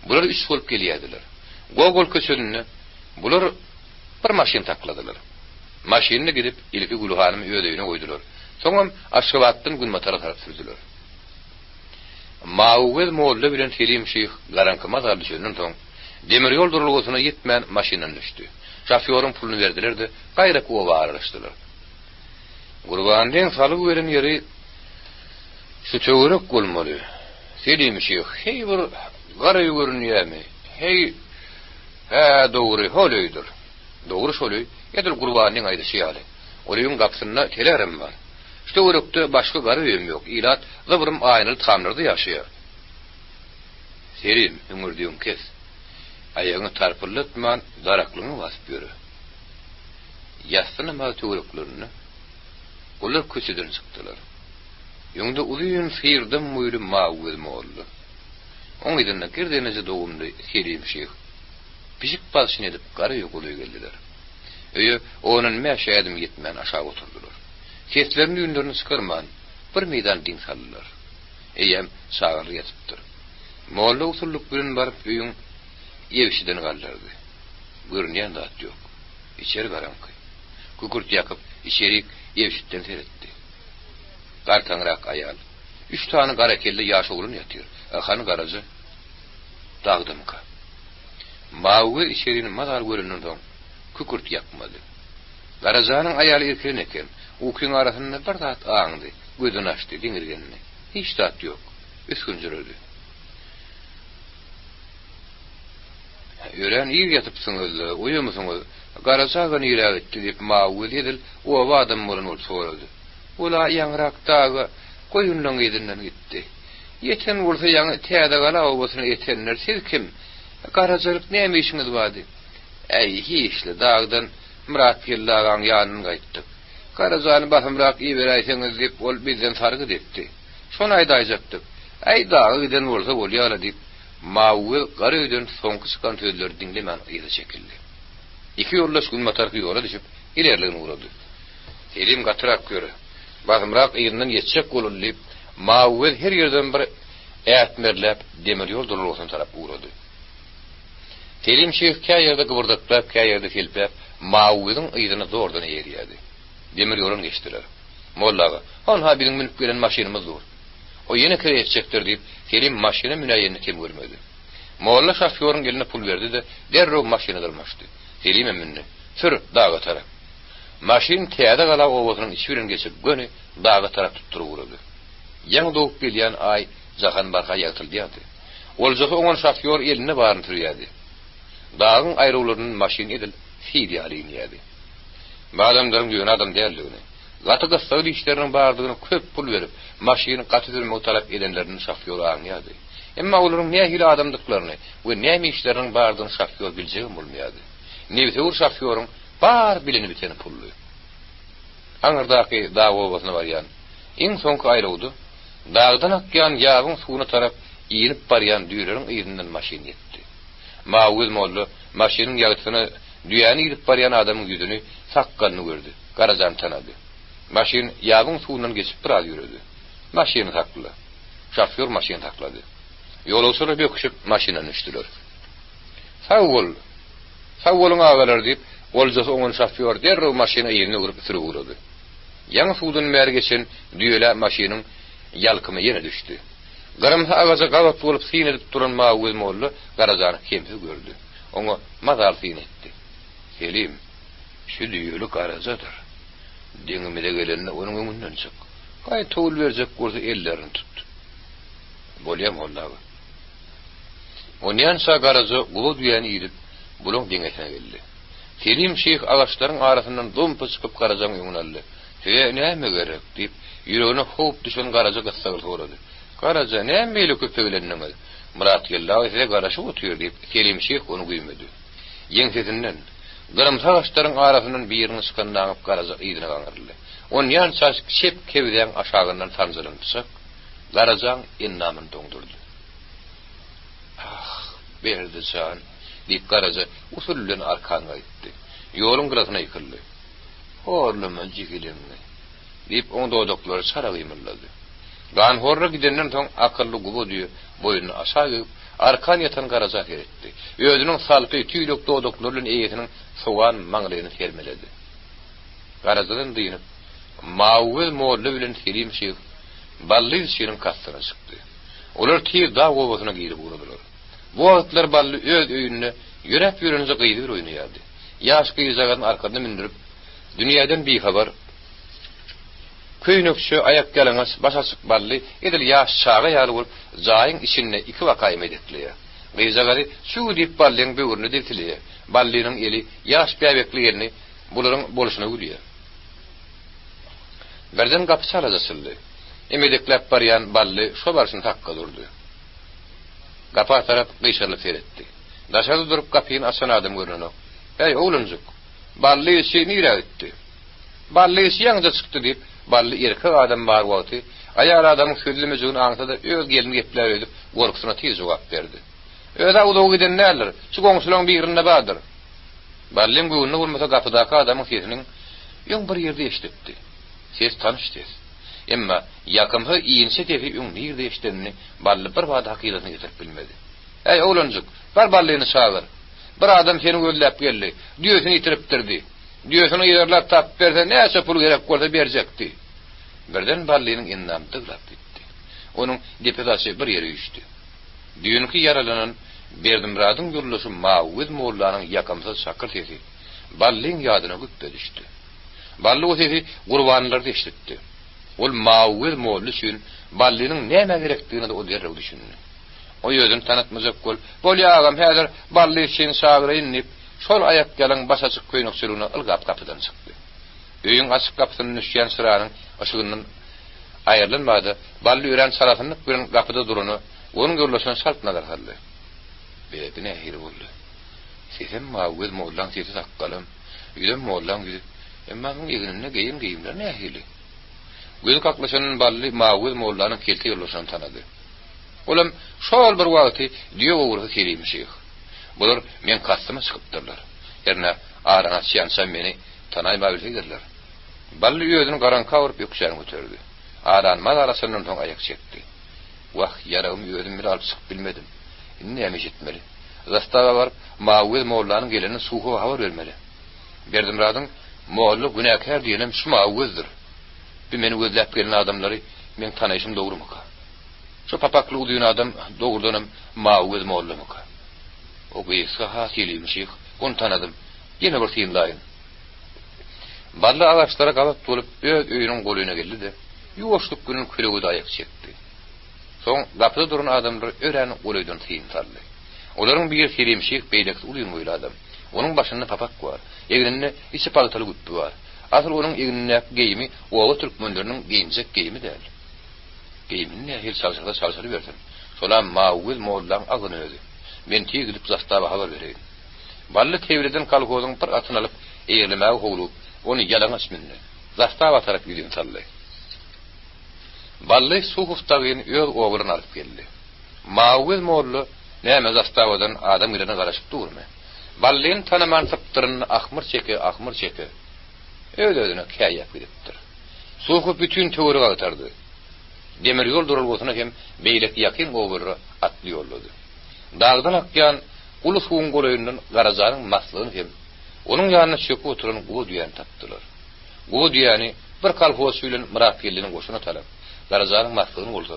Bular üç bolup gelýärdiler. Gogol köçesinde bular bir maşyn sakladylar. Maşynda gidip, ilki Gülhanymy öz öýüne goýdular. Soňam Aşgabatdan günbatara tarap sürdüler. Mawygöz molla bilen Selim şyh garaňky mazaly düşenden soň, demir ýol duralgasyna ýetmän maşyndan düşdi. Şofýoryň puluny berdiler-de, gaýraky oba aralaşdylar. Gurbanlyň salgy beren ýeri şu töwerek bolmaly. Selim şyh, heý bir gara öý görünýärmi? Heý, hä, dogry, hol öýdür. Dogry şol öý, edil Gurbanlyň aýdyşy ýaly. Ol öýüň gapysynda telärem bar. Şu töwerekde başga gara öýem ýok, ilat zybrym aýnaly tamlarda ýaşaýar. Selim, hüňürdigiňi kes. Aýagyňy tarpyldatman, daraklygyňy basyp ýöre. Ýassy namazy töwereklerinde olar köçeden çykdylar. Öňde uzyn syrdam boýly mawy göz molla. Oň yzynda girdeneje dogumly Selim şyh pişik basyşyny edip gara öýe golaý geldiler. Öýe ondan mäş ädim ýetmän aşak oturdylar. Seslerini-üýnlerini çykarman, bir meýdan diň saldylar. Eýýäm çagalar ýatypdyr. Molla usullyk bilen baryp öýüň ebşidini galdyrdy. Görünýän zat ýok. Içeri garaňky. Kükürt ýakyp, içerik ebşitden seretdi. Gartaňrak aýal. Üç sany garakelle ýaş oglan ýatyr. A hany Garaja? Dagdamyka? Mawugöz içerini mazaly görenden soň, kükürt ýakmady. Garajanyň aýaly irkilen eken. Ukyň arasynda bir zat aňdy. Gözüni açdy, diňirgendi. Hiç zat ýok. Üsgünjiredi. Örän ir ýatypsyňyz-da, oýamysyňyz? Garaja aga nirä gitdi? diýip, Mawugöz edil oba adamy bolan bolup sorady. Ol-a ýaňyrak daga goýunlaň yzyndan gitdi. Ýeten bolsa ýaňy Täzegala obasyna ýetenler. Siz kim? Garajalyk näme işiňiz bardy? Äý, hiç-le, dagdan Myratgeldi agaň ýanyndan gaýtdyk. Garajany basymrak iberäýseňiz diýip, ol bizden sargyt etdi. Şony aýdaýjakdyk. Äý, daga giden bolsa bolýa-la diýip, Mawugöz gara öýden soňky çykan sözleri diňlemän yza çekildi. Iki ýoldaş günbatarky ýola düşüp, ilerligine ugrady. Selim gatyrak ýöre. Basymrak yzyndan ýetjek bolaly diýip, Mawugöz her ýerden bir ätmerläp, demir ýol duralgasyna tarap ugrady. Selim şyh kä ýerde gybyrdaklap, kä ýerde selpäp, Mawugözüň yzyna zordan eýerýärdi. Demir ýolam geçdiler. Molla aga, Honha biziň münüp gelen maşynymyz dur. O ýene kireý etjekdir diýip, Selim maşyna münäýenini kem görmedi. Molla şofýoryň eline pul berdi-de, derrew maşyna dyrmaşdy. Selimem mündi. Sür, daga tarap. Maşyn Täze gala obasynyň içi bilen geçip, göni daga tarap tutduryp ugrady. Ýaňy dogup gelýän Aý jahany barha ýagtyldýardy. Oljasy oňan şofýor elinde baryny sürýärdi. Dagyň aýrawlaryndan maşyn edil sil ýaly inýärdi. Bu adamlaryň ýöne adam däldigini, gaty gyssagly işleriniň bardygyny köp pul berip, maşyny gaty sürmegi talap edenlerini şofýor aňýardy. Emma olaryň nähili adamdyklaryny we näme işleriniň bardygyny şofýor biljegem bolmaýardy. Nebsewür şofýoryň bar bileni-biteni puldy. Aňyrdaky dag obasyna barýan iň soňky aýlawda dagdan akýan ýabyň suwuna tarap inip barýan düýeleriň yzyndan maşyn ýetdi. Mawugöz molla maşynyň ýagtysyna düýäni idip barýan adamyň ýüzüni, sakgalyny gördi. Garajany tanady. Maşyn ýabyň suwundan geçip biraz ýöredi. Maşyny sakla. Şofýor maşyny saklady. Ýolagçylar böküşip maşyndan düşdüler. Sag bol! Sag boluň agalar! diýip, oljasy oňan şofýor derrew maşyny yzyna öwrüp sürüp ugrady. Ýaňy suwdan bäri geçen düýelä maşynyň ýalkymy ýene düşdi. Gyrymsy agaja gabat bolup syn edip duran Mawugöz molla Garajany kemsiz gördi. Oňa mazaly syn etdi. Selim, şu düýeli Garajadyr. Deňimize gelende onuň öňünden çyk. Gaýtawul berjek bolsa ellerini tut. Bolýa molla aga. Onýança Garaja guba düýäni idip, bulaň deňesine geldi. Selim şyh agaçlaryň arasyndan zompa çykyp Garajaň öňüni aldy. Size näme gerek? diýip, ýüregine howp düşen Garaja gyssagly sorady. Garaja, näme beýle köpeglendiňiz? Myratgeldi aga size garaşyp otyr, diýip, Selim şyh ony güýmedi. Ýeňsesinden, gyrymsy agaçlaryň arasyndan biriniň çykanyny aňyp Garaja yzyna gaňryldy. Onýança çep kebzäň aşagyndan sanjylan pyçak Garajaň endamyny doňdurdy. Ah, Berdi jan! diýip, Garaja usul bilen arkan gaýtdy. Ýoluň gyrasyna ýykyldy. Horlama jigiliňi! diýip, oň dodaklary çala gymyldady. Ganhorra gidenden soň akylly guba düýe boýnuny aşak egip, arkan ýatan Garaja seretdi. Özüniň salpy, tüýlek dodaklary bilen eýesiniň sowan maňlaýyny sermeledi. Garajadan dynyp, Mawugöz molla bilen Selim şyh Ballyzçynyň kastyna çykdy. Olar tiz dag obasyna girip ugradylar. Bu wagtlar Bally öz öýünde ýöräp ýörenje gyzy bilen oýnaýardy. Ýaş gyzjagazyny arkasyna mündürip, dünýäden bihabar, köýnekçe, aýakýalaňaç, baş açyk Bally edil ýaş çaga ýaly bolup, jaýyň içinde ikibaka emedekleýär. Gyzjagazy çüw diýip Ballyň böwrüne degsileýär. Ballynyň eli ýaş bäbekli gelni bularyň bolşuna gülýär. Birden gapy çalaja açyldy. Emedekläp barýan Bally şo barşyna sakga durdy. Gapa tarap gyşarylyp seretdi. Daşarda durup gapyny açan adam görnenok. Häý, oglanjyk! Bally işçi nirä gitdi? Bally işçi ýaňyja çykdy, diýip, Bally erkek adam bar wagty, aýal adamyň sözlemejegini aňsa-da öz gelni geplär öýdüp, gorkusyna tiz jogap berdi. Öz-ä uzaga giden däldir, şu goňşulaň birinde bardyr. Ballyň göwnüne bolmasa gapydaky adamyň sesiniň öň bir ýerde eşidipdi. Ses tanyş ses. Emma ýakymsyz inçe sesi öň nirde eşidenini Bally birbada hakydasyna getirip bilmedi. Äý, oglanjyk, bar Ballyny çagyr. Bir adam seni gözläp geldi. Düýesini ýitiripdir diý. Düýesini yzarlap tapyp berse, näçe pul gerek bolsa berjek diý. Birden Ballynyň endamy dyglap gitdi. Onuň depe daşy bir ýere üýşdi. Düýnki ýaralanan Berdimyradyň ýoldaşy Mawgöz mollanyň ýakymsyz şakyr sesi Ballyň ýadyna güpbe düşdi. Bally o sesi Gurbanlylarda eşidipdi. Ol Mawgöz molla üçin Ballynyň nämä gerekdigine-de o derrew düşündi. O özüni tanatmajak bolup, Bolýa agam, häzir Bally seni çagyraýyn diýip, şol aýakýalaň başaçyk köýnekçeligine ylgap gapydan çykdy. Öýüň açyk gapysyndan düşýän çyranyň yşygyndan aýrylan bada Bally örän çalasynlyk bilen gapyda durana onuň ýoldaşyna çalt nazar saldy. Be, bu nähili boldy? Sesem Mawgöz mollaň sesi sakgalam, ýüzem mollaň ýüzi. Emma muň egninde geýen geýimleri nähili? Gözi kaklyşandan Bally Mawgöz mollanyň kelte ýoldaşyny tanady. Olam şol bir wagty düýe ogrusy Selim şyh. Bular meň kastyma çykypdyrlar. Hernä arany açýança meni tanaýmabilse girler. Bally özüni garaňka urup ökjäni göterdi. Arany mazaly açandan soň aýak çekdi. Wah, ýaragymy özüm bile alyp çykyp bilmedim. Indi näme iş etmeli? Zastawa baryp, Mawgöz mollanyň gelenini Suhowa habar bermeli. Berdimyradyň Molla günäkär diýenem şu Mawgözdür. Bi meni gözläp gelen adamlary meň tanaýşym dogrumyka? Şu papakly uzyn adam dogrudanam Mawgöz mollamyka? O gysga has Selim şyh, ony tanadym. Ýene bir synlaýyn. Bally agaçlara gabat bolup, öz öýüniň golaýyna geldi-de, ýuwaşlyk bilen kölegede aýak çekdi. Soň gapyda duran adamlara örän golaýdan syn saldy. Olaryň biri Selim şyh, beýlekisi uzyn boýly adam. Onuň başynda papak bar. Egninde içi pagtaly güpbi bar. Asyl onuň egnindäki geýimi oba türkmenleriniň geýinjek geýimi däl. Geýimini nähili çalşyrsa çalşyrybersin. Şolam Mawgöz mollaň agyn özi. Men tiz gidip zastawa habar bereýin. Bally Tewreden kolhozyň bir atyny alyp, eýerlemäge howlugyp, ony ýalaňaç mündi. Zastawa tarap ýüzin saldy. Bally Suhow dagyny öz obalaryna alyp geldi. Mawgöz molla näme zastawadan adam gelerine garaşyp durmy? Ballyny tanaman sypdyrynyny ahmyr çeke, ahmyr çeke, öz-özüne käýäp gidipdir. Suhow bütin töweregi agtardy. Demir ýol duralgasyna hem beýleki ýakyn obalara atly ýollady. Dagdan akýan uly suwuň golaýyndan Garajanyň maslygyny hem onuň ýanynda çöküp oturan guba düýäni tapdylar. Guba düýäni bir kolhozçy bilen Myratgeldiniň goşuna tarap, Garajanyň maslygyny bolsa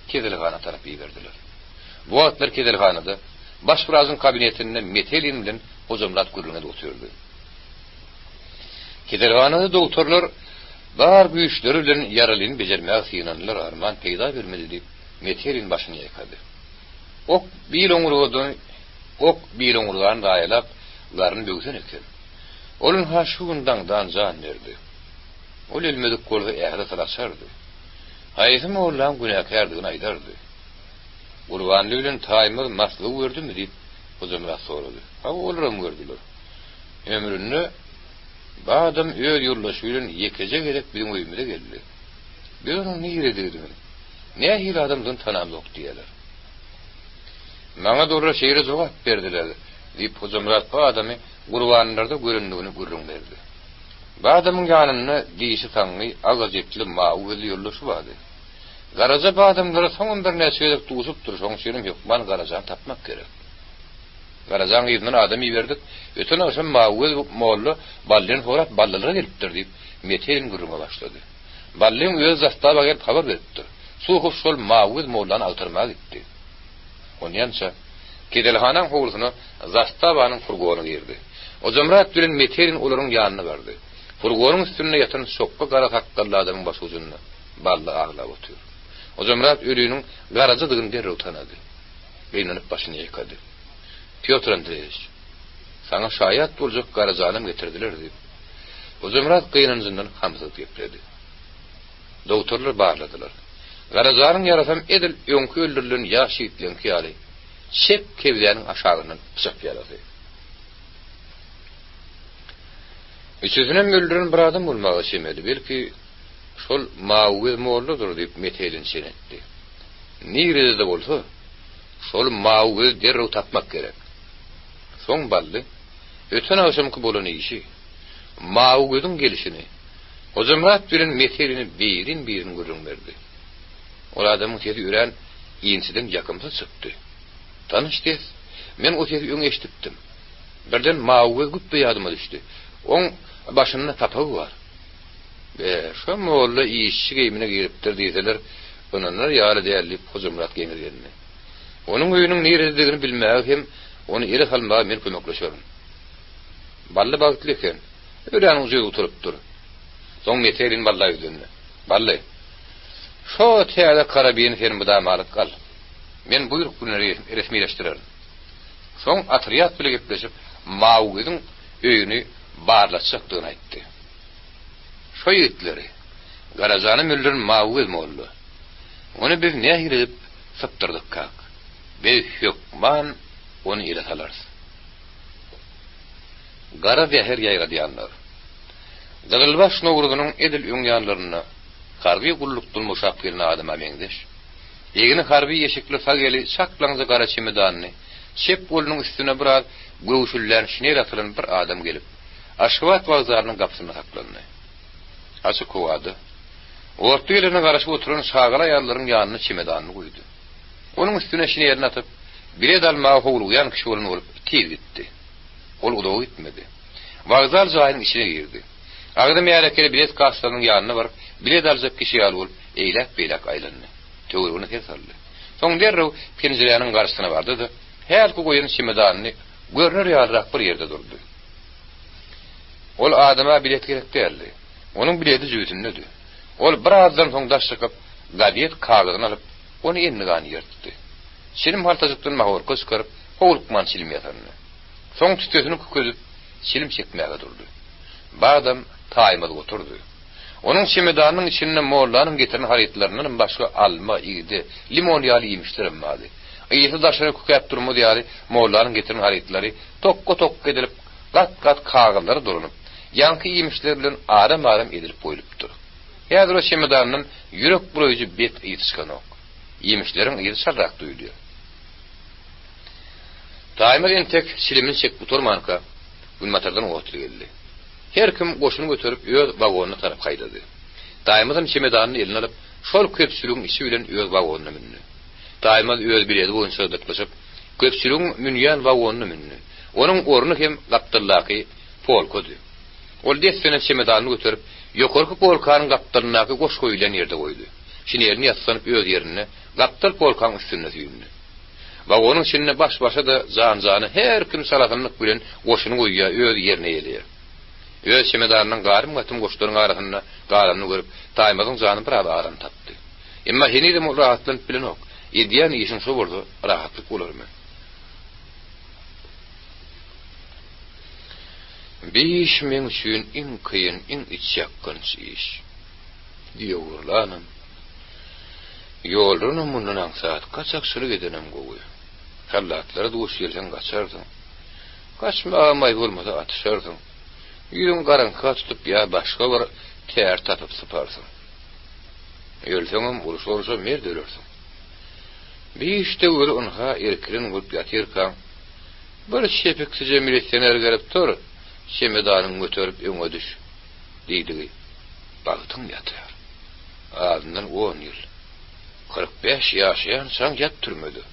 keselhana tarap iberdiler. Bu wagtlar keselhanada baş wrajyň kabinetinde Metelin bilen Hojamyrat gürrüň edip otyrdy. Keselhanada dogtorlar bar güýçleri bilen ýaralyny bejermäge synandylar, arman peýda bermedi diýip, Metelin başyny ýaýkady. Ok bil oňurgadan ok bil oňurgany zaýalap, garny böwsen eken. Ol ynha şu gün daňdan jan berdi. Ol ölmedik bolsa ähli syr açardy. Haýsy mollaň günäkärdigini aýdardy. Gurbanly bilen Taýmaz maslygy gördümi diýip, Hojamyrat sorady. Hawa, olaram gördüler. Ömründe bu adam öz ýoldaşy bilen ýekeje gezek biziň öýümize geldi. Biz onuň nirededigini, nähili adamdygyny tanamzok diýýärler. Maňa-da olar şeýle jogap berdiler, diýip, Hojamyrat bu adamy Gurbanlarda görendigini gürrüň berdi. Bu adamyň ýanynda dişi saňňy, agaç etli, mawy gözli ýoldaşy bardy. Garaja bu adamlara soňam birnäçe gezek duşupdyr, şonuň üçinem hökman Garajany tapmak gerek. Garajaň yzyndan adam iberdik. Öten agşam Mawygöz molla Ballyny sorap Ballylara gelipdir, diýip, Metelin gürrüňe başlady. Ballyň özi zastawa gelip habar beripdir. Suhow şol Mawygöz mollany agtarmaga gitdi. Onýança, keselhanaň howlusyna zastawanyň furgony girdi. Hojamyrat bilen Metelin olaryň ýanyna bardy. Furgonyň üstünde ýatan çokga gara sakgally adamyň başujunda Bally aglap otyr. Hojamyrat öliniň Garajadygyny derrew tanady. Gynanyp başyny ýaýkady. Pýotr Andreýewiç, saňa şaýat boljak Garajanam getirdiler, diýip, Hojamyrat gynanjyndan hamsygyp gepledi. Dogtorlar barladylar. Garajanyň ýarasam edil öňki öldürilen ýaş ýigitleňki ýaly, çep kebzäniň aşagyndan pyçak ýarasy. Üçüsinem öldüren bir adam bolmaga çemeli, belki, şol Mawygöz molladyr diýip Metelin çen etdi. Nirede-de bolsa, şol Mawygözi derrew tapmak gerek. Soň Bally öten agşamky bolan işi, Mawygözüň gelşini, Hojamyrat bilen Metelini birin-birin gürrüň berdi. Ol adamyň sesi örän inçeden ýakymsyz çykdy. Tanyş ses. Men o sesi öň eşidipdim. Birden Mawugöz güpbe ýadyma düşdi. Oň başynda papagy bar. Be, şo molla işçi geýmine giripdir diýseler, ynanar ýaly däl diýip, Hojamyrat geňirgendi. Onuň öýüniň nirededigini bilmäge hem ony ele salmaga men kömekleşerin. Bally bagtly eken. Örän ujyz gutulypdyr. Soň Metelin Balla ýüzlendi. Bally, şo täze karabini sen mydamalyk al. Men buýruk bilen resmileşdirerin. Soň otrýad bile gepleşip, Mawugöziň öýüni barlatjakdygyny aýtdy. Şo ýigitleri, Garajany öldüren Mawugöz molla. Ony biz nähili edip sypdyrdykkak? Biz hökman ony ele salarys. Gara zäher ýaýradýanlar. Gyzylbaş Nowruzynyň edil öň ýanlarynda harby gullukdan boşap gelen adama meňzeş, egni harby eşikli sag eli çaklaňja gara çemedanyny, çep golunyň üstüne biraz göwşüllän şinel asylan bir adam gelip, Aşgabat wokzalynyň gapysynda saklandy. Açyk howada, otly gelerine garaşyp oturan çagaly aýallaryň ýanyna çemedanyny goýdy. Onuň üstüne şinelini atyp, bilet almaga howlugýan kişi bolan bolup, tiz gitdi. Ol uzaga gitmedi. Wokzal jaýynyň içine girdi. Agzy märekeli bilet kassalarynyň ýanyna baryp, bilet aljak kişi ýaly bolup, eýläk-beýläk aýlandy. Töweregine ser saldy. Soň derrew penjiräniň garşysyna bardy-da, hälki goýan çemodanyny görner ýalyrak bir ýerde durdy. Ol adama bilet gerek däldi. Onuň bileti jübüsindedi. Ol birazdan soň daş çykyp, gazet kagyzyny alyp, ony endigan ýyrtdy. Çilim haltajykdan mahorka çykaryp, howlukman çilim ýasandy. Soň tüssesini kükedip, çilim çekmäge durdy. Badam taýmaz oturdy. Onuň çemodanynyň içinde mollanyň getiren harytlaryndanam başga alma, igde, limon ýaly iýmişlerem bardy. Ysy daşary kükäp durmaz ýaly mollanyň getiren harytlary tokga-tokga edilip, gat-gat kagyzlara dolanyp, ýaňky iýmişler bilen aram-aram edilip goýlupdyr. Häzir o çemodandan ýürek bulaýjy bet ys çykanok. Iýmişleriň yzy çalrak duýulýar. Taýmaz entek çilimini çekip gutarmanka, günbatardan otly geldi. Her kim goşuny göterip öz wagonyna tarap haýdady. Taýmazam çemedanyny eline alyp, şol köpçüligiň içi bilen öz wagonyna mündi. Taýmaz öz biledi boýunça dyklyşyp, köpçüligiň münýän wagonyna mündi. Onuň orny hem gapdaldaky polkady. Ol dessine çemedanyny göterip, ýokarky polkanyň gapdalyndaky goş goýulýan ýerde goýdy. Şinelini ýassanyp öz ýerinde, gapdal polkaň üstünde süýndi. Wagonyň içinde baş-başa-da jan-jana her kim çalasynlyk bilen goşuny goýýar, öz ýerine eýeleýär. Öz çemedanynyň garym-gatym goşlaryň arasynda galanyny görüp, Taýmazyň jany biraz aram tapdy. Emma henizem ol rahatlanyp bilenok. Edýän işiň şo bolsa, rahatlyk bolarmy? Bi iş meň üçin iň kyn, iň içýakgynç iş. Düýe ogurlanam, ýolduranam mundan aňsat, gaçakçylyk edenem gowy. Sallatlara duş gelseň gaçarsyň. Gaçmaga maý bolmasa atyşarsyň. Ýüzüňi garaňka tutup ýa başga bir tär tapyp syparsyň. Ölseňem urşa-urşa mert ölersiň. Bir işde weli ynha irkilen bolup ýatyrkaň, bir çepiksije milisioner gelip dur, çemedanyňy göterip öňe düş diýdigi, bagtyň ýatar. Azyndan on ýyl. 45 ýaşaýançaň ýat türmede.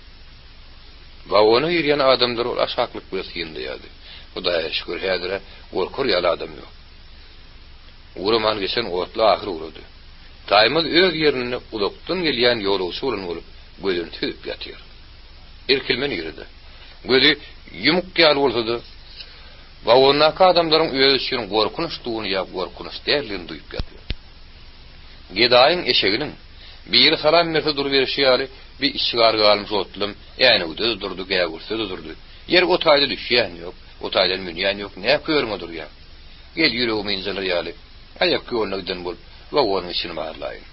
Wagona girýän adamlary ol aşaklyk bilen synlaýardy. Hudaýa şükür, häzir-ä gorkar ýaly adam ýok. Ugraman geçen otly ahyr ugrady. Taýmaz öz ýerinde uzakdan gelýän ýolagçy bolan bolup, gözüni süzüp ýatyr. Irkilme nirede? Gözi ýumuk ýaly bolsa-da, wagondaky adamlaryň özi üçin gorkunçdygyny ýa gorkunç däldigini duýup ýatyr. Gedaýyň eşeginiň, biri salam berse duruberişi ýaly, bir içigar galmyş otlam Änewde-de durdy, Gäwürsde-de durdy. Ýeri o taýda düşýän ýok, o taýdan münýän ýok, nä körüňe durýaň? Gel, ýüregim ynjalar ýaly, aýak ýoluna giden bolup, wagonyň içini barlaýyn.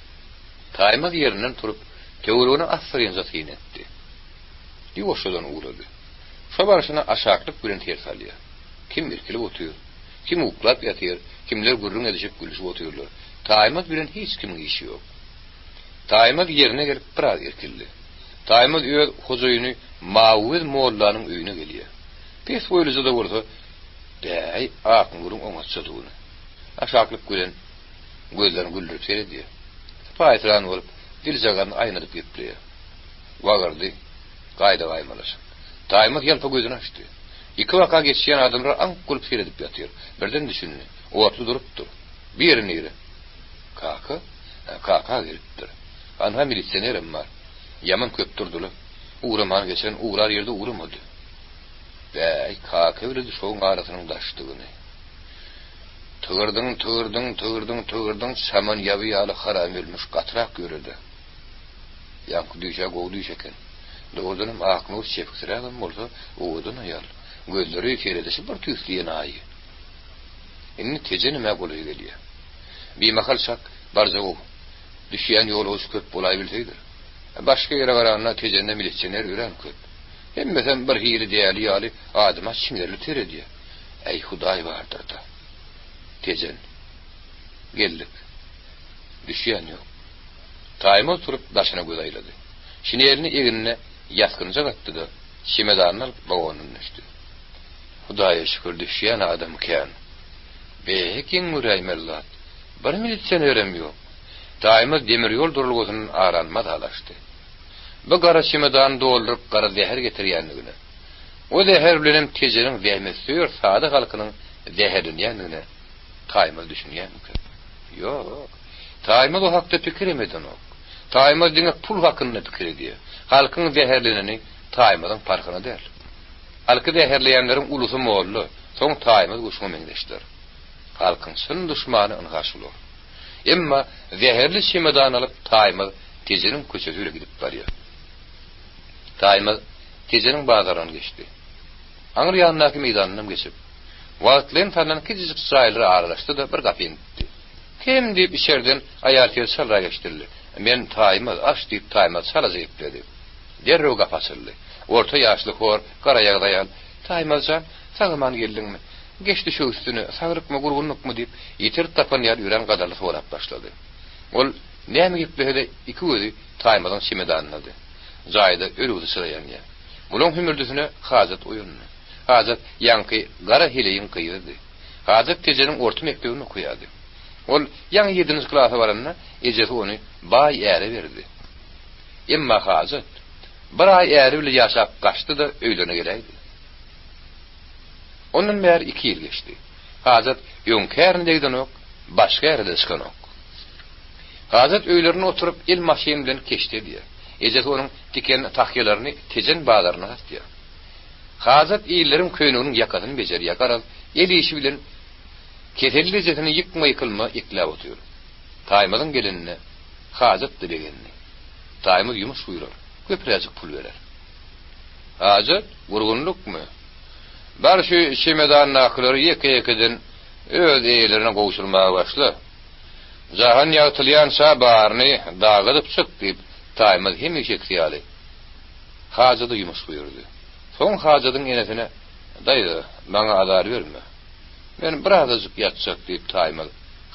Taýmaz ýerinden turup, töweregine assyrynja syn etdi. Ýuwaşjadan ugrady. Şo barşyna aşaklyk bilen ser salýar. Kim irkilip otyr, kim uklap ýatyr, kimler gürrüň edişip gülüşip otyrlar. Taýmaz bilen hiç kimiň işi ýok. Taýmaz ýerine gelip biraz irkildi. Taýmaz öz hojaýyny Mawuwez mollanyň öýüne gelýär. Pes boýluja-da bolsa, bäý, Aknuryň oňatjadygyny. Aşaklyk bilen gözlerini güldürip seredýär. Sypaýysyran bolup, diljagazyny aýnadyp gepleýär. Wagyrdy, gaýda-gaýmalaşyp. Taýmaz ýalpa gözüni açdy. Iki-baka geçýän adamlar aňk bolup seredip ýatyr. Birden düşündi. Otly durupdyr. Bu ýeri nire? Kaka? Hä, kaka gelipdir. Anha milisionerem bar. Ýaman köp durdy-la. Ugraman geçen ugrar ýerde ugramady. Bäý, kaka bile duşagyň arasynyň daşdygyny. Tygyrdyň, tygyrdyň, tygyrdyň, tygyrdyň, çaman ýaby ýaly haram ölmüş gatyrak ýöredi. Ýaňky düýş-ä gowy düýş eken. Dogrudanam Aknur çepiksirägem bolsa, owadan aýal. Gözleri, seredişi bir tüýsli enaýy. Indi Tejenem-ä golaý gelýär. Bimahal çak, barja-ow. Düşýän ýolagçy köp bolaýbilseýdir. Başga ýere garanda Tejende milisioner örän köp. Hemmesem bir hili däli ýaly adama çiňerilip seredýär. Äý, Hudaý bardyr-da. Tejen. Geldik. Düşýän ýok. Taýmaz turup daşyna göz aýlady. Şinelini egnine ýasgynjak atdy-da, çemedanyny alyp wagondan düşdi. Hudaýa şükür düşýän adam kän. Be, geň göräýmeli zat. Bir milisionerem ýok. Taýmaz demir ýol duralgasyndan arany mazalaşdy. Bu gara çemedany dolduryp gara zäher getirýändigine, o zäher bilenem Tejeniň zähmetsöýer sada halkynyň zäherlenýändigine Taýmaz düşünýärmikä? Ýok. Taýmaz o hakda pikirem edenok. Taýmaz diňe pul hakynda pikir edýär. Halkyň zäherleneni Taýmazyň parhyna däl. Halky zäherleýänleriň ulusy molla, soň Taýmaz we şuňa meňzeşler. Halkyň çyn duşmany ynha şular. Emma zäherli çemedan alyp Taýmaz Tejeniň köçesi bile gidip barýar. Taýmaz Tejeniň bazaryndan geçdi. Aňry ýanyndaky meýdanynam geçip, wagtlaýyn salnan kiçijik jaýlara aralaşdy-da bir gapyny itdi. Kim? diýip içerden aýal sesi çalarak eşidildi. Men Taýmaz, aç diýip Taýmaz çalaja gepledi. Derrew gapy açyldy. Orta ýaşly hor, garaýagyz aýal, Taýmaz jan, sag-aman geldiňmi? Geç düşek üstüne, saglykmy, gurgunlykmy diýip, ýitirip tapan ýaly örän gadyrly sorap başlady. Ol näme geplese-de iki gözi Taýmazyň çemedanyndady. Jaýda ölügsi çyra ýanýar. Bulaň hümürdisine Hajat oýandy. Hajat ýaňky gara heleýiň gyzydy. Hajat Tejeniň orta mekdebinde okaýardy. Ol ýaňy ýedinji klasa baranda ejesi ony baý äre berdi. Emma Hajat bir aý äri bile ýaşap gaçdy-da öýlerine geläýdi. Ondan bäri iki ýyl geçdi. Hajat öňki ärine degdenok, başga äre-de çykanok. Hajat öýlerinde oturyp el maşyny bilen keşde edýär. Ejesi onuň tiken tahýalaryny Tejen bazarynda satýar. Hajat illeriň köýneginiň ýakasyny bejerýär, garaz, el işi bilen keselli ejesini ýykma-ýykylma ekläp otyr. Taýmazyň gelenine Hajat-da begendi. Taýmaz ýumuş buýrar, köpräjik pul berer. Hajat, gurgunlykmy? Bar şu çemedandakylary ýeke-ýekeden öz eýelerine gowşurmaga başla. Jahan ýagtylýança baryny dagadyp çyk, diýip, Taýmaz hemişekisi ýaly Hajada ýumuş buýurdy. Soň Hajadyň enesine, Daýza, maňa azar berme. Men birazajyk ýatjak, diýip, Taýmaz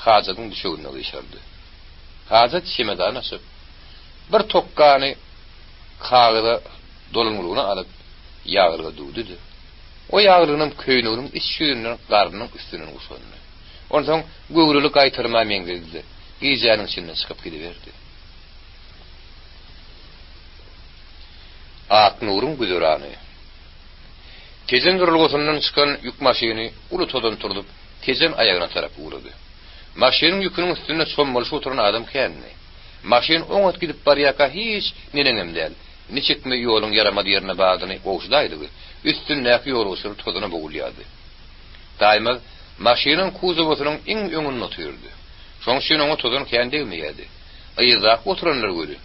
Hajadyň düşeginde gyşardy. Hajat çemedany açyp, bir tokgany kagyza dolangylygyna alyp, ýaglyga düwdi-de, o ýaglygynam köýneginiň iç ýüzünden garnynyň üstünden guşandy. Onsoň göwreli gaýtarma meňzedi-de, gijäniň içinde çykyp gidiberdi. Aknuryň güzerany. Tejen duralgasyndan çykan ýük maşyny uly tozan turzup, Tejen aýagyna tarap ugrady. Maşynyň ýüküniň üstünde çommalyşyp oturan adam kändi. Maşyn oňat gidip barýarka hiç neneňem däl, niçikmi ýoluň ýaramaz ýerine badyny gowşudaýdygy, üstündäki ýolagçylar tozana bogulýardy. Taýmaz maşynyň kuzowasynyň iň öňünde otyrdy. Şoň üçin oňa tozan kän degmeýärdi. Yzdaky oturanlar weli,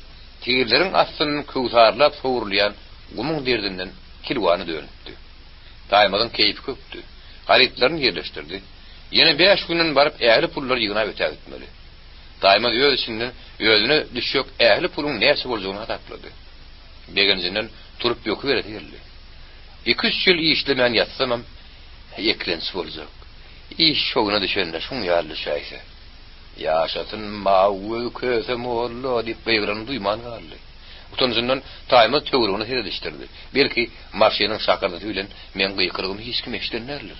tigirleriň astyndan köwsarlap sowrulýan gumuň derdinden kilwana dönüpdi. Taýmazyň keýpi kökdi. Harytlaryny ýerleşdirdi. Ýene bäş günden baryp ähli pullary ýygnap ötägitmeli. Taýmaz öz içinden. Özüne düşjek ähli puluň näçe boljagyny hasaplady. Begenjinden turup böküberesi geldi. Iki-üç ýyl işlemän ýatsamam, eklenç boljak. Iş şowuna düşende şuň ýaly düşäýse. Ýaşasyn Mawgöz Köse molla! diýip gygyranyny duýman galdy. Utanjyndan Taýmaz töweregine seredişdirdi. Belki, maşynyň şakyrdysy bilen meň gykylygymy hiç kim eşiden däldir.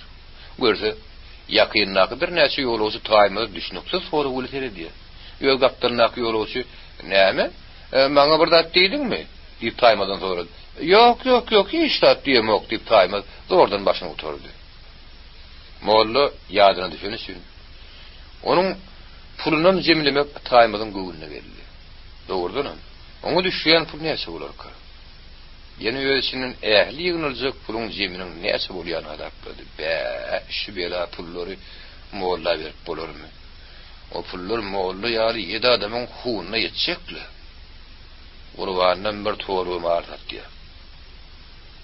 Görse, ýakyndaky birnäçe ýolagçy Taýmaza düşnüksiz sorag bilen seredýär. Öz gapdalyndaky ýolagçy, Näme? Maňa bir zat diýdiňmi? diýip Taýmazdan sorady. Ýok, ýok, ýok, hiç zat diýemok, diýip Taýmaz zordan başyny gutardy. Molla ýadyna düşeni üçin, onuň pulunam jemlemek Taýmazyň göwnüne geldi. Dogrudanam, oňa düşýän pul näçe bolarka? Ýene öz içinden ähli ýygnaljak puluň jeminiň näçe bolýanyny hasaplady. Bä, şu bela pullary molla berip bolarmy? O pullar molla ýaly ýedi adamyň hunyna ýetjek-le. Gurbandan bir torba mal satýar.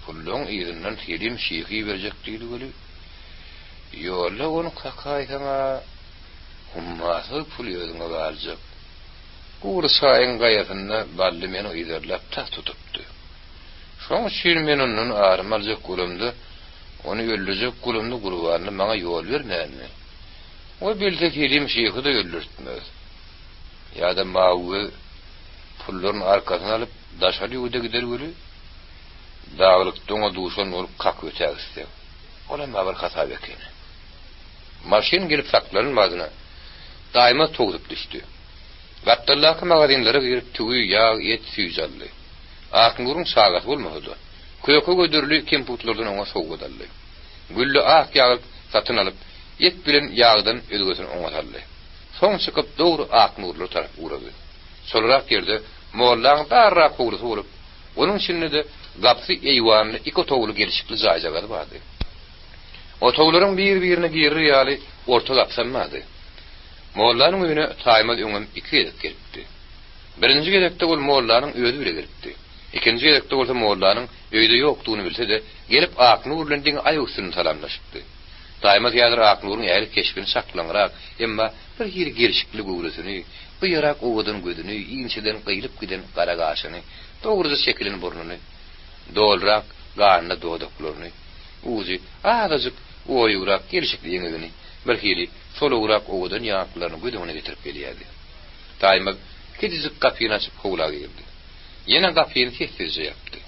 Pullaň yzyndan Selim şyhy iberjek diýdi weli, ýolda ony kakaýsaň-a, hummasyz pul özüňe galjak. Gury çaýyň gaýasynda Bally meni yzarlap tas tutupdy. Şoň üçin men ondan arym aljak bolamda, ony öldürjek bolamda Gurbanly maňa ýol bermändi. O bilse Selim şyhy-da öldürtmez. Ýa-da Mawgöz pullaryny arkasyna alyp daşary ýurda gider weli, daglykda oňa duşan bolup kakyp ötägitseň. Olam-a bir hasap ekeni. Maşyn gelip saklanan badyna Daýymyz towsup düşdi. Gapdaldaky magazinlere girip tüwi, ýag, et, süýji aldy. Aknuryň çagasy bolmasa-da, köke we dürli kemputlardan oňa sowgat aldy. Gülli ak ýaglyk satyn alyp, et bilen ýagdan özgesini oňa saldy. Soň çykyp dogry Aknurlara tarap ugrady. Çolarak ýerde mollaň darrak howlusy bolup, onuň içinde-de gapysy eýwanly iki otagly gelşikli jaýjagazy bardy. Otaglaryň bir-birine girer ýaly orta gapysam bardy. Mollanyň öýüne Taýmaz öňem iki gezek gelipdi. Birinji gezekde ol mollanyň özi bile gelipdi. Ikinji gezekde bolsa mollanyň öýde ýokdugyny bilse-de, gelip Aknur bilen diňe aýak üstünde salamlaşypdy. Taýmaz häzir Aknuryň ähli keşbini çaklaňrak, emma bir hili gelşikli göwresini, gyýarak owadan gözüni, inçeden gyýlyp giden gara gaşyny, dogruja çekilen burnuny, dolrak ganly dodaklaryny, ujy azajyk oýugrak gelşikli eňegini, birhili solugrak owadan ýaňaklaryny göz öňüne getirip gelýärdi. Taýmaz kiçijik gapyny açyp howla girdi. Ýene gapyny sessizje ýapdy.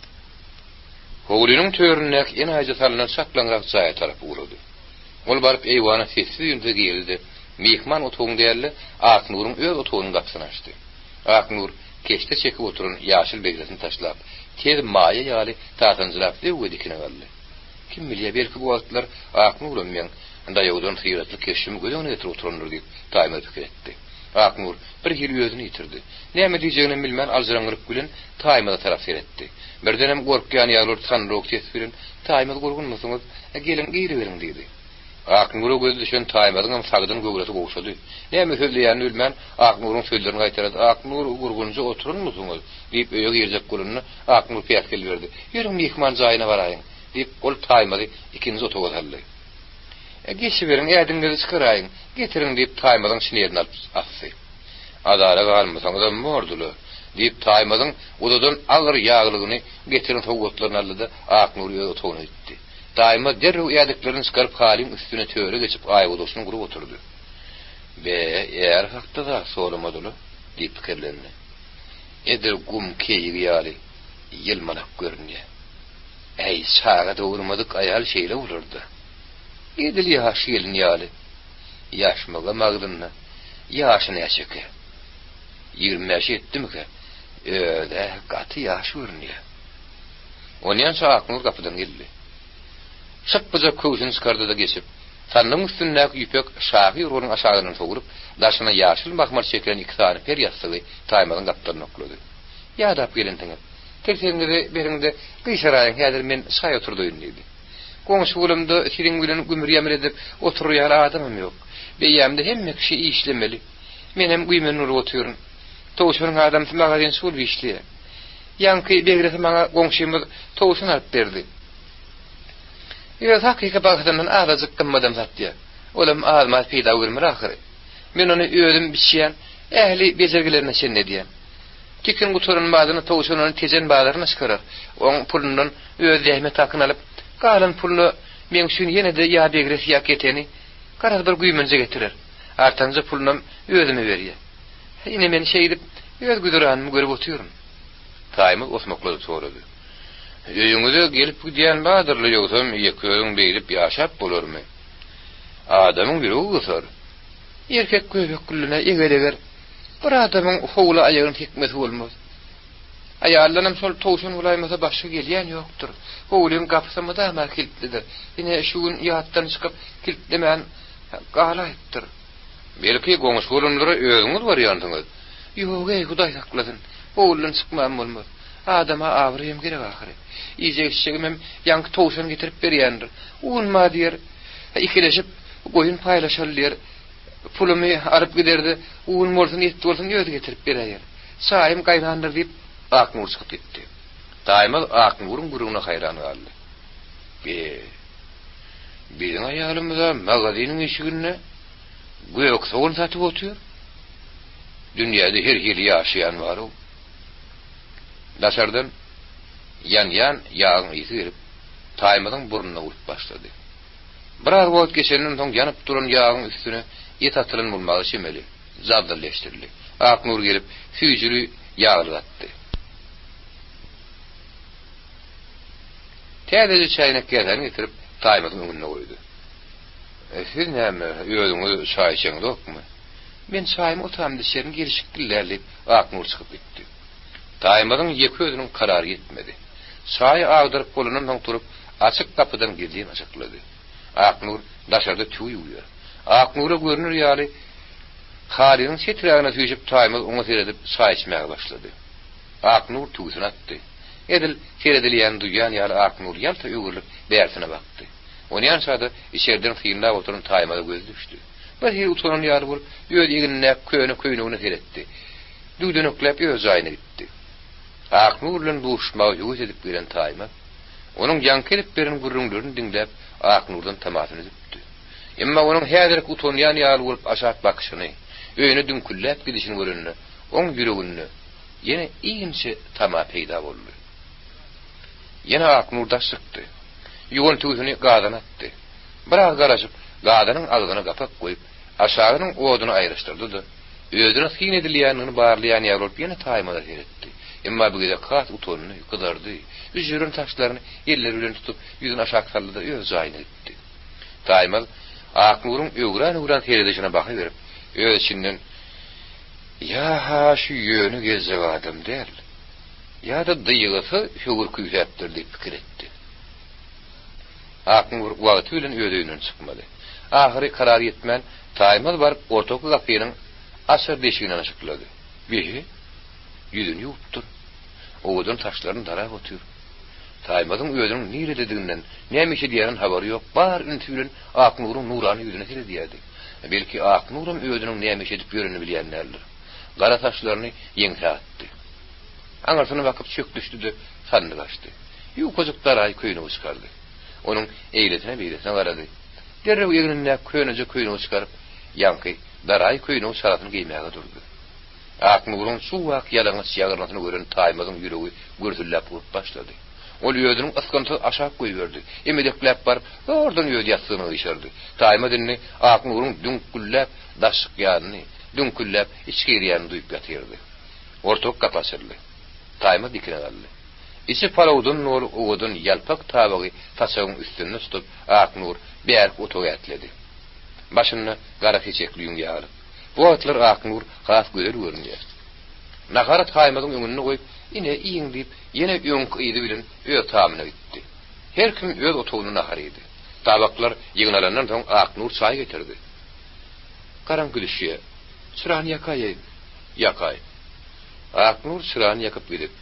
Howlynyň töründäki enaýyja salnan çaklaňrak jaýa tarap ugrady. Ol baryp eýwana sessiz-üýnsüz girdi-de, myhman otagyň däl-de, Aknuryň öz otagynyň gapysyny açdy. Aknur keşde çekip oturan ýaşyl begresini taşlap, tez maýa ýaly tasanjyrap zöwwe dikine galdy. Kim bilýär, belki bu wagtlar Aknuram meň daýawdan syratly keşbimi göz öňüne getirip oturandyr diýip, Taýmaz pikir etdi. Aknur birhili özüni ýitirdi. Näme diýjeginem bilmän aljyraňňylyk bilen Taýmaza tarap seretdi. Birdenem gorkýan ýaly bolup sandyrawuk ses bilen, Taýmaz gurgunmysyňyz? Geliň, giriberiň diýdi. Aknura gözi düşen Taýmazyňam sagdyn göwresi gowşady. Näme sözleýänini bilmän, Aknuryň sözlerini gaýtalady, Aknur, gurgunja oturanmysyňyz? diýip, öýe girjek bolanda, Aknur päsgel berdi. Ýörüň, myhman jaýyna baraýyň! diýip, ol Taýmazy ikinji otaga saldy. Geçiberiň, ädigiňizi çykaraýyň, getiriň, diýip, Taýmazyň şinelini alyp asdy. Azara galmasaňyzam bordy-la, diýip, Taýmazyň uzadan agyr ýaglygyny getiren sowgatlaryny aldy-da, Aknury öz otagyna gitdi. Taýmaz derrew ädiklerini çykaryp, halyň üstüne töre geçip, aýgudaşyny gurup oturdy. Be, är hakda zat soramady-la, diýip pikirlendi. Edil gum keýigi ýaly ýylmanak görünýär. Äý, çaga dogurmadyk aýal şeýle bolar-da. Edil ýaş gelin ýaly. Ýaşmagam agzynda. Ýaşy näçekä? Ýigrimi bäşe ýetdimikä? Öz-ä gaty ýaş görünýär. Onýança Aknur gapydan geldi. Şypbyjak köwşüni çykardy-da geçip, sandygyň üstündäki ýüpek şahy ýorganyň aşagyndan sowrup, daşyna ýaşyl mahmal çekilen iki sany per ýassygy Taýmazyň gapdalyna oklady. Ýadap gelensiňiz. Tirsegiňizi beriň-de, gyşaraýyň, häzir men çaý oturdaýyn, diýdi. Goňşy bolamda siziň bilen gümür-ýamyr edip oturar ýaly adamam ýok. Beýämde hemme kişi işlemeli. Menem güýmenip urup otyryn. Towşanyň adamsy magazinçi bolup işleýär. Ýaňky begresi maňa goňşymyz towşan alyp berdi. Öz hakyky bahasyndan azajyk gymmadam satýar. Olam az-maz peýda görmeli ahyry. Men ony özüm biçýän. Ähli bejergilerine çenli edýän. Tikin gutaran badyna towşan ony Tejen bazaryna çykarar. Oň pulundan öz zähmet hakyny alyp, galan puluna meň üçin ýene-de ýa begres ýa keteni, garaz bir güýmenje getirer. Artanja pulunam özüme berýär. Ine men şeýdip öz güzeranymy görüp otyryn. Taýmaz osmakladyp sorady. Öýüňize gelip gidýän bardyr-la ýogsam ýeke özüň beýdip ýaşap bolarmy? Adamyň ýüregi gysar. Erkek göbek güllüne eger-eger bir adamyň howla aýagyny sekmesi bolmaz. Aýaldanam şol towşan bolaýmasa başga gelýän ýokdur. Howlyň gapysy mydama kiltlidir. Ine, şu gün ýatdan çykyp, kiltlemän galaýypdyr. Belki, goňşy-golamlara özüňiz barýansyňyz? Ýog-eý, Hudaý saklasyn. Howludan çykmam bolmaz. Adama abraýam gerek ahyry. Iýjek-içjegimem ýaňky towşan getirip berýändir. Un bar diýer. Ikileşip goýun paýlaşaly diýer. Pulumy alyp gider-de, un bolsun, et bolsun özi getirip beräýer. Çaýym gaýnandyr diýip, Aknur çykyp gitdi. Daýymyz Aknuryň gürrüňine haýran galdy. Be, biziň aýalymyz-a magazynyň işiginde gök sogan satyp otyr. Dünýäde her hili ýaşaýan bar-ow. Daşardan ýanýan ýagyň ysy gelip, Taýmazyň burnuna urup başlady. Biraz wagt geçenden soň ýanyp duran ýagyň üstüne et atylan bolmaga çemeli, jazzyl eşidildi. Aknur gelip, süýjüli ýaglyk atdy. Täzeje çäýnek käsäni getirip, Taýmazyň öňünde goýdy. Siz näme, özüňiz çaý içeňzokmy? Men çaýymy otamda içerin, gelşikli däl, diýip, Aknur çykyp gitdi. Taýmazyň ýeke özüniň karary ýetmedi. Çaýy agdaryp bolandan soň turup, açyk gapydan gizlin yşyklady. Aknur daşarda tüwi ýuwýar. Aknura görner ýaly, halynyň çeträgine süýşüp Taýmaz oňa seredip çaý içmäge başlady. Aknur tüwüsini atdy. Edil seredilýänini duýan ýaly Aknur ýalta öwrülip bärsine bakdy. Onýança-da içeriden synlap oturan Taýmaza gözi düşdi. Birhili utanan ýaly bolup, öz egnindäki köne köýnegine seretdi. Düwdenekläp öz jaýyna gitdi. Aknur bilen duşuşmaga höwes edip gelen Taýmaz, onuň ýaňky edip beren gürrüňlerini diňläp, Aknurdan tamasyny üzüpdi. Emma onuň häzirki utanýan ýaly bolup aşak bakyşyny, öýüne düňkülläp gidişini görende, oň ýüreginde ýene inçe tama peýda boldy. Ýene Aknur daş çykdy. Ýuwan tüwüsini gazana atdy. Biraz garaşyp, gazanyň agzyna gapak goýup, aşagynyň oduny aýryşdyrdy-da, Özüne syn edilýändigini barlaýan ýaly bolup ýene Taýmaza seretdi. Emma bu gezek has utandy, gyzardy. Üžžüren saçlaryny elleri bilen tutup, ýüzüni aşak saldy-da öz jaýyna gitdi. Taýmaz Aknuryň öwran-öwran seredişine baha berip, öz içinden, Ýa-ha şu ýöne geljek adam däl, ýa-da dyýgysyz höwür küýsäpdir diýip pikir etdi. Aknur wagty bilen öz öýünden çykmady. Ahyry karar ýetmän, Taýmaz baryp ortaky gapynyň açar deşiginden yşyklady. Be-he, ýüzüni ýuwupdyr. Owadan saçlaryny darap otyr. Taýmazyň özüniň niredediginden, näme iş edýäninden habary ýok, bar ünsi bilen Aknuryň nurana ýüzüne seredýärdi. Belki, Aknuram özüniň näme iş edip ýörenini bilýän däldir. Gara saçlaryny ýeňsä atdy. Aňyrsyna bakyp çök düşdi-de, sandyk açdy. Ýukajyk daraý köýnegi çykardy. Onuň eýlesine-beýlesine garady. Derrew egnindäki köneje köýnegi çykaryp, ýaňky daraý köýnegi çalasyny geýmäge durdy. Aknuryň çuwak ýalaňaç ýagyrnysyny gören Taýmazyň ýüregi gürsülläp urup başlady. Ol özüniň ysgynsyz aşak goýberdi. Emedekläp baryp, zordan öz ýassygyna gyşardy. Taýmaz indi Aknuryň düňkülläp daş çykýanyny, düňkülläp iç girýänini duýup ýatyrdy. Ortaky gapy açyldy. Taýmaz dikine galdy. Içi palawdan doly owadan ýalpak tabagy saçagyň üstünde tutup, Aknur bärki otaga ätledi. Başynda gara seçekli ýüň ýaglyk. Bu wagtlar Aknur has gözel görünýär. Nahary Taýmazyň öňünde goýup, Ine, iýiň diýip, ýene öňki yzy bilen öz tamyna gitdi. Her kim öz otagynda nahar iýdi. Tabaklar ýygnalandan soň Aknur çaý getirdi. Garaňky düşýär. Çyrany ýakaýaýyn. Ýakaý. Aknur çyrany ýakyp gidip,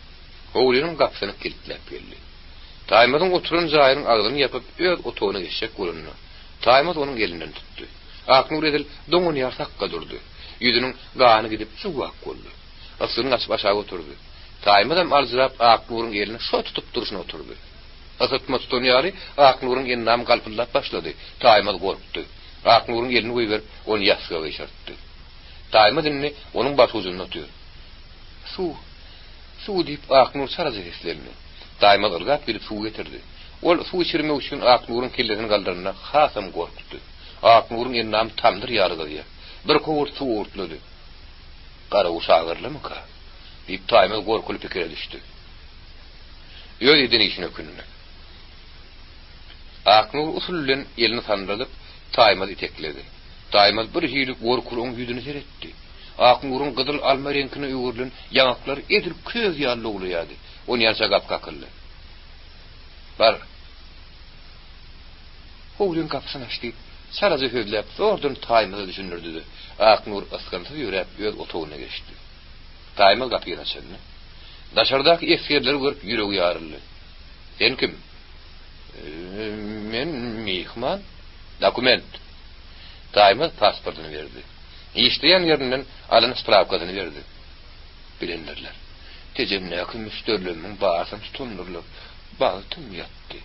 howlynyň gapysyny kiltläp geldi. Taýmazyň oturan jaýynyň agzyny ýapyp, öz otagyna geçjek bolanda, Taýmaz onuň elinden tutdy. Aknur edil doňan ýaly sakga durdy. Ýüzüniň gany gidip, juwak boldy. Ysgyny gaçyp aşak oturdy. Taýmazam aljyrap Aknuryň elini şo tutup durşuna oturdy. Ysytma tutan ýaly, Aknuryň endamy galpyldap başlady. Taýmaz gorkdy. Aknuryň elini goýberip, ony ýassyga gyşartdy. Taýmaz indi onuň başujunda otyr. Suw! Suw! diýip, Aknur çalaja seslendi. Taýmaz ylgap gelip suw getirdi. Ol suw içirmek üçin Aknuryň kellesini galdyranda hasam gorkdy. Aknuryň endamy tamdyr ýaly gyzýar. Bir kowurt suw owurtlady. Garaguş agyrlymyka? diýip, Taýmaz gorkuly pikire düşdi. Öz eden işine ökündi. Aknur usul bilen elini sandyradyp, Taýmazy itekledi. Taýmaz bir hili gorkuly oň ýüzüne seretdi. Aknuryň gyzyl alma reňkine öwrülen ýaňaklary edil köz ýaly lowlaýardy. Onýança gapy kakyldy. Bar. Howlyň gapysyny aç diýip, çalaja sözläp, zordan Taýmaza düşündirdi-de, Aknur ysgynsyz ýöräp öz otagyna geçdi. Taýmaz gapyny açanda, daşardaky esgerleri görüp ýüregi ýaryldy. Sen kim? Men myhman. Dokument. Taýmaz pasportyny berdi. Işleýän ýerinden alan sprawkasyny berdi. Bilendirler. Tejendäki müşderilerimiň barysyny tutandyrlar. Bagtym ýatdy.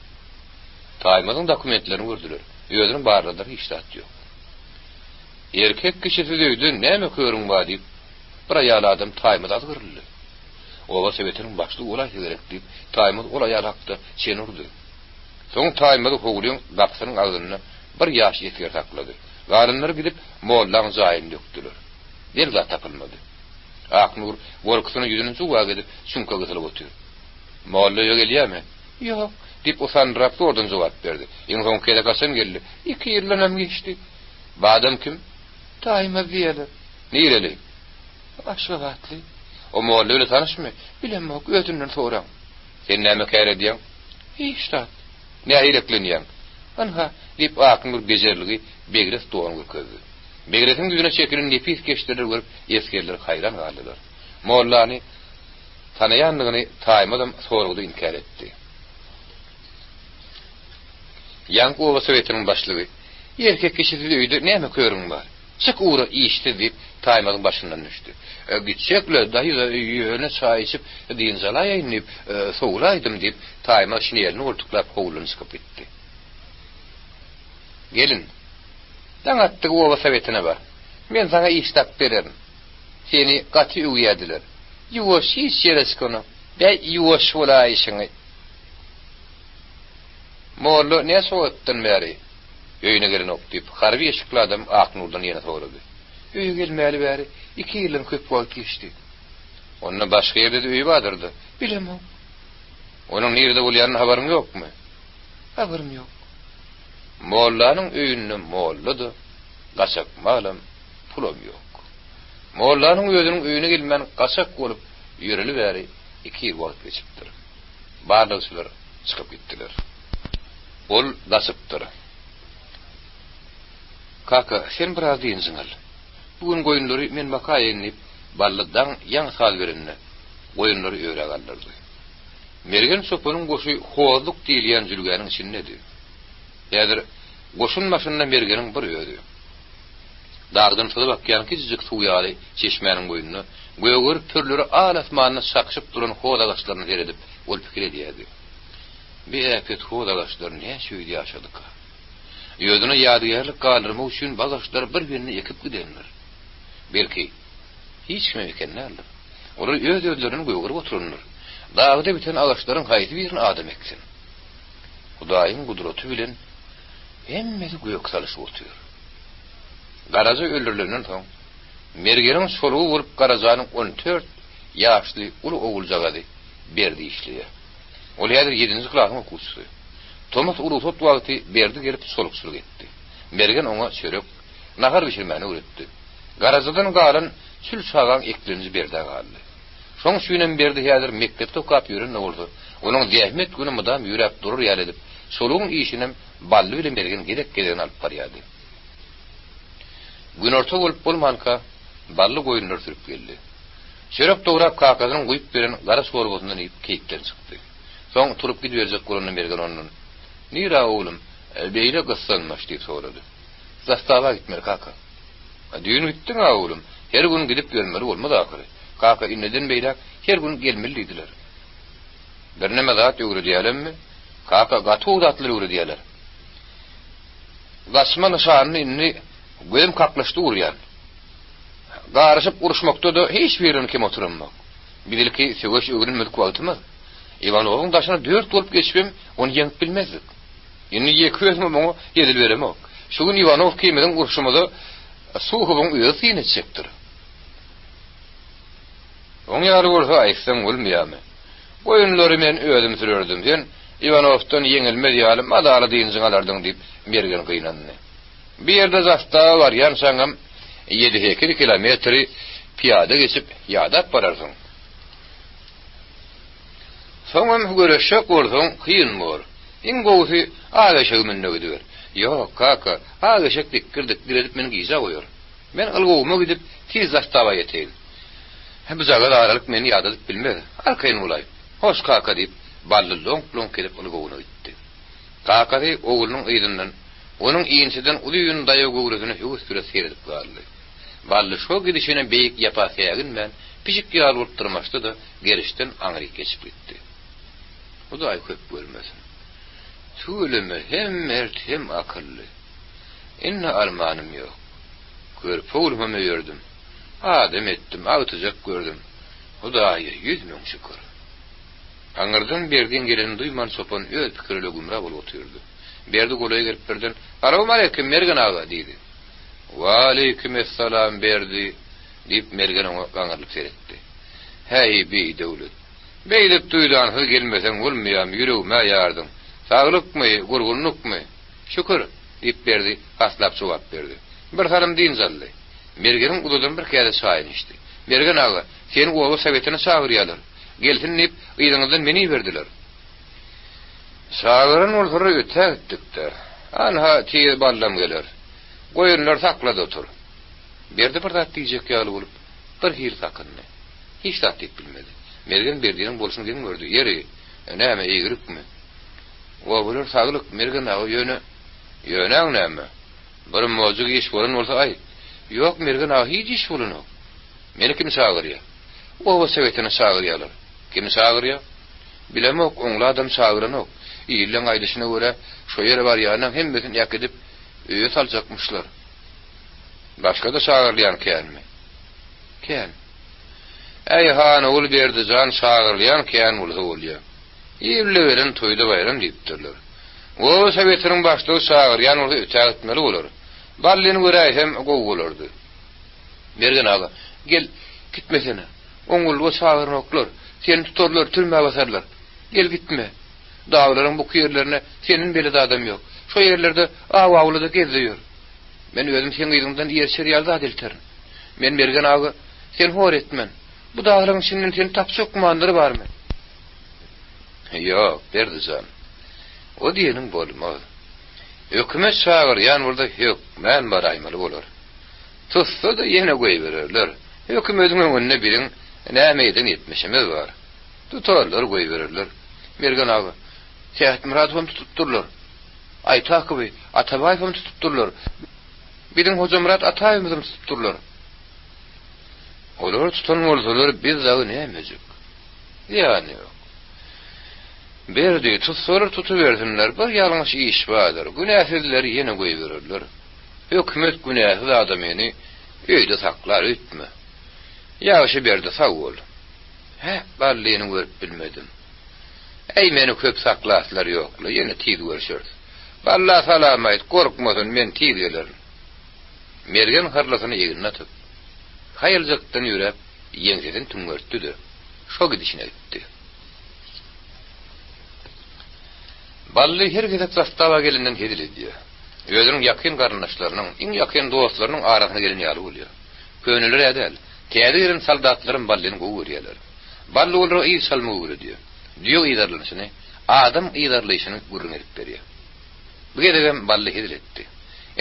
Taýmazyň dokumentlerini gördüler. Özüni barladylar, hiç zat ýok. Erkek kişisiz öýde näme körüň bar diýip, bir aýal adam Taýmaza azgyryldy. Oba sowetiniň başlygy bolaýsa gerek diýip, Taýmaz ol aýal hakda çen urdy. Soň Taýmazy howlyň gapysynyň agzynda bir ýaş esger saklady. Galanlary gidip, mollaň jaýyny dökdüler. Bir zat tapylmady. Aknur gorkusyna ýüzüni juwak edip, çüňke gysylyp otyr. Molla öýe gelýärmi? Ýok, diýip, o sandyrap zordan jogap berdi. Iň soňky gezek haçan geldi? Iki ýyldanam geçdi. Bu adam kim? Taýmaz diýýärler. Nireli? Aşgabatly. O molla bilen tanyşmy? Bilemok, özünden soraň. Sen näme kär edýäň? Hiç zat. Nähili eklenýäň? Ynha, diýip, Aknur bejerligi begres don görkezdi. Begresiň ýüzüne çekilen nepis keşdeleri görüp, esgerler haýran galdylar. Mollany tanaýandygyny Taýmazam soragda inkär etdi. Ýaňky oba sowetiniň başlygy, Erkek kişisiz öýde näme körüň bar? Çyk ugra, işsiz diýip, Taýmazyň başyndan düşdi. Gitjek-le, daýza, ýöne çaý içip, dynç alaýaýyn diýip, sowulaýdym diýip, Taýmaz şinelini goltuklap howludan çykyp gitdi. Gelin, daň atdygy oba sowetine bar. Men saňa iş tapyp bererin. Seni gaty öwýärdiler. Ýuwaş, hiç ýere çykanok. Bäý, ýuwaş bolaýşyňy. Molla näçe wagtdan bäri öýüne gelenok diýip, harby eşikli adam Aknurdan ýene sorady. Öýe gelmäli bäri iki ýyldan köp wagt geçdi. Onda başga ýerde-de öýi bardyr-da? Bilemok. Onuň nirede bolýanyndan habaryň ýokmy? Habarym ýok. Mollanyň öýünde molla-da, gaçak malam, pulam ýok. Mollanyň özüniň öýüne gelmän gaçak bolup ýöreli bäri iki ýyl wagt geçipdir. Barlagçylar çykyp gitdiler. Ol gaçypdyr. Kaka, sen biraz dynjyň al. Bu gün goýunlary men bakaýyn diýip, Bally daň ýaňy saz berende, goýunlary örä galdyrdy. Mergen çopanyň goşy Hozluk diýilýän jülgäniň içindedi. Häzir goşun başynda Mergeniň bir özi. Dagdan syzyp akýan kiçijik suw ýaly çeşmäniň boýunda gögerip pürleri al-asmanda çakyşyp duran hoz agaçlaryna seredip, ol pikir edýärdi. Bi äpet hoz agaçlar näçe ýüz ýaşadyka? Özüne ýadygärlik galdyrmak üçin bu agaçlary bir bende ekip gidendir. Belki, hiç kimem eken däldir. Olar öz-özlerinden gögerip oturandyr. Dagda biten agaçlaryň haýsy birini adam eksin? Hudaýyň gudraty bilen hemmesi gök salyşyp otyr. Garaja öldürilenden soň, Mergeniň çolugy bolup Garajanyň on dört ýaşly uly oguljagazy Berdi işleýär. Ol häzir ýedinji klasyň okuwçysy. Tomus rugsat wagty Berdi gelip çolukçylyk etdi. Mergen oňa çörek, nahar bişirmäni öwretdi. Garajadan galan çül çagaň eklenji Berdä galdy. Şoň üçinem Berdi häzir mekdepde okap ýören-de bolsa, onuň zähmet güni mydam ýöräp durar ýaly edip, çolugyň işinem Bally bile Mergen gezek-gezegine alyp barýardy. Günorta bolup bolmanka, Bally goýunlary sürüp geldi. Çörek dograp kakasynyň guýup beren gara çorbasyndan iýip keýpden çykdy. Soň turup gidiberjek bolanda Mergen ondan, Nirä oglum, beýle gyssanmaç diýip sorady. Zastawa gitmeli kaka. Düýn gitdiň-ä oglum, her gün gidip ýörmeli bolmaz ahyry. Kaka indiden beýläk her gün gelmeli diýdiler. Birneme zat öwredýälemmi? Kaka gaty gowy zatlar öwredýäler. Gaçma nyşanyny indi gözüm kaklyşdy urýan. Garyşyp uruşmakda-da hiç birinden kem oturamok. Biz ilki söweş öwrenmedik wagtymyz, Iwanowyň daşyna dört bolup geçibem ony ýeňip bilmezdik. Indi ýeke özümem oňa hezil beremok. Şu gün Iwanow ikimiziň urşumyza Suhowyň özi syn etjekdir. Oň ýaly bolsa aýtsaň bolmaýarmy? Goýunlary men özüm sürerdim, sen Iwanowdan ýeňilmez ýaly mazaly dynjyňy alardyň diýip, Mergen gynandy. Bu ýerde zastawa barýançaňam ýedi-sekiz kilometri pyýada geçip, ýadap bararsyň. Soňam göreşjek bolsaň, kyn bor. Iň gowusy, ak eşegi mün-de gidiber. Ýok, kaka, ak eşek dikgir-dikgir edip meni gijä goýar. Men ylgawuma gidip, tiz zastawa ýeteýin. Bujagaz aralyk meni ýadadyp bilmez. Arkaýyn bolaý. Hoş, kaka, diýip, Bally loňk-loňk edip ylgawuna gitdi. Kakasy oglunyň yzyndan, onuň inçeden uzyn daýaw göwresine höwes bilen seredip galdy. Bally şo gidişine beýik ýapa säginmän, pişik ýaly bolup dyrmaşdy-da, gerişden aňryk geçip gitdi. Hudaý köp görmesin. Tüweleme hem mert, hem akylly. Indi armanym ýok. Körpe oglumam öýerdim. Adam etdim, agtyjak gördüm. Hudaýa 100000 şükür. Aňyrdan Berdiň gelenini duýman çopan öz pikirine gümra bolup otyrdy. Berdi golaýa gelip birden, Salowmaleýkim, Mergen aga! diýdi. Waleýkim essalam, Berdi! diýip, Mergen oňa gaňrylyp seretdi. Häý, bidöwlet! Beýdip duýdansyz gelmeseň bolmaýamy, ýüregim-ä ýardyň. Saglykmy, gurgunlykmy? Şükür! diýip, Berdi haslap jogap berdi. Bir salym dynç aldy. Mergeniň uzadan bir käse çaýyny içdi. Mergen aga, seni oba sowetine çagyrýarlar. Gelsin diýip, yzyňyzdan meni iberdiler. Çagyran bolsalar ötägitdik-dä. Anha, tiz ballam geler. Goýunlary sakla-da otur. Berdi bir zat diýjek ýaly bolup, birhili sakyndy. Hiç zat diýip bilmedi. Mergen Berdiniň bolşuny geň gördi. Ýeri, näme, eýgilikmi? Obalar saglyk, Mergen aga, ýöne. Ýöneň näme? Bir mojuk iş bolan bolsa aýt. Ýok, Mergen aga, hiç iş bolanok. Meni kim çagyrýa? Oba sowetine çagyrýalar. Kim çagyrýa? Bilemok, oňly adam çagyranok. Illeň aýdyşyna görä, şo ýere barýanyň hemmesini äkidip, öýe saljakmyşlar. Başga-da çagyrylýan känmi? Kän. Äý, Hanogul Berdi jan, çagyrylýan kän bolsa bolýa. Ille gelen toýda baýram diýipdirler. Oba sowetiniň başlygy çagyrýan bolsa ötägitmeli bolar. Ballyny göräýsem gowy bolardy. Mergen aga, gel, gitmesene. Oňňullyga çagyranoklar. Seni tutarlar, türmä basarlar. Gel, gitme. Daglaryň buky ýerlerine senden belet adam ýok. Şo ýerlerde aw awla-da gez-de ýör. Men özüm seň yzyňdan ýerçer ýaly zat elterin. Men Mergen aga, seni hor etmen. Bu daglaryň içinden seni tapjak gümanlary barmy? Ýok, Berdi jan. O diýeniň bolmaz. Hökümet çagyrýan bolsa hökmän baraýmaly bolar. Tutsa-da ýene goýbererler. Hökümediň öňünde biziň näme eden etmişimiz bar. Tutarlar, goýbererler. Mergen aga, Sähetmyradowam tutupdyrlar. Aýtakowy, Atabaýewem tutupdyrlar. Biziň Hojamyrat Ataýewimizem tutupdyrlar. Olary tutan bolsalar, biz dagy nämejik. Zyýany ýok. Berdi, tutsalar tutubersinler, bir ýalňyş iş bardyr. Günäsizleri ýene goýbererler. Hökümet günäsiz adamyny öýde saklar öýtme. Ýagşy Berdi sag bol. Hä, Ballyny görüp bilmedim. Äý meni köp saklaslary ýokla, ýene tiz görşeris. Balla salam aýt, gorkmasyn, men tiz gelerin. Mergen hyrlysyny egnine atyp, haýaljakdan ýöräp, ýeňsesini tüňňertdi-de, şo gidişine gitdi. Bally her gezek zastawa gelenden hezil edýär. Özüniň ýakyn garyndaşlarynyň, iň ýakyn dostlarynyň arasyna gelen ýaly bolýar. Köneler-ä däl, täze gelen soldatlaram Ballyny gowy görýärler. Bally olara yz çalmagy öwredýär. Düýe yzarlanyşyny, adam yzarlaýşyny gürrüň edip berýär. Bu gezegem Bally hezil etdi.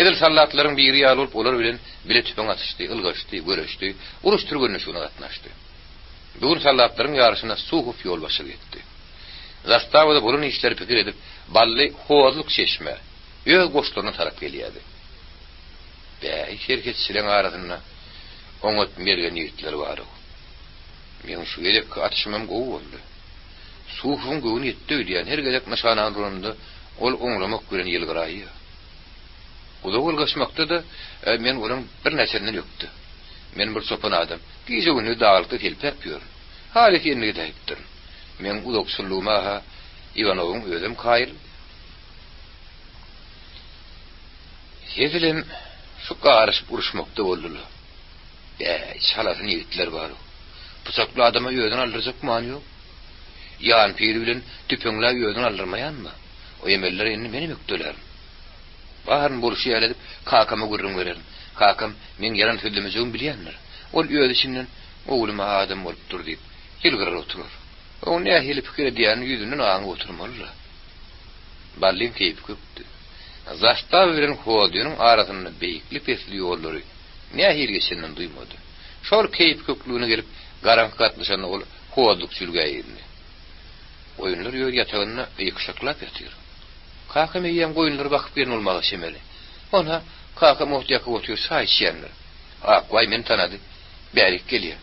Edil soldatlaryň biri ýaly bolup olar bilen bile tüpeň atyşdy, ylgaşdy, göreşdi, uruş türgenleşigine gatnaşdy. Bu gün soldatlaryň ýaryşyna Suhow ýolbaşçylyk etdi. Zastawada bolan işleri pikir edip, Bally hozluk çeşmä, öz goşlaryna tarap gelýärdi. Bäý, serhetçileň arasynda oňat mergen ýigitler bar-ow. Meň şu gezekki atyşymam gowy boldy. Suhowyň göwni ýetdi öýdýän, her gezek nyşanany uranynda ol oňlamak bilen ýylgyraýýar. Uzak ylgaşmakda-da men olaň birnäçesinden ökde. Men bir çopan adam, gije-gündiz daglykda selpäp ýörün. Halys endik edäýipdirin. Meň uzakçyllygyma-ha Iwanowyň özem kaýyl. Hezilem şu garyşyp uruşmakda boldy-la. Bäý, çalasyn ýigitler bar-ow. Pyçakly adama özüni aldyrjak gümany ýok. Ýan piri bilen tüpeňlä özüni aldyrmaýanmy? O emellere indi menem ökdelärin. Baryny bolşy ýaly edip, kakama gürrüň bererin. Kakam meň ýalan sözlemejegimi bilýändir. Ol öz içinden, Oglum-a adam bolupdyr diýip, ýylgyrar oturar. Oň nähili pikir edýänini ýüzünden aňyp oturmaly-la. Ballyň keýpi kökdi. Zastawa bilen Hozynyň arasynda beýikli-pesli ýollary nähili geçeninem duýmady. Şol keýpi köklügine gelip, garaňky gatlyşanda ol hozluk jülgä indi. Goýunlar öz ýatagynda ýykyşaklap ýatyr. Kakam eýýäm goýunlary bakyp gelen bolmaga çemeli. Hon-ha, kakam ot ýakyp otyr, çaý içýändir. Akbaý meni tanady. Bärik gelýär.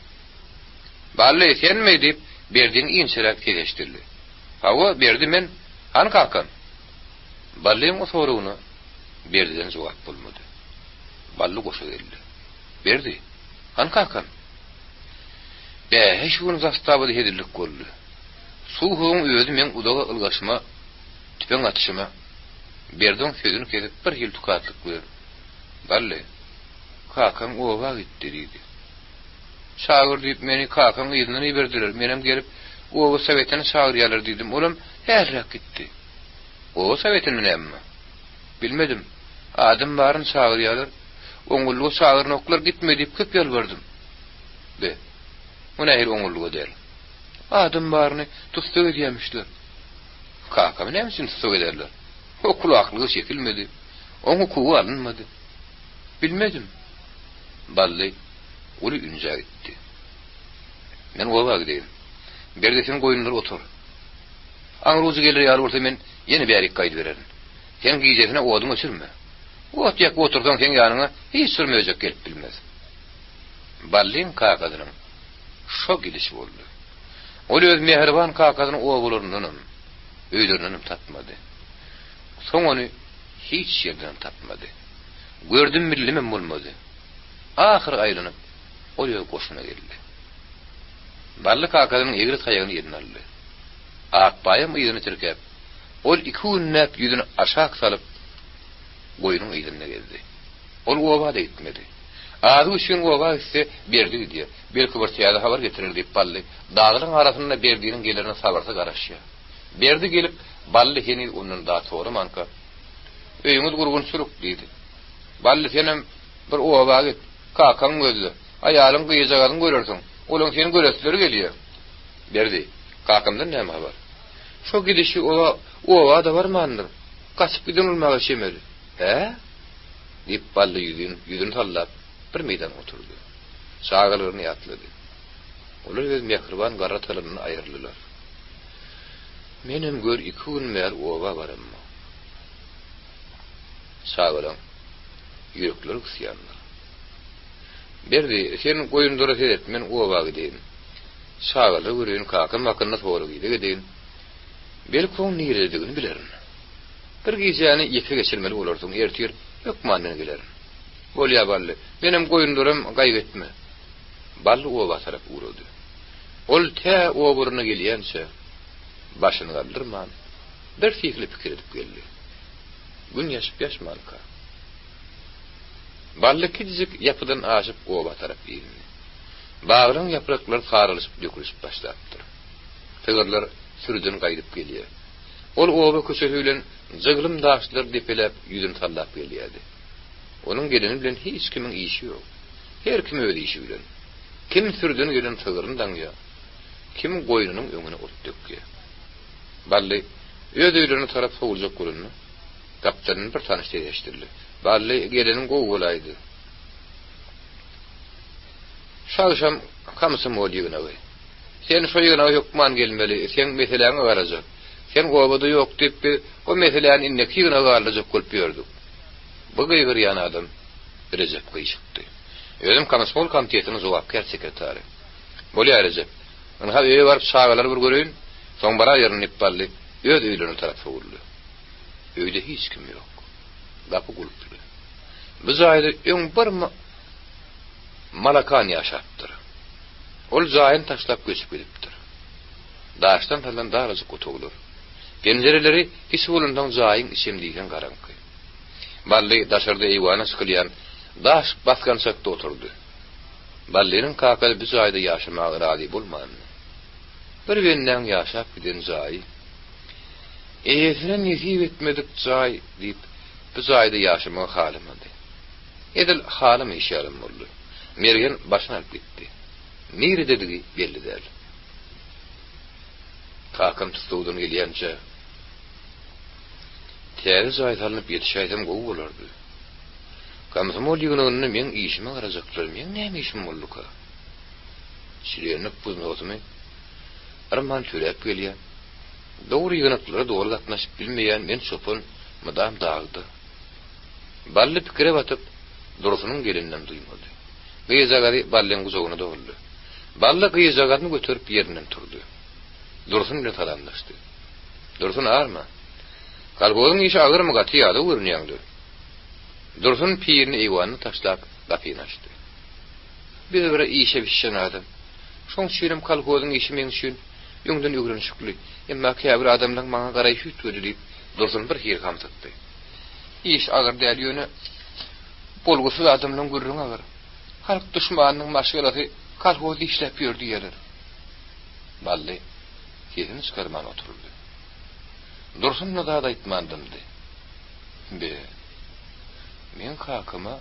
Bally, senmi? diýip, Berdiň inçeräk sesi eşidildi. Hawa, Berdi men. Hany kakam? Ballyň o soragyna Berdiden jogap bolmady. Bally goşa geldi. Berdi, hany kakam? Bä-he, şu gün zastawada hezillik boldy. Suhowyň özi meň uzaga ylgaşyma, tüpeň atyşyma, Berdi oň sözüni kesip bir hili tukatlyk bilen, Bally, kakaň oba gitdi diýdi. Çagyr diýip meni kakaň yzyndan iberdiler, menem gelip oba sowetine çagyrýarlar diýdim, olam häliräk gitdi. Oba sowetini näme? Bilmedim. Adam baryny çagyrýarlar. Oňullyga çagyranoklar, gitme diýip köp ýalbardym. Be, o nähili oňullyga däl? Adam baryny tussag edýämişler. Kakamy näme üçin tussag ederler? O kulaklyga çekilmedi. Oň hukugy alynmady. Bilmedim. Bally uly ünjä gitdi. Men oba gideýin. Berdi sen goýunlary otar. Aňrujy geler ýaly bolsa men ýene bärik gaýdybererin. Sen gijesine oduňy öçürme. Ot ýakyp otursaň seň ýanyňa hiç bir möjek gelip bilmez. Ballyň kakasynyň şo gidişi boldy. Ol öz mähriban kakasyny obalaryndanam, öýlerindenem tapmady. Soň ony hiç ýerdenem tapmady. Gördüm-bildimem bolmady. Ahyry aýlanyp, ol öz goşuna geldi. Bally kakasynyň egri taýagyny eline aldy. Akbaýam yzyny tirkäp, ol iki günläp ýüzüni aşak salyp, goýnuň yzynda gezdi. Ol oba-da gitmedi. Azyk üçin oba gitse, Berdi gidýär. Belki bir täze habar getirer diýip Bally daglaryň arasynda Berdiniň gelerine sabyrsyz garaşýar. Berdi gelip, Bally heniz ondan zat soramanka, Öýüňiz gurgunçylyk, diýdi. Bally senem bir oba git, kakaňy gözle, aýalyň gyzjagazyny görersiň, olaň seni göresleri gelýär. Berdi, kakamdan näme habar? Şo gidişi oba, oba-da barmandyr. Gaçyp giden bolmaga çemeli. Hä? Diýip, Bally ýüzin, ýüzüni sallap, bir meýdan oturdy. Çagalaryny ýatlady. Olar öz mähriban garry atalaryndan aýryldylar. Menem gör iki gün bäri oba baramok. Çagalaň ýürekleri gysýandyr. Berdi, sen goýunlara seret, men oba gideýin. Çagalary göreýin, kakam hakynda sorag-ideg edeýin. Belki oň nirededigini bilerin. Bir gijäni ýeke geçirmeli bolarsyň, ertir hökman men gelerin. Bolýa, Bally, menem goýunlaram gaýgy etme. Bally oba tarap ugrady. Ol tä obaryna gelýänçä, başyny galdyrman, birhili pikir edip geldi. Gün ýaşyp-ýaşmanka, Bally kiçijik ýapydan aşyp oba tarap indi. Baglaryň ýapraklary saralyşyp dökülişip başlapdyr. Sygyrlar sürüden gaýdyp gelýär. Ol oba köçesi bilen jyglym daşlary depeläp ýüzüni sallap gelýärdi. Onuň geleni bilen hiç kimiň işi ýok. Her kim öz işi bilen. Kim sürüden gelen sygryny daňýar, kim goýnunyň öňüne ot dökýär. Bally öz öýlerine tarap sowuljak bolanda, gapdalyndan bir tanyş ses eşidildi. Bally, geleniň gowy bolaýdy. Şu agşam komsomol ýygnagy. Sen şo ýygnaga hökman gelmeli, seň meseläňe garajak. Sen obada ýok diýip biz o meseläni indiki ýygnaga galdyrjak bolup ýördük. Bu gygyrýan adam Rejep gyşykdy. Özem komsomol komitetiniň jogapkär sekretary. Bolýa Rejep. Ynha öýe baryp çagalary bir göreýin, soň baraýaryn diýip Bally öz öýlerine tarap sowuldy. Öýde hiç kim ýok. Gapy gulply. Bu jaýda öň bir. Malakan ýaşapdyr. Ol jaýyny taşlap göçüp gidipdir. Daşdan salnan darajyk otaglar. Penjireleri kiçi bolansoň jaýyň içem diýseň garaňky. Bally daşarda eýwana çykylýan daş basgançakda oturdy. Ballynyň kakasy bu jaýda ýaşamaga razy bolmandy. Bir bendäň ýaşap giden jaýy. Eýesine nesip etmedik jaý diýip, bu jaýda ýaşamagy halamady. Edil halamaýşy ýalam boldy. Mergen başyny alyp gitdi. Nirededigi belli däl. Kakam tussagdan gelýänçä, täze jaý salnyp ýetişäýsem gowy bolardy. Komsomol ýygnagynda meň işime garajaklar, meň näme işim bolduka? Çlenlik wznosymy yrman töläp gelýän. Dogry ýygnaklara doly gatnaşyp bilmeýän men çopan mydam dagda. Bally pikire batyp, Dursunyň geleninem duýmady. Gyzjagazy Ballyň gujagyna doldy. Bally gyzjagazyny göterip ýerinden turdy. Dursun bilen salamlaşdy. Dursun arma. Kolhozyň işi agyrmy gaty ýadaw görünýäňdä. Dursun pirini eýwanda taşlap gapyny açdy. Biz bir işe bişen adam. Şoň üçinem kolhozyň işi meň üçin öňden öwrenişikli. Emma käbir adamlaň maňa garaýşy üýtgedi diýip, Dursun bir hili hamsykdy. Iş agyr däl, ýöne bolgusyz adamlaň gürrüňi agyr. Halk duşmanynyň maşgalasy kolhozda işläp ýör diýýärler. Bally sesini çykarman oturdy. Dursun-da zat aýtman dymdy. Be, meň kakama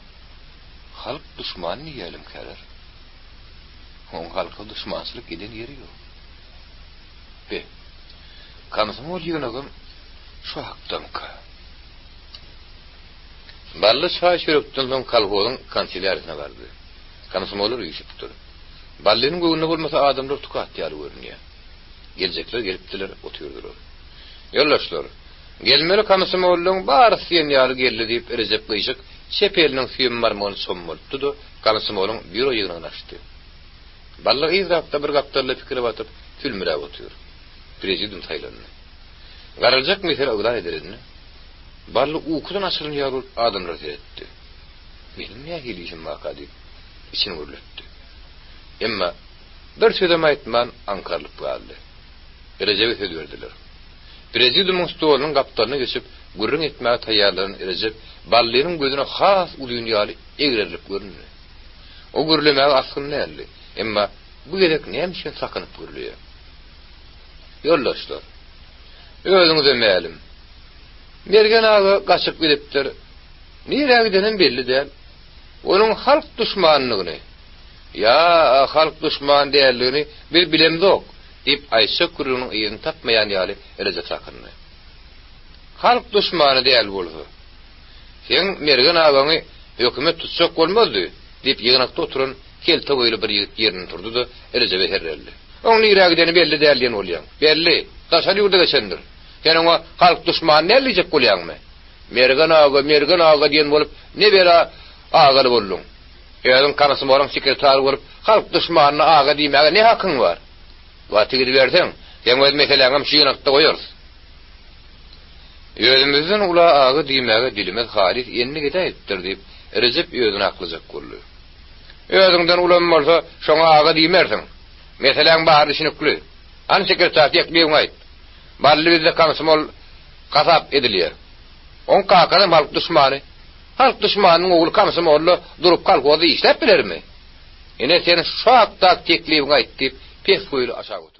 halk duşmany diýýälemkäler. Oň halka duşmançylyk eden ýeri ýok. Be, komsomol ýygnagam şu hakdamyka? Bally çaý-çörekden soň kolhozyň kanselýariýasyna bardy. Komsomollar üýşüpdir. Ballynyň göwnüne bolmasa adamlar tukat ýaly görünýär. Geljekler gelipdiler, otyrdylar. Ýoldaşlar, gelmeli komsomollaň barysy diýen ýaly geldi diýip Rejep gyşyk çep eliniň süýem barmagyny çommaltdy-da, komsomolyň býuro ýygnagyny açdy. Bally yzrakda bir gapdalda pikire batyp, sülmüräp otyr. Prezidium saýlandy. Garaljak mesele yglan edilende, Bally ukudan açylan ýaly bolup adamlara seretdi. Meniň nähili işim barka diýip, içini gürletdi. Emma bir sözem aýtman aňkarylyp galdy. Rejebe söz berdiler. Prezidiumyň stolunyň gapdalyna geçip, gürrüň etmäge taýýarlanan Rejep Ballynyň gözüne has uzyn ýaly egrelip göründi. O gürlemäge asgyn däldi. Emma bu gezek näme üçin sakynyp gürleýär? Ýoldaşlar, özüňize mälim, Mergen aga gaçyp gidipdir. Nirä gidenem belli däl. Onuň halk duşmanydygyny ýa halk duşmany däldigini biz bilemzok, diýip, aýtjak gürrüňiniň yzyny tapmaýan ýaly Rejep sakyndy. Halk duşmany däl bolsa, seň Mergen agaňy hökümet tutjak bolmazdy, diýip, ýygnakda oturan kelte boýly bir ýigit ýerinden turdy-da, Rejebe herreldi. Oň nirä gideni belli däl diýen bolýaň. Belli, daşary ýurda geçendir. Sen oňa halk duşmany däl diýjek bolýaňmy? Mergen aga, Mergen aga diýen bolup, ne bela agaly bolduň? Özüň komsomoluň sekretary bolup, halk duşmanyna aga diýmäge ne hakyň bar? Gaty gidiberseň, seň öz meseläňem şu ýygnakda goýarys. Özümizden ula aga diýmäge dilimiz halys endik edäýipdir, diýip, Rejep özüni aklajak boldy. Özüňden ulam bolsa, şoňa aga diýmersiň. Meseläň bary düşünikli. Hany sekretar, teklibiňi aýt. Bally bizde komsomol hasap edilýär. Oň kakasam halk duşmany. Halk duşmanynyň ogly komsomolda durup kolhozda işläp bilermi? Ine sen şu hakdaky teklibiňi aýt, diýip, pes boýly aşak oturdy.